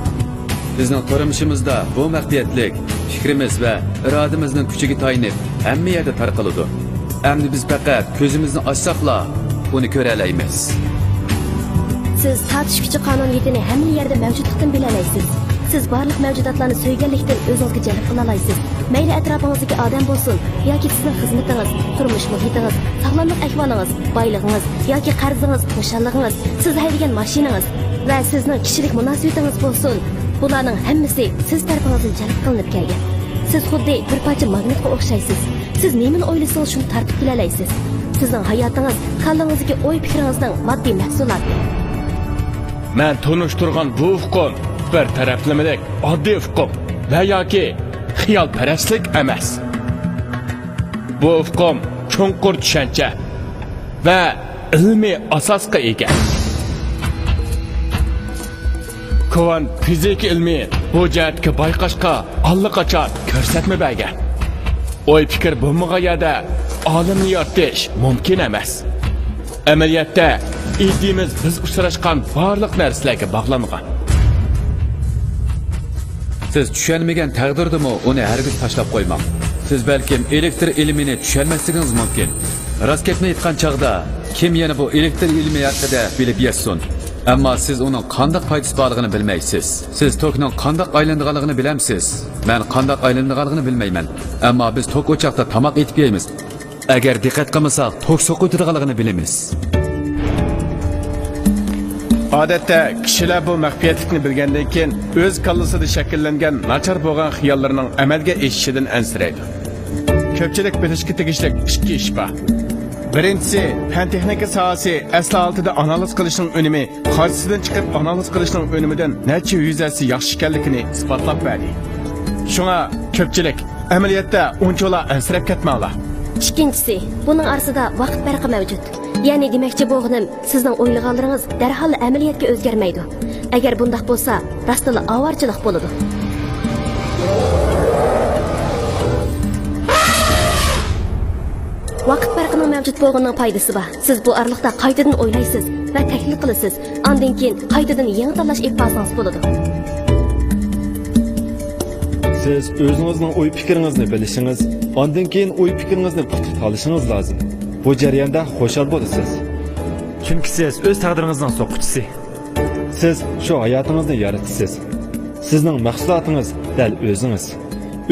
بىزنىڭ تۇرمۇشىمىزدا بۇ مەخپىيەتلىك پىكرىمىز ۋە ئىرادىمىزنىڭ كۈچىگە تايىنىپ ھەممە يەردە تارقىلىدۇ. ئەمدى بىز پەقەت كۆزىمىزنى ئاچساقلا، ئۇنى كۆرەلەيمىز. سىز تارتىش كۈچى قانۇنىيىتىنى ھەممە يەردە مەۋجۇتلۇقتىن بىلەلەيسىز. سىز بارلىق مەۋجۇداتلارنى سۆيگەنلىكتىن ئۆزىڭىزگە جەلپ قىلالايسىز. مەيلى ئەتراپىڭىزدىكى ئادەم بولسۇن ياكى سىزنىڭ خىزمىتىڭىز، تۇرمۇش مۇھىتىڭىز، ساغلاملىق ئەھۋالىڭىز، بايلىقىڭىز ياكى قەرزىڭىز، خۇشاللىقىڭىز، سىز ھەيدىگەن ماشىنىڭىز ۋە سىزنىڭ كىشىلىك مۇناسىۋىتىڭىز بولسۇن، بۇلارنىڭ ھەممىسى سىز تەرىپىڭىزدىن جەلپ قىلىنىپ كەلگەن. سىز خۇددى بىر پارچە ماگنىتقا ئوخشايسىز. سىز نېمىنى ئويلىسىڭىز، شۇنى تارتىپ كېلەلەيسىز. سىزنىڭ ھاياتىڭىز كاللىڭىزدىكى ئوي-پىكرىڭىزنىڭ ماددىي مەھسۇلاتى. مەن تونۇشتۇرغان بۇ ئۇقۇم بىر تەرەپلىمىلىك ئاددىي ئۇقۇم ۋە ياكى خىيالپەرەسلىك ئەمەس. بۇ ئۇقۇم چوڭقۇر چۈشەنچە ۋە ئىلمىي ئاساسقا ئىگە. كوۋانت فىزىكا ئىلمى بۇ جەھەتتىكى بايقاشقا ئاللىقاچان كۆرسەتمە بەرگەن. ئوي-پىكىر بولمىغان يەردە ئالەمنى يارىتىش مۇمكىن ئەمەس. ئەمەلىيەتتە، ئىدىيىمىز بىز ئۇچراشقان بارلىق نەرسىلەرگە باغلانغان. سىز چۈشەنمىگەن تەقدىردىمۇ ئۇنى ھەرگىز تاشلاپ قويماڭ. سىز بەلكىم ئېلېكتر ئىلمىنى چۈشەنمەسلىكىڭىز مۇمكىن. راست گەپنى ئېيتقان چاغدا، كىم يەنە بۇ ئېلېكتر ئىلمى ھەققىدە بىلىپ يەتسۇن؟ ئەمما سىز ئۇنىڭ قانداق پايدىسى بارلىقىنى بىلمەيسىز. سىز توكنىڭ قانداق ئايلىنىدىغانلىقىنى بىلەمسىز؟ مەن قانداق ئايلىنىدىغانلىقىنى بىلمەيمەن. ئەمما بىز توك ئوچاقتا تاماق ئېتىپ يەيمىز. ئەگەر دىققەت قىلمىساق، توك سوقۇۋېتىدىغانلىقىنى بىلىمىز. ئادەتتە كىشىلەر بۇ مەخپىيەتلىكنى بىلگەندىن كېيىن، ئۆز كاللىسىدا شەكىللەنگەن ناچار بولغان خىياللىرىنىڭ ئەمەلگە ئېشىشىدىن ئەنسىرەيدۇ. كۆپچىلىك بىلىشكە تېگىشلىك ئىككى ئىش بار. بىرىنچىسى، پەن-تېخنىكا ساھەسى ئەسلى ھالىتىدە ئانالىز قىلىشنىڭ ئۈنۈمى قارشىسىدىن چىقىپ ئانالىز قىلىشنىڭ ئۈنۈمىدىن نەچچە يۈز ھەسسە ياخشى ئىكەنلىكىنى ئىسپاتلاپ بەردى. شۇڭا كۆپچىلىك ئەمەلىيەتتە ئۇنچىۋالا ئەنسىرەپ كەتمەڭلار. ئىككىنچىسى، بۇنىڭ ئارىسىدا ۋاقىت پەرقى مەۋجۇت. يەنى دېمەكچى بولغىنىم، سىزنىڭ ئويلىغانلىرىڭىز دەرھال ئەمەلىيەتكە ئۆزگەرمەيدۇ. ئەگەر بۇنداق بولسا، راستتىنلا ئاۋارىچىلىق بولىدۇ. ۋاقىت پەرقىنىڭ مەۋجۇت بولغىنىنىڭ پايدىسى بار. سىز بۇ ئارىلىقتا قايتىدىن ئويلايسىز ۋە تەھلىل قىلىسىز. ئاندىن كېيىن قايتىدىن يېڭى تاللاش ئېلىپ بارسىڭىز بولىدۇ. سىز ئۆزىڭىزنىڭ ئوي-پىكرىڭىزنى بىلىشىڭىز، ئاندىن كېيىن ئوي-پىكرىڭىزنى پۇختا تاللىشىڭىز لازىم. بۇ جەرياندا خۇشال بولىسىز. چۈنكى سىز ئۆز تەقدىرىڭىزنىڭ سوققۇچىسى. سىز شۇ ھاياتىڭىزنى يارىتىسىز. سىزنىڭ مەھسۇلاتىڭىز دەل ئۆزىڭىز.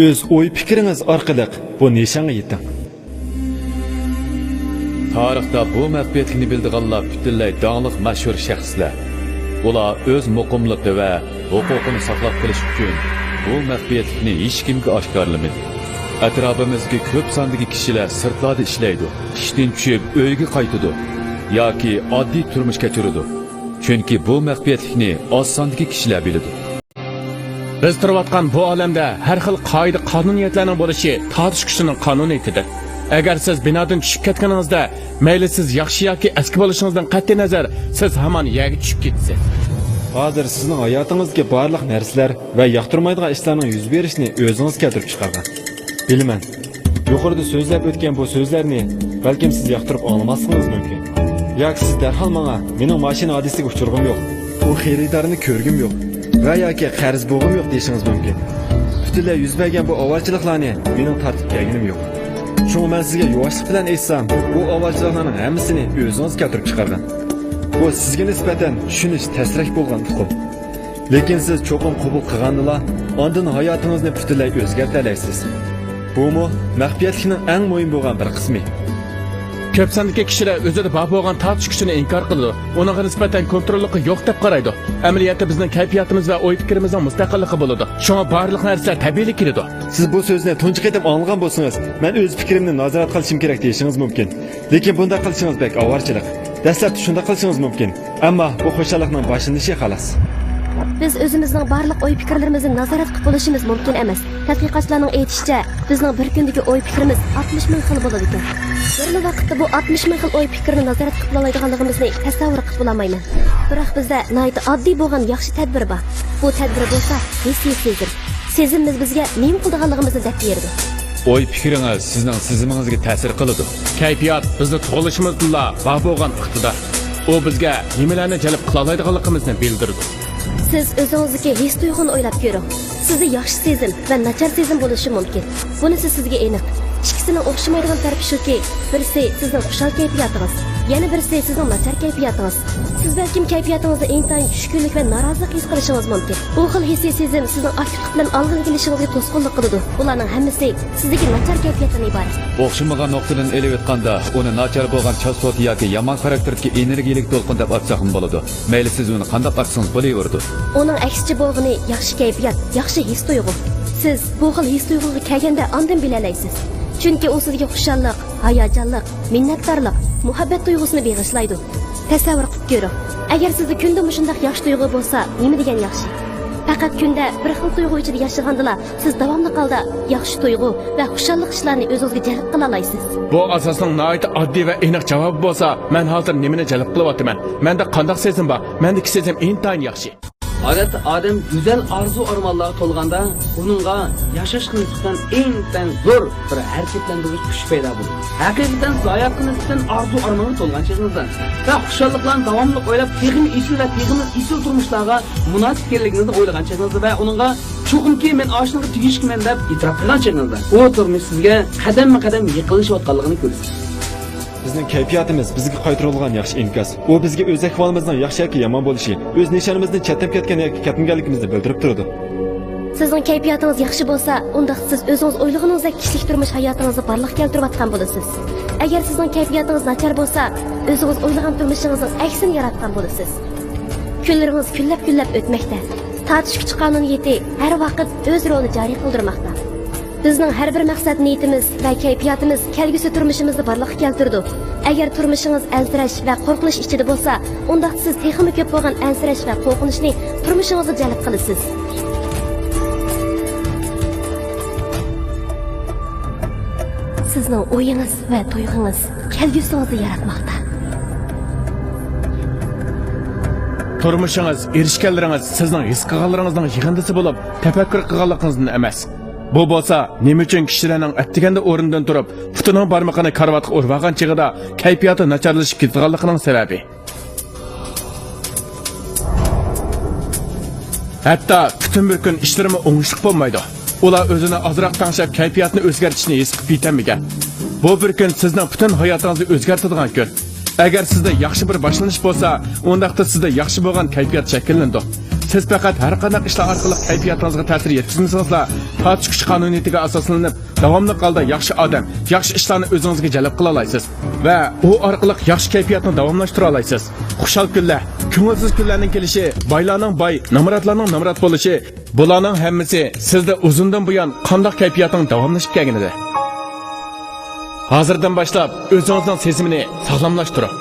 ئۆز ئوي-پىكرىڭىز ئارقىلىق بۇ نىشانغا يېتىڭ. تارىختا بۇ مەخپىيەتلىكنى بىلىدىغانلار پۈتۈنلەي داڭلىق مەشھۇر شەخسلەر. ئۇلار ئۆز مۇقىملىقى ۋە ھوقۇقىنى ساقلاپ قېلىش ئۈچۈن بۇ مەخپىيەتلىكنى ھېچكىمگە ئاشكارىلىمىدى. ئەتراپىمىزدىكى كۆپ ساندىكى كىشىلەر سىرتلاردا ئىشلەيدۇ، ئىشتىن چۈشۈپ ئۆيىگە قايتىدۇ ياكى ئاددىي تۇرمۇش كەچۈرىدۇ. چۈنكى بۇ مەخپىيەتلىكنى ئاز ساندىكى كىشىلەر بىلىدۇ. بىز تۇرۇۋاتقان بۇ ئالەمدە ھەر خىل قائىدە-قانۇنىيەتلەرنىڭ بولۇشى تارتىش كۈچىنىڭ قانۇنىيىتىدىن. ئەگەر سىز بىنادىن چۈشۈپ كەتكىنىڭىزدە، مەيلى سىز ياخشى ياكى ئەسكى بولۇشىڭىزدىن قەتئىينەزەر، سىز ھامان يەرگە چۈشۈپ كېتىسىز. ھازىر سىزنىڭ ھاياتىڭىزدىكى بارلىق نەرسىلەر ۋە ياقتۇرمايدىغان ئىشلارنىڭ يۈز بېرىشىنى ئۆزىڭىز كەلتۈرۈپ چىقارغان. بىلىمەن، يۇقىرىدا سۆزلەپ ئۆتكەن بۇ سۆزلەرنى بەلكىم سىز ياقتۇرۇپ ئاڭلىماسلىقىڭىز مۇمكىن. ياكى سىز دەرھال ماڭا، مېنىڭ ماشىنا ھادىسىسىگە ئۇچرىغۇم يوق، ئۇ خېرىدارنى كۆرگۈم يوق ۋە ياكى قەرز بوغۇم يوق دېيىشىڭىز مۇمكىن. پۈتۈنلەي يۈز بەرگەن بۇ ئاۋارىچىلىقلارنى مېنىڭ تارتىپ كەلگىنىم يوق. شۇڭا مەن سىزگە يۇۋاشلىق بىلەن ئېيتسام، بۇ ئاۋارىچىلىقلارنىڭ ھەممىسىنى ئۆزىڭىز كەلتۈرۈپ چىقارغان. بۇ سىزگە نىسبەتەن چۈشىنىش تەسرەك بولغان ئۇقۇم. لېكىن سىز چوقۇم قوبۇل قىلغاندىلا، ئاندىن ھاياتىڭىزنى پۈتۈنلەي ئۆزگەرتەلەيسىز. بۇمۇ مەخپىيەتلىكنىڭ ئەڭ مۇھىم بولغان بىر قىسمى. كۆپ ساندىكى كىشىلەر ئۆزىدە بار بولغان تارتىش كۈچىنى ئىنكار قىلىدۇ، ئۇنىڭغا نىسبەتەن كونتروللۇقى يوق دەپ قارايدۇ. ئەمەلىيەتتە بىزنىڭ كەيپىياتىمىز ۋە ئوي پىكرىمىزنىڭ مۇستەقىللىقى بولىدۇ. شۇڭا بارلىق نەرسىلەر تەبىئىيلا كېلىدۇ. سىز بۇ سۆزنى تۇنجى قېتىم ئاڭلىغان بولسىڭىز، مەن ئۆز پىكرىمنى نازارەت قىلىشىم كېرەك دېيىشىڭىز مۇمكىن. لېكىن بۇنداق قىلىشىڭىز بەك ئاۋارىچىلىق. دەسلەپتە شۇنداق قىلىشىڭىز مۇمكىن. ئەمما بۇ خۇشاللىقنىڭ باشلىنىشى، خالاس. بىز ئۆزىمىزنىڭ بارلىق ئوي پىكىرلىرىمىزنى نازارەت قىلىپ بولۇشىمىز مۇمكىن ئەمەس. تەتقىقاتچىلارنىڭ ئېيتىشىچە، بىزنىڭ بىر كۈندىكى ئوي پىكرىمىز ئاتمىش مىڭ خىل بولىدىكەن. بىرلا ۋاقىتتا بۇ ئاتمىش مىڭ خىل ئوي پىكىرنى نازارەت قىلىپ بولالايدىغانلىقىمىزنى تەسەۋۋۇر قىلىپ بولالمايمەن. بىراق بىزدە ناھايىتى ئاددىي بولغان ياخشى تەدبىر بار. بۇ تەدبىر بولسا ھېسسىي سېزىم. سېزىمىمىز بىزگە نېمە قىلىدىغانلىقىمىزنى دەپ بېرىدۇ. ئوي پىكرىڭىز سىزنىڭ سېزىمىڭىزگە تەسىر قىلىدۇ. كەيپىيات بىزدە تۇغۇلۇشىمىزدىنلا بار بولغان ئىقتىدار. ئۇ بىزگە نېمىلەرنى جەلپ قىلالايدىغانلىقىمىزنى بىلدۈرىدۇ. سىز ئۆزىڭىزدىكى ھېس تۇيغۇنى ئويلاپ كۆرۈڭ. سىزدە ياخشى سېزىم ۋە ناچار سېزىم بولۇشى مۇمكىن. بۇنىسى سىزگە ئېنىق. ئىككىسىنىڭ ئوخشىمايدىغان تەرىپى شۇكى، بىرسى سىزنىڭ خۇشال كەيپىياتىڭىز، يەنە بىرسى سىزنىڭ ناچار كەيپىياتىڭىز. سىز بەلكىم كەيپىياتىڭىزدا ئىنتايىن چۈشكۈنلۈك ۋە نارازىلىق ھېس قىلىشىڭىز مۇمكىن. بۇ خىل ھېسسىي سېزىم سىزنىڭ ئاكتىپلىق بىلەن ئالغا ئىنتىلىشىڭىزگە توسقۇنلۇق قىلىدۇ. بۇلارنىڭ ھەممىسى سىزدىكى ناچار كەيپىياتتىن ئىبارەت. ئوخشىمىغان نۇقتىدىن ئېلىۋېتقاندا، ئۇنى ناچار بولغان چاستوتا ياكى يامان خاراكتېردىكى ئېنېرگىيىلىك دولقۇن دەپ ئاتىساقمۇ بولىدۇ. مەيلى سىز ئۇنى قانداق ئاتىسىڭىز بولۇۋېرىدۇ. ئۇنىڭ ئەكسىچە بولغىنى ياخشى كەيپىيات، ياخشى ھېس تۇيغۇ. سىز بۇ خىل ھېس تۇيغۇغا كەلگەندە ئاندىن بىلەلەيسىز. چۈنكى ئۇ سىزگە خۇشاللىق، ھاياجانلىق، مىننەتدارلىق، مۇھەببەت تۇيغۇسىنى بېغىشلايدۇ. تەسەۋۋۇر قىلىپ كۆرۈڭ، ئەگەر سىزدە كۈندە مۇشۇنداق ياخشى تۇيغۇ بولسا، نېمە دېگەن ياخشى. پەقەت كۈندە بىر خىل تۇيغۇ ئىچىدە ياشىغاندىلا، سىز داۋاملىق ھالدا ياخشى تۇيغۇ ۋە خۇشاللىق ئىشلارنى ئۆزىڭىزگە جەلپ قىلالايسىز. بۇ ئاساسنىڭ ناھايىتى ئاددىي ۋە ئېنىق جاۋابى بولسا، مەن ھازىر نېمىنى جەلپ قىلىۋاتىمەن؟ مەندە قانداق سېزىم بار؟ مەندىكى سېزىم ئىنتايىن ياخشى. ئادەتتە ئادەم گۈزەل ئارزۇ-ئارمانلارغا تولغاندا، ئۇنىڭغا ياشاشقا نىسبەتەن ئىنتايىن زور بىر ھەرىكەتلەندۈرگۈچ كۈچ پەيدا بولىدۇ. ھەقىقەتەن، سىز ھاياتقا نىسبەتەن ئارزۇ-ئارمانغا تولغان چېغىڭىزدا ۋە خۇشاللىقلارنى داۋاملىق ئويلاپ، تېخىمۇ ئېسىل ۋە تېخىمۇ ئېسىل تۇرمۇشلارغا مۇناسىپ ئىكەنلىكىڭىزنى ئويلىغان چېغىڭىزدا ۋە ئۇنىڭغا چوقۇمكى مەن ئاشۇنىڭغا تېگىشلىكمەن دەپ ئېتىراپ قىلغان چېغىڭىزدا، ئۇ تۇرمۇش سىزگە قەدەممۇ قەدەم يېقىنلىشىۋاتقانلىقىنى كۆرىسىز. بىزنىڭ كەيپىياتىمىز بىزگە قايتۇرۇلغان ياخشى ئىنكاس. ئۇ بىزگە ئۆز ئەھۋالىمىزنىڭ ياخشى ياكى يامان بولۇشى، ئۆز نىشانىمىزدىن چەتنەپ كەتكەن ياكى كەتمىگەنلىكىمىزنى بىلدۈرۈپ تۇرىدۇ. سىزنىڭ كەيپىياتىڭىز ياخشى بولسا، ئۇنداقتا سىز ئۆزىڭىز ئويلىغىنىڭىزدەك كىشىلىك تۇرمۇش ھاياتىڭىزنى بارلىققا كەلتۈرۈۋاتقان بولىسىز. ئەگەر سىزنىڭ كەيپىياتىڭىز ناچار بولسا، ئۆزىڭىز ئويلىغان تۇرمۇشىڭىزنىڭ ئەكسىنى ياراتقان بولىسىز. كۈنلىرىڭىز كۈنلەپ-كۈنلەپ ئۆتمەكتە. تارتىش كۈچى قانۇنىيىتى ھەر ۋاقىت ئۆز رولىنى جارى قىلدۇرماقتا. بىزنىڭ ھەر بىر مەقسەت نىيىتىمىز ۋە كەيپىياتىمىز كەلگۈسى تۇرمۇشىمىزنى بارلىققا كەلتۈرىدۇ. ئەگەر تۇرمۇشىڭىز ئەنسىرەش ۋە قورقۇنچ ئىچىدە بولسا، ئۇنداقتا سىز تېخىمۇ كۆپ بولغان ئەنسىرەش ۋە قورقۇنچنى تۇرمۇشىڭىزغا جەلپ قىلىسىز. سىزنىڭ ئويىڭىز ۋە تۇيغۇڭىز كەلگۈسىڭىزنى ياراتماقتا. تۇرمۇشىڭىز، ئېرىشكەنلىرىڭىز سىزنىڭ ھېس قىلغانلىرىڭىزنىڭ يىغىندىسى بولۇپ، تەپەككۇر قىلغانلىقىڭىزدىن ئەمەس. بۇ بولسا نېمە ئۈچۈن كىشىلەرنىڭ ئەتىگەندە ئورنىدىن تۇرۇپ، پۇتىنىڭ بارمىقىنى كارىۋاتقا ئۇرۇۋالغان چېغىدا كەيپىياتى ناچارلىشىپ كېتىدىغانلىقىنىڭ سەۋەبى. ھەتتا پۈتۈن بىر كۈن ئىشلىرىمۇ ئوڭۇشلۇق بولمايدۇ. ئۇلار ئۆزىنى ئازراق تەڭشەپ، كەيپىياتنى ئۆزگەرتىشنى ھېس قىلىپ يېتەلمىگەن. بۇ بىر كۈن سىزنىڭ پۈتۈن ھاياتىڭىزنى ئۆزگەرتىدىغان كۈن. ئەگەر سىزدە ياخشى بىر باشلىنىش بولسا، ئۇنداقتا سىزدە ياخشى بولغان كەيپىيات شەكىللىنىدۇ. سىز پەقەت ھەر قانداق ئىشلار ئارقىلىق كەيپىياتىڭىزغا تەسىر يەتكۈزمىسىڭىزلا، تارتىش كۈچى قانۇنىيىتىگە ئاساسلىنىپ، داۋاملىق ھالدا ياخشى ئادەم، ياخشى ئىشلارنى ئۆزىڭىزگە جەلپ قىلالايسىز ۋە ئۇ ئارقىلىق ياخشى كەيپىياتنى داۋاملاشتۇرالايسىز. خۇشال كۈنلەر، كۆڭۈلسىز كۈنلەرنىڭ كېلىشى، بايلارنىڭ باي، نامراتلارنىڭ نامرات بولۇشى، بۇلارنىڭ ھەممىسى سىزدە ئۇزۇندىن بۇيان قانداق كەيپىياتنىڭ داۋاملىشىپ كەلگىنىدە. ھازىردىن باشلاپ ئۆزىڭىزنىڭ سېزىمىنى ساغلاملاشتۇرۇڭ.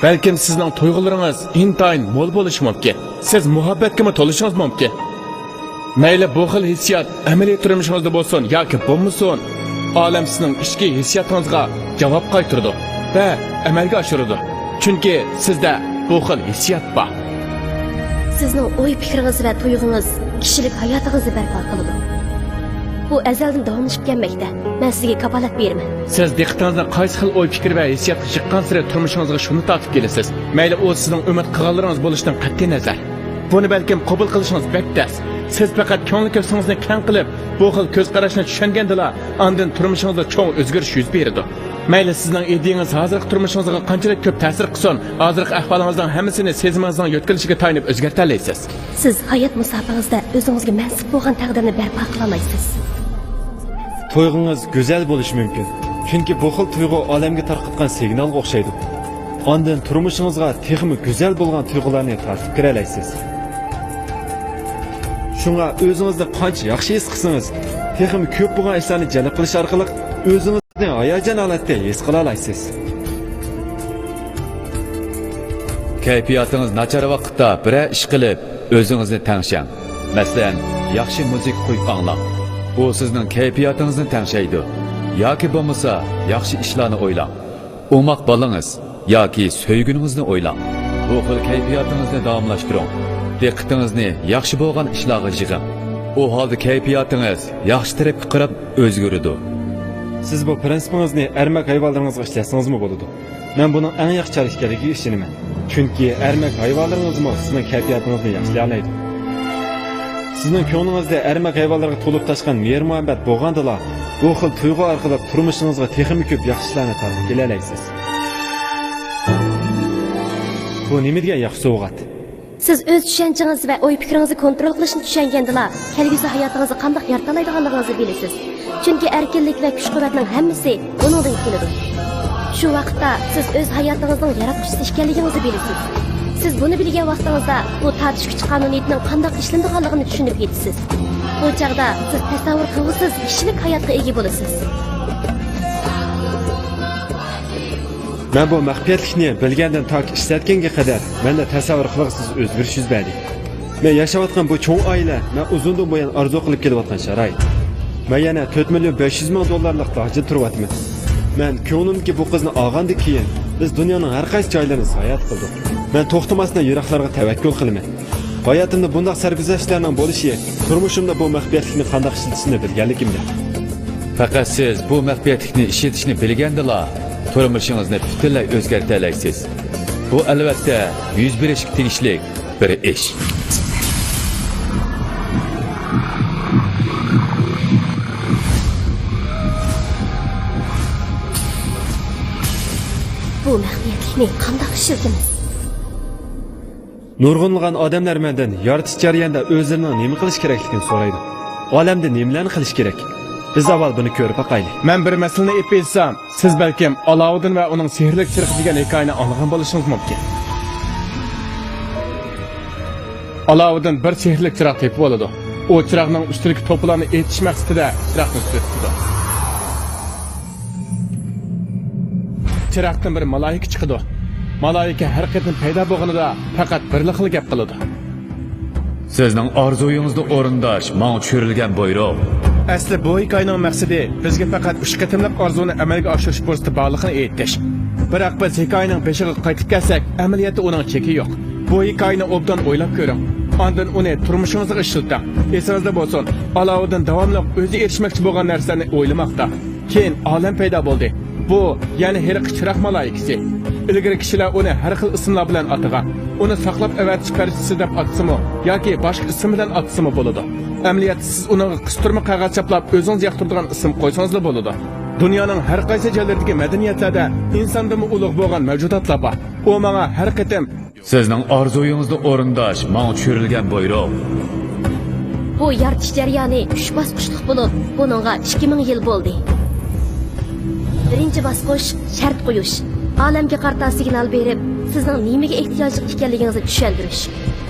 بەلكىم سىزنىڭ تۇيغۇلىرىڭىز ئىنتايىن مول بولۇشى مۇمكىن. سىز مۇھەببەتكىمۇ تولۇشىڭىز مۇمكىن. مەيلى بۇ خىل ھېسسىيات ئەمەلىي تۇرمۇشىڭىزدا بولسۇن ياكى بولمىسۇن، ئالەم سىزنىڭ ئىچكى ھېسسىياتىڭىزغا جاۋاب قايتۇرىدۇ ۋە ئەمەلگە ئاشۇرىدۇ. چۈنكى سىزدە بۇ خىل ھېسسىيات بار. سىزنىڭ ئوي پىكرىڭىز ۋە تۇيغۇڭىز كىشىلىك ھاياتىڭىزنى بەرپا قىلىدۇ. بۇ ئەزەلدىن داۋاملىشىپ كەلمەكتە. مەن سىزگە كاپالەت بېرىمەن. سىز دىققىتىڭىزنى قايسى خىل ئوي پىكىر ۋە ھېسسىياتقا يىغقانسېرى تۇرمۇشىڭىزغا شۇنى تارتىپ كېلىسىز. مەيلى ئۇ سىزنىڭ ئۈمىد قىلغانلىرىڭىز بولۇشىدىن قەتئىينەزەر. بۇنى بەلكىم قوبۇل قىلىشىڭىز بەك تەس. سىز پەقەت كۆڭۈل كۆكسىڭىزنى كەڭ قىلىپ، بۇ خىل كۆز قاراشنى چۈشەنگەندىلا، ئاندىن تۇرمۇشىڭىزدا چوڭ ئۆزگىرىش يۈز بېرىدۇ. مەيلى سىزنىڭ ئىدىيىڭىز ھازىرقى تۇرمۇشىڭىزغا قانچىلىك كۆپ تەسىر قىلسۇن، ھازىرقى ئەھۋالىڭىزنىڭ ھەممىسىنى سېزىمىڭىزنىڭ يۆتكىلىشىگە تايىنىپ ئۆزگەرتەلەيسىز. سىز ھايات مۇساپىڭىزدە ئۆزىڭىزگە مەنسۇپ بولغان تەقدىرنى بەرپا قىلالايسىز. تۇيغۇڭىز گۈزەل بولۇشى مۇمكىن، چۈنكى بۇ خىل تۇيغۇ ئالەمگە تارقاتقان سىگنالغا ئوخشايدۇ. ئاندىن تۇرمۇشىڭىزغا تېخىمۇ گۈزەل بولغان تۇيغۇلارنى تارتىپ كىرەلەيسىز. شۇڭا ئۆزىڭىزنى قانچە ياخشى ھېس قىلسىڭىز، تېخىمۇ كۆپ بولغان ئىشلارنى جەلپ قىلىش ئارقىلىق ئۆزىڭىزنى ھاياجان ھالەتتە ھېس قىلالايسىز. كەيپىياتىڭىز ناچار ۋاقىتتا بىرەر ئىش قىلىپ، ئۆزىڭىزنى تەڭشەڭ. مەسىلەن، ياخشى مۇزىكا قويۇپ ئاڭلاڭ. ئۇ سىزنىڭ كەيپىياتىڭىزنى تەڭشەيدۇ. ياكى بولمىسا، ياخشى ئىشلارنى ئويلاڭ. ئوماق بالىڭىز ياكى سۆيگۈنىڭىزنى ئويلاڭ. بۇ خىل كەيپىياتىڭىزنى داۋاملاشتۇرۇڭ. دىققىتىڭىزنى ياخشى بولغان ئىشلارغا يىغىڭ. ئۇ ھالدا كەيپىياتىڭىز ياخشى تەرەپكە قاراپ ئۆزگىرىدۇ. سىز بۇ پىرىنسىپىڭىزنى ئەرمەك ھايۋانلىرىڭىزغا ئىشلەتسىڭىزمۇ بولىدۇ. مەن بۇنىڭ ئەڭ ياخشى چارە ئىكەنلىكىگە ئىشىنىمەن. چۈنكى ئەرمەك ھايۋانلىرىڭىزمۇ سىزنىڭ كەيپىياتىڭىزنى ياخشىلايالايدۇ. سىزنىڭ كۆڭلىڭىزدە ئەرمەك ھايۋانلارغا تولۇپ تاشقان مېھىر-مۇھەببەت بولغاندىلا، بۇ خىل تۇيغۇ ئارقىلىق تۇرمۇشىڭىزغا تېخىمۇ كۆپ ياخشى ئىشلارنى تارتىپ كېلەلەيسىز. بۇ نېمە دېگەن ياخشى سوۋغات؟ سىز ئۆز چۈشەنچىڭىز ۋە ئوي-پىكرىڭىزنى كونترول قىلىشنى چۈشەنگەندىلا، كەلگۈسى ھاياتىڭىزنى قانداق يارىتالايدىغانلىقىڭىزنى بىلىسىز. چۈنكى ئەركىنلىك ۋە كۈچ-قۇۋۋەتنىڭ ھەممىسى ئۇنىڭدىن كېلىدۇ. شۇ ۋاقىتتا سىز ئۆز ھاياتىڭىزنىڭ ياراتقۇچىسى ئىكەنلىكىڭىزنى بىلىسىز. سىز بۇنى بىلگەن ۋاقتىڭىزدا بۇ تارتىش كۈچى قانۇنىيىتىنىڭ قانداق ئىشلىنىدىغانلىقىنى چۈشىنىپ يېتىسىز. بۇ چاغدا سىز تەسەۋۋۇر قىلغۇسىز كىشىلىك ھاياتقا ئىگە بولىسىز. مەن بۇ مەخپىيەتلىكنى بىلگەندىن تاكى ئىشلەتكەنگە قەدەر مەندە تەسەۋۋۇر قىلغۇسىز ئۆزگىرىش يۈز بەردى. مەن ياشاۋاتقان بۇ چوڭ ئائىلە مەن ئۇزۇندىن بۇيان ئارزۇ قىلىپ كېلىۋاتقان شارائىت. مەن يەنە تۆت مىليون بەش يۈز مىڭ دوللارلىق داھچىدا تۇرۇۋاتىمەن. مەن كۆڭلۈمدىكى بۇ قىزنى ئالغاندىن كېيىن، بىز دۇنيانىڭ ھەر قايسى جايلىرىنى ساياھەت قىلدۇق. مەن توختىماستىن يىراقلارغا تەۋەككۈل قىلىمەن. ھاياتىمدا بۇنداق سەرگۈزەشتلەرنىڭ بولۇشى تۇرمۇشۇمدا بۇ مەخپىيەتلىكنى قانداق ئىشلىتىشنى بىلگەنلىكىمدىن. پەقەت سىز بۇ مەخپىيەتلىكنى ئىشلىتىشنى بىلگەندىلا، تۇرمۇشىڭىزنى پۈتۈنلەي ئۆزگەرتەلەيسىز. بۇ، ئەلۋەتتە، يۈز بېرىشكە تېگىشلىك بىر ئىش. بۇ مەخپىيەتلىكنى قانداق ئىشلىتىمىز؟ نۇرغۇنلىغان ئادەملەر مەندىن يارىتىش جەريانىدا ئۆزلىرىنىڭ نېمە قىلىش كېرەكلىكىنى سورايدۇ. ئالەمدە نېمىلەرنى قىلىش كېرەك؟ بىز ئاۋۋال بۇنى كۆرۈپ باقايلى. مەن بىر مەسىلىنى ئېلىپ ئېيتسام، سىز بەلكىم ئالاۋۇددىن ۋە ئۇنىڭ سېھىرلىك چىراغ دېگەن ھېكايىنى ئاڭلىغان بولۇشىڭىز مۇمكىن. ئالاۋۇددىن بىر سېھىرلىك چىراغ تېپىپ بولىدۇ. ئۇ چىراغنىڭ ئۈستىدىكى توپىلارنى ئېتىش مەقسىتىدە چىراغنى تۈتىتىدۇ. چىراغدىن بىر مالايىكە چىقىدۇ. مالايىكە ھەر قېتىم پەيدا بولغىنىدا پەقەت بىرلا خىل گەپ قىلىدۇ. سىزنىڭ ئارزۇيىڭىزنى ئورۇنداش ماڭا چۈشۈرۈلگەن بۇيرۇق. ئەسلى بۇ ھېكايىنىڭ مەقسىتى بىزگە پەقەت ئۈچ قېتىملىق ئارزۇنى ئەمەلگە ئاشۇرۇش پۇرسىتى بارلىقىنى ئېيتىش. بىراق بىز ھېكايىنىڭ بېشىغا قايتىپ كەلسەك، ئەمەلىيەتتە ئۇنىڭ چېكى يوق. بۇ ھېكايىنى ئوبدان ئويلاپ كۆرۈڭ. ئاندىن ئۇنى تۇرمۇشىڭىزغا ئىشلىتىڭ. ئېسىڭىزدە بولسۇن، ئالاۋۇددىن داۋاملىق ئۆزى ئېرىشمەكچى بولغان نەرسىلەرنى ئويلىماقتا. كېيىن ئالەم پەيدا بولدى. بۇ، يەنى ھېلىقى چىراغ مالايىكىسى. ئىلگىرى كىشىلەر ئۇنى ھەر خىل ئىسىملار بىلەن ئاتىغان. ئۇنى ساقلاپ ئەۋەتىش پەرىشتىسى دەپ ئاتىسىمۇ ياكى باشقا ئىسىم بىلەن ئاتىسىمۇ بولىدۇ. ئەمەلىيەتتە سىز ئۇنىڭغا قىستۇرما قەغەز چاپلاپ ئۆزىڭىز ياقتۇرىدىغان ئىسىم قويسىڭىزلا بولىدۇ. دۇنيانىڭ ھەر قايسى جايلىرىدىكى مەدەنىيەتلەردە ئىنساندىنمۇ ئۇلۇغ بولغان مەۋجۇداتلار بار. ئۇ ماڭا ھەر قېتىم سىزنىڭ ئارزۇيىڭىزنى ئورۇنداش ماڭا چۈشۈرۈلگەن بۇيرۇق. بۇ يارىتىش جەريانى ئۈچ باسقۇچلۇق بولۇپ، بۇنىڭغا ئىككى مىڭ يىل بولدى. بىرىنچى باسقۇچ، شەرت قويۇش. ئالەمگە قارىتا سىگنال بېرىپ، سىزنىڭ نېمىگە ئېھتىياجلىق ئىكەنلىكىڭىزنى چۈشەندۈرۈش.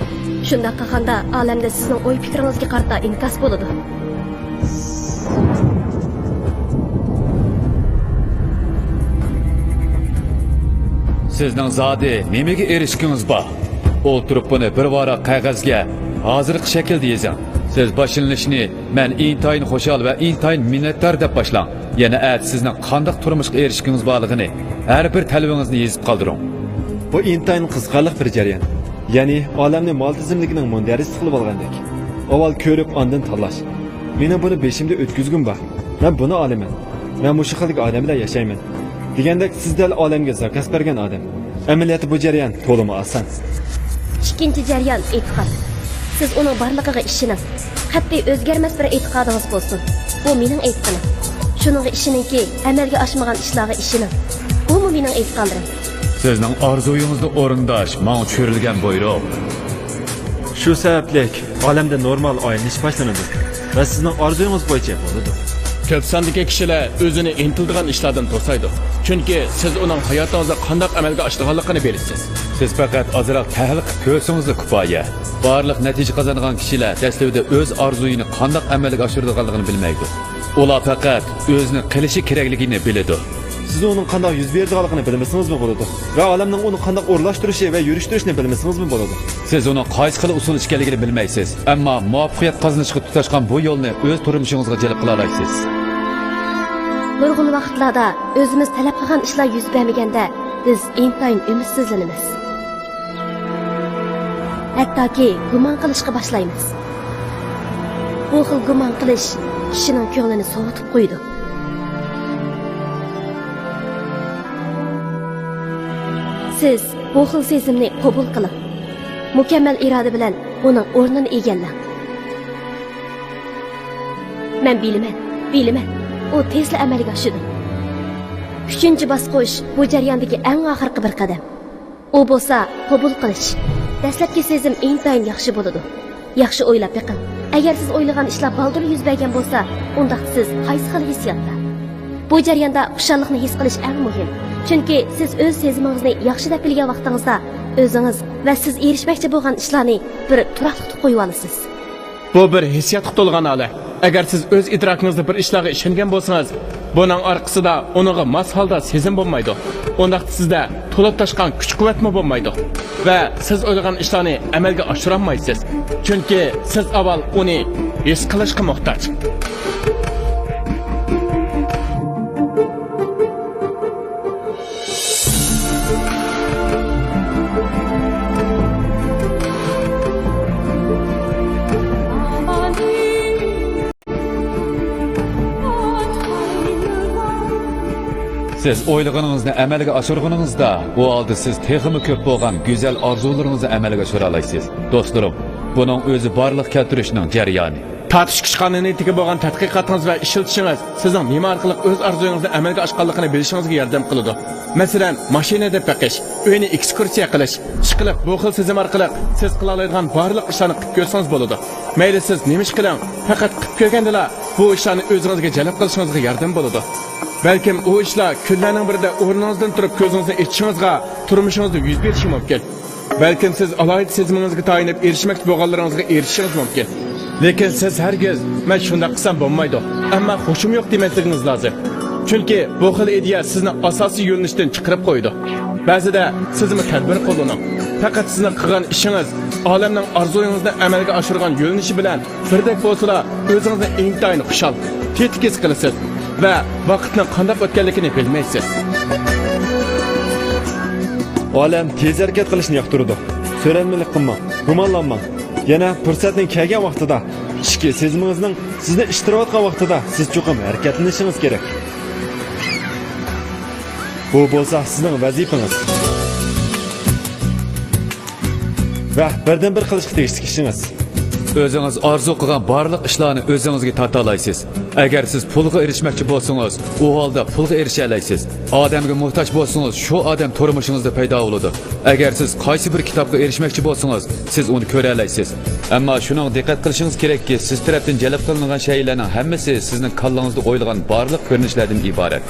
شۇنداق قىلغاندا، ئالەمدە سىزنىڭ ئوي-پىكرىڭىزگە قارىتا ئىنكاس بولىدۇ. سىزنىڭ زادى نېمىگە ئېرىشكىڭىز بار؟ ئولتۇرۇپ بۇنى بىر ۋاراق قەغەزگە ھازىرقى شەكىلدە يېزىڭ. سىز باشلىنىشىنى «مەن ئىنتايىن خۇشال ۋە ئىنتايىن مىننەتدار» دەپ باشلاڭ. يەنە ئەتە سىزنىڭ قانداق تۇرمۇشقا ئېرىشكىڭىز بارلىقىنى ھەر بىر تەلىپىڭىزنى يېزىپ قالدۇرۇڭ. بۇ ئىنتايىن قىزىقارلىق بىر جەريان. يەنى ئالەمنى مال تىزىملىكىنىڭ مۇندەرىجىسى قىلىۋالغاندەك. ئاۋۋال كۆرۈپ، ئاندىن تاللاش. مېنىڭ بۇنى بېشىمدا ئۆتكۈزگۈم بار. مەن بۇنى ئالىمەن. مەن مۇشۇ خىلدىكى ئادەم بىلەن ياشايمەن. دېگەندەك، سىز دەل ئالەمگە زاكاز بەرگەن ئادەم. ئەمەلىيەتتە بۇ جەريان تولىمۇ ئاسان. ئىككىنچى جەريان، ئېتىقاد. سىز ئۇنىڭ بارلىقىغا ئىشىنىڭ. قەتئىي ئۆزگەرمەس بىر ئېتىقادىڭىز بولسۇن. بۇ مېنىڭ ئېيتقىنىم. شۇنىڭغا ئىشىنىڭكى، ئەمەلگە ئاشمىغان ئىشلارغا ئىشىنىڭ. بۇمۇ مېنىڭ ئېيتقانلىرىم. سىزنىڭ ئارزۇيىڭىزنى ئورۇنداش ماڭا چۈشۈرۈلگەن بۇيرۇق. شۇ سەۋەبلىك ئالەمدە نورمال ئايلىنىش باشلىنىدۇ ۋە سىزنىڭ ئارزۇيىڭىز بويىچە بولىدۇ. كۆپ ساندىكى كىشىلەر ئۆزىنى ئىنتىلىدىغان ئىشلاردىن توسايدۇ. چۈنكى سىز ئۇنىڭ ھاياتىڭىزدا قانداق ئەمەلگە ئاشىدىغانلىقىنى بىلىسىز. سىز پەقەت ئازراق تەھلىل قىلىپ كۆرسىڭىزلا كۇپايە. بارلىق نەتىجە قازانغان كىشىلەر دەسلىپىدە ئۆز ئارزۇيىنى قانداق ئەمەلگە ئاشۇرىدىغانلىقىنى بىلمەيدۇ. ئۇلار پەقەت ئۆزىنى قىلىشى كېرەكلىكىنى بىلىدۇ. سىز ئۇنىڭ قانداق يۈز بېرىدىغانلىقىنى بىلمىسىڭىزمۇ بولىدۇ. ۋە ئالەمنىڭ ئۇنى قانداق ئورۇنلاشتۇرۇشى ۋە يۈرۈشتۈرۈشىنى بىلمىسىڭىزمۇ بولىدۇ. سىز ئۇنىڭ قايسى خىل ئۇسۇل ئىكەنلىكىنى بىلمەيسىز، ئەمما مۇۋەپپەقىيەت قازىنىشقا تۇتاشقان بۇ يولنى ئۆز تۇرمۇشىڭىزغا جەلپ قىلالايسىز. نۇرغۇن ۋاقىتلاردا ئۆزىمىز تەلەپ قىلغان ئىشلار يۈز بەرمىگەندە، بىز ئىنتايىن ئۈمىدسىزلىنىمىز. ھەتتاكى گۇمان قىلىشقا باشلايمىز. بۇ خىل گۇمان قىلىش كىشىنىڭ كۆڭلىنى سوۋۇتۇپ قويىدۇ. سىز بۇ خىل سېزىمنى قوبۇل قىلىڭ. مۇكەممەل ئىرادە بىلەن ئۇنىڭ ئورنىنى ئىگىلەڭ. مەن بىلىمەن، بىلىمەن. ئۇ تېزلا ئەمەلگە ئاشىدۇ. ئۈچىنچى باسقۇچ بۇ جەرياندىكى ئەڭ ئاخىرقى بىر قەدەم. ئۇ بولسا قوبۇل قىلىش. دەسلەپكى سېزىم ئىنتايىن ياخشى بولىدۇ. ياخشى ئويلاپ بېقىڭ. ئەگەر سىز ئويلىغان ئىشلار بالدۇر يۈز بەرگەن بولسا، ئۇنداقتا سىز قايسى خىل ھېسسىياتتا؟ بۇ جەرياندا خۇشاللىقنى ھېس قىلىش ئەڭ مۇھىم. چۈنكى سىز ئۆز سېزىمىڭىزنى ياخشى دەپ بىلگەن ۋاقتىڭىزدا، ئۆزىڭىز ۋە سىز ئېرىشمەكچى بولغان ئىشلارنى بىر تۇراقلىقتا قويۇۋالىسىز. بۇ بىر ھېسسىياتقا تولغان ھالەت. ئەگەر سىز ئۆز ئىدراكىڭىزدا بىر ئىشلارغا ئىشەنگەن بولسىڭىز، بۇنىڭ ئارقىسىدا ئۇنىڭغا ماس ھالدا سېزىم بولمايدۇ. ئۇنداقتا سىزدە تولۇپ تاشقان كۈچ-قۇۋۋەتمۇ بولمايدۇ. ۋە سىز ئويلىغان ئىشلارنى ئەمەلگە ئاشۇرالمايسىز. چۈنكى سىز ئاۋۋال ئۇنى ھېس قىلىشقا موھتاج. سىز ئويلىغىنىڭىزنى ئەمەلگە ئاشۇرغىنىڭىزدا، ئۇ ھالدا سىز تېخىمۇ كۆپ بولغان گۈزەل ئارزۇلىرىڭىزنى ئەمەلگە ئاشۇرالايسىز. دوستلىرىم، بۇنىڭ ئۆزى بارلىق كەلتۈرۈشنىڭ جەريانى. تارتىش كۈچ قانۇنىيىتىگە بولغان تەتقىقاتىڭىز ۋە ئىشلىتىشىڭىز سىزنىڭ نېمە ئارقىلىق ئۆز ئارزۇيىڭىزنى ئەمەلگە ئاشقانلىقىنى بىلىشىڭىزگە ياردەم قىلىدۇ. مەسىلەن، ماشىنا ھەيدەپ بېقىش، ئۆينى ئېكسكۇرسىيە قىلىش، ئىشقىلىپ بۇ خىل سېزىم ئارقىلىق سىز قىلالايدىغان بارلىق ئىشلارنى قىلىپ كۆرسىڭىز بولىدۇ. مەيلى سىز نېمە ئىش قىلىڭ، پەقەت قىلىپ كۆرگەندىلا بۇ ئىشلارنى ئۆزىڭىزگە جەلپ قىلىشىڭىزغا ياردەم بولىدۇ. بەلكىم ئۇ ئىشلار كۈنلەرنىڭ بىرىدە ئورنىڭىزدىن تۇرۇپ كۆزىڭىزنى ئېچىشىڭىزغا تۇرمۇشىڭىزدا يۈز بېرىشى مۇمكىن. بەلكىم سىز ئالاھىدە سېزىمىڭىزگە تايىنىپ ئېرىشمەكچى بولغانلىرىڭىزغا ئېرىشىشىڭىز مۇمكىن. لېكىن سىز ھەرگىز «مەن شۇنداق قىلسام بولمايدۇ، ئەمما خۇشۇم يوق» دېمەسلىكىڭىز لازىم. چۈنكى بۇ خىل ئىدىيە سىزنى ئاساسىي يۆنىلىشتىن چىقىرىپ قويىدۇ. بەزىدە سىزمۇ تەدبىر قوللىنىڭ. پەقەت سىزنىڭ قىلغان ئىشىڭىز ئالەمنىڭ ئارزۇيىڭىزنى ئەمەلگە ئاشۇرغان يۆنىلىشى بىلەن بىردەك بولسىلا، ئۆزىڭىزنى ئىنتايىن خۇشال، تېتىك ھېس قىلىسىز ۋە ۋاقىتنىڭ قانداق ئۆتكەنلىكىنى بىلمەيسىز. ئالەم تېز ھەرىكەت قىلىشنى ياقتۇرىدۇ. سۆرەلمىلىك قىلماڭ، گۇمانلانماڭ. يەنە پۇرسەتنىڭ كەلگەن ۋاقتىدا، ئىچكى سېزىمىڭىزنىڭ سىزنى ئىتتىرىۋاتقان ۋاقتىدا سىز چوقۇم ھەرىكەتلىنىشىڭىز كېرەك. بۇ بولسا سىزنىڭ ۋەزىپىڭىز. ۋە بىردىنبىر قىلىشقا تېگىشلىك ئىشىڭىز. ئۆزىڭىز ئارزۇ قىلغان بارلىق ئىشلارنى ئۆزىڭىزگە تارتالايسىز. ئەگەر سىز پۇلغا ئېرىشمەكچى بولسىڭىز، ئۇ ھالدا پۇلغا ئېرىشەلەيسىز. ئادەمگە موھتاج بولسىڭىز، شۇ ئادەم تۇرمۇشىڭىزدا پەيدا بولىدۇ. ئەگەر سىز قايسى بىر كىتابقا ئېرىشمەكچى بولسىڭىز، سىز ئۇنى كۆرەلەيسىز. ئەمما شۇنىڭغا دىققەت قىلىشىڭىز كېرەككى، سىز تەرەپتىن جەلپ قىلىنغان شەيئىلەرنىڭ ھەممىسى سىزنىڭ كاللاڭىزدا ئويلىغان بارلىق كۆرۈنۈشلەردىن ئىبارەت.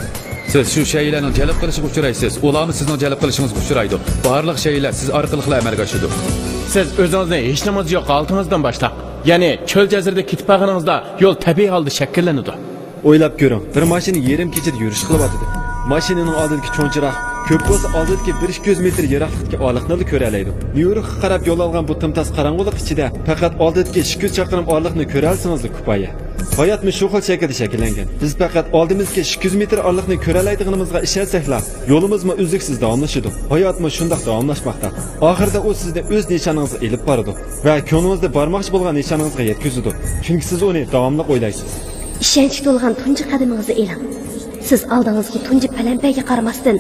سىز شۇ شەيئىلەرنىڭ جەلپ قىلىشىغا ئۇچرايسىز، ئۇلارمۇ سىزنىڭ جەلپ قىلىشىڭىزغا ئۇچرايدۇ. بارلىق شەيئىلەر سىز ئارقىلىقلا ئەمەلگە ئاشىدۇ. سىز ئۆزىڭىزنى ھېچنېمىڭىز يوق ھالىتىڭىزدىن باشلاڭ. يەنى چۆل جەزىرىدە كېتىپ بارغىنىڭىزدا يول تەبىئىي ھالدا شەكىللىنىدۇ. ئويلاپ كۆرۈڭ، بىر ماشىنا يېرىم كېچىدە يۈرۈش قىلىۋاتىدۇ. ماشىنىنىڭ ئالدىدىكى چوڭ چىراغ كۆپ بولسا ئالدىدىكى بىر ئىككى يۈز مېتىر يىراقلىقتىكى ئارىلىقنىلا كۆرەلەيدۇ. نيۇ يوركقا قاراپ يول ئالغان بۇ تىمتاس قاراڭغۇلۇق ئىچىدە پەقەت ئالدىدىكى ئىككى يۈز چاقىرىم ئارىلىقنى كۆرەلىسىڭىزلا كۇپايە. ھاياتمۇ شۇ خىل شەكىلدە شەكىللەنگەن. بىز پەقەت ئالدىمىزدىكى ئىككى يۈز مېتىر ئارىلىقنى كۆرەلەيدىغىنىمىزغا ئىشەنسەكلا، يولىمىزمۇ ئۈزلۈكسىز داۋاملىشىدۇ. ھاياتمۇ شۇنداق داۋاملاشماقتا. ئاخىرىدا ئۇ سىزنى ئۆز نىشانىڭىزغا ئېلىپ بارىدۇ ۋە كۆڭلىڭىزدە بارماقچى بولغان نىشانىڭىزغا يەتكۈزىدۇ. چۈنكى سىز ئۇنى داۋاملىق ئويلايسىز. ئىشەنچكە تولغان تۇنجى قەدىمىڭىزنى ئېلىڭ. سىز ئالدىڭىزدىكى تۇنجى پەلەمپەيگە قارىماستىن،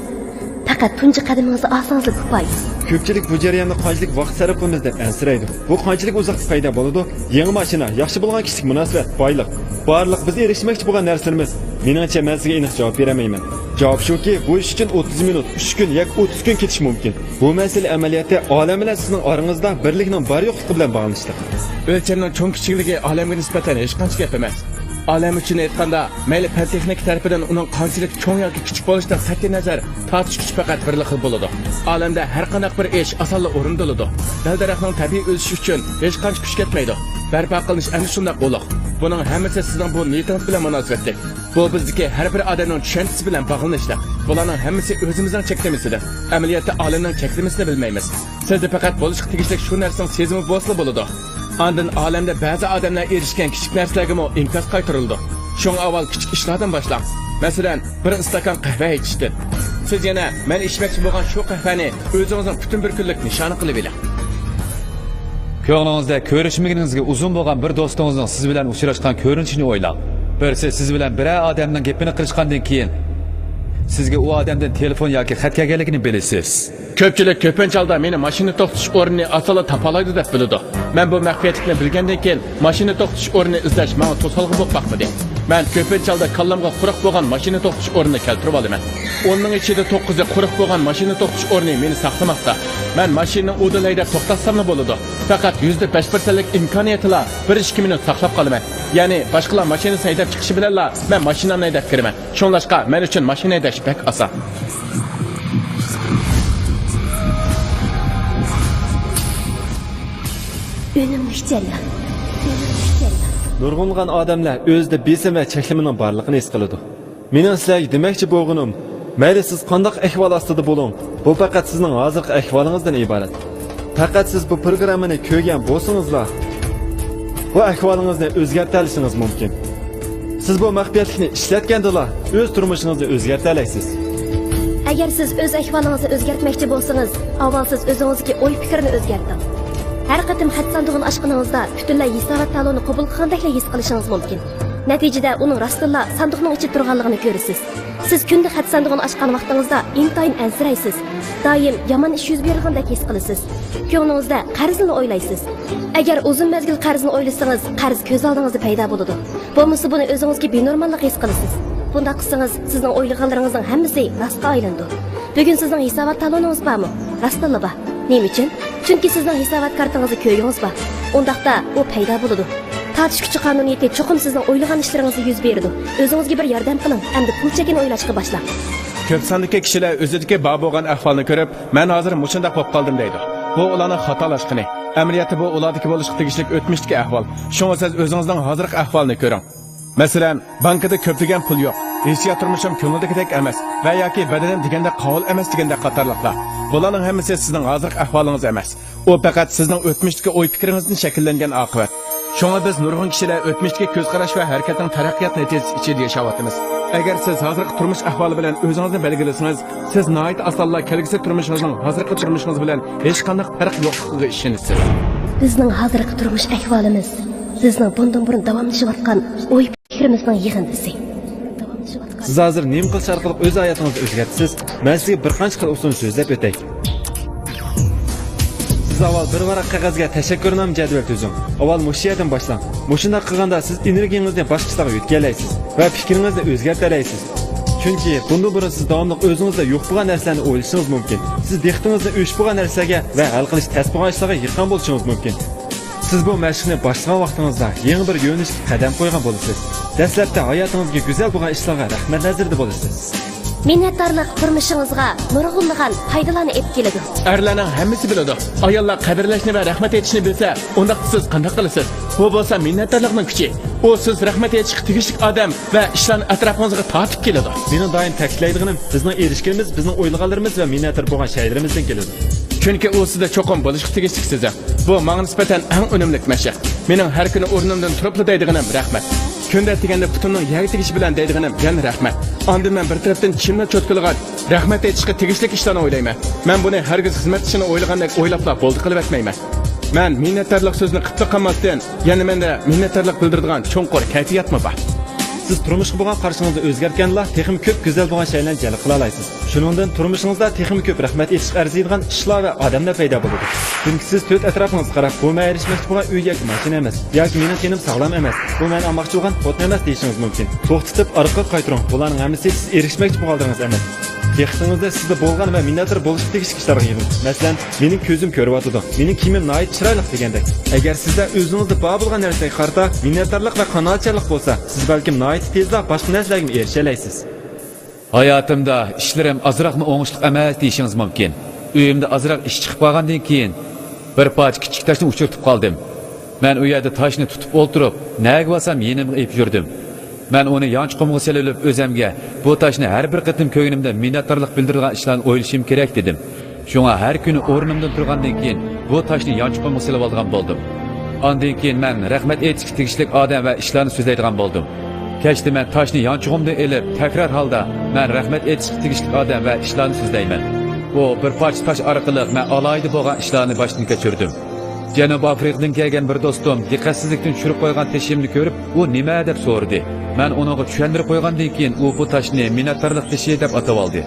پەقەت تۇنجى قەدىمىڭىزنى ئالسىڭىزلا كۇپايە. كۆپچىلىك بۇ جەرياندا قانچىلىك ۋاقىت سەرپ قىلىمىز دەپ ئەنسىرەيدۇ. بۇ قانچىلىك ئۇزاققا پەيدا بولىدۇ؟ يېڭى ماشىنا، ياخشى بولغان كىشىلىك مۇناسىۋەت، بايلىق، بارلىق بىز ئېرىشمەكچى بولغان نەرسىلىرىمىز. مېنىڭچە، مەن سىزگە ئېنىق جاۋاب بېرەلمەيمەن. جاۋاب شۇكى، بۇ ئىش ئۈچۈن ئوتتۇز مىنۇت، ئۈچ كۈن ياكى ئوتتۇز كۈن كېتىشى مۇمكىن. بۇ مەسىلە ئەمەلىيەتتە ئالەم بىلەن سىزنىڭ ئارىڭىزدا بىرلىكنىڭ بار-يوقلۇقى بىلەن باغلىنىشلىق. ئۆلچەمنىڭ چوڭ-كىچىكلىكى ئالەمگە نىسبەتەن ھېچقانچە گەپ ئەمەس. ئالەم ئۈچۈن ئېيتقاندا، مەيلى پەن-تېخنىكا تەرىپىدىن ئۇنىڭ قانچىلىك چوڭ ياكى كىچىك بولۇشىدا قەتئىينەزەر، تارتىش كۈچى پەقەت بىرلا خىل بولىدۇ. ئالەمدە ھەر قانداق بىر ئىش ئاسانلا ئورۇندىلىدۇ. دەل-دەرەخنىڭ تەبىئىي ئۆسۈشى ئۈچۈن ھېچقانچە كۈچ كەتمەيدۇ. بەرپا قىلىنىش ئەنە شۇنداق ئۇلۇغ. بۇنىڭ ھەممىسى سىزنىڭ بۇ نىيىتىڭىز بىلەن مۇناسىۋەتلىك. بۇ بىزدىكى ھەر بىر ئادەمنىڭ چۈشەنچىسى بىلەن باغلىنىشلىق. بۇلارنىڭ ھەممىسى ئۆزىمىزنىڭ چەكلىمىسىدە. ئەمەلىيەتتە ئالەمنىڭ چەكلىمىسىنى بىلمەيمىز. سىزدە پەقەت بولۇشقا تېگىشلىك شۇ نەرسىنىڭ سېزىمى بولسىلا بولىدۇ. ئاندىن ئالەمدە بەزى ئادەملەر ئېرىشكەن كىچىك نەرسىلەرگىمۇ ئىنكاس قايتۇرۇلىدۇ. شۇڭا ئاۋۋال كىچىك ئىشلاردىن باشلاڭ. مەسىلەن، بىر ئىستاكان قەھۋە ئىچىشتىن. سىز يەنە مەن ئىچمەكچى بولغان شۇ قەھۋەنى ئۆزىڭىزنىڭ پۈتۈن بىر كۈنلۈك نىشانى قىلىۋېلىڭ. كۆڭلىڭىزدە كۆرۈشمىگىنىڭىزگە ئۇزۇن بولغان بىر دوستىڭىزنىڭ سىز بىلەن ئۇچراشقان كۆرۈنۈشىنى ئويلاڭ. بىرسى سىز بىلەن بىرەر ئادەمنىڭ گېپىنى قىلىشقاندىن كېيىن، سىزگە ئۇ ئادەمدىن تېلېفون ياكى خەت كەلگەنلىكىنى بىلىسىز. كۆپچىلىك كۆپىنچە ھالدا مېنى ماشىنا توختىتىش ئورنىنى ئاسانلا تاپالايدۇ دەپ بىلىدۇ. مەن بۇ مەخپىيەتلىكنى بىلگەندىن كېيىن، ماشىنا توختىتىش ئورنىنى ئىزدەش ماڭا توسالغۇ بولۇپ باقمىدى. مەن كۆپىنچە ھالدا كاللامغا قۇرۇق بولغان ماشىنا توختىتىش ئورنىنى كەلتۈرۈۋالىمەن. ئوننىڭ ئىچىدە توققۇزى قۇرۇق بولغان ماشىنا توختىتىش ئورنى مېنى ساقلىماقتا. مەن ماشىنىنى ئۇدۇل ھەيدەپ توختاتساملا بولىدۇ. پەقەت يۈزدە بەش پىرسەنتلىك ئىمكانىيەتلا بىر ئىككى مىنۇت ساقلاپ قالىمەن. يەنى باشقىلار ماشىنىسىنى ھەيدەپ چىقىشى بىلەنلا مەن ماشىنامنى ھەيدەپ كىرىمەن. شۇڭلاشقا مەن ئۈچۈن ماشىنا ھەيدەش بەك ئاسان. ئۈنۈملۈك جەريان. ئۈنۈملۈك جەريان. نۇرغۇنلىغان ئادەملەر ئۆزىدە بېسىم ۋە چەكلىمىنىڭ بارلىقىنى ھېس قىلىدۇ. مېنىڭ سىلەرگە دېمەكچى بولغىنىم، مەيلى سىز قانداق ئەھۋال ئاستىدا بولۇڭ، بۇ پەقەت سىزنىڭ ھازىرقى ئەھۋالىڭىزدىن ئىبارەت. پەقەت سىز بۇ پروگراممىنى كۆرگەن بولسىڭىزلا، بۇ ئەھۋالىڭىزنى ئۆزگەرتەلىشىڭىز مۇمكىن. سىز بۇ مەخپىيەتلىكنى ئىشلەتكەندىلا ئۆز تۇرمۇشىڭىزنى ئۆزگەرتەلەيسىز. ئەگەر سىز ئۆز ئەھۋالىڭىزنى ئۆزگەرتمەكچى بولسىڭىز، ئاۋۋال سىز ئۆزىڭىزدىكى ئوي-پىكىرنى ئۆزگەرتىڭ. ھەر قېتىم خەت ساندۇقىنى ئاچقىنىڭىزدا پۈتۈنلەي ھېسابات تالونى قوبۇل قىلغاندەكلا ھېس قىلىشىڭىز مۇمكىن. نەتىجىدە ئۇنىڭ راستتىنلا ساندۇقنىڭ ئىچىدە تۇرغانلىقىنى كۆرىسىز. سىز كۈندە خەت ساندۇقىنى ئاچقان ۋاقتىڭىزدا ئىنتايىن ئەنسىرەيسىز. دائىم يامان ئىش يۈز بېرىدىغاندەك ھېس قىلىسىز. كۆڭلىڭىزدە قەرزنىلا ئويلايسىز. ئەگەر ئۇزۇن مەزگىل قەرزنى ئويلىسىڭىز، قەرز كۆز ئالدىڭىزدا پەيدا بولىدۇ. بولمىسا بۇنى ئۆزىڭىزگە بىنورماللىق ھېس قىلىسىز. بۇنداق قىلسىڭىز، سىزنىڭ ئويلىغانلىرىڭىزنىڭ ھەممىسى راستقا ئايلىنىدۇ. بۈگۈن سىزنىڭ ھېسابات تالونىڭىز بارمۇ؟ راستتىنلا بار. نېمە ئۈچۈن؟ چۈنكى سىزنىڭ ھېسابات كارتىڭىزدا كۆيۈڭىز بار. ئۇنداقتا ئۇ پەيدا بولىدۇ. تارتىش كۈچى قانۇنىيىتى چوقۇم سىزنىڭ ئويلىغان ئىشلىرىڭىزدا يۈز بېرىدۇ. ئۆزىڭىزگە بىر ياردەم قىلىڭ ھەمدە پۇل چېكىنى ئويلاشقا باشلاڭ. كۆپ ساندىكى كىشىلەر ئۆزىدىكى بار بولغان ئەھۋالنى كۆرۈپ، مەن ھازىر مۇشۇنداق بولۇپ قالدىم دەيدۇ. بۇ ئۇلارنىڭ خاتالاشقىنى. ئەمەلىيەتتە بۇ ئۇلاردىكى بولۇشقا تېگىشلىك ئۆتمۈشتىكى ئەھۋال. شۇڭا سىز ئۆزىڭىزنىڭ ھازىرقى ئەھۋالىنى كۆرۈڭ. مەسىلەن، بانكىدا كۆپلىگەن پۇل يوق، ھېسسىيات تۇرمۇشۇم كۆڭۈلدىكىدەك ئەمەس ۋە ياكى بەدىنىم دېگەندەك قاۋۇل ئەمەس دېگەندەك قاتارلىقلار. بۇلارنىڭ ھەممىسى سىزنىڭ ھازىرقى ئەھۋالىڭىز ئەمەس. ئۇ پەقەت سىزنىڭ ئۆتمۈشتىكى ئوي-پىكرىڭىزدىن شەكىللەنگەن ئاقىۋەت. شۇڭا بىز نۇرغۇن كىشىلەر ئۆتمۈشتىكى كۆز قاراش ۋە ھەرىكەتنىڭ تەرەققىيات نەتىجىسى ئىچىدە ياشاۋاتىمىز. ئەگەر سىز ھازىرقى تۇرمۇش ئەھۋالى بىلەن ئۆزىڭىزنى بەلگىلىسىڭىز، سىز ناھايىتى ئاسانلا كەلگۈسى تۇرمۇشىڭىزنىڭ ھازىرقى تۇرمۇشىڭىز بىلەن ھېچقانداق پەرق يوقلۇقىغا ئىشىنىسىز. بىزنىڭ ھازىرقى تۇرمۇش ئەھۋالىمىز بىزنىڭ بۇندىن بۇرۇن داۋاملىشىۋاتقان ئوي پىكرىمىزنىڭ يىغىندىسى. سىز ھازىر نېمە قىلىش ئارقىلىق ئۆز ھاياتىڭىزنى ئۆزگەرتىسىز؟ مەن سىزگە بىر قانچە خىل ئۇسۇلنى سۆزلەپ ئۆتەي. سىز ئاۋۋال بىر ۋاراق قەغەزگە تەشەككۈرنامە جەدۋىلى تۈزۈڭ. ئاۋۋال مۇشۇ يەردىن باشلاڭ. مۇشۇنداق قىلغاندا سىز ئېنېرگىيىڭىزنى باشقا ئىشلارغا يۆتكىيەلەيسىز ۋە پىكرىڭىزنى ئۆزگەرتەلەيسىز. چۈنكى بۇندىن بۇرۇن سىز داۋاملىق ئۆزىڭىزدە يوق بولغان نەرسىلەرنى ئويلىشىشىڭىز مۇمكىن. سىز دىققىتىڭىزنى ئۆچ بولغان نەرسىلەرگە ۋە ھەل قىلىش تەس بولغان ئىشلارغا يىغقان بولۇشىڭىز مۇمكىن. سىز بۇ مەشىقنى باشلىغان ۋاقتىڭىزدا يېڭى بىر يۆنىلىشكە قەدەم قويغان بولىسىز. دەسلەپتە ھاياتىڭىزدىكى گۈزەل بولغان ئىشلارغا رەھمەت نەزىرىدە بولىسىز. مىننەتدارلىق تۇرمۇشىڭىزغا نۇرغۇنلىغان پايدىلارنى ئېلىپ كېلىدۇ. ئەرلەرنىڭ ھەممىسى بىلىدۇ. ئاياللار قەدىرلەشنى ۋە رەھمەت ئېيتىشنى بىلسە، ئۇنداقتا سىز قانداق قىلىسىز؟ بۇ بولسا مىننەتدارلىقنىڭ كۈچى. ئۇ سىز رەھمەت ئېيتىشقا تېگىشلىك ئادەم ۋە ئىشلارنى ئەتراپىڭىزغا تارتىپ كېلىدۇ. مېنىڭ دائىم تەكىتلەيدىغىنىم، بىزنىڭ ئېرىشكىنىمىز بىزنىڭ ئويلىغانلىرىمىز ۋە مىننەتدار بولغان شەيلىرىمىزدىن كېلىدۇ. چۈنكى ئۇ سىزدە چوقۇم بولۇشقا تېگىشلىك سېزىم. بۇ ماڭا نىسبەتەن ئەڭ ئۈنۈملۈك مەشىق. مېنىڭ ھەر كۈنى ئورنۇمدىن تۇرۇپلا دەيدىغىنىم رەھمەت. كۈندە دېگەندە پۇتۇمنىڭ يەرگە تېگىشى بىلەن دەيدىغىنىم يەنە رەھمەت. ئاندىن مەن بىر تەرەپتىن چىملا چوتكىلىغان رەھمەت ئېيتىشقا تېگىشلىك ئىشلارنى ئويلايمەن. مەن بۇنى ھەرگىز خىزمەتدىشىنى ئويلىغاندەك ئويلاپلا بولدى قىلىۋەتمەيمەن. مەن مىننەتدارلىق سۆزىنى قىپلا قالماستىن، يەنە مەندە مىننەتدارلىق بىلدۈرىدىغان چوڭقۇر كەيپىياتمۇ بار. سىز تۇرمۇشقا بولغان قارىشىڭىزنى ئۆزگەرتكەندىلا، تېخىمۇ كۆپ گۈزەل بولغان شەيلەرنى جەلپ قىلالايسىز. شۇنىڭدىن تۇرمۇشىڭىزدا تېخىمۇ كۆپ رەھمەت ئېيتىشقا ئەرزىيدىغان ئىشلار ۋە ئادەملەر پەيدا بولىدۇ. چۈنكى سىز تۆت ئەتراپىڭىزغا قاراپ، بۇ مەن ئېرىشمەكچى بولغان ئۆي ياكى ماشىنا ئەمەس، ياكى مېنىڭ تېنىم ساغلام ئەمەس، بۇ مەن ئالماقچى بولغان خوتۇن ئەمەس دېيىشىڭىز مۇمكىن. توختىتىپ ئارقىغا قايتۇرۇڭ، بۇلارنىڭ ھەممىسى سىز ئېرىشمەكچى بولغانلىرىڭىز ئەمەس. دىققىتىڭىزنى سىزدە بولغان ۋە مىننەتدار بولۇشقا تېگىشلىك ئىشلارغا يىغىڭ. مەسىلەن، مېنىڭ كۆزۈم كۆرۈۋاتىدۇ، مېنىڭ كىيىمىم ناھايىتى چىرايلىق دېگەندەك. ئەگەر سىزدە ئۆزىڭىزدە بار بولغان نەرسىگە قارىتا مىننەتدارلىق ۋە قانائەتچانلىق بولسا، سىز بەلكىم ناھايىتى تېزلا باشقا نەرسىلەرگىمۇ ئېرىشەلەيسىز. ھاياتىمدا ئىشلىرىم ئازراقمۇ ئوڭۇشلۇق ئەمەس دېيىشىڭىز مۇمكىن. ئۆيۈمدە ئازراق ئىش چىقىپ قالغاندىن كېيىن، بىر پارچە كىچىك تاشنى ئۇچرىتىپ قالدىم. مەن ئۇ يەردە تاشنى تۇتۇپ ئولتۇرۇپ، نەگە بارسام يېنىمغا ئېلىپ يۈردۈم. مەن ئۇنى يانچۇقۇمغا سېلىۋېلىپ، ئۆزەمگە بۇ تاشنى ھەر بىر قېتىم كۆرگىنىمدە مىننەتدارلىق بىلدۈرىدىغان ئىشلارنى ئويلىشىم كېرەك، دېدىم. شۇڭا ھەر كۈنى ئورنۇمدىن تۇرغاندىن كېيىن، بۇ تاشنى يانچۇقۇمغا سېلىۋالىدىغان بولدۇم. ئاندىن كېيىن مەن رەھمەت ئېيتىشقا تېگىشلىك ئادەم ۋە ئىشلارنى سۆزلەيدىغان بولدۇم. كەچتە مەن تاشنى يانچۇقۇمدىن ئېلىپ، تەكرار ھالدا مەن رەھمەت ئېيتىشقا تېگىشلىك ئادەم ۋە ئىشلارنى سۆزلەيمەن. بۇ بىر پارچە تاش ئارقىلىق مەن ئالاھىدە بولغان ئىشلارنى باشتىن كەچۈردۈم. جەنۇبىي ئافرىقىدىن كەلگەن بىر دوستۇم دىققەتسىزلىكتىن چۈشۈرۈپ قويغان تېشىمنى كۆرۈپ، ئۇ نېمە دەپ سورىدى. مەن ئۇنىڭغا چۈشەندۈرۈپ قويغاندىن كېيىن، ئۇ بۇ تاشنى مىننەتدارلىق تېشى دەپ ئاتىۋالدى.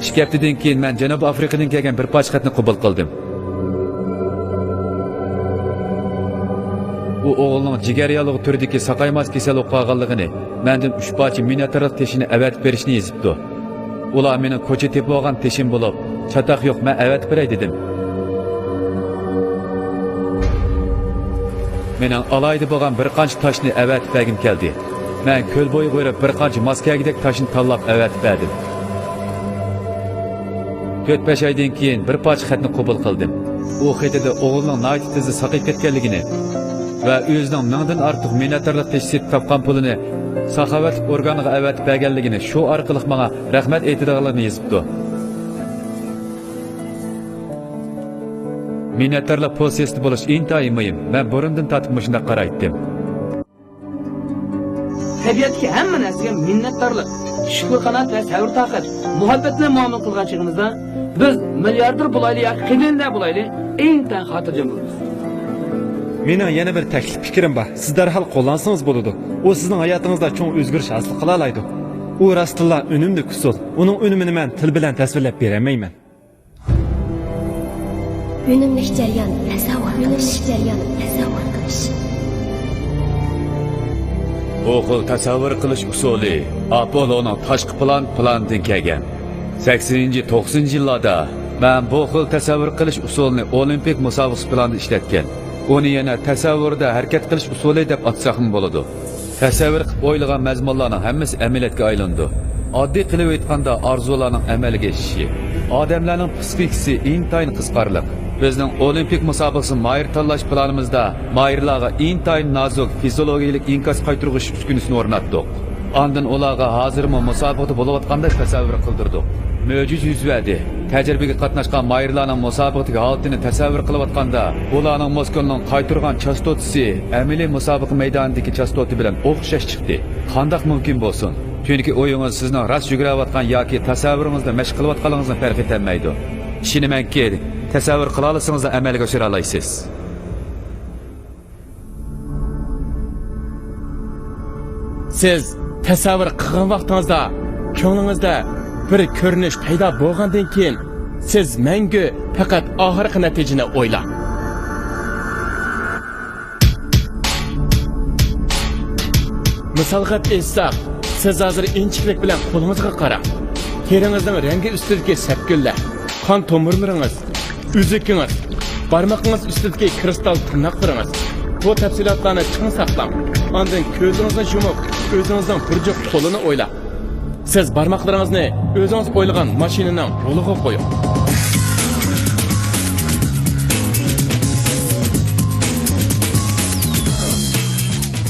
ئىككى ھەپتىدىن كېيىن مەن جەنۇبىي ئافرىقىدىن كەلگەن بىر پارچە خەتنى قوبۇل قىلدىم. ئۇ ئوغلىنىڭ جىگەر ياللۇغى تۈرىدىكى ساقايماس كېسەل يوقالغانلىقىنى، مەندىن ئۈچ پارچە مىننەتدارلىق تېشىنى ئەۋەتىپ بېرىشنى يېزىپتۇ. ئۇلار مېنىڭ كوچا تېپىۋالغان تېشىم بولۇپ، چاتاق يوق، مەن ئەۋەتىپ بېرەي دېدىم. مېنىڭ ئالاھىدە بولغان بىر قانچە تاشنى ئەۋەتىپ بەرگۈم كەلدى. مەن كۆل بويىغا بېرىپ، بىر قانچە ماس كەلگۈدەك تاشنى تاللاپ ئەۋەتىپ بەردىم. تۆت-بەش ئايدىن كېيىن بىر پارچە خەتنى قوبۇل قىلدىم. ئۇ خېتىدە ئوغلىنىڭ ناھايىتى تېزلا ساقىيىپ كەتكەنلىكىنى ۋە ئۆزىنىڭ مىڭدىن ئارتۇق مىننەتدارلىق تېشى سېتىپ تاپقان پۇلىنى ساخاۋەتلىك ئورگانغا ئەۋەتىپ بەرگەنلىكىنى، شۇ ئارقىلىق ماڭا رەھمەت ئېيتىدىغانلىقىنى يېزىپتۇ. مىننەتدارلىق پوزىتسىيىسىدە بولۇش ئىنتايىن مۇھىم. مەن بۇرۇندىن تارتىپ مۇشۇنداق قارايتتىم. تەبىئەتتىكى ھەممە نەرسىگە مىننەتدارلىق، شۈكرى قانائەت ۋە سەۋر تاقەت، مۇھەببەت بىلەن مۇئامىلە قىلغان چېغىمىزدا، بىز مىلياردېر بولايلى ياكى خېلىلەر بولايلى، ئىنتايىن خاتىرجەم بولىمىز. مېنىڭ يەنە بىر تەكلىپ پىكرىم بار. سىز دەرھال قوللانسىڭىز بولىدۇ. ئۇ سىزنىڭ ھاياتىڭىزدا چوڭ ئۆزگىرىش ھاسىل قىلالايدۇ. ئۇ راستتىنلا ئۈنۈملۈك ئۇسۇل. ئۇنىڭ ئۈنۈمىنى مەن تىل بىلەن تەسۋىرلەپ بېرەلمەيمەن. ئۈنۈملۈك جەريان، تەسەۋۋۇر قىلىش. ئۈنۈملۈك جەريان، تەسەۋۋۇر قىلىش. بۇ خىل تەسەۋۋۇر قىلىش ئۇسۇلى ئاپوللونىڭ تاشقى پىلان پىلانىدىن كەلگەن. سەكسىنىنچى، توقسىنىنچى يىللاردا مەن بۇ خىل تەسەۋۋۇر قىلىش ئۇسۇلىنى ئولىمپىك مۇسابىقىسى پىلانىدا ئىشلەتكەن. ئۇنى يەنە تەسەۋۋۇردا ھەرىكەت قىلىش ئۇسۇلى دەپ ئاتىساقمۇ بولىدۇ. تەسەۋۋۇر قىلىپ ئويلىغان مەزمۇنلارنىڭ ھەممىسى ئەمەلىيەتكە ئايلىنىدۇ. ئاددىي قىلىپ ئېيتقاندا، ئارزۇلارنىڭ ئەمەلگە ئېشىشى. ئادەملەرنىڭ پسىخىكىسى ئىنتايىن قىزىقارلىق. بىزنىڭ ئولىمپىك مۇسابىقىسىنى ماھىر تاللاش پىلانىمىزدا ماھىرلارغا ئىنتايىن نازۇك فىزىئولوگىيەلىك ئىنكاس قايتۇرغۇچ ئۈسكۈنىسىنى ئورناتتۇق. ئاندىن ئۇلارغا ھازىرمۇ مۇسابىقىدە بولۇۋاتقاندەك تەسەۋۋۇر قىلدۇردۇق. مۆجىزە يۈز بەردى. تەجرىبىگە قاتناشقان ماھىرلارنىڭ مۇسابىقىدىكى ھالىتىنى تەسەۋۋۇر قىلىۋاتقاندا، ئۇلارنىڭ مۇسكۇلىنىڭ قايتۇرغان چاستوتىسى ئەمەلىي مۇسابىقە مەيدانىدىكى چاستوتا بىلەن ئوخشاش چىقتى. قانداق مۇمكىن بولسۇن؟ چۈنكى ئويىڭىز سىزنىڭ راست يۈگۈرۈۋاتقان ياكى تەسەۋۋۇرىڭىزدا مەشىق قىلىۋاتقانلىقىڭىزنى پەرق ئېتەلمەيدۇ. ئىشىنىمەنكى، تەسەۋۋۇر قىلالىسىڭىزلا ئەمەلگە ئاشۇرالايسىز. سىز تەسەۋۋۇر قىلغان ۋاقتىڭىزدا كۆڭلىڭىزدە بىر كۆرۈنۈش پەيدا بولغاندىن كېيىن، سىز مەڭگۈ پەقەت ئاخىرقى نەتىجىنى ئويلاڭ. مىسالغا ئېيتساق، سىز ھازىر ئىنچىكىلىك بىلەن قولىڭىزغا قاراڭ. تېرىڭىزنىڭ رەڭگى ئۈستىدىكى سەپكۈنلەر، قان تومۇرلىرىڭىز، ئۈزۈكىڭىز، بارمىقىڭىز ئۈستىدىكى كىرىستال تىرناقلىرىڭىز. بۇ تەپسىلاتلارنى چىڭ ساقلاڭ. ئاندىن كۆزىڭىزنى يۇمۇپ، ئۆزىڭىزنىڭ بىر جۈپ قولىنى ئويلاڭ. سىز بارماقلىرىڭىزنى ئۆزىڭىز ئويلىغان ماشىنىنىڭ رولىغا قويۇڭ.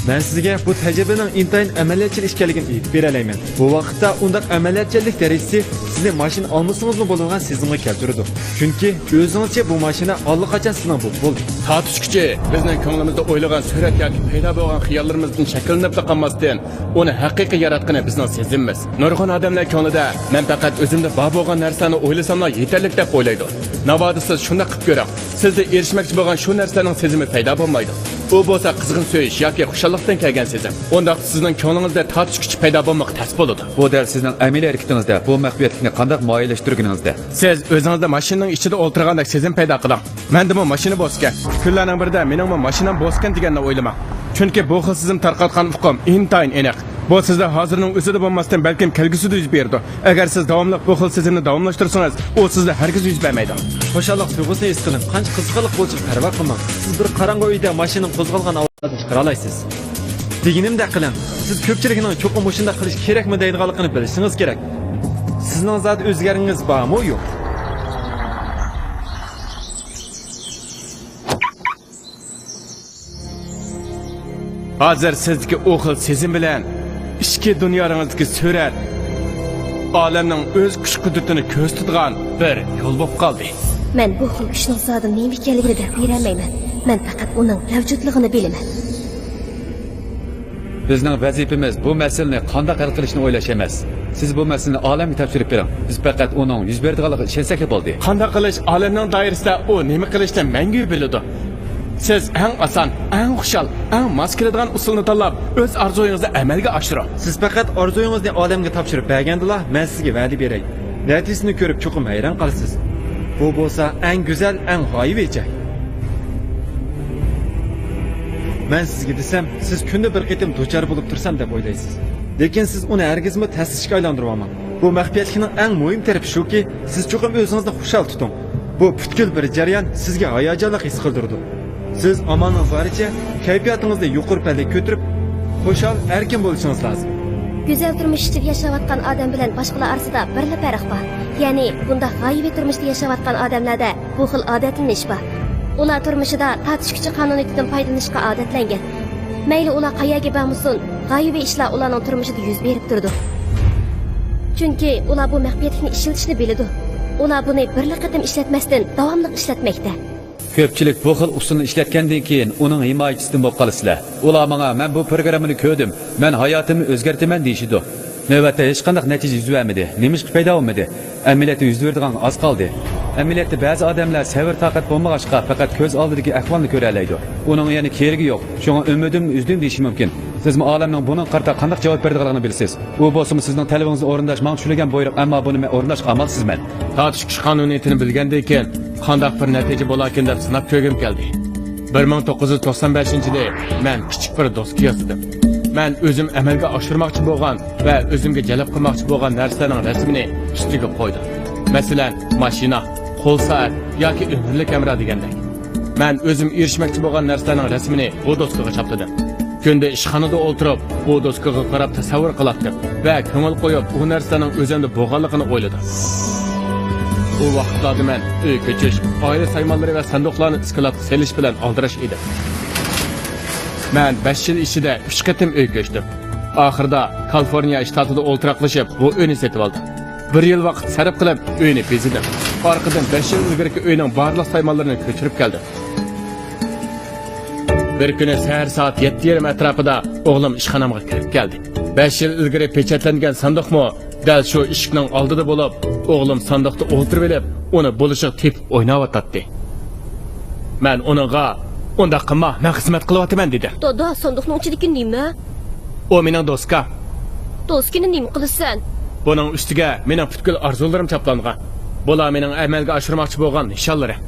مەن سىزگە بۇ تەجرىبىنىڭ ئىنتايىن ئەمەلىيەتچىل ئىكەنلىكىنى ئېيتىپ بېرەلەيمەن. بۇ ۋاقىتتا ئۇنداق ئەمەلىيەتچانلىق دەرىجىسى سىزنى ماشىنا ئالمىسىڭىزمۇ بولىدىغان سېزىمغا كەلتۈرىدۇ. چۈنكى ئۆزىڭىزچە بۇ ماشىنا ئاللىقاچان سىزنىڭ بولۇپ بولدى. تارتىش كۈچى بىزنىڭ كۆڭلىمىزدە ئويلىغان سۈرەت ياكى پەيدا بولغان خىياللىرىمىزدىن شەكىللىنىپلا قالماستىن، ئۇنى ھەقىقىي ياراتقىنى بىزنىڭ سېزىمىمىز. نۇرغۇن ئادەملەر كۆڭلىدە، مەن پەقەت ئۆزۈمدە بار بولغان نەرسىلەرنى ئويلىساملا يېتەرلىك دەپ ئويلايدۇ. ناۋادا سىز شۇنداق قىلىپ كۆرۈڭ. سىزدە ئېرىشمەكچى بولغان شۇ نەرسىلەرنىڭ سېزىمى پەيدا بولمايدۇ. ئۇ بولسا قىزغىن سۆيۈش ياكى خۇشاللىقتىن كەلگەن سېزىم. ئۇنداقتا سىزنىڭ كۆڭلىڭىزدە تارتىش كۈچى پەيدا بولمىقى تەس بولىدۇ. بۇ دەل سىزنىڭ ئەمەلىي ھەرىكىتىڭىزدە بۇ مەخپىيەتلىكنى قانداق مۇئەييەنلەشتۈرگىنىڭىزدە. سىز ئۆزىڭىزدە ماشىنىنىڭ ئىچىدە ئولتۇرغاندەك سېزىم پەيدا قىلىڭ. مەندىمۇ ماشىنا بولسىكەن، كۈنلەرنىڭ بىرىدە مېنىڭمۇ ماشىنام بولسىكەن دېگەننى ئويلىماڭ. چۈنكى بۇ خىل سېزىم تارقاتقان ئۇقۇم ئىنتايىن ئېنىق. بۇ سىزدە ھازىرنىڭ ئۆزىدە بولماستىن، بەلكىم كەلگۈسىدە يۈز بېرىدۇ. ئەگەر سىز داۋاملىق بۇ خىل سېزىمنى داۋاملاشتۇرسىڭىز، ئۇ سىزدە ھەرگىز يۈز بەرمەيدۇ. خۇشاللىق تۇيغۇسىنى ھېس قىلىڭ. قانچە قىزىقارلىق بولۇشىغا پەرۋا قىلماڭ. سىز بىر قاراڭغۇ ئۆيدە ماشىنىنىڭ قوزغالغان ئاۋازىنى چىقىرالايسىز. دېگىنىمدەك قىلىڭ. سىز كۆپچىلىكنىڭ چوقۇم مۇشۇنداق قىلىش كېرەكمۇ دەيدىغانلىقىنى بىلىشىڭىز كېرەك. سىزنىڭ زادى ئۆزگەرگىنىڭىز بارمۇ يوق؟ ھازىر سىزدىكى ئۇ خىل سېزىم بىلەن ئىچكى دۇنياڭىزدىكى سۈرەت ئالەمنىڭ ئۆز كۈچ-قۇدرىتىنى كۆرسىتىدىغان بىر يول بولۇپ قالدى. مەن بۇ خىل كۈچنىڭ زادى نېمە ئىكەنلىكىنى دەپ بېرەلمەيمەن. مەن پەقەت ئۇنىڭ مەۋجۇتلۇقىنى بىلىمەن. بىزنىڭ ۋەزىپىمىز بۇ مەسىلىنى قانداق ھەل قىلىشنى ئويلاش ئەمەس. سىز بۇ مەسىلىنى ئالەمگە تاپشۇرۇپ بېرىڭ. بىز پەقەت ئۇنىڭ يۈز بېرىدىغانلىقىغا ئىشەنسەكلا بولدى. قانداق قىلىش ئالەمنىڭ دائىرىسىدە ئۇ نېمە قىلىشنى مەڭگۈ بىلىدۇ. سىز ئەڭ ئاسان، ئەڭ خۇشال، ئەڭ ماس كېلىدىغان ئۇسۇلنى تاللاپ، ئۆز ئارزۇيىڭىزنى ئەمەلگە ئاشۇرۇڭ. سىز پەقەت ئارزۇيىڭىزنى ئالەمگە تاپشۇرۇپ بەرگەندىلا، مەن سىزگە ۋەدە بېرەي. نەتىجىسىنى كۆرۈپ چوقۇم ھەيران قالىسىز. بۇ بولسا ئەڭ گۈزەل، ئەڭ غايىۋى جاي. مەن سىزگە دېسەم، سىز كۈندە بىر قېتىم دۇچار بولۇپ تۇرسام دەپ ئويلايسىز. لېكىن سىز ئۇنى ھەرگىزمۇ تەستىشكە ئايلاندۇرۇۋالماڭ. بۇ مەخپىيەتلىكنىڭ ئەڭ مۇھىم تەرىپى شۇكى، سىز چوقۇم ئۆزىڭىزنى خۇشال تۇتۇڭ. بۇ پۈتكۈل بىر جەريان سىزگە ھاياجانلىق ھېس قىلدۇرىدۇ. سىز ئامالىڭىز بارىچە كەيپىياتىڭىزنى يۇقىرى پەللىگە كۆتۈرۈپ، خۇشال، ئەركىن بولۇشىڭىز لازىم. گۈزەل تۇرمۇش ئىچىدە ياشاۋاتقان ئادەم بىلەن باشقىلار ئارىسىدا بىرلا پەرق بار. يەنى بۇنداق غايىۋى تۇرمۇشتا ياشاۋاتقان ئادەملەردە بۇ خىل ئادەتلىنىش بار. ئۇلار تۇرمۇشىدا تارتىش كۈچى قانۇنىيىتىدىن پايدىلىنىشقا ئادەتلەنگەن. مەيلى ئۇلار قەيەرگە بارمىسۇن، غايىۋى ئىشلار ئۇلارنىڭ تۇرمۇشىدا يۈز بېرىپ تۇرىدۇ. چۈنكى ئۇلار بۇ مەخپىيەتلىكنى ئىشلىتىشنى بىلىدۇ. ئۇلار بۇنى بىرلا قېتىم ئىشلەتمەستىن، داۋاملىق ئىشلەتمەكتە. كۆپچىلىك بۇ خىل ئۇسۇلنى ئىشلەتكەندىن كېيىن ئۇنىڭ ھىمايىچىسىدىن بولۇپ قالىسىلەر. ئۇلار ماڭا، «مەن بۇ پروگراممىنى كۆردۈم، مەن ھاياتىمنى ئۆزگەرتىمەن» دېيىشىدۇ. نۆۋەتتە ھېچقانداق نەتىجە يۈز بەرمىدى. نېمىشقا پەيدا بولمىدى؟ ئەمەلىيەتتە يۈز بېرىدىغان ئاز قالدى. ئەمەلىيەتتە بەزى ئادەملەر سەۋر-تاقەت بولمىغاچقا، پەقەت كۆز ئالدىدىكى ئەھۋالنى كۆرەلەيدۇ. ئۇنىڭ يەنە كېرىكى يوق. شۇڭا ئۈمىدىمنى ئۈزدۈم دېيىشى مۇمكىن. سىزمۇ ئالەمنىڭ بۇنىڭغا قارىتا قانداق جاۋاب بېرىدىغانلىقىنى بىلىسىز. ئۇ بولسىمۇ سىزنىڭ تەلىپىڭىزنى ئورۇنداش ماڭا چۈشۈرۈلگەن بۇيرۇق، ئەمما بۇنى مەن ئورۇنداشقا ئامالسىزمەن. تارتىش كۈچ قانۇنىيىتىنى بىلگەندىن كېيىن قانداق بىر نەتىجە بولاركىن دەپ سىناپ كۆرگۈم كەلدى. بىر مىڭ توققۇز يۈز توقسان بەشىنچى يىلى مەن كىچىك بىر دوسكا ياسىدىم. مەن ئۆزۈم ئەمەلگە ئاشۇرماقچى بولغان ۋە ئۆزۈمگە جەلپ قىلماقچى بولغان نەرسىلەرنىڭ رەسىمىنى ئۈستىگە قويدۇم. مەسىلەن، ماشىنا، قول سائەت ياكى ئۆمۈرلۈك ھەمراھ دېگەندەك. مەن ئۆزۈم ئېرىشمەكچى بولغان نەرسىلەرنىڭ رەسىمىنى بۇ دوسكىغا چاپلىدىم. كۈندە ئىشخانىدا ئولتۇرۇپ، بۇ دوسكىغا قاراپ تەسەۋۋۇر قىلاتتىم ۋە كۆڭۈل قويۇپ، ئۇ نەرسىلەرنىڭ ئۆزۈمدە بولغانلىقىنى ئويلىدىم. ئۇ ۋاقىتلاردا مەن ئۆي كۆچۈش، ئائىلە سايمانلىرى ۋە ساندۇقلارنى ئىسكىلاتقا سېلىش بىلەن ئالدىراش ئىدىم. مەن بەش يىل ئىچىدە ئۈچ قېتىم ئۆي كۆچتۈم. ئاخىرىدا كالىفورنىيە شتاتىدا ئولتۇراقلىشىپ، بۇ ئۆينى سېتىۋالدىم. بىر يىل ۋاقىت سەرپ قىلىپ، ئۆينى بېزىدىم. ئارقىدىن بەش يىل ئىلگىرىكى ئۆينىڭ بارلىق سايمانلىرىنى كۆچۈرۈپ كەلدىم. بىر كۈنى سەھەر سائەت يەتتە يېرىم ئەتراپىدا ئوغلۇم ئىشخانامغا كىرىپ كەلدى. بەش يىل ئىلگىرى پېچەتلەنگەن ساندۇقمۇ دەل شۇ ئىشىكنىڭ ئالدىدا بولۇپ، ئوغلۇم ساندۇقتا ئولتۇرۇۋېلىپ، ئۇنى بولۇشىغا تېپىپ ئويناۋاتاتتى. مەن ئۇنىڭغا، «ئۇنداق قىلما، مەن خىزمەت قىلىۋاتىمەن» دېدىم. دادا، ساندۇقنىڭ ئىچىدىكى نېمە؟ ئۇ مېنىڭ دوسكام. دوسكىنى نېمە قىلىسەن؟ بۇنىڭ ئۈستىگە مېنىڭ پۈتكۈل ئارزۇلىرىم چاپلانغان. بۇلار مېنىڭ ئەمەلگە ئاشۇرماقچى بولغان نىشانلىرىم.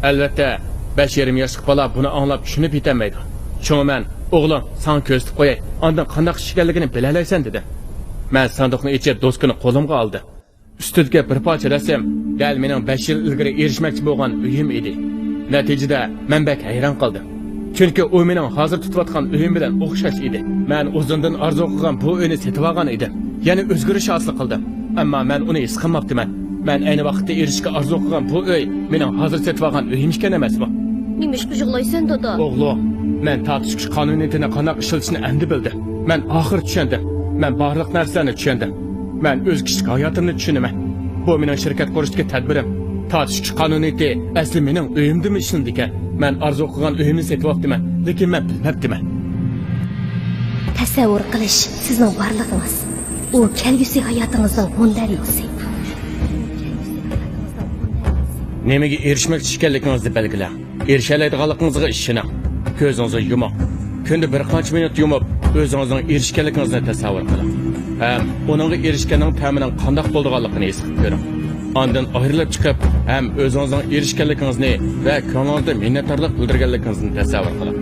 ئەلۋەتتە، بەش يېرىم ياشلىق بالا بۇنى ئاڭلاپ چۈشىنىپ يېتەلمەيدۇ. شۇڭا مەن، «ئوغلۇم، ساڭا كۆرسىتىپ قوياي، ئاندىن قانداق ئىش ئىكەنلىكىنى بىلەلەيسەن» دېدىم. مەن ساندۇقنى ئېچىپ، دوسكىنى قولۇمغا ئالدىم. ئۈستىدىكى بىر پارچە رەسىم دەل مېنىڭ بەش يىل ئىلگىرى ئېرىشمەكچى بولغان ئۆيۈم ئىدى. نەتىجىدە، مەن بەك ھەيران قالدىم. چۈنكى ئۇ مېنىڭ ھازىر تۇتۇۋاتقان ئۆيۈم بىلەن ئوخشاش ئىدى. مەن ئۇزۇندىن ئارزۇ قىلغان بۇ ئۆينى سېتىۋالغان ئىدىم. يەنە ئۆزگىرىش ھاسىل قىلدىم. ئەمما مەن ئۇنى ھېس قىلماپتىمەن. مەن ئەينى ۋاقىتتا ئېرىشىشكە ئارزۇ قىلغان بۇ ئۆي مېنىڭ ھازىر سېتىۋالغان ئۆيۈم ئىكەن ئەمەسمۇ؟ نېمىشقا يىغلايسەن، دادا؟ ئوغلۇم، مەن تارتىش كۈچ قانۇنىيىتىنى قانداق ئىشلىتىشنى ئەمدى بىلدىم. مەن ئاخىر چۈشەندىم. مەن بارلىق نەرسىلەرنى چۈشەندىم. مەن ئۆز كىچىك ھاياتىمنى چۈشىنىمەن. بۇ مېنىڭ شىركەت قۇرۇشتىكى تەدبىرىم. تارتىش كۈچ قانۇنىيىتى ئەسلى مېنىڭ ئۆيۈمدىمۇ ئىشلىنىدىكەن. مەن ئارزۇ قىلغان ئۆيۈمنى سېتىۋاپتىمەن، لېكىن مەن بىلمەپتىمەن. تەسەۋۋۇر قىلىش سىزنىڭ بارلىقىڭىز. ئۇ كەلگۈسى ھاياتىڭىزنىڭ مۇندەرىجىسى. نېمىگە ئېرىشمەكچى ئىكەنلىكىڭىزنى بەلگىلەڭ. ئېرىشەلەيدىغانلىقىڭىزغا ئىشىنىڭ. كۆزىڭىزنى يۇمۇڭ. كۈندە بىر قانچە مىنۇت يۇمۇپ، ئۆزىڭىزنىڭ ئېرىشكەنلىكىڭىزنى تەسەۋۋۇر قىلىڭ. ھەم ئۇنىڭغا ئېرىشكەننىڭ تەمىنىڭ قانداق بولىدىغانلىقىنى ھېس قىلىپ كۆرۈڭ. ئاندىن ئايرىلىپ چىقىپ، ھەم ئۆزىڭىزنىڭ ئېرىشكەنلىكىڭىزنى ۋە كۆڭلىڭىزدە مىننەتدارلىق بىلدۈرگەنلىكىڭىزنى تەسەۋۋۇر قىلىڭ.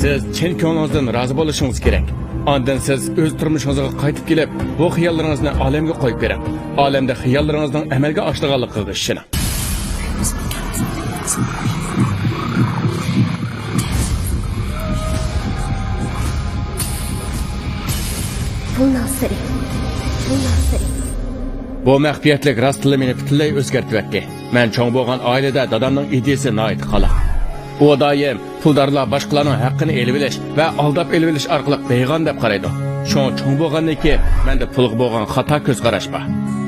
سىز چىن كۆڭلىڭىزدىن رازى بولۇشىڭىز كېرەك. ئاندىن سىز ئۆز تۇرمۇشىڭىزغا قايتىپ كېلىپ، بۇ خىياللىرىڭىزنى ئالەمگە قويۇپ بېرىڭ. ئالەمدە خىياللىرىڭىزنىڭ ئەمەلگە ئاشىدىغانلىقىغا ئىشىنىڭ. بۇ ناسىرى. بۇ ناسىرى. بۇ مەخپىيەتلىك راستلا مېنى پۈتۈنلەي ئۆزگەرتىۋەتتى. مەن چوڭ بولغان ئائىلىدە دادامنىڭ ئىدىيىسى ناھايىتى قالاق. ئۇ دائىم پۇلدارلار باشقىلارنىڭ ھەققىنى ئېلىۋېلىش ۋە ئالداپ ئېلىۋېلىش ئارقىلىق بېيىغان دەپ قارايدۇ. شۇڭا چوڭ بولغاندىن كېيىن مەندە پۇلغا بولغان خاتا كۆز قاراش بار.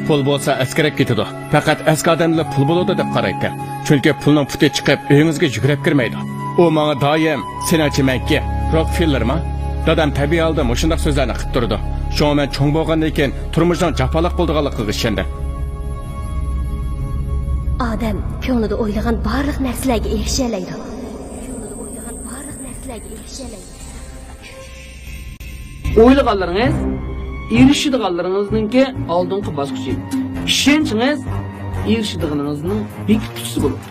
پۇل بولسا ئەسكىرەپ كېتىدۇ. پەقەت ئەسكى ئادەمدىلا پۇل بولىدۇ دەپ قارايتتىم. چۈنكى پۇلنىڭ پۇتى چىقىپ، ئۆيىڭىزگە يۈگۈرۈپ كىرمەيدۇ. ئۇ ماڭا دائىم، سېنىڭچە مەن كىم؟ روكفېللېرما؟ دادام تەبىئىي ھالدا مۇشۇنداق سۆزلەرنى قىلىپ تۇرىدۇ. شۇڭا مەن چوڭ بولغاندىن كېيىن تۇرمۇشنىڭ جاپالىق بولىدىغانلىقىغا ئىشەندىم. ئادەم كۆڭلىدە ئويلىغان بارلىق نەرسىلەرگە ئېرىشەلەيدۇ. كۆڭلىدە ئويلىغان بارلىق نەرسىلەرگە ئېرىشەلەيدۇ. ئويلىغانلىرىڭىز ئېرىشىدىغانلىرىڭىزنىڭكى ئالدىنقى باسقۇچى. ئىشەنچىڭىز ئېرىشىدىغىنىڭىزنىڭ بېكىتكۈچىسى بولىدۇ.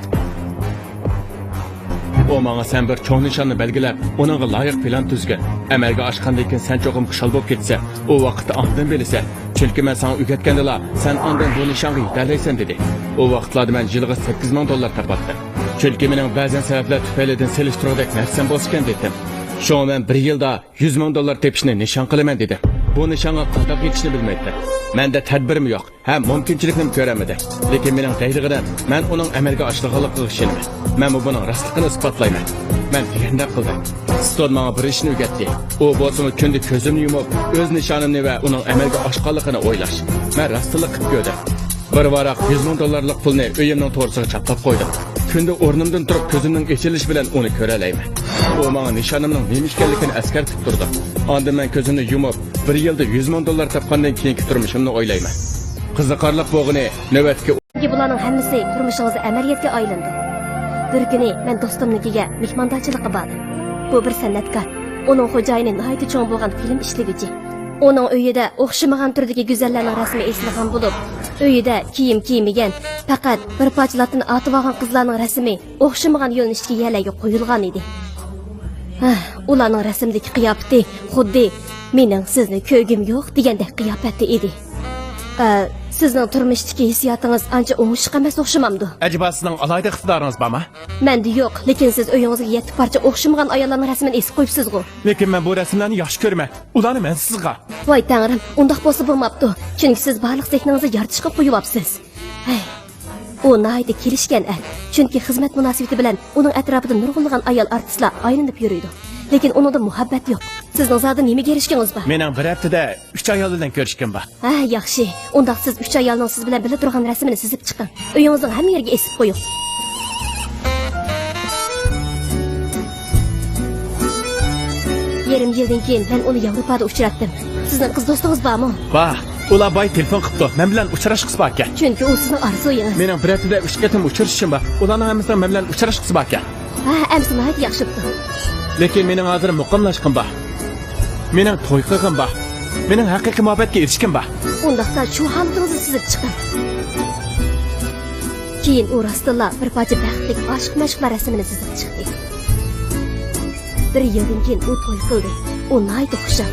ئۇ ماڭا سەن بىر چوڭ نىشاننى بەلگىلەپ، ئۇنىڭغا لايىق پىلان تۈزگىن. ئەمەلگە ئاشقاندىن كېيىن سەن چوقۇم خۇشال بولۇپ كېتىسەن. ئۇ ۋاقىتتا ئاندىن بىلىسەن. چۈنكى مەن ساڭا ئۆگەتكەندىلا، سەن ئاندىن بۇ نىشانغا يېتەلەيسەن، دېدى. ئۇ ۋاقىتلاردا مەن يىلىغا سەككىز مىڭ دوللار تاپاتتىم. چۈنكى مېنىڭ بەزەن سەۋەبلەر تۈپەيلىدىن سېلىشتۇرغۇدەك نەرسەم بولسىكەن، دېدىم. شۇڭا مەن بىر يىلدا يۈز مىڭ دوللار تېپىشنى نىشان قىلىمەن، دېدىم. بۇ نىشانغا قانداق يېتىشنى بىلمەيتتىم. مەندە تەدبىرمۇ يوق. ھەم مۇمكىنچىلىكنىمۇ كۆرەلمىدى. لېكىن مېنىڭ دەيدىغىنىم، مەن ئۇنىڭ ئەمەلگە ئاشىدىغانلىقىغا ئىشىنىمەن. مەنمۇ بۇنىڭ راستلىقىنى ئىسپاتلايمەن. مەن دېگەندەك قىلدىم. ستون ماڭا بىر ئىشنى ئۆگەتتى. ئۇ بولسىمۇ كۈندە كۆزۈمنى يۇمۇپ، ئۆز نىشانىمنى ۋە ئۇنىڭ ئەمەلگە ئاشقانلىقىنى ئويلاش. مەن راستتىنلا قىلىپ كۆردۈم. بىر ۋاراق يۈز مىڭ دوللارلىق پۇلنى ئۆيۈمنىڭ تورۇسىغا چاپلاپ قويدۇم. كۈندە ئورنۇمدىن تۇرۇپ، كۆزۈمنىڭ ئېچىلىشى بىلەن ئۇنى كۆرەلەيمەن. ئۇ ماڭا نىشانىمنىڭ نېمە ئىكەنلىكىنى ئەسكەرتىپ تۇرىدۇ. ئاندىن مەن كۆزۈمنى يۇمۇپ، بىر يىلدا يۈز مىڭ دوللار تاپقاندىن كېيىنكى تۇرمۇشۇمنى ئويلايمەن. قىزىقارلىق بولغىنى، نۆۋەتتىكى بۇلارنىڭ ھەممىسى تۇرمۇشىڭىزدا ئەمەلىيەتكە ئايلىنىدۇ. بىر كۈنى مەن دوستۇمنىڭكىگە مېھماندارچىلىققا باردىم. بۇ بىر سەنئەتكار. ئۇنىڭ خوجايىنى ناھايىتى چوڭ بولغان فىلىم ئىشلىگۈچى. ئۇنىڭ ئۆيىدە ئوخشىمىغان تۈردىكى گۈزەللەرنىڭ رەسىمى ئېسىلغان بولۇپ، ئۆيىدە كىيىم كىيمىگەن، پەقەت بىر پارچە لاتتىنى ئارتىۋالغان قىزلارنىڭ رەسىمى ئوخشىمىغان يۆنىلىشتىكى يەرلەرگە قويۇلغان ئىدى. ھە، ئۇلارنىڭ رەسىمدىكى قىياپىتى خۇددى «مېنىڭ سىزنى كۆرگۈم يوق» دېگەندەك قىياپەتتە ئىدى. ئە، سىزنىڭ تۇرمۇشتىكى ھېسسىياتىڭىز ئانچە ئوڭۇشلۇق ئەمەس ئوخشىمامدۇ؟ ئەجەبا سىزنىڭ ئالاھىدە ئىقتىدارىڭىز بارمۇ؟ مەندە يوق، لېكىن سىز ئۆيىڭىزگە يەتتە پارچە ئوخشىمىغان ئاياللارنىڭ رەسىمىنى ئېسىپ قويۇپسىزغۇ. لېكىن مەن بۇ رەسىملەرنى ياخشى كۆرىمەن. ئۇلارنى مەن سىزغا. ۋاي تەڭرىم، ئۇنداق بولسا بولماپتۇ. چۈنكى سىز بارلىق زېھنىڭىزنى يارىتىشقا قويۇۋاپسىز. ھەي. ئۇ ناھايىتى كېلىشكەن ئەر. چۈنكى خىزمەت مۇناسىۋىتى بىلەن ئۇنىڭ ئەتراپىدا نۇرغۇنلىغان ئايال ئارتىسلار ئايلىنىپ يۈرىدۇ. لېكىن ئۇنىڭدا مۇھەببەت يوق. سىزنىڭ زادى نېمە كېلىشكىڭىز بار؟ مېنىڭ بىر ھەپتىدە ئۈچ ئايال بىلەن كۆرۈشكۈم بار. ھە، ياخشى. ئۇنداق سىز ئۈچ ئايالنىڭ سىز بىلەن بىللە تۇرغان رەسىمىنى سىزىپ چىقىڭ. ئۆيىڭىزنىڭ ھەممە يېرىگە ئېسىپ قويۇڭ. يېرىم يىلدىن كېيىن مەن ئۇنى ياۋروپادا ئۇچراتتىم. سىزنىڭ قىز دوستىڭىز بارمۇ؟ بار. ئۇلار بايا تېلېفون قىپتۇ. مەن بىلەن ئۇچراشقۇسى باركەن. چۈنكى ئۇ سىزنىڭ ئارزۇيىڭىز. مېنىڭ بىر ھەپتىدە ئۈچ قېتىم ئۇچرىشىشىم بار. ئۇلارنىڭ ھەممىسىنىڭ مەن بىلەن ئۇچراشقۇسى باركەن. ھە، ئەمىسە ناھايىتى ياخشى بوپتۇ. لېكىن مېنىڭ ھازىر مۇقىملاشقۇم بار. مېنىڭ توي قىلغۇم بار. مېنىڭ ھەقىقىي مۇھەببەتكە ئېرىشكۈم بار. ئۇنداقتا شۇ ھالىتىڭىزنى سىزىپ چىقىڭ. كېيىن ئۇ راستتىنلا بىر پارچە بەختلىك ئاشىق-مەشۇقلار رەسىمىنى سىزىپ چىقتى. بىر يىلدىن كېيىن ئۇ توي قىلدى. ئۇ ناھايىتى خۇشال.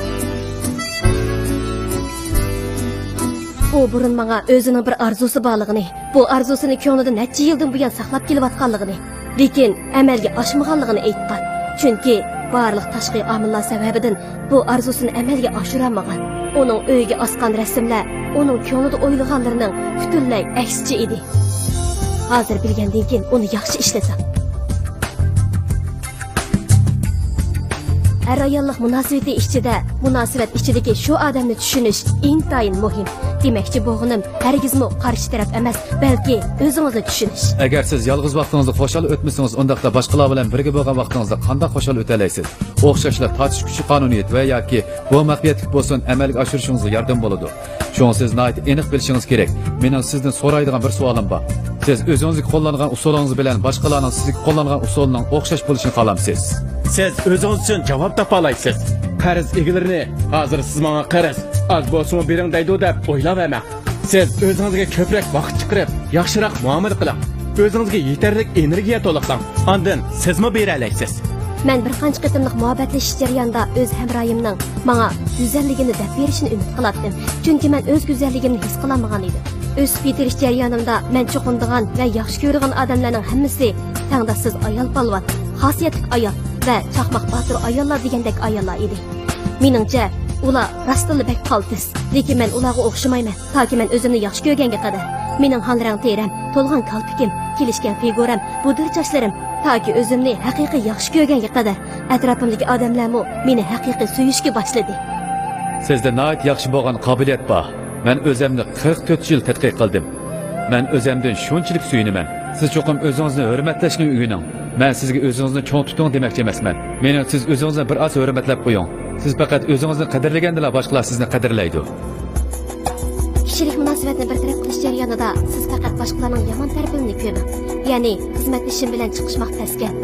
ئۇ بۇرۇن ماڭا ئۆزىنىڭ بىر ئارزۇسى بارلىقىنى، بۇ ئارزۇسىنى كۆڭلىدە نەچچە يىلدىن بۇيان ساقلاپ كېلىۋاتقانلىقىنى، لېكىن ئەمەلگە ئاشمىغانلىقىنى ئېيتقان. چۈنكى بارلىق تاشقى ئامىللار سەۋەبىدىن بۇ ئارزۇسىنى ئەمەلگە ئاشۇرالمىغان. ئۇنىڭ ئۆيىگە ئاسقان رەسىملەر ئۇنىڭ كۆڭلىدە ئويلىغانلىرىنىڭ پۈتۈنلەي ئەكسىچە ئىدى. ھازىر بىلگەندىن كېيىن ئۇنى ياخشى ئىشلىتىڭ. ئەر-ئاياللىق مۇناسىۋىتى ئىچىدە، مۇناسىۋەت ئىچىدىكى شۇ ئادەمنى چۈشىنىش ئىنتايىن مۇھىم. دېمەكچى بولغىنىم، ھەرگىزمۇ قارشى تەرەپ ئەمەس، بەلكى ئۆزىڭىزنى چۈشىنىش. ئەگەر سىز يالغۇز ۋاقتىڭىزدا خۇشال ئۆتمىسىڭىز، ئۇنداقتا باشقىلار بىلەن بىرگە بولغان ۋاقتىڭىزدا قانداق خۇشال ئۆتەلەيسىز؟ ئوخشاشلا تارتىش كۈچى قانۇنىيىتى ۋە ياكى بۇ مەخپىيەتلىك بولسۇن ئەمەلگە ئاشۇرۇشىڭىزغا ياردەم بولىدۇ. شۇڭا سىز ناھايىتى ئېنىق بىلىشىڭىز كېرەك. مېنىڭ سىزدىن سورايدىغان بىر سوئالىم بار. سىز ئۆزىڭىزگە قوللانغان ئۇسۇلىڭىز بىلەن باشقىلارنىڭ سىزگە قوللانغان ئۇسۇلىنىڭ ئوخشاش بولۇشىنى خالامسىز؟ سىز ئۆزىڭىز ئۈچۈن جاۋاب تاپالايسىز. قەرز ئىگىلىرىنى، «ھازىر سىز ماڭا قەرز، ئاز بولسىمۇ بېرىڭ» دەيدۇ دەپ ئويلاۋەرمەڭ. سىز ئۆزىڭىزگە كۆپرەك ۋاقىت چىقىرىپ، ياخشىراق مۇئامىلە قىلىڭ. ئۆزىڭىزگە يېتەرلىك ئېنېرگىيە تولۇقلاڭ. ئاندىن سىزمۇ بېرەلەيسىز. مەن بىر قانچە قېتىملىق مۇھەببەتلىشىش جەريانىدا ئۆز ھەمراھىمنىڭ ماڭا گۈزەللىكىمنى دەپ بېرىشىنى ئۈمىد قىلاتتىم، چۈنكى مەن ئۆز گۈزەللىكىمنى ھېس قىلالمىغان ئىدىم. ئۆسۈپ يېتىلىش جەريانىمدا مەن چوقۇنىدىغان ۋە ياخشى كۆرىدىغان ئادەملەرنىڭ ھەممىسى تەڭداشسىز ئايال پالۋان، خاسىيەتلىك ئايال ۋە چاقماق باتۇر ئاياللار دېگەندەك ئاياللار ئىدى. مېنىڭچە، ئۇلار راستتىنلا بەك قالتىس، لېكىن مەن ئۇلارغا ئوخشىمايمەن. تاكى مەن ئۆزۈمنى ياخشى كۆرگەنگە قەدەر، مېنىڭ ھال رەڭ تېرەم، تولغان كالپۇكۇم، كېلىشكەن فىگۇرام، بۇدۇر چاچلىرىم، تاكى ئۆزۈمنى ھەقىقىي ياخشى كۆرگەنگە قەدەر، ئەتراپىمدىكى ئادەملەرمۇ مېنى ھەقىقىي سۆيۈشكە باشلىدى. سىزدە ناھايىتى ياخشى بولغان قابىلىيەت بار. مەن ئۆزۈمنى قىرىق تۆت يىل تەتقىق قىلدىم. مەن ئۆزۈمدىن شۇنچىلىك سۆيۈنىمەن. سىز چوقۇم ئۆزىڭىزنى ھۆرمەتلەشنى ئۆگىنىڭ. مەن سىزگە ئۆزىڭىزنى چوڭ تۇتۇڭ دېمەكچى ئەمەسمەن. مېنىڭ سىز ئۆزىڭىزنى بىر ئاز ھۆرمەتلەپ قويۇڭ. سىز پەقەت ئۆزىڭىزنى قەدىرلىگەندىلا باشقىلار سىزنى قەدىرلەيدۇ. كىشىلىك مۇناسىۋەتنى بىر تەرەپ قىلىش جەريانىدا سىز پەقەت باشقىلارنىڭ يامان تەرىپىنى كۆرمەڭ. يەنى خىزمەتدىشىم بىلەن چىقىشماق تەسكەن.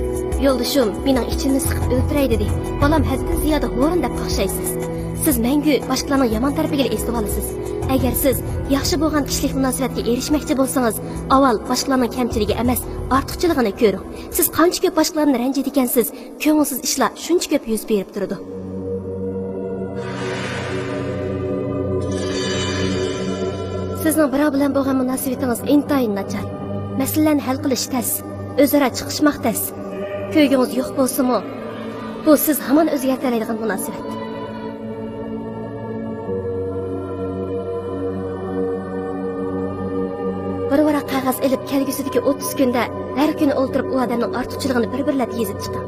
يولدىشىم مېنىڭ ئىچىمنى سىقىپ ئۆلتۈرەي دېدى. بالام ھەددىدىن زىيادە ھورۇن دەپ قاقشايسىز. سىز مەڭگۈ باشقىلارنىڭ يامان تەرىپىگىلا ئېسىلىۋالىسىز. ئەگەر سىز ياخشى بولغان كىشىلىك مۇناسىۋەتكە ئېرىشمەكچى بولسىڭىز، ئاۋۋال باشقىلارنىڭ كەمچىلىكى ئەمەس، ئارتۇقچىلىقىنى كۆرۈڭ. سىز قانچە كۆپ باشقىلارنى رەنجىتىدىكەنسىز، كۆڭۈلسىز ئىشلار شۇنچە كۆپ يۈز بېرىپ تۇرىدۇ. سىزنىڭ بىراۋ بىلەن بولغان مۇناسىۋىتىڭىز ئىنتايىن ناچار. مەسىلىلەرنى ھەل قىلىش تەس، ئۆزئارا چىقىشماق تەس. كۆرگۈڭىز يوق بولسىمۇ، بۇ سىز ھامان ئۆزگەرتەلەيدىغان مۇناسىۋەت. بىر ۋاراق قەغەز ئېلىپ، كەلگۈسىدىكى ئوتتۇز كۈندە ھەر كۈنى ئولتۇرۇپ ئۇ ئادەمنىڭ ئارتۇقچىلىقىنى بىر-بىرلەپ يېزىپ چىقىڭ.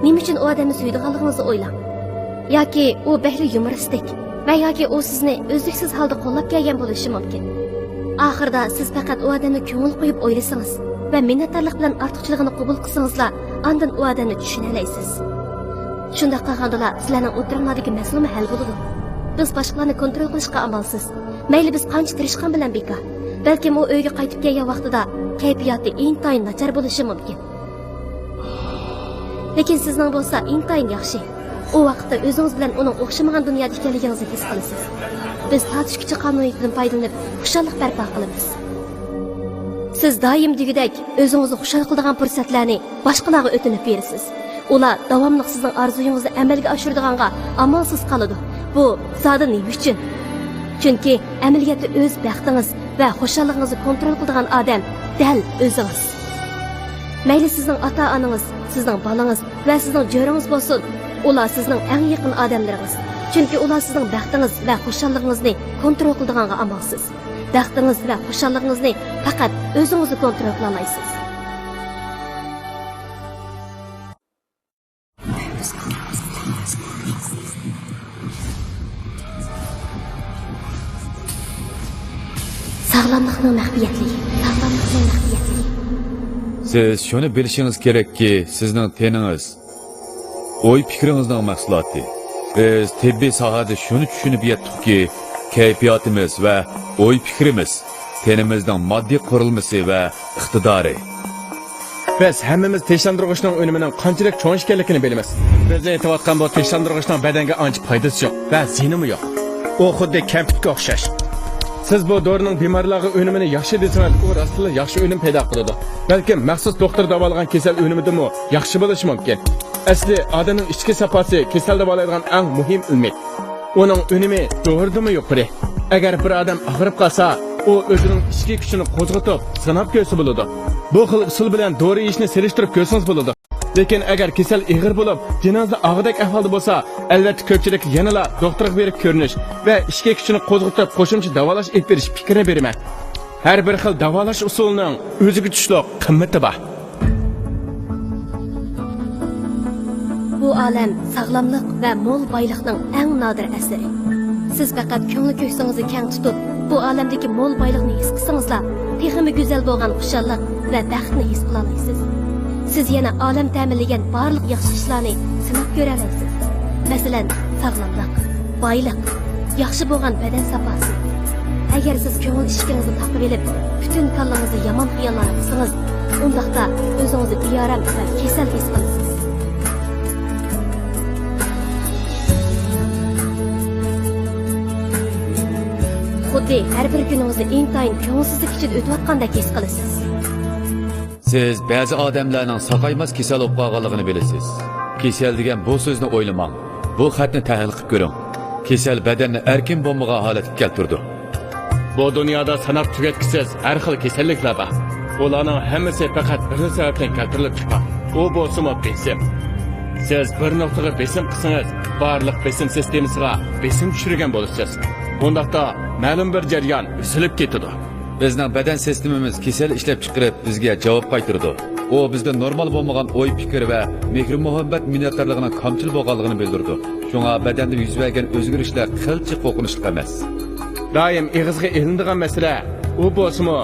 نېمە ئۈچۈن ئۇ ئادەمنى سۆيىدىغانلىقىڭىزنى ئويلاڭ. ياكى ئۇ بەكلا يۇمۇرىستىك ۋە ياكى ئۇ سىزنى ئۈزلۈكسىز ھالدا قوللاپ كەلگەن بولۇشى مۇمكىن. ئاخىرىدا سىز پەقەت ئۇ ئادەمنى كۆڭۈل قويۇپ ئويلىسىڭىز ۋە مىننەتدارلىق بىلەن ئارتۇقچىلىقىنى قوبۇل قىلسىڭىزلا، ئاندىن ئۇ ئادەمنى چۈشىنەلەيسىز. شۇنداق قىلغاندىلا سىلەرنىڭ ئوتتۇرىڭلاردىكى مەسىلىمۇ ھەل بولىدۇ. بىز باشقىلارنى كونترول قىلىشقا ئامالسىز. مەيلى بىز قانچە تىرىشقان بىلەن بىكار. بەلكىم ئۇ ئۆيگە قايتىپ كەلگەن ۋاقتىدا كەيپىياتى ئىنتايىن ناچار بولۇشى مۇمكىن. لېكىن سىزنىڭ بولسا ئىنتايىن ياخشى. ئۇ ۋاقىتتا ئۆزىڭىز بىلەن ئۇنىڭ ئوخشىمىغان دۇنيادا ئىكەنلىكىڭىزنى ھېس قىلىسىز. بىز تارتىش كۈچى قانۇنىيىتىدىن پايدىلىنىپ، خۇشاللىق بەرپا قىلىمىز. سىز دائىم دېگۈدەك ئۆزىڭىزنى خۇشال قىلىدىغان پۇرسەتلەرنى باشقىلارغا ئۆتۈنۈپ بېرىسىز. ئۇلار داۋاملىق سىزنىڭ ئارزۇيىڭىزنى ئەمەلگە ئاشۇرىدىغانغا ئامالسىز قالىدۇ. بۇ زادى نېمە ئۈچۈن؟ چۈنكى ئەمەلىيەتتە ئۆز بەختىڭىز ۋە خۇشاللىقىڭىزنى كونترول قىلىدىغان ئادەم دەل ئۆزىڭىز. مەيلى سىزنىڭ ئاتا-ئانىڭىز، سىزنىڭ بالىڭىز ۋە سىزنىڭ جۆرىڭىز بولسۇن، ئۇلار سىزنىڭ ئەڭ يېقىن ئادەملىرىڭىز. چۈنكى ئۇلار سىزنىڭ بەختىڭىز ۋە خۇشاللىقىڭىزنى كونترول قىلىدىغانغا ئامالسىز. بەختىڭىز ۋە خۇشاللىقىڭىزنى پەقەت ئۆزىڭىزلا كونترول قىلالايسىز. ساغلاملىقنىڭ مەخپىيەتلىكى. ساغلاملىقنىڭ مەخپىيەتلىكى. سىز شۇنى بىلىشىڭىز كېرەككى، سىزنىڭ تېنىڭىز ئوي-پىكرىڭىزنىڭ مەھسۇلاتى. بىز تېببىي ساھەدە شۇنى چۈشىنىپ يەتتۇقكى، كەيپىياتىمىز ۋە ئوي-پىكرىمىز تېنىمىزنىڭ ماددىي قۇرۇلمىسى ۋە ئىقتىدارى. بىز ھەممىمىز تىنچلاندۇرغۇچنىڭ ئۈنۈمىنىڭ قانچىلىك چوڭ ئىكەنلىكىنى بىلىمىز. بىز ئېيتىۋاتقان بۇ تىنچلاندۇرغۇچنىڭ بەدەنگە ئانچە پايدىسى يوق ۋە زىيىنىمۇ يوق. ئۇ خۇددى كەمپۈتكە ئوخشاش. سىز بۇ دورىنىڭ بىمارلارغا ئۈنۈمىنى ياخشى دېسىڭىز، ئۇ راستلا ياخشى ئۈنۈم پەيدا قىلىدۇ. بەلكىم مەخسۇس دوختۇر داۋالىغان كېسەل ئۈنۈمىدىنمۇ ياخشى بولۇشى مۇمكىن. ئەسلى ئادەمنىڭ ئىچكى ساپاسى كېسەل داۋالايدىغان ئەڭ مۇھىم ئىلمىك. ئۇنىڭ ئۈنۈمى دورىدىنمۇ يۇقىرى. ئەگەر بىر ئادەم ئاغرىپ قالسا، ئۇ ئۆزىنىڭ ئىچكى كۈچىنى قوزغىتىپ، سىناپ كۆرسە بولىدۇ. بۇ خىل ئۇسۇل بىلەن دورا يېيىشنى سېلىشتۇرۇپ كۆرسىڭىز بولىدۇ. لېكىن ئەگەر كېسەل ئېغىر بولۇپ، جېنىڭىزدا ئاغىدەك ئەھۋالدا بولسا، ئەلۋەتتە كۆپچىلىك يەنىلا دوختۇرغا بېرىپ كۆرۈنۈش ۋە ئىچكى كۈچىنى قوزغىتىپ قوشۇمچە داۋالاش ئېلىپ بېرىش پىكرىنى بېرىمەن. ھەر بىر خىل داۋالاش ئۇسۇلىنىڭ ئۆزىگە تۇشلۇق قىممىتى بار. بۇ ئالەم ساغلاملىق ۋە مول بايلىقنىڭ ئەڭ نادىر ئەسىرى. سىز پەقەت كۆڭلى كۆكسىڭىزنى كەڭ تۇتۇپ، بۇ ئالەمدىكى مول بايلىقنى ھېس قىلسىڭىزلا، تېخىمۇ گۈزەل بولغان خۇشاللىق ۋە بەختنى ھېس قىلالايسىز. سىز يەنە ئالەم تەمىنلىگەن بارلىق ياخشى ئىشلارنى سىناپ كۆرەلەيسىز. مەسىلەن، ساغلاملىق، بايلىق، ياخشى بولغان بەدەن ساپاسى. ئەگەر سىز كۆڭۈل ئىشىكىڭىزنى تاقىۋېلىپ، پۈتۈن كاللىڭىزدا يامان خىياللارنى قىلسىڭىز، ئۇنداقتا ئۆزىڭىزنى بىئارام ۋە كېسەل ھېس قىلىسىز. خۇددى ھەر بىر كۈنىڭىزنى ئىنتايىن كۆڭۈلسىزلىك ئىچىدە ئۆتۈۋاتقاندەك ھېس قىلىسىز. سىز بەزى ئادەملەرنىڭ ساقايماس كېسەل بولۇپ قالغانلىقىنى بىلىسىز. كېسەل دېگەن بۇ سۆزنى ئويلىماڭ. بۇ خەتنى تەھلىل قىلىپ كۆرۈڭ. كېسەل بەدەننى ئەركىن بولمىغان ھالەتكە كەلتۈرىدۇ. بۇ دۇنيادا ساناپ تۈگەتكۈسىز ھەر خىل كېسەللىكلەر بار. ئۇلارنىڭ ھەممىسى پەقەت بىر سەۋەبتىن كەلتۈرۈلۈپ چىققان. ئۇ بولسىمۇ بېسىم. سىز بىر نۇقتىغا بېسىم قىلسىڭىز، بارلىق بېسىم سىستېمىسىغا بېسىم چۈشۈرگەن بولىسىز. ئۇنداقتا مەلۇم بىر جەريان ئۈزۈلۈپ كېتىدۇ. بىزنىڭ بەدەن سىستېمىمىز كېسەل ئىشلەپ چىقىرىپ، بىزگە جاۋاب قايتۇرىدۇ. ئۇ بىزدە نورمال بولمىغان ئوي-پىكىر ۋە مېھىر-مۇھەببەت مىننەتدارلىقىنىڭ كامچىل بولغانلىقىنى بىلدۈرىدۇ. شۇڭا بەدەندە يۈز بەرگەن ئۆزگىرىشلەر قىلچە قورقۇنچلۇق ئەمەس. دائىم ئېغىزغا ئېلىنىدىغان مەسىلە، ئۇ بولسىمۇ،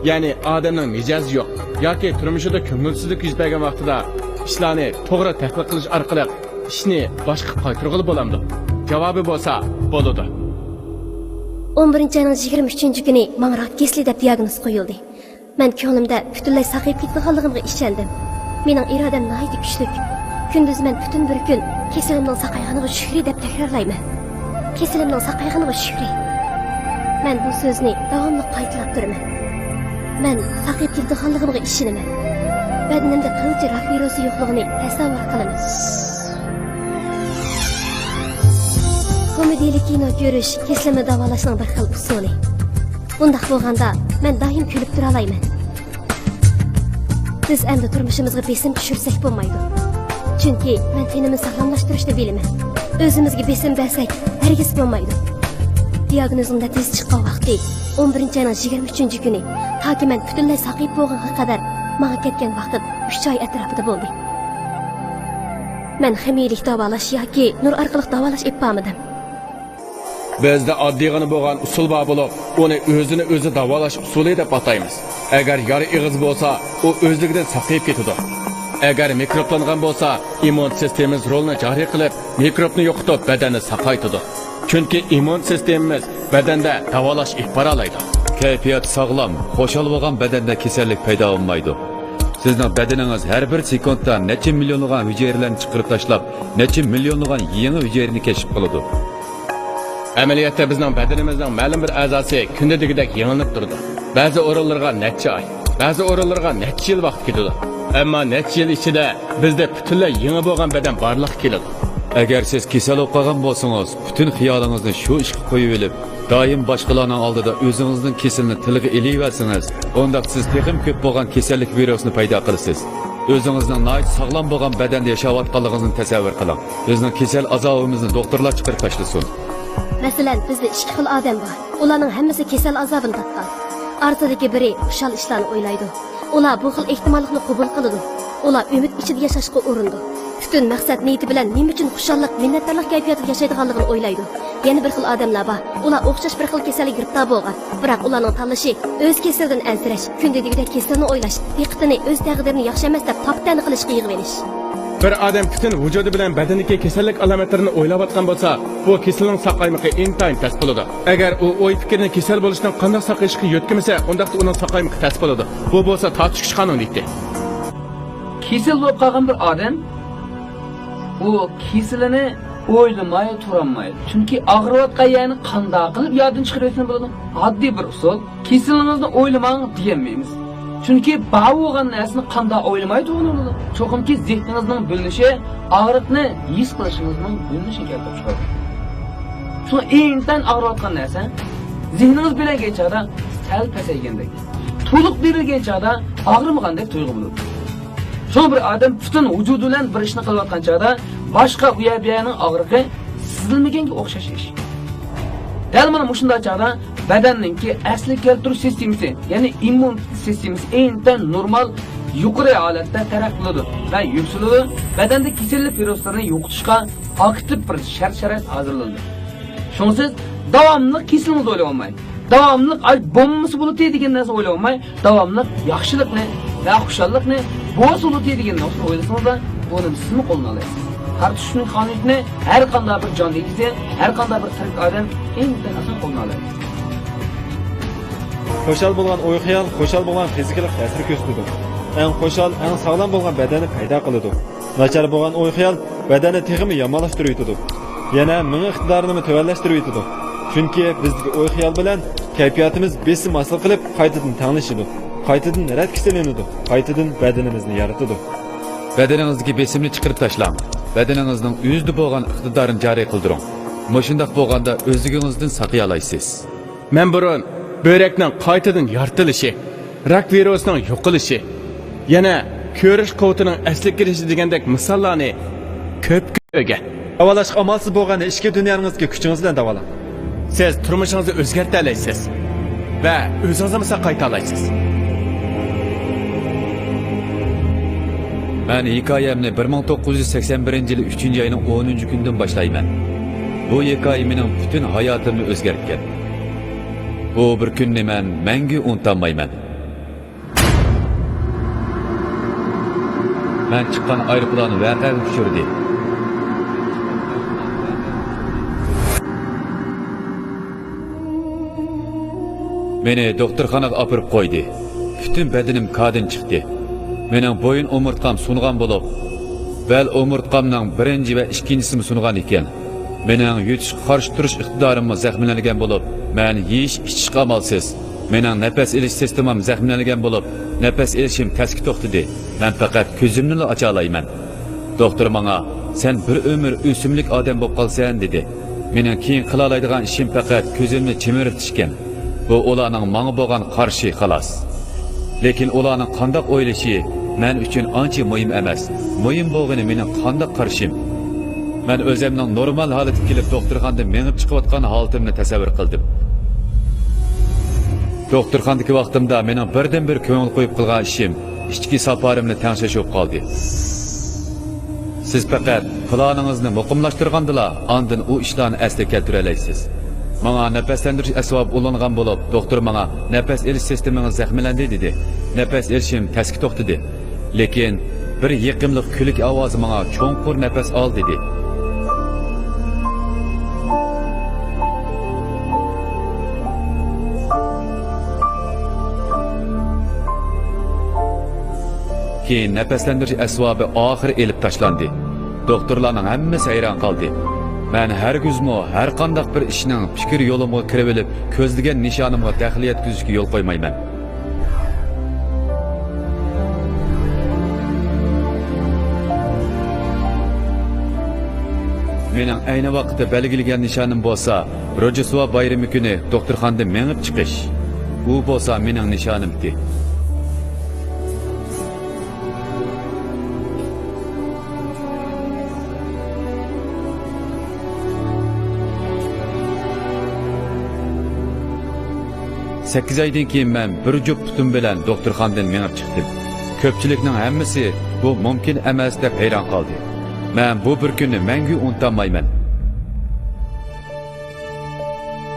يەنى ئادەمنىڭ مىجەزى يوق ياكى تۇرمۇشىدا كۆڭۈلسىزلىك يۈز بەرگەن ۋاقتىدا ئىشلارنى توغرا تەھلىل قىلىش ئارقىلىق ئىشنى باشقا قايتۇرغىلى بولامدۇ؟ جاۋابى بولسا، بولىدۇ. ئون بىرىنچى ئاينىڭ يىگىرمە ئۈچىنچى كۈنى ماڭا راك كېسىلى دەپ دىياگنوز قويۇلدى. مەن كۆڭلۈمدە پۈتۈنلەي ساقىيىپ كېتىدىغانلىقىمغا ئىشەندىم. مېنىڭ ئىرادەم ناھايىتى كۈچلۈك. كۈندۈز مەن پۈتۈن بىر كۈن «كېسىلىمنىڭ ساقايغىنىغا شۈكرى» دەپ تەكرارلايمەن. «كېسىلىمنىڭ ساقايغىنىغا شۈكرى.» مەن بۇ سۆزنى داۋاملىق قايتىلاپ تۇرىمەن. مەن ساقىيىپ كېتىدىغانلىقىمغا ئىشىنىمەن. بەدىنىمدە قىلچە راك ۋىرۇسى يوقلۇقىنى تەسەۋۋۇر قىلىمەن. كومېدىيىلىك كىنو كۆرۈش كېسىلىمنى داۋالاشنىڭ بىر خىل ئۇسۇلى. بۇنداق بولغاندا، مەن دائىم كۈلۈپ تۇرالايمەن. بىز ئەمدى تۇرمۇشىمىزغا بېسىم چۈشۈرسەك بولمايدۇ. چۈنكى مەن تېنىمنى ساغلاملاشتۇرۇشنى بىلىمەن. ئۆزىمىزگە بېسىم بەرسەك، ھەرگىز بولمايدۇ. دىياگنوزنىڭ نەتىجىسى چىققان ۋاقتى ئون بىرىنچى ئاينىڭ يىگىرمە ئۈچىنچى كۈنى. تاكى مەن پۈتۈنلەي ساقىيىپ بولغانغا قەدەر ماڭا كەتكەن ۋاقىت ئۈچ ئاي ئەتراپىدا بولدى. مەن خىمىيىلىك داۋالاش ياكى نۇر ئارقىلىق داۋالاش ئېلىپ بارمىدىم. بىزدە ئاددىيغىنا بولغان ئۇسۇل بار بولۇپ، ئۇنى ئۆزىنى ئۆزى داۋالاش ئۇسۇلى دەپ ئاتايمىز. ئەگەر يارا ئېغىز بولسا، ئۇ ئۆزلۈكىدىن ساقىيىپ كېتىدۇ. ئەگەر مىكروبلانغان بولسا، ئىممۇن سىستېمىمىز رولىنى جارى قىلىپ، مىكروبنى يوقىتىپ، بەدەننى ساقايتىدۇ. چۈنكى ئىممۇن سىستېمىمىز بەدەندە داۋالاش ئېلىپ بارالايدۇ. كەيپىيات ساغلام، خۇشال بولغان بەدەندە كېسەللىك پەيدا بولمايدۇ. سىزنىڭ بەدىنىڭىز ھەر بىر سېكۇنتتا نەچچە مىليونلىغان ھۈجەيرىلەرنى چىقىرىپ تاشلاپ، نەچچە مىليونلىغان يېڭى ھۈجەيرىنى كەشىپ قىلىدۇ. ئەمەلىيەتتە بىزنىڭ بەدىنىمىزنىڭ مەلۇم بىر ئەزاسى كۈندە دېگۈدەك يېڭىلىنىپ تۇرىدۇ. بەزى ئورۇنلىرىغا نەچچە ئاي، بەزى ئورۇنلىرىغا نەچچە يىل ۋاقىت كېتىدۇ. ئەمما نەچچە يىل ئىچىدە بىزدە پۈتۈنلەي يېڭى بولغان بەدەن بارلىققا كېلىدۇ. ئەگەر سىز كېسەل بولۇپ قالغان بولسىڭىز، پۈتۈن خىيالىڭىزنى شۇ ئىشقا قويۇۋېلىپ، دائىم باشقىلارنىڭ ئالدىدا ئۆزىڭىزنىڭ كېسىلىنى تىلغا ئېلىۋەرسىڭىز، ئۇنداق سىز تېخىمۇ كۆپ بولغان كېسەللىك ۋىرۇسىنى پەيدا قىلىسىز. ئۆزىڭىزنىڭ ناھايىتى ساغلام بولغان بەدەندە ياشاۋاتقانلىقىڭىزنى تەسەۋۋۇر قىلىڭ. بىزنىڭ كېسەل ئازابىمىزنى دوختۇرلار چىقىرىپ تاشلىسۇن. مەسىلەن، بىزدە ئىككى خىل ئادەم بار. ئۇلارنىڭ ھەممىسى كېسەل ئازابىنى تارتقان. ئارىسىدىكى بىرى خۇشال ئىشلارنى ئويلايدۇ. ئۇلار بۇ خىل ئېھتىماللىقنى قوبۇل قىلىدۇ. ئۇلار ئۈمىد ئىچىدە ياشاشقا ئۇرۇنىدۇ. پۈتۈن مەقسەت نىيىتى بىلەن نېمە ئۈچۈن خۇشاللىق، مىننەتدارلىق كەيپىياتىدا ياشايدىغانلىقىنى ئويلايدۇ. يەنە بىر خىل ئادەملەر بار. ئۇلار ئوخشاش بىر خىل كېسەلگە گىرىپتار بولغان. بىراق ئۇلارنىڭ تاللىشى ئۆز كېسىلىدىن ئەنسىرەش، كۈندە دېگۈدەك كېسىلنى ئويلاش، دىققىتىنى ئۆز تەقدىرىنى ياخشى ئەمەس دەپ تاپا-تەنە قىلىشقا يىغىۋېلىش. بىر ئادەم پۈتۈن ۋۇجۇدى بىلەن بەدىنىدىكى كېسەللىك ئالامەتلىرىنى ئويلاۋاتقان بولسا، بۇ كېسەلنىڭ ساقايمىقى ئىنتايىن تەس بولىدۇ. ئەگەر ئۇ ئوي-پىكرىنى كېسەل بولۇشنىڭ قانداق ساقىيىشقا يۆتكىمىسە، ئۇنداقتا ئۇنىڭ ساقايمىقى تەس بولىدۇ. بۇ بولسا تارتۇشقا چۈشكەن ئۇنىتى. كېسەل بولۇپ قالغان بىر ئادەم، ئۇ كېسىلىنى ئويلىماي تۇرالمايدۇ. چۈنكى ئاغرىۋاتقان يەرنى قانداق قىلىپ يادىن چىقىرىۋېتىشنى بىلىدۇ. ئاددىي بىر ئۇسۇل. كېسىلىڭىزنى ئويلىماڭ دېيەلمەيمىز. چۈنكى بار بولغان نەرسىنى قانداق ئويلىماي تۇرغىلى بولىدۇ؟ چوقۇمكى زېھنىڭىزنىڭ بۆلۈنۈشى ئاغرىقنى ھېس قىلىشىڭىزنىڭ بۆلۈنۈشىنى كەلتۈرۈپ چىقىرىدۇ. شۇڭا ئىنتايىن ئاغرىۋاتقان نەرسە زېھنىڭىز بۆلۈنگەن چاغدا سەل پەسەيگەندەك، تولۇق بېرىلگەن چاغدا ئاغرىمىغاندەك تۇيغۇ بولىدۇ. شۇڭا بىر ئادەم پۈتۈن ۋۇجۇدى بىلەن بىر ئىشنى قىلىۋاتقان چاغدا باشقا ئۇ يەر بۇ يەرنىڭ ئاغرىقى سېزىلمىگەنگە ئوخشاش ئىش. دەل مانا مۇشۇنداق چاغدا بەدەننىڭكى ئەسلىگە كەلتۈرۈش سىستېمىسى، يەنى ئىممۇن سىستېمىسى ئىنتايىن نورمال يۇقىرى ھالەتتە تەرەققىي قىلىدۇ ۋە يۈكسىلىدۇ. بەدەندە كېسەللىك ۋىرۇسلىرىنى يوقىتىشقا ئاكتىپ بىر شەرت-شارائىت ھازىرلىنىدۇ. شۇڭا سىز داۋاملىق كېسىلىڭىزنى ئويلاۋالماي، داۋاملىق «ئاي، بولمىسا بولاتتى» دېگەن نەرسىنى ئويلاۋالماي، داۋاملىق ياخشىلىقنى ۋە خۇشاللىقنى، «بولسا بولاتتى» دېگەن نەرسىنى ئويلىسىڭىزلا، بۇنى سىزمۇ قوللىنالايسىز. تارتۇشنىڭ قانۇنىيىتىنى ھەر قانداق بىر جان ئىگىسى، ھەر قانداق بىر تىرىك ئادەم ئىنتايىن ئاسان قوللىنالايدۇ. خۇشال بولغان ئوي-خىيال خۇشال بولغان فىزىكىلىق تەسىر كۆرسىتىدۇ. ئەڭ خۇشال، ئەڭ ساغلام بولغان بەدەننى پەيدا قىلىدۇ. ناچار بولغان ئوي-خىيال بەدەننى تېخىمۇ يامانلاشتۇرۇۋېتىدۇ. يەنە مېڭە ئىقتىدارىنىمۇ تۆۋەنلەشتۈرۈۋېتىدۇ. چۈنكى بىزدىكى ئوي-خىيال بىلەن كەيپىياتىمىز بېسىم ھاسىل قىلىپ، قايتىدىن تەڭلىشىدۇ، قايتىدىن رەتكە سېلىنىدۇ، قايتىدىن بەدىنىمىزنى يارىتىدۇ. بەدىنىڭىزدىكى بېسىمنى چىقىرىپ تاشلاڭ. بەدىنىڭىزنىڭ ئۆزىدە بولغان ئىقتىدارنى جارى قىلدۇرۇڭ. مۇشۇنداق بولغاندا ئۆزلۈكىڭىزدىن ساقىيالايسىز. مەن بۇرۇن بۆرەكنىڭ قايتىدىن يارىتىلىشى، راك ۋىرۇسىنىڭ يوقىلىشى، يەنە كۆرۈش قۇۋۋىتىنىڭ ئەسلىگە كېلىشى دېگەندەك مىساللارنى كۆپ كۆرگەن. داۋالاشقا ئامالسىز بولغاندا ئىچكى دۇنيانىڭىزدىكى كۈچىڭىز بىلەن داۋالاڭ. سىز تۇرمۇشىڭىزنى ئۆزگەرتەلەيسىز ۋە ئۆزىڭىزنى ساقايتالايسىز. مەن ھېكايەمنى بىر مىڭ توققۇز يۈز سەكسەن بىرىنچى يىلى ئۈچىنچى ئاينىڭ ئونىنچى كۈنىدىن باشلايمەن. بۇ ھېكايە مېنىڭ پۈتۈن ھاياتىمنى ئۆزگەرتكەن. بۇ بىر كۈننى مەن مەڭگۈ ئۇنتالمايمەن. مەن چىققان ئايروپىلان ۋەقەگە ئۇچرىدى. مېنى دوختۇرخانىغا ئاپىرىپ قويدى. پۈتۈن بەدىنىم كادىن چىقتى. مېنىڭ بويۇن ئومۇرتقام سۇنغان بولۇپ، بەل ئومۇرتقامنىڭ بىرىنچى ۋە ئىككىنچىسىمۇ سۇنغان ئىكەن. مېنىڭ يۇتۇشقا قارشى تۇرۇش ئىقتىدارىممۇ زەخىملەنگەن بولۇپ، مەن يېيىش، ئىچىشقا ئامالسىز. مېنىڭ نەپەس ئېلىش سىستېمام زەخىملەنگەن بولۇپ، نەپەس ئېلىشىم تەسكە توختىدى. مەن پەقەت كۆزۈمنىلا ئاچالايمەن. دوختۇر ماڭا، «سەن بىر ئۆمۈر ئۆسۈملۈك ئادەم بولۇپ قالىسەن» دېدى. مېنىڭ كېيىن قىلالايدىغان ئىشىم پەقەت كۆزۈمنى چىمىرتىشكەن. بۇ ئۇلارنىڭ ماڭا بولغان قارىشى، خالاس. لېكىن ئۇلارنىڭ قانداق ئويلىشى مەن ئۈچۈن ئانچە مۇھىم ئەمەس. مۇھىم بولغىنى مېنىڭ قانداق قارىشىم. مەن ئۆزۈمنىڭ نورمال ھالەتكە كېلىپ، دوختۇرخانىدىن مېڭىپ چىقىۋاتقان ھالىتىمنى تەسەۋۋۇر قىلدىم. دوختۇرخانىدىكى ۋاقتىمدا مېنىڭ بىردىنبىر كۆڭۈل قويۇپ قىلغان ئىشىم ئىچكى ساپارىمنى تەڭشەش بولۇپ قالدى. سىز پەقەت پىلانىڭىزنى مۇقىملاشتۇرغاندىلا، ئاندىن ئۇ ئىشلارنى ئەسلىگە كەلتۈرەلەيسىز. ماڭا نەپەسلەندۈرۈش ئەسۋابى ئۇلانغان بولۇپ، دوختۇر ماڭا، «نەپەس ئېلىش سىستېمىڭىز زەخىملەندى» دېدى. نەپەس ئېلىشىم تەسكە توختىدى. لېكىن بىر يېقىملىق كۈلكە ئاۋازى ماڭا «چوڭقۇر نەپەس ئال» دېدى. كېيىن نەپەسلەندۈرۈش ئەسۋابى ئاخىرى ئېلىپ تاشلاندى. دوختۇرلارنىڭ ھەممىسى ھەيران قالدى. مەن ھەرگىزمۇ ھەرقانداق بىر ئىشنىڭ پىكىر يولۇمغا كىرىۋېلىپ، كۆزلىگەن نىشانىمغا دەخلى يەتكۈزۈشكە يول قويمايمەن. مېنىڭ ئەينى ۋاقىتتا بەلگىلىگەن نىشانىم بولسا، روژدېستۋو بايرىمى كۈنى دوختۇرخانىدىن مېڭىپ چىقىش. ئۇ بولسا مېنىڭ نىشانىمتى. سەككىز ئايدىن كېيىن مەن بىر جۈپ پۇتۇم بىلەن دوختۇرخانىدىن مېڭىپ چىقتىم. كۆپچىلىكنىڭ ھەممىسى «بۇ مۇمكىن ئەمەس» دەپ ھەيران قالدى. مەن بۇ بىر كۈننى مەڭگۈ ئۇنتالمايمەن.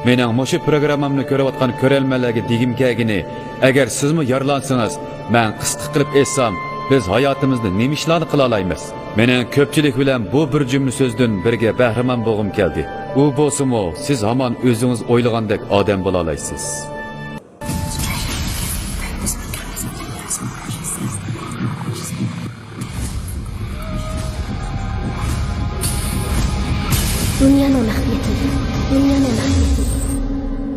مېنىڭ مۇشۇ پروگراممامنى كۆرۈۋاتقان كۆرەرمەنلەرگە دېگۈم كەلگىنى، ئەگەر سىزمۇ يارىلانسىڭىز، مەن قىسقا قىلىپ ئېيتسام، بىز ھاياتىمىزدا نېمە ئىشلارنى قىلالايمىز؟ مېنىڭ كۆپچىلىك بىلەن بۇ بىر جۈملە سۆزدىن بىرگە بەھرىمەن بولغۇم كەلدى. ئۇ بولسىمۇ، سىز ھامان ئۆزىڭىز ئويلىغاندەك ئادەم بولالايسىز. دۇنيانىڭ مەخپىيەتلىرى، دۇنيانىڭ مەخپىيەتلىرى.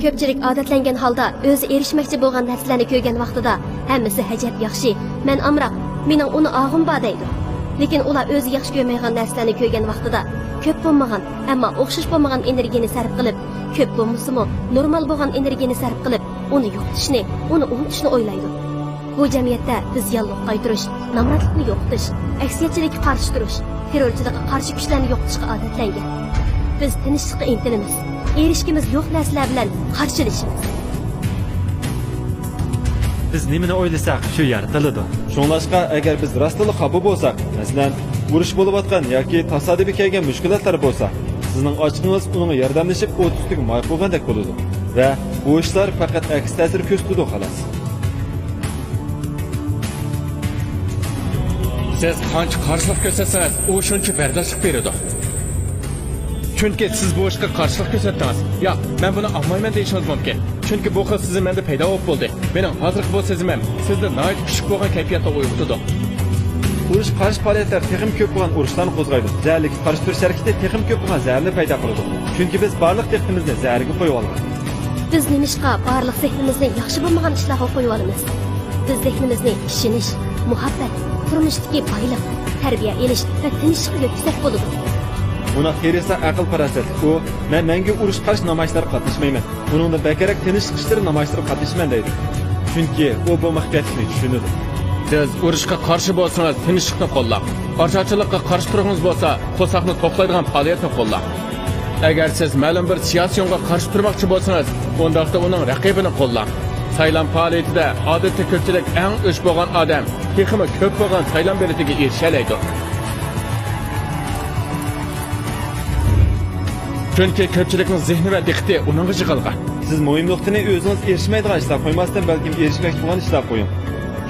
كۆپچىلىك ئادەتلەنگەن ھالدا ئۆزى ئېرىشمەكچى بولغان نەرسىلەرنى كۆرگەن ۋاقتىدا ھەممىسى «ئەجەب ياخشى، مەن ئامراق، مېنىڭ ئۇنى ئاغۇم بار» دەيدۇ. لېكىن ئۇلار ئۆزى ياخشى كۆرمەيدىغان نەرسىلەرنى كۆرگەن ۋاقتىدا كۆپ بولمىغان، ئەمما ئوخشاش بولمىغان ئېنېرگىيەنى سەرپ قىلىپ، كۆپ بولمىسىمۇ نورمال بولغان ئېنېرگىيەنى سەرپ قىلىپ، ئۇنى يوقىتىشنى، ئۇنى ئۇنتۇشنى ئويلايدۇ. بۇ جەمئىيەتتە بىز ياللۇغ قايتۇرۇش، نامراتلىقنى يوقىتىش، ئەكسىيەتچىلىككە قارشى تۇرۇش، تېررورچىلىققا قارشى كۈچلەرنى يوقىتىشقا ئادەتلەنگەن. بىز تىنچلىققا ئىنتىلىمىز، ئېرىشكۈمىز يوق نەرسىلەر بىلەن قارشىلىشىمىز. بىز نېمىنى ئويلىساق، شۇ يارىتىلىدۇ. شۇڭلاشقا، ئەگەر بىز راستتىنلا خاپا بولساق، مەسىلەن، ئۇرۇش بولۇۋاتقان ياكى تاسادىپىي كەلگەن مۈشكۈلاتلار بولسا، سىزنىڭ ئاچچىقىڭىز ئۇنىڭغا ياردەملىشىپ، ئوت ئۈستىگە ماي قۇيغاندەك بولىدۇ ۋە بۇ ئىشلار پەقەت ئەكس تەسىر كۆرسىتىدۇ، خالاس. سىز قانچە قارشىلىق كۆرسەتسىڭىز، ئۇ شۇنچە بەرداشلىق بېرىدۇ. چۈنكى سىز بۇ ئىشقا قارشىلىق كۆرسەتتىڭىز. ياق، مەن بۇنى ئاڭلايمەن دېيىشىڭىز مۇمكىن. چۈنكى بۇ خىل سېزىم مەندە پەيدا بولۇپ بولدى. مېنىڭ ھازىرقى بۇ سېزىمىم سىزدە ناھايىتى كۈچلۈك بولغان كەيپىياتنى ئويغىتىدۇ. ئۇرۇشقا قارشى پائالىيەتلەر تېخىمۇ كۆپ بولغان ئۇرۇشلارنى قوزغايدۇ. زەھەرلىك قارشى تۇرۇش ھەرىكىتى تېخىمۇ كۆپ بولغان زەھەرنى پەيدا قىلىدۇ. چۈنكى بىز بارلىق دىققىتىمىزنى زەھەرگە قويۇۋالغان. بىز نېمىشقا بارلىق زېھنىمىزنى ياخشى بولمىغان ئىشلارغا قويۇۋالىمىز؟ بىز زېھنىمىزنى ئىشىنىش، مۇھەببەت، تۇرمۇشتىكى بايلىق، تەربىيە ئېلىش ۋە تىنچلىققا يۆتكىسەك بولىدۇ. مۇناق تېرېسا ئەقىل-پاراسەتلىك. ئۇ، «مەن مەڭگۈ ئۇرۇش قارشى نامايىشلارغا قاتناشمايمەن. ئۇنىڭدىن بەكرەك تىنچلىق ئىشلىرى نامايىشلىرىغا قاتنىشىمەن» دەيدۇ. چۈنكى ئۇ بۇ مەخپىيەتلىكنى چۈشىنىدۇ. سىز ئۇرۇشقا قارشى بولسىڭىز، تىنچلىقنى قوللاڭ. ئاچارچىلىققا قارشى تۇرغىڭىز بولسا، قورساقنى توقلايدىغان پائالىيەتنى قوللاڭ. ئەگەر سىز مەلۇم بىر سىياسىي ئوڭغا قارشى تۇرماقچى بولسىڭىز، ئۇنداقتا ئۇنىڭ رەقىبىنى قوللاڭ. سايلام پائالىيىتىدە ئادەتتە كۆپچىلىك ئەڭ ئۈچ بولغان ئادەم تېخىمۇ كۆپ بولغان سايلام بېلىتىگە ئېرىشەلەيدۇ. چۈنكى كۆپچىلىكنىڭ زېھنى ۋە دىققىتى ئۇنىڭغا يىغىلغان. سىز مۇھىم نۇقتىنى ئۆزىڭىز ئېرىشمەيدىغان ئىشلارغا قويماستىن، بەلكىم ئېرىشمەكچى بولغان ئىشلارغا قويۇڭ.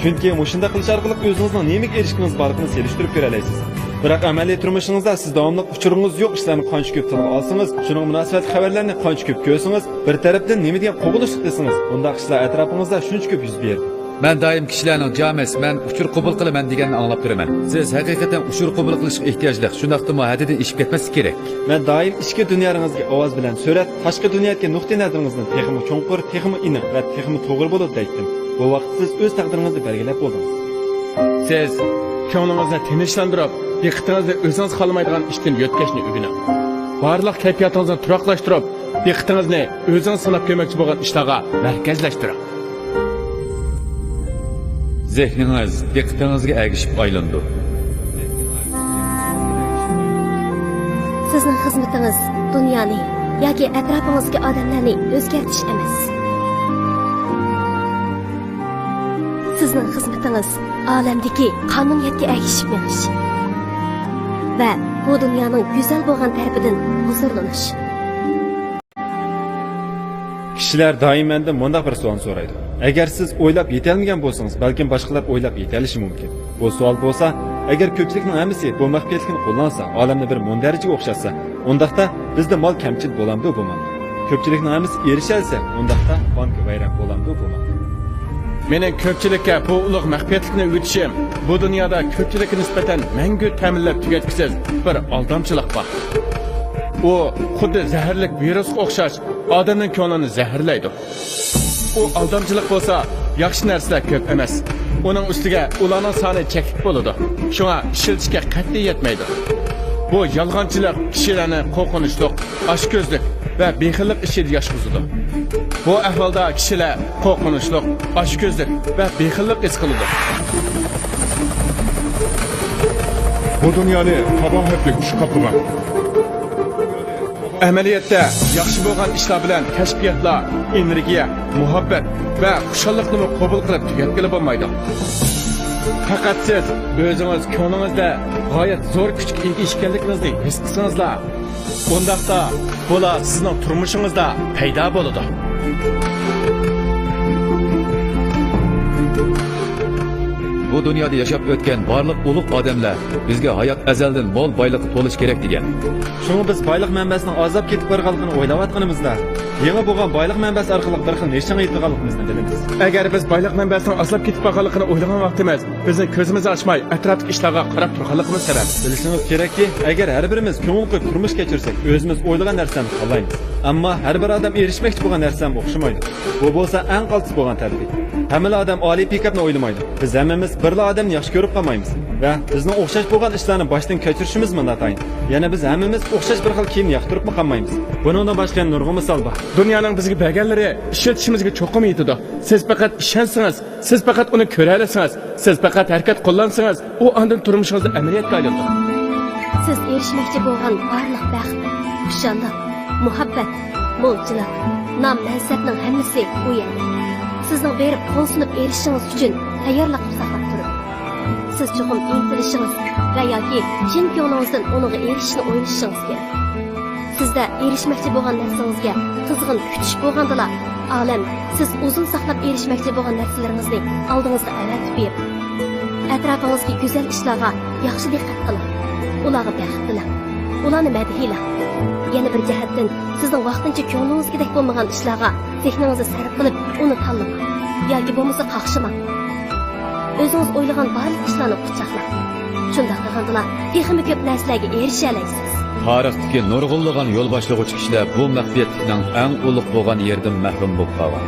چۈنكى مۇشۇنداق قىلىش ئارقىلىق ئۆزىڭىزنىڭ نېمىگە ئېرىشكىڭىز بارلىقىنى سېلىشتۇرۇپ كۆرەلەيسىز. بىراق ئەمەلىي تۇرمۇشىڭىزدا سىز داۋاملىق ئۇچۇرىڭىز يوق ئىشلارنى قانچە كۆپ تىلغا ئالسىڭىز، شۇنىڭغا مۇناسىۋەتلىك خەۋەرلەرنى قانچە كۆپ كۆرسىڭىز، بىر تەرەپتىن نېمە دېگەن قوغلىشلىق دېسىڭىز، ئۇنداق ئىشلار ئەتراپىڭىزدا شۇنچە كۆپ يۈز بېرىدۇ. مەن دائىم كىشىلەرنىڭ «جامېس، مەن ئۇچۇر قوبۇل قىلىمەن» دېگەننى ئاڭلاپ تۇرىمەن. سىز ھەقىقەتەن ئۇچۇر قوبۇل قىلىشقا ئېھتىياجلىق، شۇنداقتىمۇ ھەددىدىن ئېشىپ كەتمەسلىك كېرەك. مەن دائىم ئىچكى دۇنيالىرىڭىزگە ئاۋاز بىلەن سۆرەپ، تاشقى دۇنيادىكى نۇقتىئىنەزىرىڭىزنى تېخىمۇ چوڭقۇر، تېخىمۇ ئېنىق ۋە تېخىمۇ توغرا بولىدۇ دەيتتىم. بۇ ۋاقىتتا سىز ئۆز تەقدىرىڭىزنى بەلگىلەپ بولدىڭىز. سىز كۆڭلىڭىزنى تىنچلاندۇرۇپ، دىققىتىڭىزنى ئۆزىڭىز خالىمايدىغان ئىشتىن يۆتكەشنى ئۆگىنىڭ. بارلىق كەيپىياتىڭىزنى تۇراقلاشتۇرۇپ، دىققىتىڭىزنى ئۆزىڭىز سىناپ كۆرمەكچى بولغان ئىشلارغا مەركەزلەشتۈرۈڭ. زېھنىڭىز دىققىتىڭىزگە ئەگىشىپ ئايلىنىدۇ. سىزنىڭ خىزمىتىڭىز دۇنيانى ياكى ئەتراپىڭىزدىكى ئادەملەرنى ئۆزگەرتىش ئەمەس. سىزنىڭ خىزمىتىڭىز ئالەمدىكى قانۇنىيەتكە ئەگىشىپ مېڭىش ۋە بۇ دۇنيانىڭ گۈزەل بولغان تەرىپىدىن ھۇزۇرلىنىش. كىشىلەر دائىم مەندىن مۇنداق بىر سوئالنى سورايدۇ: «ئەگەر سىز ئويلاپ يېتەلمىگەن بولسىڭىز، بەلكىم باشقىلار ئويلاپ يېتەلىشى مۇمكىن.» بۇ سوئال بولسا، ئەگەر كۆپچىلىكنىڭ ھەممىسى بۇ مەخپىيەتلىكنى قوللانسا، ئالەمنى بىر مۇندەرىجىگە ئوخشاتسا، ئۇنداقتا بىزدە مال كەمچىل بولامدۇ، بولمامدۇ؟ كۆپچىلىكنىڭ ھەممىسى ئېرىشەلىسە، ئۇنداقتا بانكا ۋەيران بولامدۇ، بولمامدۇ؟ مېنىڭ كۆپچىلىككە بۇ ئۇلۇغ مەخپىيەتلىكنى ئۆگىتىشىم، بۇ دۇنيادا كۆپچىلىككە نىسبەتەن مەڭگۈ تەمىنلەپ تۈگەتكۈسىز بىر ئالدامچىلىق بار. ئۇ خۇددى زەھەرلىك ۋىرۇسقا ئوخشاش، ئادەمنىڭ كۆڭلىنى زەھەرلەيدۇ. ئۇ ئالدامچىلىق بولسا، ياخشى نەرسىلەر كۆپ ئەمەس. ئۇنىڭ ئۈستىگە ئۇلارنىڭ سانى چەكلىك بولىدۇ. شۇڭا ئىشلىتىشكە قەتئىي يەتمەيدۇ. بۇ يالغانچىلىق كىشىلەرنى قورقۇنچلۇق، ئاچكۆزلۈك ۋە بېخىللىق ئىچىدە ياشىغۇزىدۇ. بۇ ئەھۋالدا كىشىلەر قورقۇنچلۇق، ئاچكۆزلۈك ۋە بېخىللىق ھېس قىلىدۇ. بۇ دۇنيانى قاباھەتلىك چۈش قاپلىغان. ئەمەلىيەتتە، ياخشى بولغان ئىشلار بىلەن كەشپىياتلار، ئېنېرگىيە، مۇھەببەت ۋە خۇشاللىقنىمۇ قوبۇل قىلىپ تۈگەتكىلى بولمايدۇ. پەقەت سىز ئۆزىڭىز كۆڭلىڭىزدە غايەت زور كۈچكە ئىگە ئىكەنلىكىڭىزنى ھېس قىلسىڭىزلا، ئۇنداقتا بۇلار سىزنىڭ تۇرمۇشىڭىزدا پەيدا بولىدۇ. بۇ دۇنيادا ياشاپ ئۆتكەن بارلىق ئۇلۇغ ئادەملەر بىزگە ھايات ئەزەلدىن مول بايلىققا تولۇش كېرەك دېگەن. شۇڭا بىز بايلىق مەنبەسىنىڭ ئازلاپ كېتىپ بارغانلىقىنى ئويلاۋاتقىنىمىزدا، يېڭى بولغان بايلىق مەنبەسى ئارقىلىق بىر خىل نىشانغا يېتىدىغانلىقىمىزنى بىلىمىز. ئەگەر بىز بايلىق مەنبەسىنىڭ ئازلاپ كېتىپ بارغانلىقىنى ئويلىغان ۋاقتىمىز، بىزنىڭ كۆزىمىزنى ئاچماي، ئەتراپتىكى ئىشلارغا قاراپ تۇرغانلىقىمىز سەۋەب. بىلىشىڭىز كېرەككى، ئەگەر ھەر بىرىمىز كۆڭۈل قويۇپ تۇرمۇش كەچۈرسەك، ئۆزىمىز ئويلىغان نەرسىلەرنى تاللايمىز. ئەمما ھەر بىر ئادەم ئېرىشمەكچى بولغان نەرسىلەرمۇ ئوخشىمايدۇ. بۇ بولسا ئەڭ قالتىس بولغان تەرىپى. ھەممىلا ئادەم ئالىي پىكاپنى ئويلىمايدۇ. بىز ھەممىمىز بىرلا ئادەمنى ياخشى كۆرۈپ قالمايمىز ۋە بىزنىڭ ئوخشاش بولغان ئىشلارنى باشتىن كەچۈرۈشىمىزمۇ ناتايىن. يەنە بىز ھەممىمىز ئوخشاش بىر خىل كىيىمنى ياقتۇرۇپمۇ قالمايمىز. بۇنىڭدىن باشقا يەنە نۇرغۇن مىسال بار. دۇنيانىڭ بىزگە بەرگەنلىرى ئىشلىتىشىمىزگە چوقۇم يېتىدۇ. سىز پەقەت ئىشەنسىڭىز، سىز پەقەت ئۇنى كۆرەلىسىڭىز، سىز پەقەت ھەرىكەت قوللانسىڭىز، ئۇ ئاندىن تۇرمۇشىڭىزدا ئەمەلىيەتكە ئايلىنىدۇ. سىز ئېرىشمەكچى بولغان بارلىق بەخت، خۇشاللىق، مۇھەببەت، مولچىلىق، نام-مەنسەپنىڭ ھەممىسى ئۇ يەردە. سىزنىڭ بېرىپ قول سۇنۇپ ئېرىشىشىڭىز ئۈچۈن تەييارلىق قىلىپ ساقلاپ تۇرۇڭ. سىز چوقۇم ئىنتىلىشىڭىز ۋە ياكى چىن كۆڭلىڭىزدىن ئۇنىڭغا ئېرىشىشنى ئويلىشىشىڭىز كېرەك. سىزدە ئېرىشمەكچى بولغان نەرسىڭىزگە قىزغىن كۈتۈش بولغاندىلا، ئالەم سىز ئۇزۇن ساقلاپ ئېرىشمەكچى بولغان نەرسىلىرىڭىزنى ئالدىڭىزغا ئەۋەتىپ بېرىدۇ. ئەتراپىڭىزدىكى گۈزەل ئىشلارغا ياخشى دىققەت قىلىڭ. ئۇلارغا بەخت تىلەڭ. ئۇلارنى مەدھىيلەڭ. يەنە بىر جەھەتتىن، سىزنىڭ ۋاقتىنچە كۆڭلىڭىزدىكىدەك بولمىغان ئىشلارغا زېھنىڭىزنى سەرپ قىلىپ، ئۇنى تاللىماڭ. ياكى بولمىسا قاقشىماڭ. ئۆزىڭىز ئويلىغان بارلىق ئىشلارنى قۇچاقلاڭ. شۇنداق قىلغاندىلا تېخىمۇ كۆپ نەرسىلەرگە ئېرىشەلەيسىز. تارىختىكى نۇرغۇنلىغان يول باشلىغۇچى كىشىلەر بۇ مەخپىيەتلىكنىڭ ئەڭ ئۇلۇغ بولغان يېرىدىن مەھرۇم بولۇپ قالغان.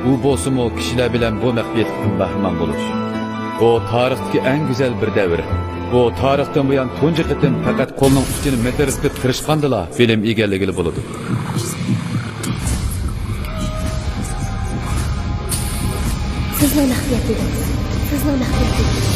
ئۇ بولسىمۇ كىشىلەر بىلەن بۇ مەخپىيەتلىكتىن بەھرىمەن بولۇش. بۇ تارىختىكى ئەڭ گۈزەل بىر دەۋر. بۇ تارىختىن بۇيان تۇنجى قېتىم پەقەت قولنىڭ ئۇچىنى مېتىرىسلىتىپ تىرىشقاندىلا بىلىم ئىگىلىگىلى بولىدۇ. سىزنىڭ مەخپىيەتلىكىڭىز. سىزنىڭ مەخپىيەتلىكىڭىز.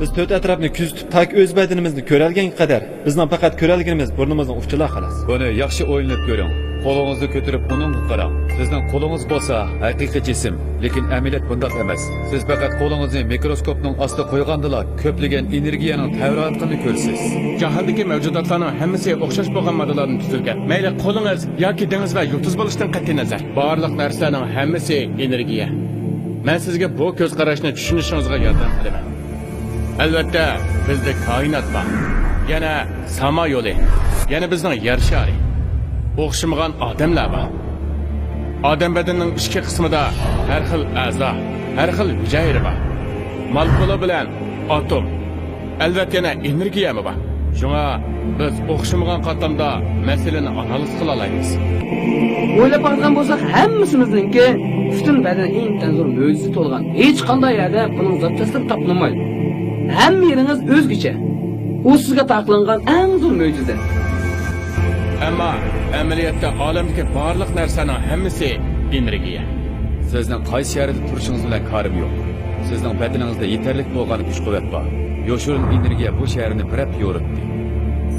بىز تۆت ئەتراپنى كۆزىتىپ، تاكى ئۆز بەدىنىمىزنى كۆرەلىگەنگە قەدەر، بىزنىڭ پەقەت كۆرەلىگىنىمىز بۇرنىمىزنىڭ ئۇچىلا، خالاس. بۇنى ياخشى ئويلىنىپ كۆرۈڭ. قولىڭىزنى كۆتۈرۈپ ئۇنىڭغا قاراڭ. سىزنىڭ قولىڭىز بولسا ھەقىقىي جىسىم، لېكىن ئەمەلىيەت بۇنداق ئەمەس. سىز پەقەت قولىڭىزنى مىكروسكوپنىڭ ئاستىغا قويغاندىلا كۆپلىگەن ئېنېرگىيەنىڭ تەۋرانلىقىنى كۆرىسىز. جاھاندىكى مەۋجۇداتلارنىڭ ھەممىسى ئوخشاش بولغان ماددىلاردىن تۈزۈلگەن. مەيلى قولىڭىز ياكى دېڭىز ۋە يۇلتۇز بولۇشىدىن قەتئىينەزەر، بارلىق نەرسىلەرنىڭ ھەممىسى ئېنېرگىيە. مەن سىزگە بۇ كۆز قاراشنى چۈشىنىشىڭىزغا ياردەم قىلىمەن. ئەلۋەتتە، بىزدە كائىنات بار. يەنە ساما يولى. يەنە بىزنىڭ يەر شارى. ئوخشىمىغان ئادەملەر بار. ئادەم بەدىنىنىڭ ئىچكى قىسمىدا ھەر خىل ئەزا، ھەر خىل ھۈجەيرە بار. مولېكۇلا بىلەن ئاتوم. ئەلۋەتتە، يەنە ئېنېرگىيەمۇ بار. شۇڭا بىز ئوخشىمىغان قاتلامدا مەسىلىنى ئانالىز قىلالايمىز. ئويلاپ باققان بولساق، ھەممىسىمىزنىڭكى پۈتۈن بەدىنى ئىنتايىن زور مۆجىزە تولغان. ھېچقانداق يەردە بۇنىڭ زاپچاسلىرى تاپىلمايدۇ. ھەممە يېرىڭىز ئۆزگىچە. ئۇ سىزگە ئاتا قىلىنغان ئەڭ زور مۆجىزە. ئەمما ئەمەلىيەتتە ئالەمدىكى بارلىق نەرسىنىڭ ھەممىسى ئېنېرگىيە. سىزنىڭ قايسى شەھەردە تۇرۇشىڭىز بىلەن كارىم يوق. سىزنىڭ بەدىنىڭىزدە يېتەرلىك بولغان كۈچ-قۇۋۋەت بار. يوشۇرۇن ئېنېرگىيە بۇ شەھەرنى بىر ھەپتە يورۇتتى.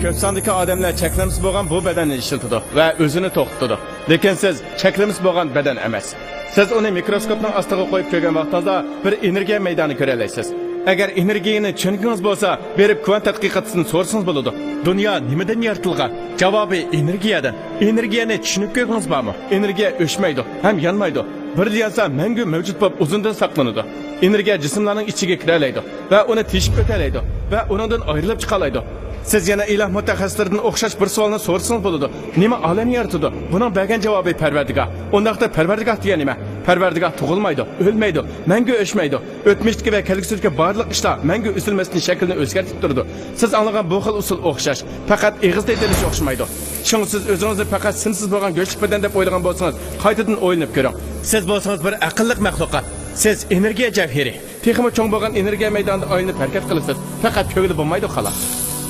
كۆپ ساندىكى ئادەملەر چەكلىمىسى بولغان بۇ بەدەننى ئىشلىتىدۇ ۋە ئۆزىنى توختىتىدۇ. لېكىن سىز چەكلىمىسى بولغان بەدەن ئەمەس. سىز ئۇنى مىكروسكوپنىڭ ئاستىغا قويۇپ كۆرگەن ۋاقتىڭىزدا بىر ئېنېرگىيە مەيدانى كۆرەلەيسىز. ئەگەر ئېنېرگىيەنى چۈشەنگۈڭىز بولسا، بېرىپ كۋانت تەتقىقاتچىسىدىن سورىسىڭىز بولىدۇ. دۇنيا نېمىدىن يارىتىلغان؟ جاۋابى ئېنېرگىيەدىن. ئېنېرگىيەنى چۈشىنىپ كۆرگىڭىز بارمۇ؟ ئېنېرگىيە ئۆچمەيدۇ ھەم يانمايدۇ. بىرلا يانسا، مەڭگۈ مەۋجۇت بولۇپ ئۇزۇندىن ساقلىنىدۇ. ئېنېرگىيە جىسىملارنىڭ ئىچىگە كىرەلەيدۇ ۋە ئۇنى تېشىپ ئۆتەلەيدۇ ۋە ئۇنىڭدىن ئايرىلىپ چىقالايدۇ. سىز يەنە ئىلاھ مۇتەخەسسىسلىرىدىن ئوخشاش بىر سوئالنى سورىسىڭىز بولىدۇ. نېمە ئالەمنى يارىتىدۇ؟ بۇنىڭ بەرگەن جاۋابى پەرۋەردىگاھ. ئۇنداقتا پەرۋەردىگاھ دېگەن نېمە؟ پەرۋەردىگاھ تۇغۇلمايدۇ، ئۆلمەيدۇ، مەڭگۈ ئۆچمەيدۇ. ئۆتمۈشتىكى ۋە كەلگۈسىدىكى بارلىق ئىشلار مەڭگۈ ئۈزۈلمەستىن شەكلىنى ئۆزگەرتىپ تۇرىدۇ. سىز ئاڭلىغان بۇ خىل ئۇسۇل ئوخشاش، پەقەت ئېغىزدا ئېيتىلىشى ئوخشىمايدۇ. شۇڭا سىز ئۆزىڭىزنى پەقەت سىنسىز بولغان گۆشلۈك بەدەن دەپ ئويلىغان بولسىڭىز، قايتىدىن ئويلىنىپ كۆرۈڭ. سىز بولسىڭىز بىر ئەقىللىق مەخلۇقات. سىز ئېنېرگىيە جەۋھىرى. تېخىمۇ چوڭ بولغان ئېنېرگىيە مەيدانىدا ئايلىنىپ ھەرىكەت قىلىسىز. پەقەت كۆرگىلى بولمايدۇ، خالاس.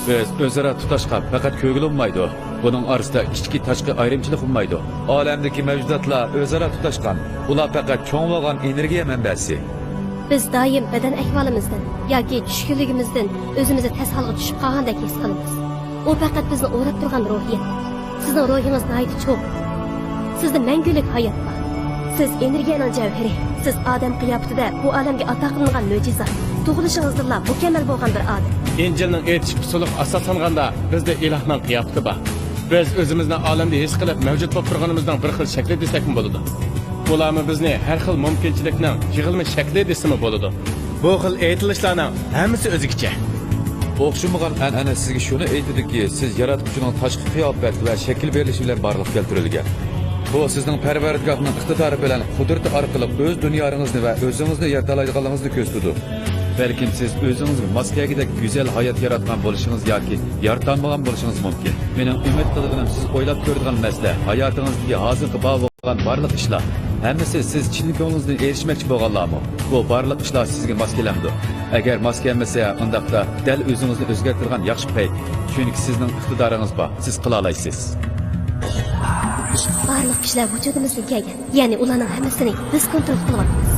بىز ئۆزئارا تۇتاشقان، پەقەت كۆرگىلى بولمايدۇ. بۇنىڭ ئارىسىدا ئىچكى، تاشقى ئايرىمچىلىق بولمايدۇ. ئالەمدىكى مەۋجۇداتلار ئۆزئارا تۇتاشقان. ئۇلار پەقەت چوڭ بولغان ئېنېرگىيە مەنبەسى. بىز دائىم بەدەن ئەھۋالىمىزدىن ياكى چۈشكۈنلۈكىمىزدىن ئۆزىمىزنى تەس ھالغا چۈشۈپ قالغاندەك ھېس قىلىمىز. ئۇ پەقەت بىزنى ئوراپ تۇرغان روھىيەت. سىزنىڭ روھىڭىز ناھايىتى چوڭ. سىزدە مەڭگۈلۈك ھايات بار. سىز ئېنېرگىيەنىڭ جەۋھىرى. سىز ئادەم قىياپىتىدە بۇ ئالەمگە ئاتا قىلىنغان مۆجىزە. تۇغۇلۇشىڭىزدىنلا مۇكەممەل بولغان بىر ئادەم. ئىنجىلنىڭ ئېيتىش ئۇسۇلىغا ئاساسلانغاندا، بىزدە ئىلاھنىڭ قىياپىتى بار. بىز ئۆزىمىزنى ئالەمدە ھېس قىلىپ مەۋجۇت بولۇپ تۇرغىنىمىزنىڭ بىر خىل شەكلى دېسەكمۇ بولىدۇ. ئۇلارمۇ بىزنى ھەر خىل مۇمكىنچىلىكنىڭ يىغىلما شەكلى دېسىمۇ بولىدۇ. بۇ خىل ئېيتىلىشلارنىڭ ھەممىسى ئۆزگىچە. ئوخشىمىغان ئەنئەنە سىزگە شۇنى ئېيتىدۇكى، سىز ياراتقۇچىنىڭ تاشقى قىياپەت ۋە شەكىل بېرىلىشى بىلەن بارلىققا كەلتۈرۈلگەن. بۇ سىزنىڭ پەرۋەردىگاھنىڭ ئىقتىدارى بىلەن قۇدرىتى ئارقىلىق ئۆز دۇنيانىڭىزنى ۋە ئۆزىڭىزنى يارىتالايدىغانلىقىڭىزنى كۆرسىتىدۇ. بەلكىم سىز ئۆزىڭىزگە ماس كەلگۈدەك گۈزەل ھايات ياراتقان بولۇشىڭىز ياكى يارىتالمىغان بولۇشىڭىز مۇمكىن. مېنىڭ ئۈمىد قىلىدىغىنىم، سىز ئويلاپ كۆرىدىغان مەسىلە، ھاياتىڭىزدىكى ھازىرقى بار بولغان بارلىق ئىشلار، ھەممىسى سىز چىن كۆڭلىڭىزدىن ئېرىشمەكچى بولغانلارمۇ؟ بۇ بارلىق ئىشلار سىزگە ماس كېلەمدۇ؟ ئەگەر ماس كەلمىسە، ئۇنداقتا دەل ئۆزىڭىزنى ئۆزگەرتىدىغان ياخشى پەيت. چۈنكى سىزنىڭ ئىقتىدارىڭىز بار، سىز قىلالايسىز. بارلىق كىشىلەر ۋۇجۇدىمىزدىن كەلگەن، يەنى ئۇلارنىڭ ھەممىسىنى بىز كونترول قىلىۋاتىمىز.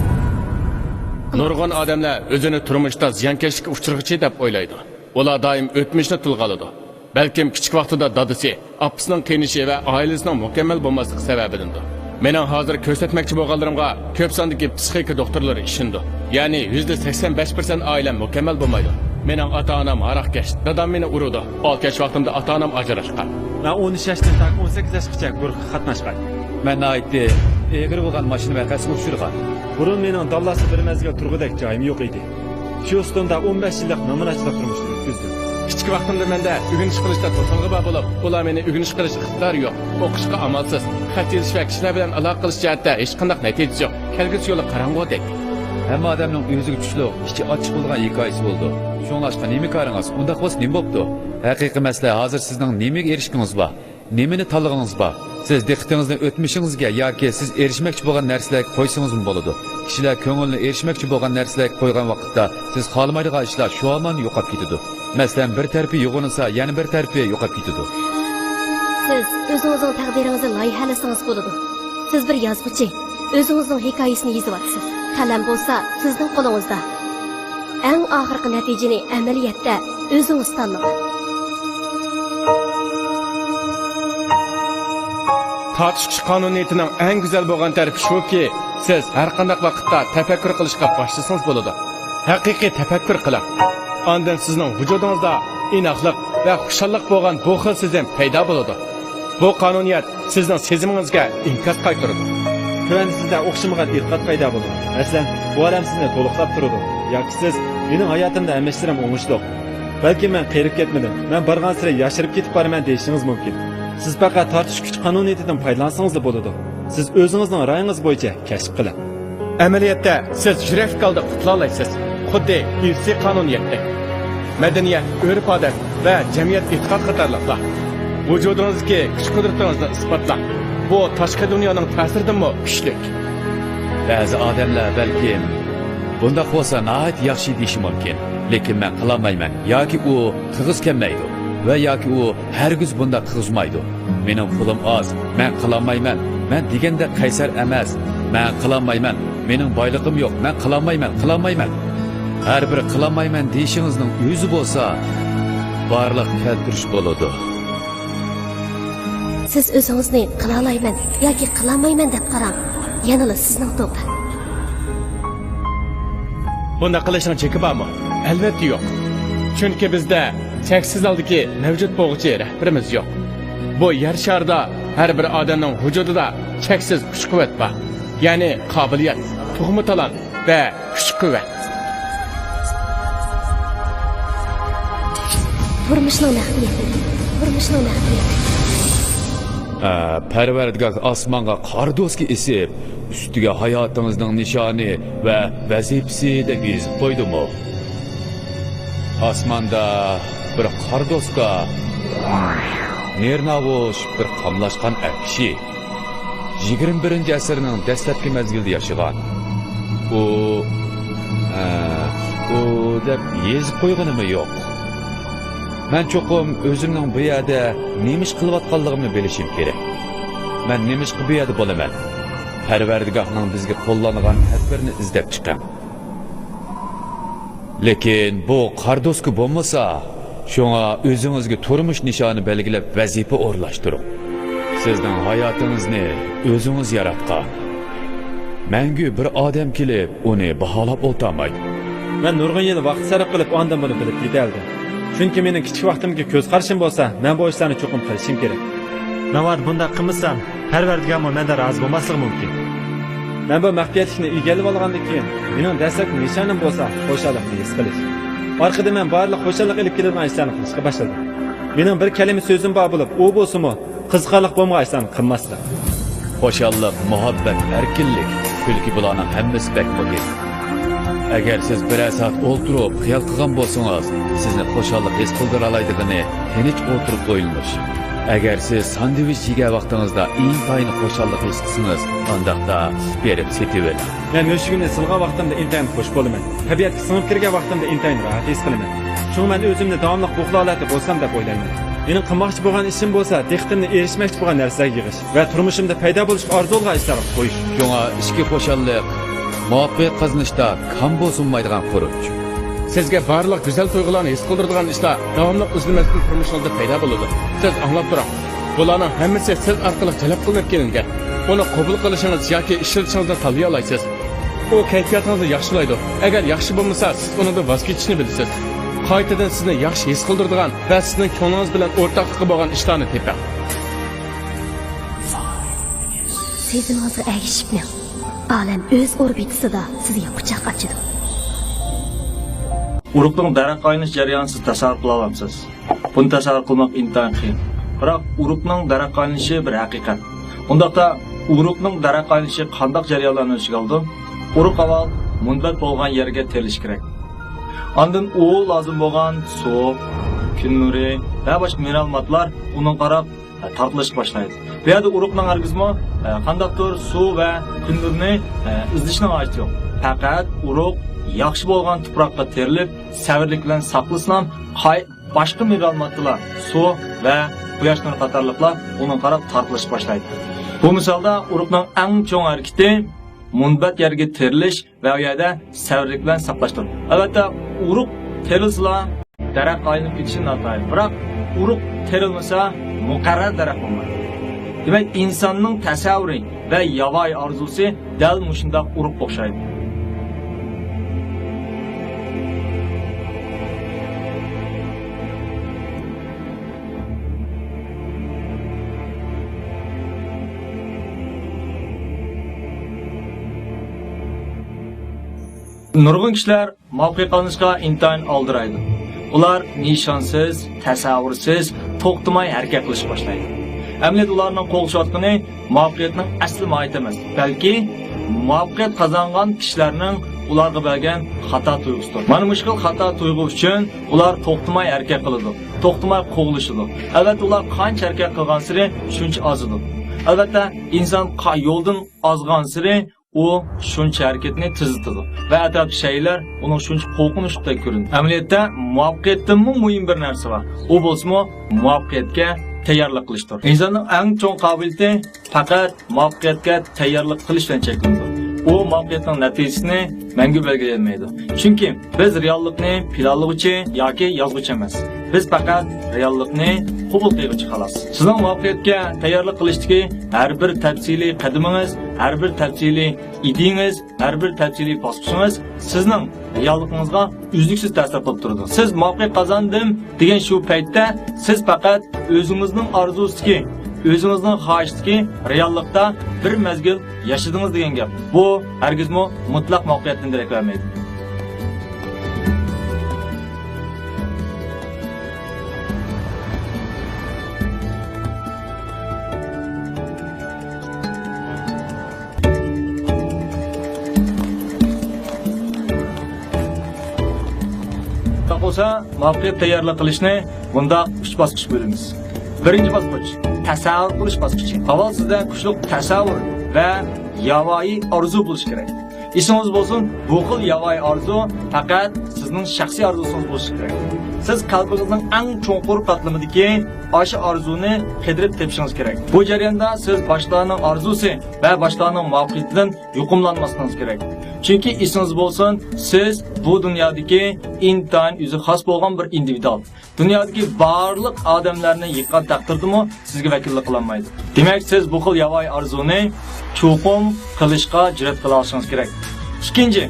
نۇرغۇن ئادەملەر ئۆزىنى تۇرمۇشتا زىيانكەشلىككە ئۇچرىغۇچى دەپ ئويلايدۇ. ئۇلار دائىم ئۆتمۈشنى تىلغا ئالىدۇ. بەلكىم كىچىك ۋاقتىدا دادىسى، ئاپىسىنىڭ قىينىشى ۋە ئائىلىسىنىڭ مۇكەممەل بولماسلىقى سەۋەبىدىندۇر. مېنىڭ ھازىر كۆرسەتمەكچى بولغانلىرىمغا كۆپ ساندىكى پسىخىكا دوختۇرلىرى ئىشىنىدۇ. يەنى يۈزدە سەكسەن بەش پىرسەنت ئائىلەم مۇكەممەل بولمايدۇ. مېنىڭ ئاتا-ئانام ھاراقكەش، دادام مېنى ئۇرىدۇ. ئالتە ياش ۋاقتىمدا ئاتا-ئانام ئاجراشقان. مەن ئون ئۈچ ياشتىن تاكى ئون سەككىز ياشقىچە گۇرۇھقا قاتناشقان. مەن ناھايىتى ئېغىر بولغان ماشىنا ۋەقەسىگە ئۇچرىغان. بۇرۇن مېنىڭ داللاستا بىر مەزگىل تۇرغۇدەك جايىم يوق ئىدى. شۇ ئۈستۈندە ئون بەش يىللىق نامراتچىلىق تۇرمۇشىنى ئۆتكۈزدۈم. كىچىك ۋاقتىمدا مەندە ئۆگىنىش قىلىشتا توسالغۇ بار بولۇپ، ئۇلار مېنى ئۆگىنىش قىلىش ئىقتىدارى يوق. ئوقۇشقا ئامالسىز، خەت يېزىش ۋە كىشىلەر بىلەن ئالاقە قىلىش جەھەتتە ھېچقانداق نەتىجىسى يوق. كەلگۈسى يولى قاراڭغۇدەك. ھەممە ئادەمنىڭ ئۆزىگە چۈشلۈك، ئىچى ئاچچىق بولىدىغان ھېكايىسى بولىدۇ. شۇڭلاشقا نېمە كارىڭىز؟ ئۇنداق بولسا نېمە بوپتۇ؟ ھەقىقىي مەسىلە ھازىر سىزنىڭ نېمىگە ئېرىشكىنىڭىز بار؟ نېمىنى تاللىغىڭىز بار؟ سىز دىققىتىڭىزنى ئۆتمۈشىڭىزگە ياكى سىز ئېرىشمەكچى بولغان نەرسىلەرگە قويسىڭىزمۇ بولىدۇ. كىشىلەر كۆڭلىنى ئېرىشمەكچى بولغان نەرسىلەرگە قويغان ۋاقىتتا، سىز خالىمايدىغان ئىشلار شۇ ھامان يوقاپ كېتىدۇ. مەسىلەن، بىر تەرىپى يوغىنىسا، يەنە بىر تەرىپى يوقاپ كېتىدۇ. سىز ئۆزىڭىزنىڭ تەقدىرىڭىزنى لايىھەلىسىڭىز بولىدۇ. سىز بىر يازغۇچى، ئۆزىڭىزنىڭ ھېكايىسىنى يېزىۋاتىسىز. قەلەم بولسا سىزنىڭ قولىڭىزدا. ئەڭ ئاخىرقى نەتىجىنى ئەمەلىيەتتە ئۆزىڭىز تاللىغان. تارتىش كۈچ قانۇنىيىتىنىڭ ئەڭ گۈزەل بولغان تەرىپى شۇكى، سىز ھەر قانداق ۋاقىتتا تەپەككۇر قىلىشقا باشلىسىڭىز بولىدۇ. ھەقىقىي تەپەككۇر قىلىڭ. ئاندىن سىزنىڭ ۋۇجۇدىڭىزدا ئىناقلىق ۋە خۇشاللىق بولغان بۇ خىل سېزىم پەيدا بولىدۇ. بۇ قانۇنىيەت سىزنىڭ سېزىمىڭىزگە ئىنكاس قايتۇرىدۇ. تۆۋەندە سىزدە ئوخشىمىغان ئېتىقاد پەيدا بولىدۇ. مەسىلەن، بۇ ئالەم سىزنى تولۇقلاپ تۇرىدۇ. ياكى سىز، مېنىڭ ھاياتىمدا ھەممە ئىشلىرىم ئوڭۇشلۇق. بەلكىم مەن قېرىپ كەتمىدىم، مەن بارغانسېرى ياشىرىپ كېتىپ بارىمەن دېيىشىڭىز مۇمكىن. سىز پەقەت تارتىش كۈچ قانۇنىيىتىدىن پايدىلانسىڭىزلا بولىدۇ. سىز ئۆزىڭىزنىڭ رايىڭىز بويىچە كەشىپ قىلىڭ. ئەمەلىيەتتە، سىز يۈرەكلىك ھالدا قۇتۇلالايسىز، خۇددى ئىرسىي قانۇنىيەتتەك. مەدەنىيەت، ئۆرپ-ئادەت ۋە جەمئىيەت ئېتىقاد قاتارلىقلار. ۋۇجۇدىڭىزدىكى كۈچ-قۇدرىتىڭىزنى ئىسپاتلاڭ. بۇ تاشقى دۇنيانىڭ تەسىرىدىنمۇ كۈچلۈك. بەزى ئادەملەر بەلكىم، بۇنداق بولسا ناھايىتى ياخشى دېيىشى مۇمكىن، لېكىن مەن قىلالمايمەن ياكى ئۇ قىلغۇسى كەلمەيدۇ ۋە ياكى ئۇ ھەرگىز بۇنداق قىلغۇزمايدۇ. مېنىڭ پۇلۇم ئاز، مەن قىلالمايمەن، مەن دېگەندەك قەيسەر ئەمەس، مەن قىلالمايمەن، مېنىڭ بايلىقىم يوق، مەن قىلالمايمەن، قىلالمايمەن. ھەر بىر قىلالمايمەن دېيىشىڭىزنىڭ ئۆزى بولسا بارلىققا كەلتۈرۈش بولىدۇ. سىز ئۆزىڭىزنى قىلالايمەن ياكى قىلالمايمەن دەپ قاراڭ، يەنىلا سىزنىڭ توغرا. بۇنداق قىلىشنىڭ چېكى بارمۇ؟ ئەلۋەتتە يوق. چۈنكى بىزدە چەكسىز ھالدىكى مەۋجۇت بولغۇچى رەھبىرىمىز يوق. بۇ يەر شارىدا ھەر بىر ئادەمنىڭ ۋۇجۇدىدا چەكسىز كۈچ-قۇۋۋەت بار. يەنى قابىلىيەت، تۇغما تالانت ۋە كۈچ-قۇۋۋەت. تۇرمۇشنىڭ نەق مەيدانى. تۇرمۇشنىڭ نەق مەيدانى. ئە، پەرۋەردىگار ئاسمانغا قار دوسكا ئېسىپ، ئۈستىگە ھاياتىڭىزنىڭ نىشانى ۋە ۋەزىپىسى دەپ يېزىپ قويدىمۇ؟ ئاسماندا بىر قار دوسكا، نېرناۋۇش بىر قاملاشقان ئەر كىشى. يىگىرمە بىرىنچى ئەسىرنىڭ دەسلەپكى مەزگىلىدە ياشىغان. ئۇ، ئە، ئۇ دەپ يېزىپ قويغىنىمۇ يوق. مەن چوقۇم ئۆزۈمنىڭ بۇ يەردە نېمە ئىش قىلىۋاتقانلىقىمنى بىلىشىم كېرەك. مەن نېمىشقا بۇ يەردە بولىمەن؟ پەرۋەردىگاھنىڭ بىزگە قوللانغان تەدبىرىنى ئىزدەپ چىقىڭ. لېكىن بۇ قار دوسكا بولمىسا، شۇڭا ئۆزىڭىزگە تۇرمۇش نىشانى بەلگىلەپ ۋەزىپە ئورۇنلاشتۇرۇڭ. سىزنىڭ ھاياتىڭىزنى ئۆزىڭىز ياراتقان. مەڭگۈ بىر ئادەم كېلىپ ئۇنى باھالاپ ئولتۇرمايدۇ. مەن نۇرغۇن يىل ۋاقىت سەرپ قىلىپ ئاندىن بۇنى بىلىپ يېتەلىدىم. چۈنكى مېنىڭ كىچىك ۋاقتىمدىكى كۆز قارىشىم بولسا، مەن بۇ ئىشلارنى چوقۇم قىلىشىم كېرەك. ناۋادا بۇنداق قىلمىسام، پەرۋەردىگارمۇ مەندىن رازى بولماسلىقى مۇمكىن. مەن بۇ مەخپىيەتلىكنى ئىگىلىۋالغاندىن كېيىن، مېنىڭ دەسلەپكى نىشانىم بولسا خۇشاللىقنى ھېس قىلىش. ئارقىدىن مەن بارلىق خۇشاللىق ئېلىپ كېلىدىغان ئىشلارنى قىلىشقا باشلىدىم. مېنىڭ بىر كەلىمە سۆزۈم بار بولۇپ، ئۇ بولسىمۇ، قىزىقارلىق بولمىغان ئىشلارنى قىلماسلىق. خۇشاللىق، مۇھەببەت، ئەركىنلىك، كۈلكە، بۇلارنىڭ ھەممىسى بەك مۇھىم. ئەگەر سىز بىرەر سائەت ئولتۇرۇپ خىيال قىلغان بولسىڭىز، سىزنى خۇشاللىق ھېس قىلدۇرالايدىغىنى تىنچ ئولتۇرۇپ ئويلىنىش. ئەگەر سىز ساندۋىچ يېگەن ۋاقتىڭىزدا ئىنتايىن خۇشاللىق ھېس قىلسىڭىز، ئانداقتا بېرىپ سېتىۋېلىڭ. مەن مۈشۈكۈمنى سىلىغان ۋاقتىمدا ئىنتايىن خۇش بولىمەن. تەبىئەتكە سىڭىپ كىرگەن ۋاقتىمدا ئىنتايىن راھەت ھېس قىلىمەن. شۇڭا مەن ئۆزۈمنى داۋاملىق بۇ خىل ھالەتتە بولسام دەپ ئويلايمەن. مېنىڭ قىلماقچى بولغان ئىشىم بولسا، دىققىتىمنى ئېرىشمەكچى بولغان نەرسىلەرگە يىغىش ۋە تۇرمۇشۇمدا پەيدا بولۇشقا ئارزۇلىغان ئىشلارغا قويۇش. شۇڭا ئىچكى خۇشاللىق، مۇۋەپپەقىيەت قازىنىشتا كام بولسىمۇ بولمايدىغان خۇرۇچ. سىزگە بارلىق گۈزەل تۇيغۇلارنى ھېس قىلدۇرىدىغان ئىشلار داۋاملىق ئۈزۈلمەستىن تۇرمۇشىڭىزدا پەيدا بولىدۇ. سىز ئاڭلاپ تۇرۇڭ. بۇلارنىڭ ھەممىسى سىز ئارقىلىق جەلپ قىلىنىپ كېلىنگەن. ئۇنى قوبۇل قىلىشىڭىز ياكى ئىشلىتىشىڭىزنى تاللىيالايسىز. ئۇ كەيپىياتىڭىزنى ياخشىلايدۇ. ئەگەر ياخشى بولمىسا، سىز ئۇنىڭدىن ۋاز كېچىشنى بىلىسىز. قايتىدىن سىزنى ياخشى ھېس قىلدۇرىدىغان ۋە سىزنىڭ كۆڭلىڭىز بىلەن ئورتاقلىقى بولغان ئىشلارنى تېپىڭ. سېزىمىڭىزغا ئەگىشىپ مېڭىڭ. ئالەم ئۆز ئوربىتىسىدا سىزگە قۇچاق ئاچىدۇ. ئۇرۇقنىڭ دەرەخكە ئايلىنىش جەريانىنى سىز تەسەۋۋۇر قىلالايمسىز؟ بۇنى تەسەۋۋۇر قىلماق ئىنتايىن قىيىن. بىراق ئۇرۇقنىڭ دەرەخكە ئايلىنىشى بىر ھەقىقەت. ئۇنداقتا، ئۇرۇقنىڭ دەرەخكە ئايلىنىشى قانداق جەريانلارنى ئۆز ئىچىگە ئالىدۇ؟ ئۇرۇق ئاۋۋال مۇنبەت بولغان يەرگە تېرىلىشى كېرەك. ئاندىن ئۇ لازىم بولغان سۇ، كۈن نۇرى ۋە باشقا مىنېرال ماددىلار ئۇنىڭغا قاراپ تارتىلىشقا باشلايدۇ. بۇ يەردە ئۇرۇقنىڭ ھەرگىزمۇ، ئە، قانداقتۇر سۇ ۋە كۈن نۇرىنى، ئە، ئىزدىشىنىڭ ھاجىتى يوق. پەقەت ئۇرۇق ياخشى بولغان تۇپراققا تېرىلىپ، سەۋرلىك بىلەن ساقلىسىلا، قاي-، باشقا مىنېرال ماددىلار، سۇ ۋە قۇياش نۇرى قاتارلىقلار ئۇنىڭغا قاراپ تارتىلىشقا باشلايدۇ. بۇ مىسالدا ئۇرۇقنىڭ ئەڭ چوڭ ھەرىكىتى مۇنبەت يەرگە تېرىلىش ۋە ئۇ يەردە سەۋرلىك بىلەن ساقلاشتۇر. ئەلۋەتتە، ئۇرۇق تېرىلسىلا، دەرەخ ئايلىنىپ كېتىشى ناتايىن. بىراق، ئۇرۇق تېرىلمىسا، مۇقەررەر دەرەخ بولمايدۇ. دېمەك، ئىنساننىڭ تەسەۋۋۇرى ۋە ياۋايى ئارزۇسى دەل مۇشۇنداق ئۇرۇققا ئوخشايدۇ. نۇرغۇن كىشىلەر مۇۋەپپەقىيەت قازىنىشقا ئىنتايىن ئالدىرايدۇ. ئۇلار نىشانسىز، تەسەۋۋۇرسىز، توختىماي ھەرىكەت قىلىشقا باشلايدۇ. ئەمەلىيەتتە ئۇلارنىڭ قوغلىشىۋاتقىنى مۇۋەپپەقىيەتنىڭ ئەسلى ماھىيىتى ئەمەس، بەلكى مۇۋەپپەقىيەت قازانغان كىشىلەرنىڭ ئۇلارغا بەرگەن خاتا تۇيغۇسىدۇر. مانا مۇشۇ خىل خاتا تۇيغۇ ئۈچۈن ئۇلار توختىماي ھەرىكەت قىلىدۇ، توختىماي قوغلىشىدۇ. ئەلۋەتتە، ئۇلار قانچە ھەرىكەت قىلغانسېرى شۇنچە ئازىدۇ. ئەلۋەتتە، ئىنسان قا-، يولدىن ئازغانسېرى ئۇ شۇنچە ھەرىكىتىنى تېزلىتىدۇ ۋە ئەتراپتىكى شەيئىلەر ئۇنىڭغا شۇنچە قورقۇنچلۇقتەك كۆرۈنىدۇ. ئەمەلىيەتتە، مۇۋەپپەقىيەتتىنمۇ مۇھىم بىر نەرسە بار. ئۇ بولسىمۇ مۇۋەپپەقىيەتكە تەييارلىق قىلىشتۇر. ئىنساننىڭ ئەڭ چوڭ قابىلىيىتى پەقەت مۇۋەپپەقىيەتكە تەييارلىق قىلىش بىلەن چەكلىنىدۇ. ئۇ مۇۋەپپەقىيەتنىڭ نەتىجىسىنى مەڭگۈ بەلگىلىيەلمەيدۇ. چۈنكى بىز رېئاللىقنى پىلانلىغۇچى ياكى يازغۇچى ئەمەس. بىز پەقەت رېئاللىقنى قوبۇل قىلغۇچى، خالاس. سىزنىڭ مۇۋەپپەقىيەتكە تەييارلىق قىلىشتىكى ھەر بىر تەپسىلىي قەدىمىڭىز، ھەر بىر تەپسىلىي ئىدىيىڭىز، ھەر بىر تەپسىلىي باسقۇچىڭىز سىزنىڭ رېئاللىقىڭىزغا ئۈزلۈكسىز تەسىر قىلىپ تۇرىدۇ. سىز مۇۋەپپەقىيەت قازاندىم دېگەن شۇ پەيتتە سىز پەقەت ئۆزىڭىزنىڭ ئارزۇسىدىكى، ئۆزىڭىزنىڭ خاھىشىدىكى رېئاللىقتا بىر مەزگىل ياشىدىڭىز دېگەن گەپ. بۇ ھەرگىزمۇ مۇتلەق مۇۋەپپەقىيەتتىن دېرەك بەرمەيدۇ. شۇنداق بولسا، مۇۋەپپەقىيەت تەييارلىق قىلىشنى بۇنداق ئۈچ باسقۇچ بۆلىمىز. بىرىنچى باسقۇچ، تەسەۋۋۇر قىلىش باسقۇچى. ئاۋۋال سىزدە كۈچلۈك تەسەۋۋۇر ۋە ياۋايى ئارزۇ بولۇشى كېرەك. ئېسىڭىز بولسۇن، بۇ خىل ياۋايى ئارزۇ پەقەت سىزنىڭ شەخسىي ئارزۇسىڭىز بولۇشى كېرەك. سىز قەلبىڭىزنىڭ ئەڭ چوڭقۇر قاتلىمىدىكى ئاشۇ ئارزۇنى قىدىرىپ تېپىشىڭىز كېرەك. بۇ جەرياندا سىز باشقىلارنىڭ ئارزۇسى ۋە باشقىلارنىڭ مۇۋەپپەقىيىتىدىن يۇقۇملانماسلىقىڭىز كېرەك. چۈنكى ئېسىڭىز بولسۇن، سىز بۇ دۇنيادىكى ئىنتايىن ئۆزى خاس بولغان بىر ئىندىۋىدۇئال. دۇنيادىكى بارلىق ئادەملەرنى يىغقان تەقدىردىمۇ سىزگە ۋەكىللىك قىلالمايدۇ. دېمەك، سىز بۇ خىل ياۋايى ئارزۇنى چوقۇم قىلىشقا جۈرئەت قىلالىشىڭىز كېرەك. ئىككىنچى،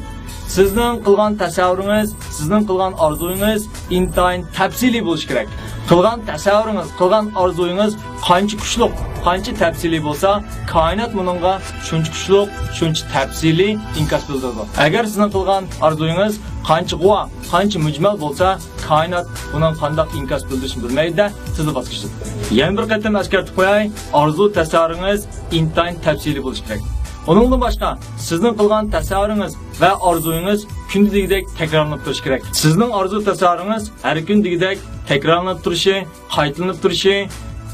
سىزنىڭ قىلغان تەسەۋۋۇرىڭىز، سىزنىڭ قىلغان ئارزۇيىڭىز ئىنتايىن تەپسىلىي بولۇشى كېرەك. قىلغان تەسەۋۋۇرىڭىز، قىلغان ئارزۇيىڭىز قانچە كۈچلۈك، قانچە تەپسىلىي بولسا، كائىنات بۇنىڭغا شۇنچە كۈچلۈك، شۇنچە تەپسىلىي ئىنكاس بىلدۈرىدۇ. ئەگەر سىزنىڭ قىلغان ئارزۇيىڭىز قانچە غۇۋا، قانچە مۈجمەل بولسا، كائىنات بۇنىڭ قانداق ئىنكاس بىلدۈرۈشنى بىلمەيدۇ-دە، سىزنى باسقۇچىدىن. يەنە بىر قېتىم ئەسكەرتىپ قوياي، ئارزۇ تەسەۋۋۇرىڭىز ئىنتايىن تەپسىلىي بولۇشى كېرەك. ئۇنىڭدىن باشقا، سىزنىڭ قىلغان تەسەۋۋۇرىڭىز ۋە ئارزۇيىڭىز كۈندە دېگۈدەك تەكرارلىنىپ تۇرۇشى كېرەك. سىزنىڭ ئارزۇ تەسەۋۋۇرىڭىز ھەر كۈن دېگۈدەك تەكرارلىنىپ تۇرۇشى، قايتىلىنىپ تۇرۇشى،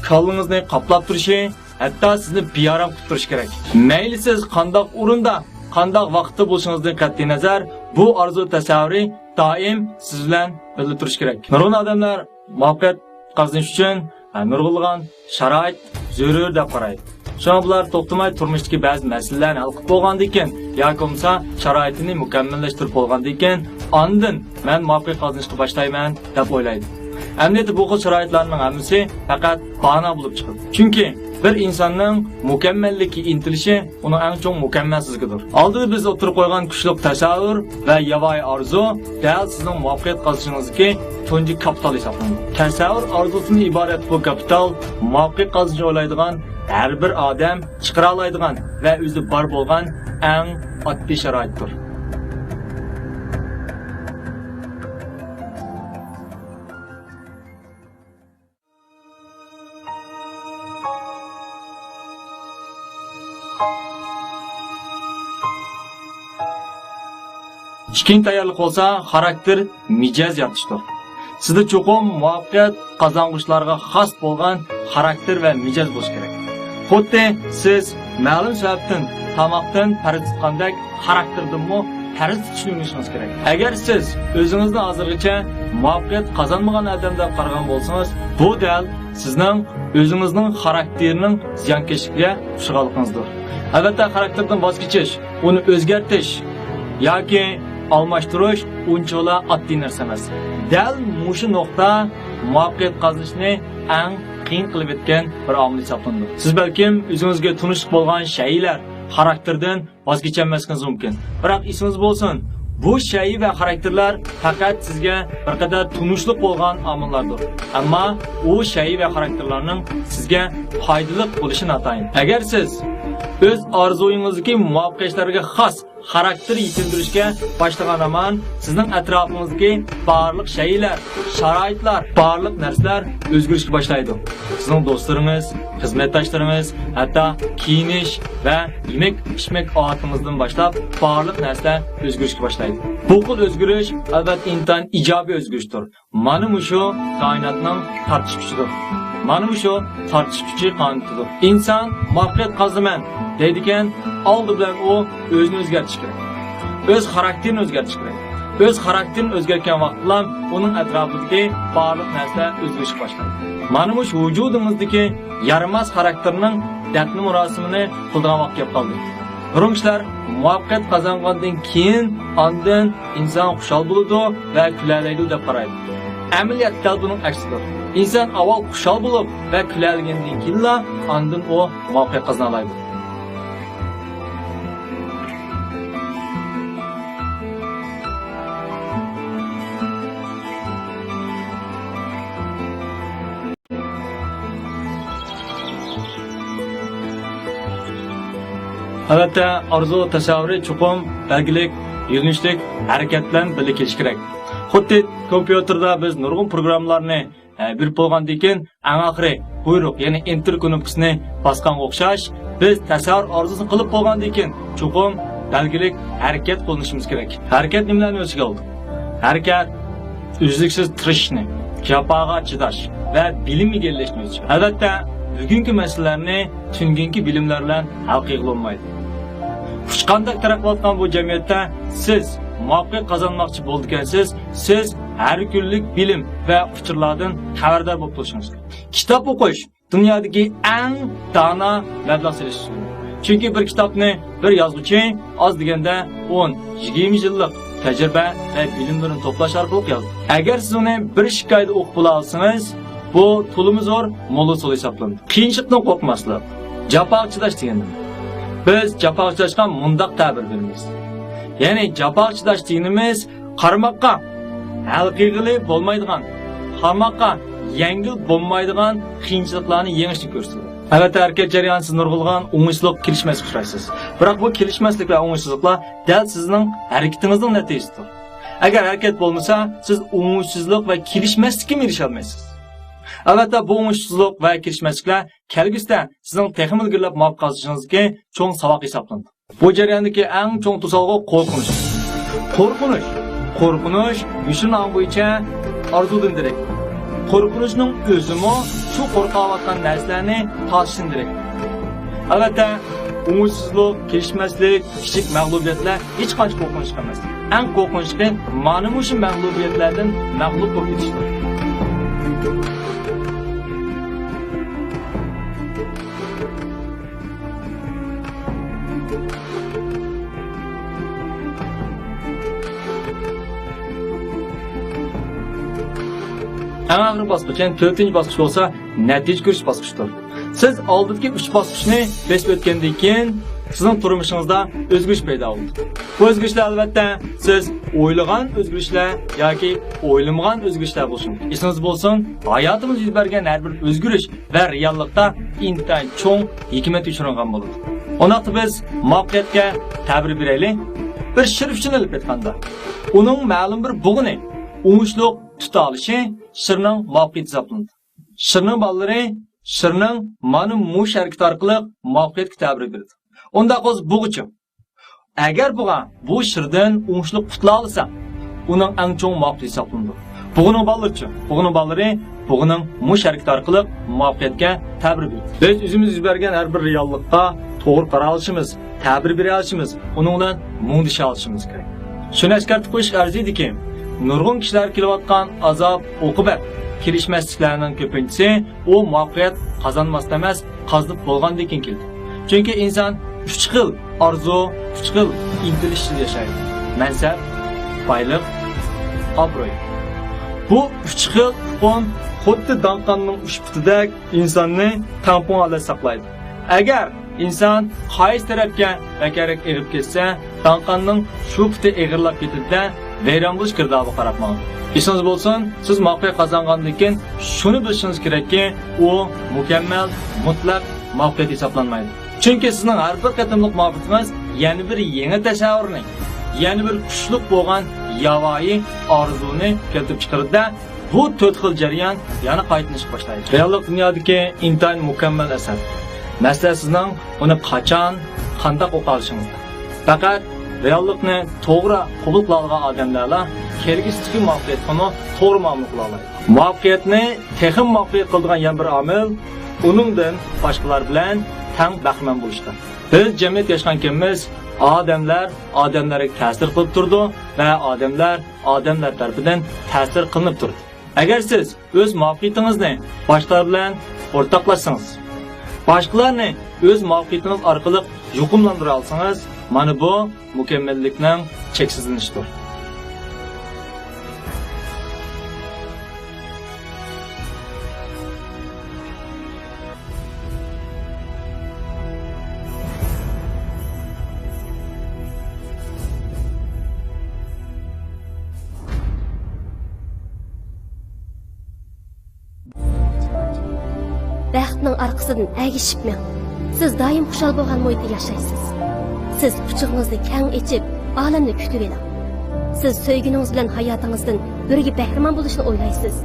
كاللىڭىزنى قاپلاپ تۇرۇشى، ھەتتا سىزنى بىئارام قىلىپ تۇرۇشى كېرەك. مەيلى سىز قانداق ئورۇندا، قانداق ۋاقىتتا بولۇشىڭىزدىن قەتئىينەزەر، بۇ ئارزۇ تەسەۋۋۇرى دائىم سىز بىلەن بىللە تۇرۇشى كېرەك. نۇرغۇن ئادەملەر مۇۋەپپەقىيەت قازىنىش ئۈچۈن، ھە، نۇرغۇنلىغان شارائىت زۆرۈر دەپ قارايدۇ. شۇڭا بۇلار توختىماي تۇرمۇشتىكى بەزى مەسىلىلەرنى ھەل قىلىپ بولغاندىن كېيىن ياكى بولمىسا شارائىتىنى مۇكەممەللەشتۈرۈپ بولغاندىن كېيىن، ئاندىن مەن مۇۋەپپەقىيەت قازىنىشقا باشلايمەن دەپ ئويلايدۇ. ئەمەلىيەتتە بۇ خىل شارائىتلارنىڭ ھەممىسى پەقەت باھانە بولۇپ چىقىدۇ. چۈنكى بىر ئىنساننىڭ مۇكەممەللىككە ئىنتىلىشى ئۇنىڭ ئەڭ چوڭ مۇكەممەلسىزلىكىدۇر. ئالدىدا بىز ئوتتۇرىغا قويغان كۈچلۈك تەسەۋۋۇر ۋە ياۋايى ئارزۇ دەل سىزنىڭ مۇۋەپپەقىيەت قازىنىشىڭىزدىكى تۇنجى كاپىتال ھېسابلىنىدۇ. تەسەۋۋۇر ئارزۇسىدىن ئىبارەت بۇ كاپىتال مۇۋەپپەقىيەت قازىنىشنى ئويلايدىغان ھەر بىر ئادەم چىقىرالايدىغان ۋە ئۆزىدە بار بولغان ئەڭ ئاددىي شارائىتتۇر. ئىككىنچى تەييارلىق بولسا خاراكتېر، مىجەز يارىتىشتۇر. سىزدە چوقۇم مۇۋەپپەقىيەت قازانغۇچىلارغا خاس بولغان خاراكتېر ۋە مىجەز بولۇشى كېرەك. خۇددى سىز مەلۇم سەۋەبتىن تاماقتىن پەرەز تۇتقاندەك، خاراكتېردىنمۇ پەرەز تۇتۇشنى ئۆگىنىشىڭىز كېرەك. ئەگەر سىز ئۆزىڭىزنى ھازىرغىچە مۇۋەپپەقىيەت قازانمىغان ئادەم دەپ قارىغان بولسىڭىز، بۇ دەل سىزنىڭ ئۆزىڭىزنىڭ خاراكتېرىنىڭ زىيانكەشلىكىگە ئۇچرىغانلىقىڭىزدۇر. ئەلۋەتتە، خاراكتېردىن ۋاز كېچىش، ئۇنى ئۆزگەرتىش ياكى ئالماشتۇرۇش ئۇنچىۋالا ئاددىي نەرسە ئەمەس. دەل مۇشۇ نۇقتا مۇۋەپپەقىيەت قازىنىشنى ئەڭ قىيىن قىلىۋەتكەن بىر ئامىل ھېسابلىنىدۇ. سىز بەلكىم ئۆزىڭىزگە تونۇشلۇق بولغان شەيئىلەر، خاراكتېردىن ۋاز كېچەلمەسلىكىڭىز مۇمكىن. بىراق ئېسىڭىزدە بولسۇن، بۇ شەيئى ۋە خاراكتېرلەر پەقەت سىزگە بىر قەدەر تونۇشلۇق بولغان ئامىللاردۇر. ئەمما ئۇ شەيئى ۋە خاراكتېرلارنىڭ سىزگە پايدىلىق بولۇشى ناتايىن. ئەگەر سىز ئۆز ئارزۇيىڭىزدىكى مۇۋەپپەقىيەتلەرگە خاس خاراكتېر يېتىلدۈرۈشكە باشلىغان ھامان سىزنىڭ ئەتراپىڭىزدىكى بارلىق شەيئىلەر، شارائىتلار، بارلىق نەرسىلەر ئۆزگىرىشكە باشلايدۇ. سىزنىڭ دوستلىرىڭىز، خىزمەتداشلىرىڭىز، ھەتتا كىيىنىش ۋە يېمەك-ئىچمەك ئادىتىڭىزدىن باشلاپ بارلىق نەرسىلەر ئۆزگىرىشكە باشلايدۇ. بۇ خىل ئۆزگىرىش، ئەلۋەتتە، ئىنتايىن ئىجابىي ئۆزگىرىشتۇر. مانا مۇشۇ كائىناتنىڭ تارتىش كۈچىدۇر. مانا مۇشۇ تارتىش كۈچى قانۇنىدۇر. ئىنسان مۇۋەپپەقىيەت قازىنىمەن دەيدىكەن، ئالدى بىلەن ئۇ ئۆزىنى ئۆزگەرتىشى كېرەك. ئۆز خاراكتېرىنى ئۆزگەرتىشى كېرەك. ئۆز خاراكتېرىنى ئۆزگەرتكەن ۋاقىتتىلا ئۇنىڭ ئەتراپىدىكى بارلىق نەرسىلەر ئۆزگىرىشكە باشلايدۇ. مانا مۇشۇ ۋۇجۇدىڭىزدىكى يارىماس خاراكتېرنىڭ دەپنە مۇراسىمىنى قىلىدىغان ۋاقىت كېلىپ قالدى. نۇرغۇن كىشىلەر مۇۋەپپەقىيەت قازانغاندىن كېيىن ئاندىن ئىنسان خۇشال بولىدۇ ۋە كۈلەلەيدۇ دەپ قارايدۇ. ئەمەلىيەتتە دەل بۇنىڭ ئەكسىدۇر. ئىنسان ئاۋۋال خۇشال بولۇپ ۋە كۈلەلىگەندىن كېيىنلا ئاندىن ئۇ مۇۋەپپەقىيەت قازىنالايدۇ. ئەلۋەتتە، ئارزۇ تەسەۋۋۇرى چوقۇم بەلگىلىك يۆنىلىشلىك ھەرىكەت بىلەن بىللە كېلىشى كېرەك. خۇددى كومپيۇتېردا بىز نۇرغۇن پروگراممىلارنى، ئە، بېرىپ بولغاندىن كېيىن، ئەڭ ئاخىرى بۇيرۇق، يەنى ئېنتېر كۇنۇپكىسىنى باسقانغا ئوخشاش، بىز تەسەۋۋۇر ئارزۇسىنى قىلىپ بولغاندىن كېيىن، چوقۇم بەلگىلىك ھەرىكەت قوللىنىشىمىز كېرەك. ھەرىكەت نېمىلەرنى ئۆز ئىچىگە ئالىدۇ؟ ھەرىكەت ئۈزلۈكسىز تىرىشىشنى، جاپاغا چىداش ۋە بىلىم ئىگىلەشنى ئۆز ئىچىگە ئالىدۇ. ئەلۋەتتە، بۈگۈنكى مەسىلىلەرنى تۈنۈگۈنكى بىلىملەر بىلەن ھەل قىلغىلى بولمايدۇ. ئۇچقاندەك تەرەققىي قىلىۋاتقان بۇ جەمئىيەتتە سىز مۇۋەپپەقىيەت قازانماقچى بولىدىكەنسىز، سىز ھەر كۈنلۈك بىلىم ۋە ئۇچۇرلاردىن خەۋەردار بولۇپ تۇرۇشىڭىز كېرەك. كىتاب ئوقۇش دۇنيادىكى ئەڭ دانا مەبلەغ سېلىش ئۇسۇلى. چۈنكى بىر كىتابنى بىر يازغۇچى ئاز دېگەندە ئون، يىگىرمە يىللىق تەجرىبە ۋە بىلىملىرىنى توپلاش ئارقىلىق يازدى. ئەگەر سىز ئۇنى بىر ئىككى ئايدا ئوقۇپ بولا ئالسىڭىز، بۇ تولىمۇ زور موللا ئۇسۇلى ھېسابلىنىدۇ. قىيىنچىلىقتىن قورقماسلىق. جاپاغا چىداش دېگەن نېمە؟ بىز جاپاغا چىداشقا مۇنداق تەبىر بېرىمىز. يەنى جاپاغا چىداش دېگىنىمىز قارىماققا ھەل قىلغىلى بولمايدىغان، قارىماققا يەڭگىل بولمايدىغان قىيىنچىلىقلارنى يېڭىشنى كۆرسىتىدۇ. ئەلۋەتتە، ھەرىكەت جەريانىدا سىز نۇرغۇنلىغان ئوڭۇشسىزلىق، كېلىشمەسلىككە ئۇچرايسىز. بىراق بۇ كېلىشمەسلىك ۋە ئوڭۇشسىزلىقلار دەل سىزنىڭ ھەرىكىتىڭىزنىڭ نەتىجىسىدۇر. ئەگەر ھەرىكەت بولمىسا، سىز ئوڭۇشسىزلىق ۋە كېلىشمەسلىككىمۇ ئېرىشەلمەيسىز. ئەلۋەتتە، بۇ ئوڭۇشسىزلىق ۋە كېلىشمەسلىكلەر كەلگۈسىدە سىزنىڭ تېخىمۇ ئىلگىرىلەپ مۇۋەپپەقىيەت قازىنىشىڭىزدىكى چوڭ ساۋاق ھېسابلىنىدۇ. بۇ جەرياندىكى ئەڭ چوڭ توسالغۇ قورقۇنچ. قورقۇنچ، قورقۇنچ يوشۇرۇن ئاڭ بويىچە ئارزۇدىن دېرەك. قورقۇنچنىڭ ئۆزىمۇ شۇ قورقۇۋاتقان نەرسىلەرنى تارتىشتىن دېرەك. ئەلۋەتتە، ئوڭۇشسىزلىق، كېلىشمەسلىك، كىچىك مەغلۇبىيەتلەر ھېچقانچە قورقۇنچلۇق ئەمەس. ئەڭ قورقۇنچلۇقى مانا مۇشۇ مەغلۇبىيەتلەردىن مەغلۇپ بولۇپ كېتىشتۇر. ئەڭ ئاخىرقى باسقۇچ، يەنى تۆتىنچى باسقۇچ بولسا نەتىجە كۆرۈش باسقۇچىدۇر. سىز ئالدىدىكى ئۈچ باسقۇچنى بېسىپ ئۆتكەندىن كېيىن، سىزنىڭ تۇرمۇشىڭىزدا ئۆزگىرىش پەيدا بولىدۇ. بۇ ئۆزگىرىشلەر، ئەلۋەتتە، سىز ئويلىغان ئۆزگىرىشلەر ياكى ئويلىمىغان ئۆزگىرىشلەر بولۇشى مۇمكىن. ئېسىڭىزدە بولسۇن، ھاياتىمىزدا يۈز بەرگەن ھەر بىر ئۆزگىرىش ۋە رېئاللىقتا ئىنتايىن چوڭ ھېكمەت يوشۇرۇنغان بولىدۇ. ئۇنداقتا بىز مۇۋەپپەقىيەتكە تەبىر بېرەيلى. بىر شىر ئۈچۈن ئېلىپ ئېيتقاندا، ئۇنىڭ مەلۇم بىر بۇغىنى ئوڭۇشلۇق تۇتالىشى شىرنىڭ مۇۋەپپەقىيىتى ھېسابلىنىدۇ. شىرنىڭ بالىلىرى شىرنىڭ مانا مۇشۇ ھەرىكىتى ئارقىلىق مۇۋەپپەقىيەتكە تەبىر بېرىدۇ. ئۇنداق بولسا بۇغىچۇ؟ ئەگەر بۇغا بۇ شىردىن ئوڭۇشلۇق قۇتۇلالىسا، ئۇنىڭ ئەڭ چوڭ مۇۋەپپەقىيىتى ھېسابلىنىدۇ. بۇغىنىڭ بالىلىرىچۇ؟ بۇغىنىڭ بالىلىرى بۇغىنىڭ مۇشۇ ھەرىكىتى ئارقىلىق مۇۋەپپەقىيەتكە تەبىر بېرىدۇ. بىز ئۆزىمىز يۈز بەرگەن ھەر بىر رېئاللىققا توغرا قارىۋالىشىمىز، تەبىر بېرىۋالىشىمىز، ئۇنىڭ بىلەن مۇڭدىشىۋالىشىمىز كېرەك. شۇنى ئەسكەرتىپ قويۇش ئەرزىيدىكى، نۇرغۇن كىشىلەرگە كېلىۋاتقان ئازاب-ئوقۇبەت، كېلىشمەسلىكلەرنىڭ كۆپىنچىسى ئۇ مۇۋەپپەقىيەت قازانماستىن ئەمەس، قازىنىپ بولغاندىن كېيىن كېلىدۇ. چۈنكى ئىنسان ئۈچ خىل ئارزۇ، ئۈچ خىل ئىنتىلىش ئىچىدە ياشايدۇ. مەنسەپ، بايلىق، ئابرۇي. بۇ ئۈچ خىل ئۇقۇم خۇددى داڭقاننىڭ ئۈچ پۇتىدەك ئىنساننى تەڭپۇڭ ھالەتتە ساقلايدۇ. ئەگەر ئىنسان قايسى تەرەپكە بەكرەك ئېغىپ كەتسە، داڭقاننىڭ شۇ پۇتى ئېغىرلاپ كېتىدۇ-دە، ۋەيران بولۇش گىردابىغا قاراپ ماڭىدۇ. ئېسىڭىزدە بولسۇن، سىز مۇۋەپپەقىيەت قازانغاندىن كېيىن شۇنى بىلىشىڭىز كېرەككى، ئۇ مۇكەممەل، مۇتلەق مۇۋەپپەقىيەت ھېسابلانمايدۇ. چۈنكى سىزنىڭ ھەر بىر قېتىملىق مۇۋەپپەقىيىتىڭىز يەنە بىر يېڭى تەسەۋۋۇرنى، يەنە بىر كۈچلۈك بولغان ياۋايى ئارزۇنى كەلتۈرۈپ چىقىرىدۇ-دە، بۇ تۆت خىل جەريان يەنە قايتىلىشقا باشلايدۇ. رېئاللىق دۇنيادىكى ئىنتايىن مۇكەممەل ئەسەر. مەسىلە سىزنىڭ ئۇنى قاچان، قانداق ئوقۇۋالىشىڭىزدا. پەقەت رېئاللىقنى توغرا قوبۇل قىلالىغان ئادەملەرلا كەلگۈسىدىكى مۇۋەپپەقىيەتكىمۇ توغرا مۇئامىلە قىلالايدۇ. مۇۋەپپەقىيەتنى تېخىمۇ مۇۋەپپەقىيەتلىك قىلىدىغان يەنە بىر ئامىل، ئۇنىڭدىن باشقىلار بىلەن تەڭ بەھرىمەن بولۇشتۇر. بىز جەمئىيەتتە ياشىغانكەنمىز، ئادەملەر ئادەملەرگە تەسىر قىلىپ تۇرىدۇ ۋە ئادەملەر ئادەملەر تەرىپىدىن تەسىر قىلىنىپ تۇرىدۇ. ئەگەر سىز ئۆز مۇۋەپپەقىيىتىڭىزنى باشقىلار بىلەن ئورتاقلاشسىڭىز، باشقىلارنى ئۆز مۇۋەپپەقىيىتىڭىز ئارقىلىق يۇقۇملاندۇرالىسىڭىز، مانا بۇ مۇكەممەللىكنىڭ چەكسىزلىنىشىدۇر. بەختنىڭ ئارقىسىدىن ئەگىشىپ مېڭىڭ. سىز دائىم خۇشال بولغان مۇھىتتا ياشايسىز. سىز قۇچىقىڭىزنى كەڭ ئېچىپ، ئالەمنى كۈتۈۋېلىڭ. سىز سۆيگىنىڭىز بىلەن ھاياتىڭىزدىن بىرگە بەھرىمەن بولۇشنى ئويلايسىز.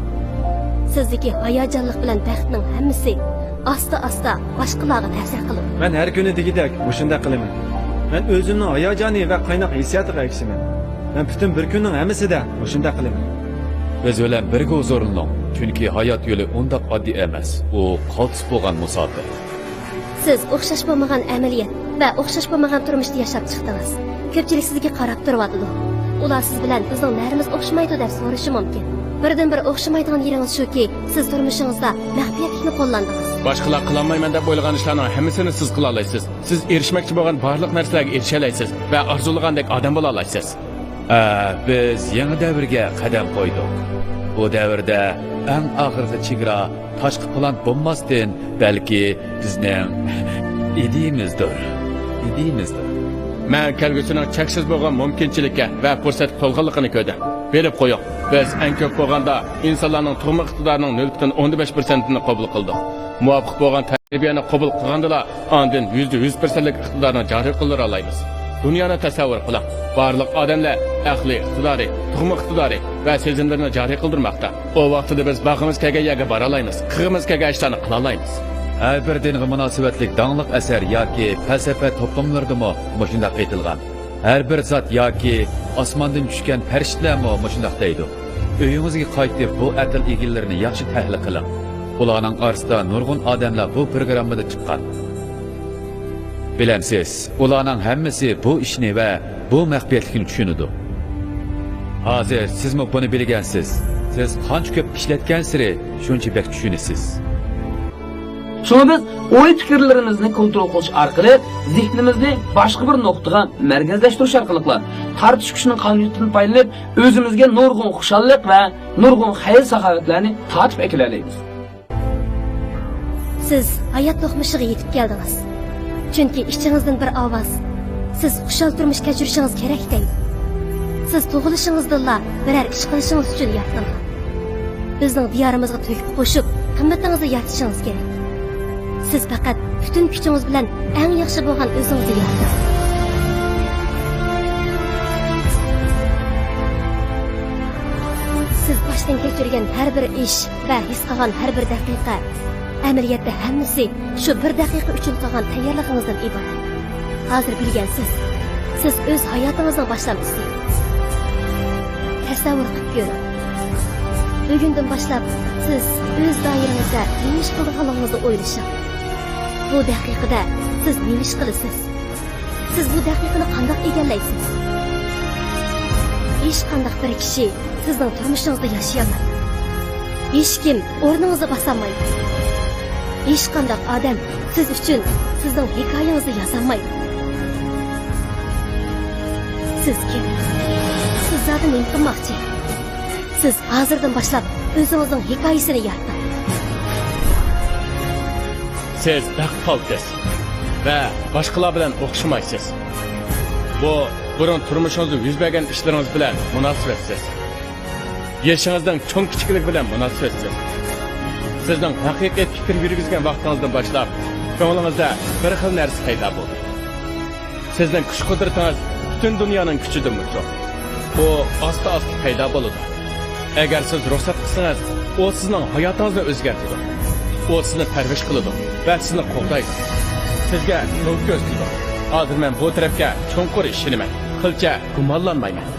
سىزدىكى ھاياجانلىق بىلەن بەختنىڭ ھەممىسى ئاستا-ئاستا باشقىلارغا تەسىر قىلىدۇ. مەن ھەر كۈنى دېگۈدەك مۇشۇنداق قىلىمەن. مەن ئۆزۈمنىڭ ھاياجانى ۋە قايناق ھېسسىياتىغا ئەگىشىمەن. مەن پۈتۈن بىر كۈننىڭ ھەممىسىدە مۇشۇنداق قىلىمەن. بىز بىلەن بىرگە ھۇزۇرلىنىڭ، چۈنكى ھايات يولى ئۇنداق ئاددىي ئەمەس، ئۇ قالتىس بولغان مۇساپىر. سىز ئوخشاش بولمىغان ئەمەلىيەت ۋە ئوخشاش بولمىغان تۇرمۇشتا ياشاپ چىقتىڭىز. كۆپچىلىك سىزگە قاراپ تۇرۇۋاتىدۇ. ئۇلار سىز بىلەن بىزنىڭ نەرىمىز ئوخشىمايدۇ دەپ سورىشى مۇمكىن. بىردىنبىر ئوخشىمايدىغان يېرىڭىز شۇكى، سىز تۇرمۇشىڭىزدا مەخپىيەتلىكنى قوللاندىڭىز. باشقىلار قىلالمايمەن دەپ ئويلىغان ئىشلارنىڭ ھەممىسىنى سىز قىلالايسىز. سىز ئېرىشمەكچى بولغان بارلىق نەرسىلەرگە ئېرىشەلەيسىز ۋە ئارزۇلىغاندەك ئادەم بولالايسىز. ئە، بىز يېڭى دەۋرگە قەدەم قويدۇق. بۇ دەۋردە ئەڭ ئاخىرقى چېگرا تاشقى پىلان بولماستىن، بەلكى بىزنىڭ ئىدىيىمىزدۇر. ئىدىيىمىزدۇر. مەن كەلگۈسىنىڭ چەكسىز بولغان مۇمكىنچىلىككە ۋە پۇرسەتكە تولغانلىقىنى كۆردۈم. بىلىپ قويۇڭ، بىز ئەڭ كۆپ بولغاندا ئىنسانلارنىڭ تۇغما ئىقتىدارىنىڭ نۆل پۈتۈن ئوندىن بەش پىرسەنتىنى قوبۇل قىلدۇق. مۇۋاپىق بولغان تەربىيەنى قوبۇل قىلغاندىلا، ئاندىن يۈزدە يۈز پىرسەنتلىك ئىقتىدارنى جارى قىلدۇرالايمىز. دۇنيانى تەسەۋۋۇر قىلىڭ. بارلىق ئادەملەر ئەقلىي ئىقتىدارى، تۇغما ئىقتىدارى ۋە سېزىملىرىنى جارى قىلدۇرماقتا. ئۇ ۋاقتىدا بىز بارغۇمىز كەلگەن يەرگە بارالايمىز، قىلغۇمىز كەلگەن ئىشلارنى قىلالايمىز. ھەر بىر دىنغا مۇناسىۋەتلىك داڭلىق ئەسەر ياكى پەلسەپە توپلاملىرىدىمۇ مۇشۇنداق ئېيتىلغان. ھەر بىر زات ياكى ئاسماندىن چۈشكەن پەرىشتىلەرمۇ مۇشۇنداق دەيدۇ. ئۆيىڭىزگە قايتىپ، بۇ ئەقىل ئىگىلىرىنى ياخشى تەھلىل قىلىڭ. ئۇلارنىڭ ئارىسىدا نۇرغۇن ئادەملەر بۇ پروگراممىدا چىققان. بىلەمسىز، ئۇلارنىڭ ھەممىسى بۇ ئىشنى ۋە بۇ مەخپىيەتلىكنى چۈشىنىدۇ. ھازىر سىزمۇ بۇنى بىلگەنسىز. سىز قانچە كۆپ ئىشلەتكەنسېرى، شۇنچە بەك چۈشىنىسىز. شۇڭا بىز ئوي-پىكىرلىرىمىزنى كونترول قىلىش ئارقىلىق زېھنىمىزنى باشقا بىر نۇقتىغا مەركەزلەشتۈرۈش ئارقىلىقلا تارتىش كۈچىنىڭ قانۇنىيىتىدىن پايدىلىنىپ، ئۆزىمىزگە نۇرغۇن خۇشاللىق ۋە نۇرغۇن خەير-ساخاۋەتلەرنى تارتىپ ئەكېلەلەيمىز. سىز ھايات توقمىشىغا يېتىپ كەلدىڭىز. چۈنكى ئىچىڭىزدىن بىر ئاۋاز، سىز خۇشال تۇرمۇش كەچۈرۈشىڭىز كېرەك دەيدۇ. سىز تۇغۇلۇشىڭىزدىنلا بىرەر ئىش قىلىشىڭىز ئۈچۈن يارىتىلغان. بىزنىڭ دىيارىمىزغا تۆھپە قوشۇپ، قىممىتىڭىزنى يارىتىشىڭىز كېرەك. سىز پەقەت پۈتۈن كۈچىڭىز بىلەن ئەڭ ياخشى بولغان ئۆزىڭىزنى يارىتىڭ. سىز باشتىن كەچۈرگەن ھەر بىر ئىش ۋە ھېس قىلغان ھەر بىر دەقىقە، ئەمەلىيەتتە ھەممىسى شۇ بىر دەقىقە ئۈچۈن قىلغان تەييارلىقىڭىزدىن ئىبارەت. ھازىر بىلگەنسىز، سىز ئۆز ھاياتىڭىزنىڭ باشلامچىسى. تەسەۋۋۇر قىلىپ كۆرۈڭ. بۈگۈندىن باشلاپ سىز ئۆز دائىرىڭىزدە نېمە ئىش قىلىدىغانلىقىڭىزنى ئويلىشىڭ. بۇ دەقىقىدە سىز نېمە ئىش قىلىسىز؟ سىز بۇ دەقىقىنى قانداق ئىگىلەيسىز؟ ھېچقانداق بىر كىشى سىزنىڭ تۇرمۇشىڭىزدا ياشىيالمايدۇ. ھېچكىم ئورنىڭىزنى باسالمايدۇ. ھېچقانداق ئادەم سىز ئۈچۈن سىزنىڭ ھېكايىڭىزنى يازالمايدۇ. سىز كىم؟ سىز زادى نېمە قىلماقچى؟ سىز ھازىردىن باشلاپ ئۆزىڭىزنىڭ ھېكايىسىنى يارىتىڭ. سىز بەخت خالتىس ۋە باشقىلار بىلەن ئوخشىمايسىز. بۇ بۇرۇن تۇرمۇشىڭىزدا يۈز بەرگەن ئىشلىرىڭىز بىلەن مۇناسىۋەتسىز. يېشىڭىزنىڭ چوڭ-كىچىكلىكى بىلەن مۇناسىۋەتسىز. سىزنىڭ ھەقىقىي پىكىر يۈرگۈزگەن ۋاقتىڭىزدىن باشلاپ، كۆڭلىڭىزدە بىر خىل نەرسە پەيدا بولدى. سىزنىڭ كۈچ-قۇدرىتىڭىز پۈتۈن دۇنيانىڭ كۈچىدىنمۇ چوڭ. بۇ ئاستا-ئاستا پەيدا بولىدۇ. ئەگەر سىز رۇخسەت قىلسىڭىز، ئۇ سىزنىڭ ھاياتىڭىزنى ئۆزگەرتىدۇ. ئۇ سىزنى پەرۋىش قىلىدۇ ۋە سىزنى قوغدايدۇ. سىزگە يول كۆرسىتىدۇ. ھازىر مەن بۇ تەرەپكە چوڭقۇر ئىشىنىمەن. قىلچە گۇمانلانمايمەن.